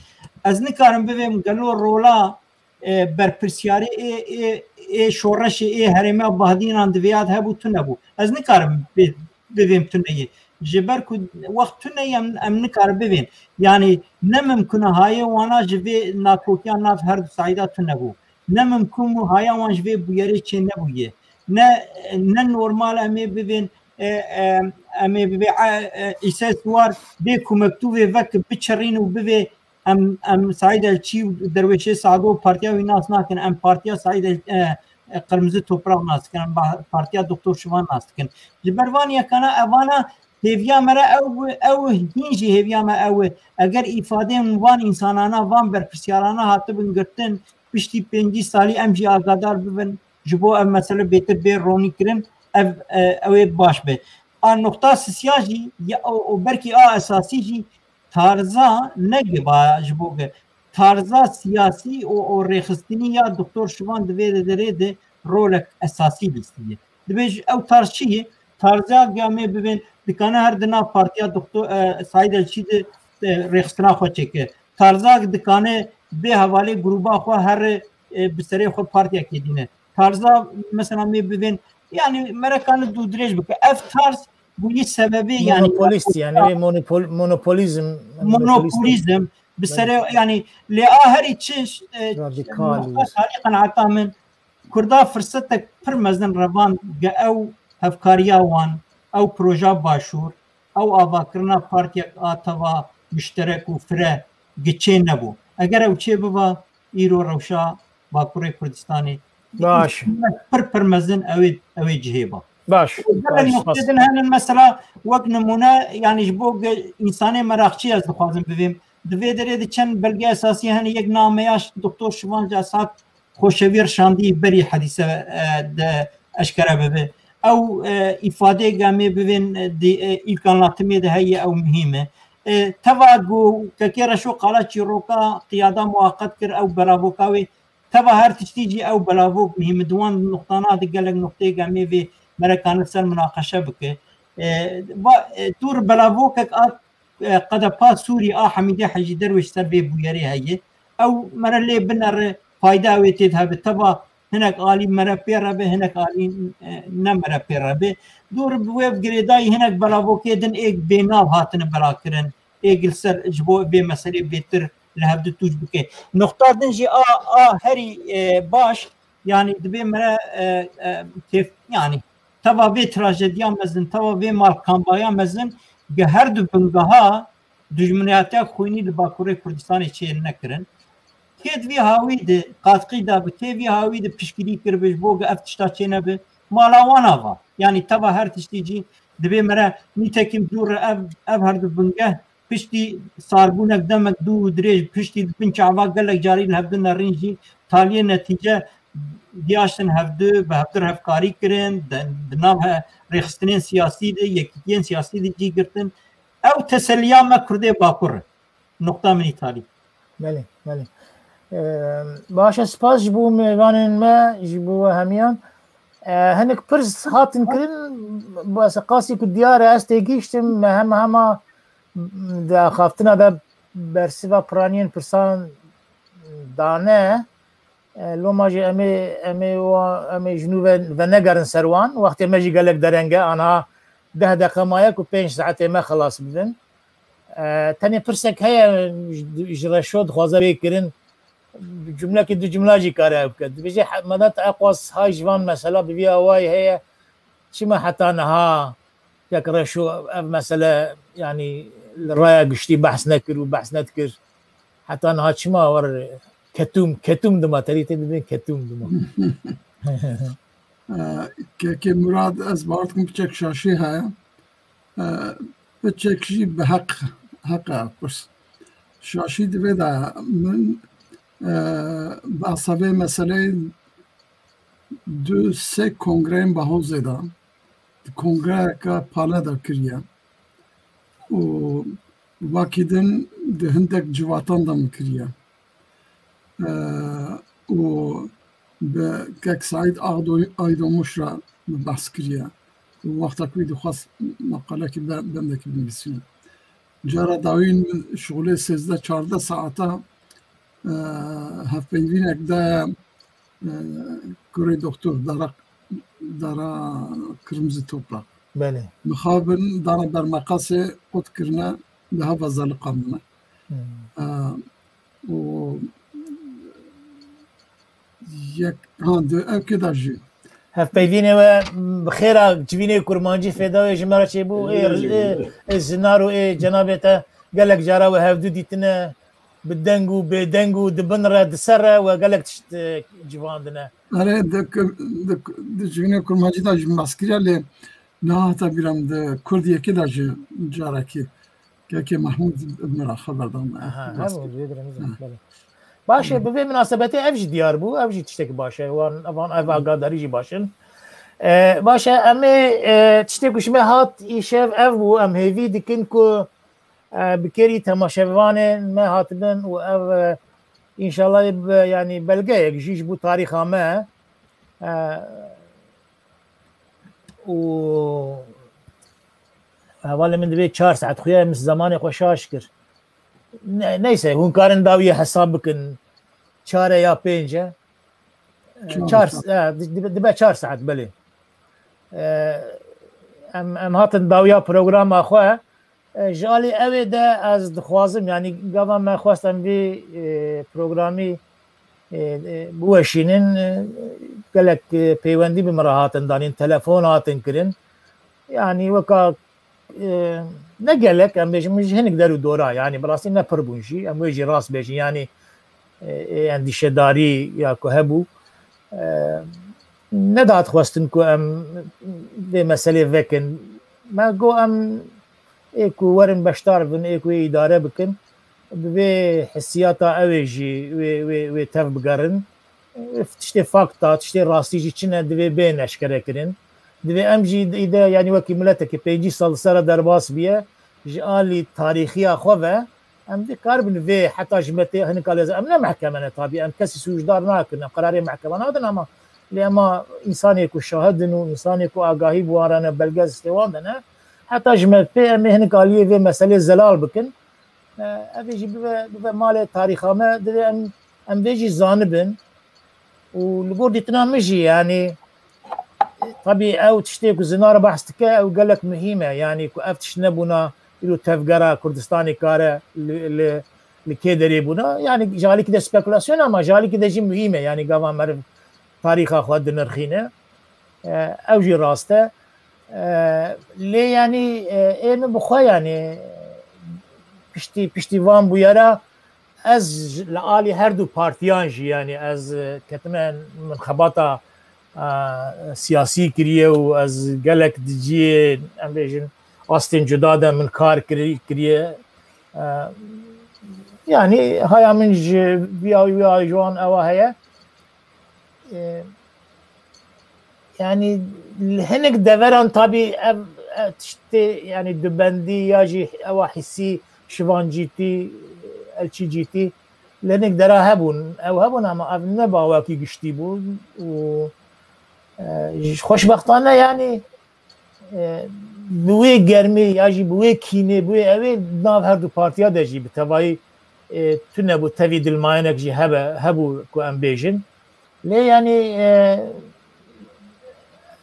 Ez nikarim bivêm gelo rola, e, berpirsiyarê ê, ê, ê şoreşê ê herêma Bahdînan divêya de hebû tune bû. Ez nikarim bê-, bivêm tune yê. Ji ber ku wext tune yê em, em nikarin bivên. Yanî ne mimkun e hayê wana ji vê nakokiya nav her du seîda tune bû. Ne mimkun bû haya wan ji vê bûyerê çê nebûye. Ne, ne normal em ê bivên, e, e, em ê bivê, e, e, Îse Siwar bê ku mektûvê vek biçirîn û bivê em, em Saîd Elçî û Derwêşê Sado û partiya wî nas nakin. Em partiya Saîd El-, e, e, Qirmizi Toprak nas dikin. Em ba-, partiya Doktor Şivan nas dikin. Ji ber van yekana evana hêviya me re ew, ew hîn jî hêviya me ew e. Eger îfadeyên van însanana, van berpirsyarana hatibin girtin, piştî pêncî salî em jî agadar bibin, ji bo ev mesele bêtir bê ronîkirin, ev, e, ew ê baş be. A noqta sisiya jî, ya, û, û belkî a esasî jî tarza ne giba ji bo ge-, tarza siyasî û, û rêxistinî ya Doktor Şivan di vê derê de rolek esasî lîstiye. Dibê ji ew tarz çi ye? Tarza ga em ê bibên, dikane her di nav partiya Doktor, e, Saîd Elçî de, e, rêxistina xwe çêke. Tarza dikane bê hevalê grûba xwe here, e, bi serê xwe partiyekê dîne. Tarza mesela em ê bibên, yanî merekane dû dirêj bike. Ev tarz bûyî sebebê, yanî Monopolist, yani bir monopol-, monopolizm, monopolist. Monopolizm, bi serê, yanî lê a herî çi, e, Radikal. Nokta salî qenaeta min, Kurda firsetek pir mezin revand ge ew hevkariya wan, ew proja Başûr, ew avakirina partiyek a teva muşterek û fire gi çê nebû. Eger ew çê biba, îro rewşa Bakurê Kurdistanê Baş. pir pir mezin ew ê, ew ê cihê ba. Baş, Gelek baş, noktê spas. din henin mesela wek nimûne, yanî ji bo ge-, însanê meraqçî ez dixwazim bivêm. Di vê derê de çend belge esasî hene, yek nameya Doktor Şivan Casak Xoşevî Rişandî berî hedîse, e, de eşkere bibe. Ew, e, îfadeyê gemê bivên, e, di, e, îlk anlatımê de heye, ew muhîm e. E, teva ku Kekê Reşo qala çîroka qiyada muwaqet kir, ew belavoka wê, teva her tiştî jî ew belavok muhîm e. Di wan noqtana de gelek noqteyê gemê vê merekane ser munaqeşe bike. E, va, e, tu belavokek a e, Qedepa Sûrî a Hemîdê Hecî Derwêş ser vê bûyerê heye. Ew mere lê binere, fayda wê tê de hebe. Teva Hinek alî mere pê re be, hinek alî, e, ne mere pê re be. Dûr bi wê girêdayî hinek belavokê din êk bênav hatine belakirin. Êk li ser ji bo vê meselê bêtir li hevdu tûj bike. Noqta din jî a, a herî, e, baş, yanî dibê mere, e, e, kêf, yanî teva vê trajediya mezin, teva vê malkambaya mezin, ge her du bingeha dijminiyatiya xwînî li Bakurê Kurdistanê çê nekirin. Kê di vî hawî de qatqî da bi, kê vî hawî de piştgirî kiribe ji bo ge ev tişta çê nebe, mala wan ava. Yanî teva her tiştî jî dibê mere nîtekim dûr re ev, ev her du bingeh piştî sarbûnek demek dû û dirêj, piştî di bin çava gelek carî li hevdu nerîn jî taliyê netîce giyaştin hevdu, bi hevdu re hevkarî kirin, di, di nav he-, rêxistinên siyasî de, yekîtiyên siyasî de cî girtin. Ew teseliya me Kurdê Bakur e. Noqta min îtalî. Belê, belê. Ee, baş e, spas ji bo mêvanên me, ji bo we hemiyan. Ee, hinek pirs hatin kirin, bes qasî ku diyar e, ez têgihiştim, me hem hema di axaftina de bersiva piraniyên pirsan dane. E, loma jî em ê, em ê wa, em ê ji nû ve, venegerin ser wan. Wextê me jî gelek dereng e, aniha deh deqe maye ku pênc saetê me xilas bibin. E, tenê pirsek heye, ji, ji Reşo dixwaze bê kirin. Cumlekî du cumla jî kare ew bike. Dibêje, he-, Medet Eqwas hay ji van mesela bi vî awayî heye. Çima heta niha kek Reşo ev mesele, yanî li raya giştî behs nekir û behs nedikir? Heta niha çima war ketûm, ketûm dima, terî tê dibên ketûm dima. Ee, Kekê Murad, ez bawer dikim piçek şaşî heye. Ee, piçek jî bi heq, heq e pirs. Şaşî di vê de min, ee, behsa vê meseleyê du sê kongreyên Bahozê de, di kongreyeke pale de kiriye û wekî din di hindek civatan de min kiriye. Ee, û bi kek Saîd Agdo-, Aydomuş re min behs kiriye. Û wexta ku wî dixwest meqalekî be-, bendekî binivîsîne. Cara dawîn min şixulê sêzdeh çardeh saeta, e, hevpeyvînek daye, e, kurê doktor Dara, Dara Kırmızı Toprak. Belê. Mixabin dana bermeqasê qut kirine, li heva zeliqa min e. Hmm. E, û yek, ha, di ev kê de jî. Hevpeyvînê we bi xêra civînê kurmancî fêda wê ji me re çêbû. Ê, ê, ê zinar û ê cenabê te gelek cara we hevdû dîtine, bi deng û bêdeng û di bin re, di ser re we gelek tişt, e, civandine. Erê, di, di, di civînê kurmancî de jî min behs kiriye, lê nehate bîra min, di Kurd yekê de jî carekî. Kekê Mahmûd min re xeber da me. Aha, rast hebû, kir. Divê dire nizam, belê. Baş e, bi vê minasebetê ev jî diyar bû, ev jî tiştekî baş e. Wan, evan, ev agadarî jî baş in. E, baş e, em ê, e, tiştê ku ji me hat îşev ev bû, em hêvî dikin ku, e, bi kêrî temaşevanên me hatibin û ev, e, înşallah ê bi, yanî belgeyek jî ji bo tarîxa me, e, û hevalê min dibê çar saet xuya min zemanê xwe şaş kir. Ne-, neyse, hûn karin dawiyê hesab bikin. Çar e ya pênc e? E, çar çar saet. E, di-, dibe, dibe çar saet, belê. E, em, em hatin dawiya programa xwe. E, ji alî ew ê de ez dixwazim, yanî gava me xwest em vî, e, programî, e, e, biweşînin, e, gelek, e, peywendî bi min re hatin danîn, telefon hatin kirin. Yanî weka, e, ne gelek, em bêjin, ji hinek der û dora, yanî bi rastî ne pir bûn jî, em wê jî rast bêjin, yanî, e, ê endîşedarî ya ku hebû, e, nedat xwestin ku em vê meselê vekin. Me got em ê ku werin beşdar bin, ê ku ê îdare bikin, bi vê hissiyata ew ê jî wê, wê, wê tev bigerin. Tiştê fakta, tiştê rastî jî çi ne, divê bê neşkerekirin. Divê em jî îde, yanî wekî miletekî pêncî sal li ser re derbas bûye, ji alî tarîxiya xwe ve, em dikaribin vê heta ji me tê hinek alî, em ne mehkeme ne tabî, em kesî sûcdar nakin, em qerarê mehkeme nadin, ama lê ema însanê ku şahid in û însanê ku agahî bi wan re ne, belge zistê wan de ne, heta ji me pê em ê hinek aliyê vê meselê zelal bikin. E, ev ê jî bibe, bibe malê tarîxa me, divê em, em vê jî zanibin. û li gor dîtina min jî, yanî, tabî ew tiştê ku Zinar behs dike, ew gelek muhîm e. Yanî ku ev tişt nebûna, îro tevgera Kurdistanê kare li, li, li kê derê bûna. Yanî ji alîkî de spekulasyon e, ama ji alîkî de jî muhîm e. Yanî gava meriv tarîxa xwe dinirxîne. E, ew jî rast e. E, lê yanî, e, ê min bi xwe, yanî piştî, piştî van bûyera ez ji, li alî her du partiyan jî, yanî ez, e, ketime, min xebata, e, siyasî kiriye û ez gelek di cihê, em bêjin, astên cuda de min kar kiri-, kiriye. E, yanî haya min ji vîya, vîya ji wan ewa heye. E, yanî li hinek deveran tabî ev, ev tiştê, yanî dubendî ya jî ewa hissî, şivan cîtî, elçî cîtî, li hinek dera hebûn. Ew hebûn ama ev ne bi awakî giştî bû û, e, ji xweşbextane, yanî, e, bi wê germê ya jî bi wê kînê, bi wê ewê nav her du partiya de jî bi tevayî, e, tune bû, tevî dilmayinek jî hebe, hebû ku em bêjin. Lê yanî, e,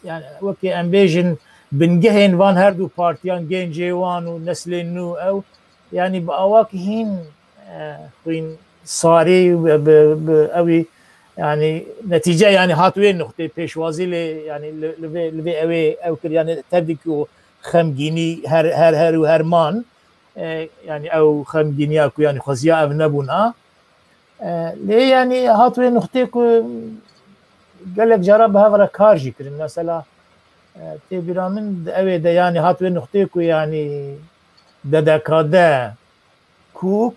yanî wekî em bêjin bingehên van her du partiyan, gencê wan û neslên nû ew, yanî bi awak hîn, e, xwîn sarî û bi, bi, bi ewî, yanî netîce, yanî hat wê nuqtê pêşwazî lê, yanî li, li vê, li vê ewê ew kir, yanî tevdî ku xemgînî her, her, her û her man, e, yanî ew xemgîniya ku yanî xweziya ev nebûna. E, lê yanî hat wê nuqtê ku gelek cara bi hev re kar jî kirin. Mesela, e, tê bîra min di ewê de yanî hat wê nuqtê ku yanî D D K D, kûk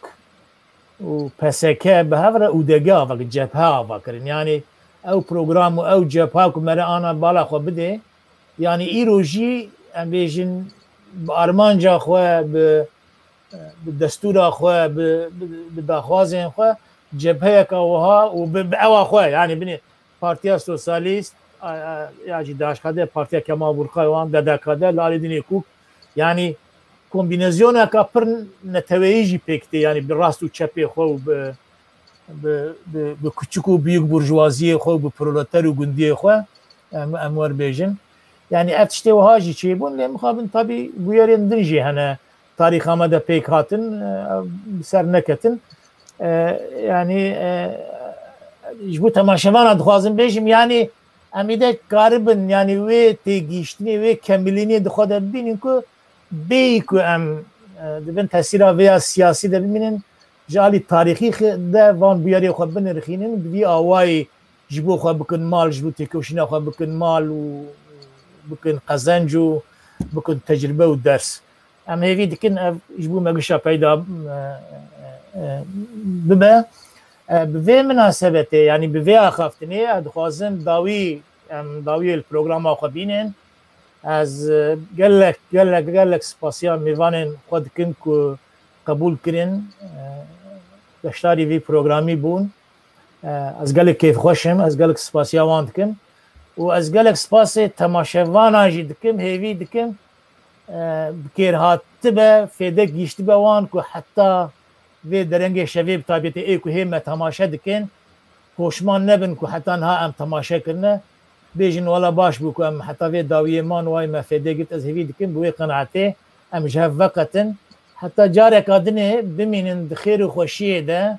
û P S K bi hev re û D G ava kirin, cephe ava kirin. Yanî ew program û ew cepha ku mere ana bala xwe bidê, yanî îro jî em bêjin bi armanca xwe, bi, bi destûra xwe, bi, bi, bi daxwazên xwe cepheyeka wiha û bi, bi ewa xwe, yanî binê Partiya Sosyalîst, a, a, ya jî D H K D, Partiya Kemal Burkay wan, D D K D, li alî dinê kûk, yanî kombînezyoneka pir neteweyî jî pêk tê, yanî bi rast û çepê xwe û bi, bi, bi, bi kuçik û bûyik burjwaziyê xwe û bi proleter û gundiyê xwe, em, em wer bêjin. Yanî ev tiştê wiha jî çêbûn, lê mixabin tabî bûyerên din jî hene tarîxa me de pêk hatin, e, bi ser neketin. E, yanî, e, ji bo temaşevana dixwazim bêjim, yanî em ê de karibin, yanî wê têgihiştinê, wê kemilînê di xwe de bibînin ku bêyî ku em, e, di bin tesîra vê ya siyasî de bimînin, ji alî tarîxî xi-, de van bûyerê xwe binirxînin, bi vî awayî ji bo xwe bikin mal, ji bo têkoşîna xwe bikin mal û bikin qezenc û bikin tecrube û ders. Em hêvî dikin ev ji bo me gişa peyda, e, e, bibe. E, bi vê minasebetê, yanî bi vê axaftinê, ez dixwazim dawî, em dawiyê li programa xwe bînin. Ez, e, gelek, gelek, gelek spasiya mêvanên xwe dikim ku qebûl kirin, e, beşdarî vî programî bûn. E, ez gelek kêfxweş im, ez gelek spasiya wan dikim. Û ez gelek spasê temaşevanan jî dikim, hêvî dikim, e, bi kêr hatibe, fêdek gihîştibe wan ku heta vê derengê şevê, bi taybetî ê ku hê me temaşe dikin, poşman nebin ku heta niha em temaşe kirine. Bêjin, wela baş bû ku em heta vê dawiyê man, way me fêdê girt, ez hêvî dikim bi wê qenaetê em ji hev veqetin. Heta careka dinê bimînin di xêr û xweşiyê de.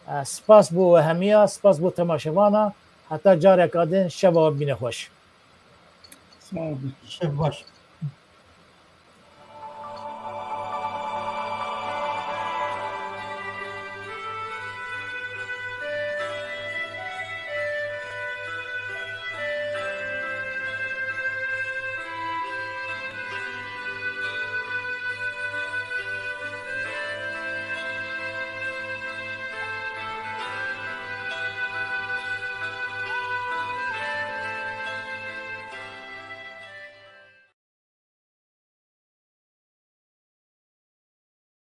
E, spas bo we hemiya, spas bo temaşevana. Heta careka din, şeva we bimîne xweş. Sağ olun. Şev baş.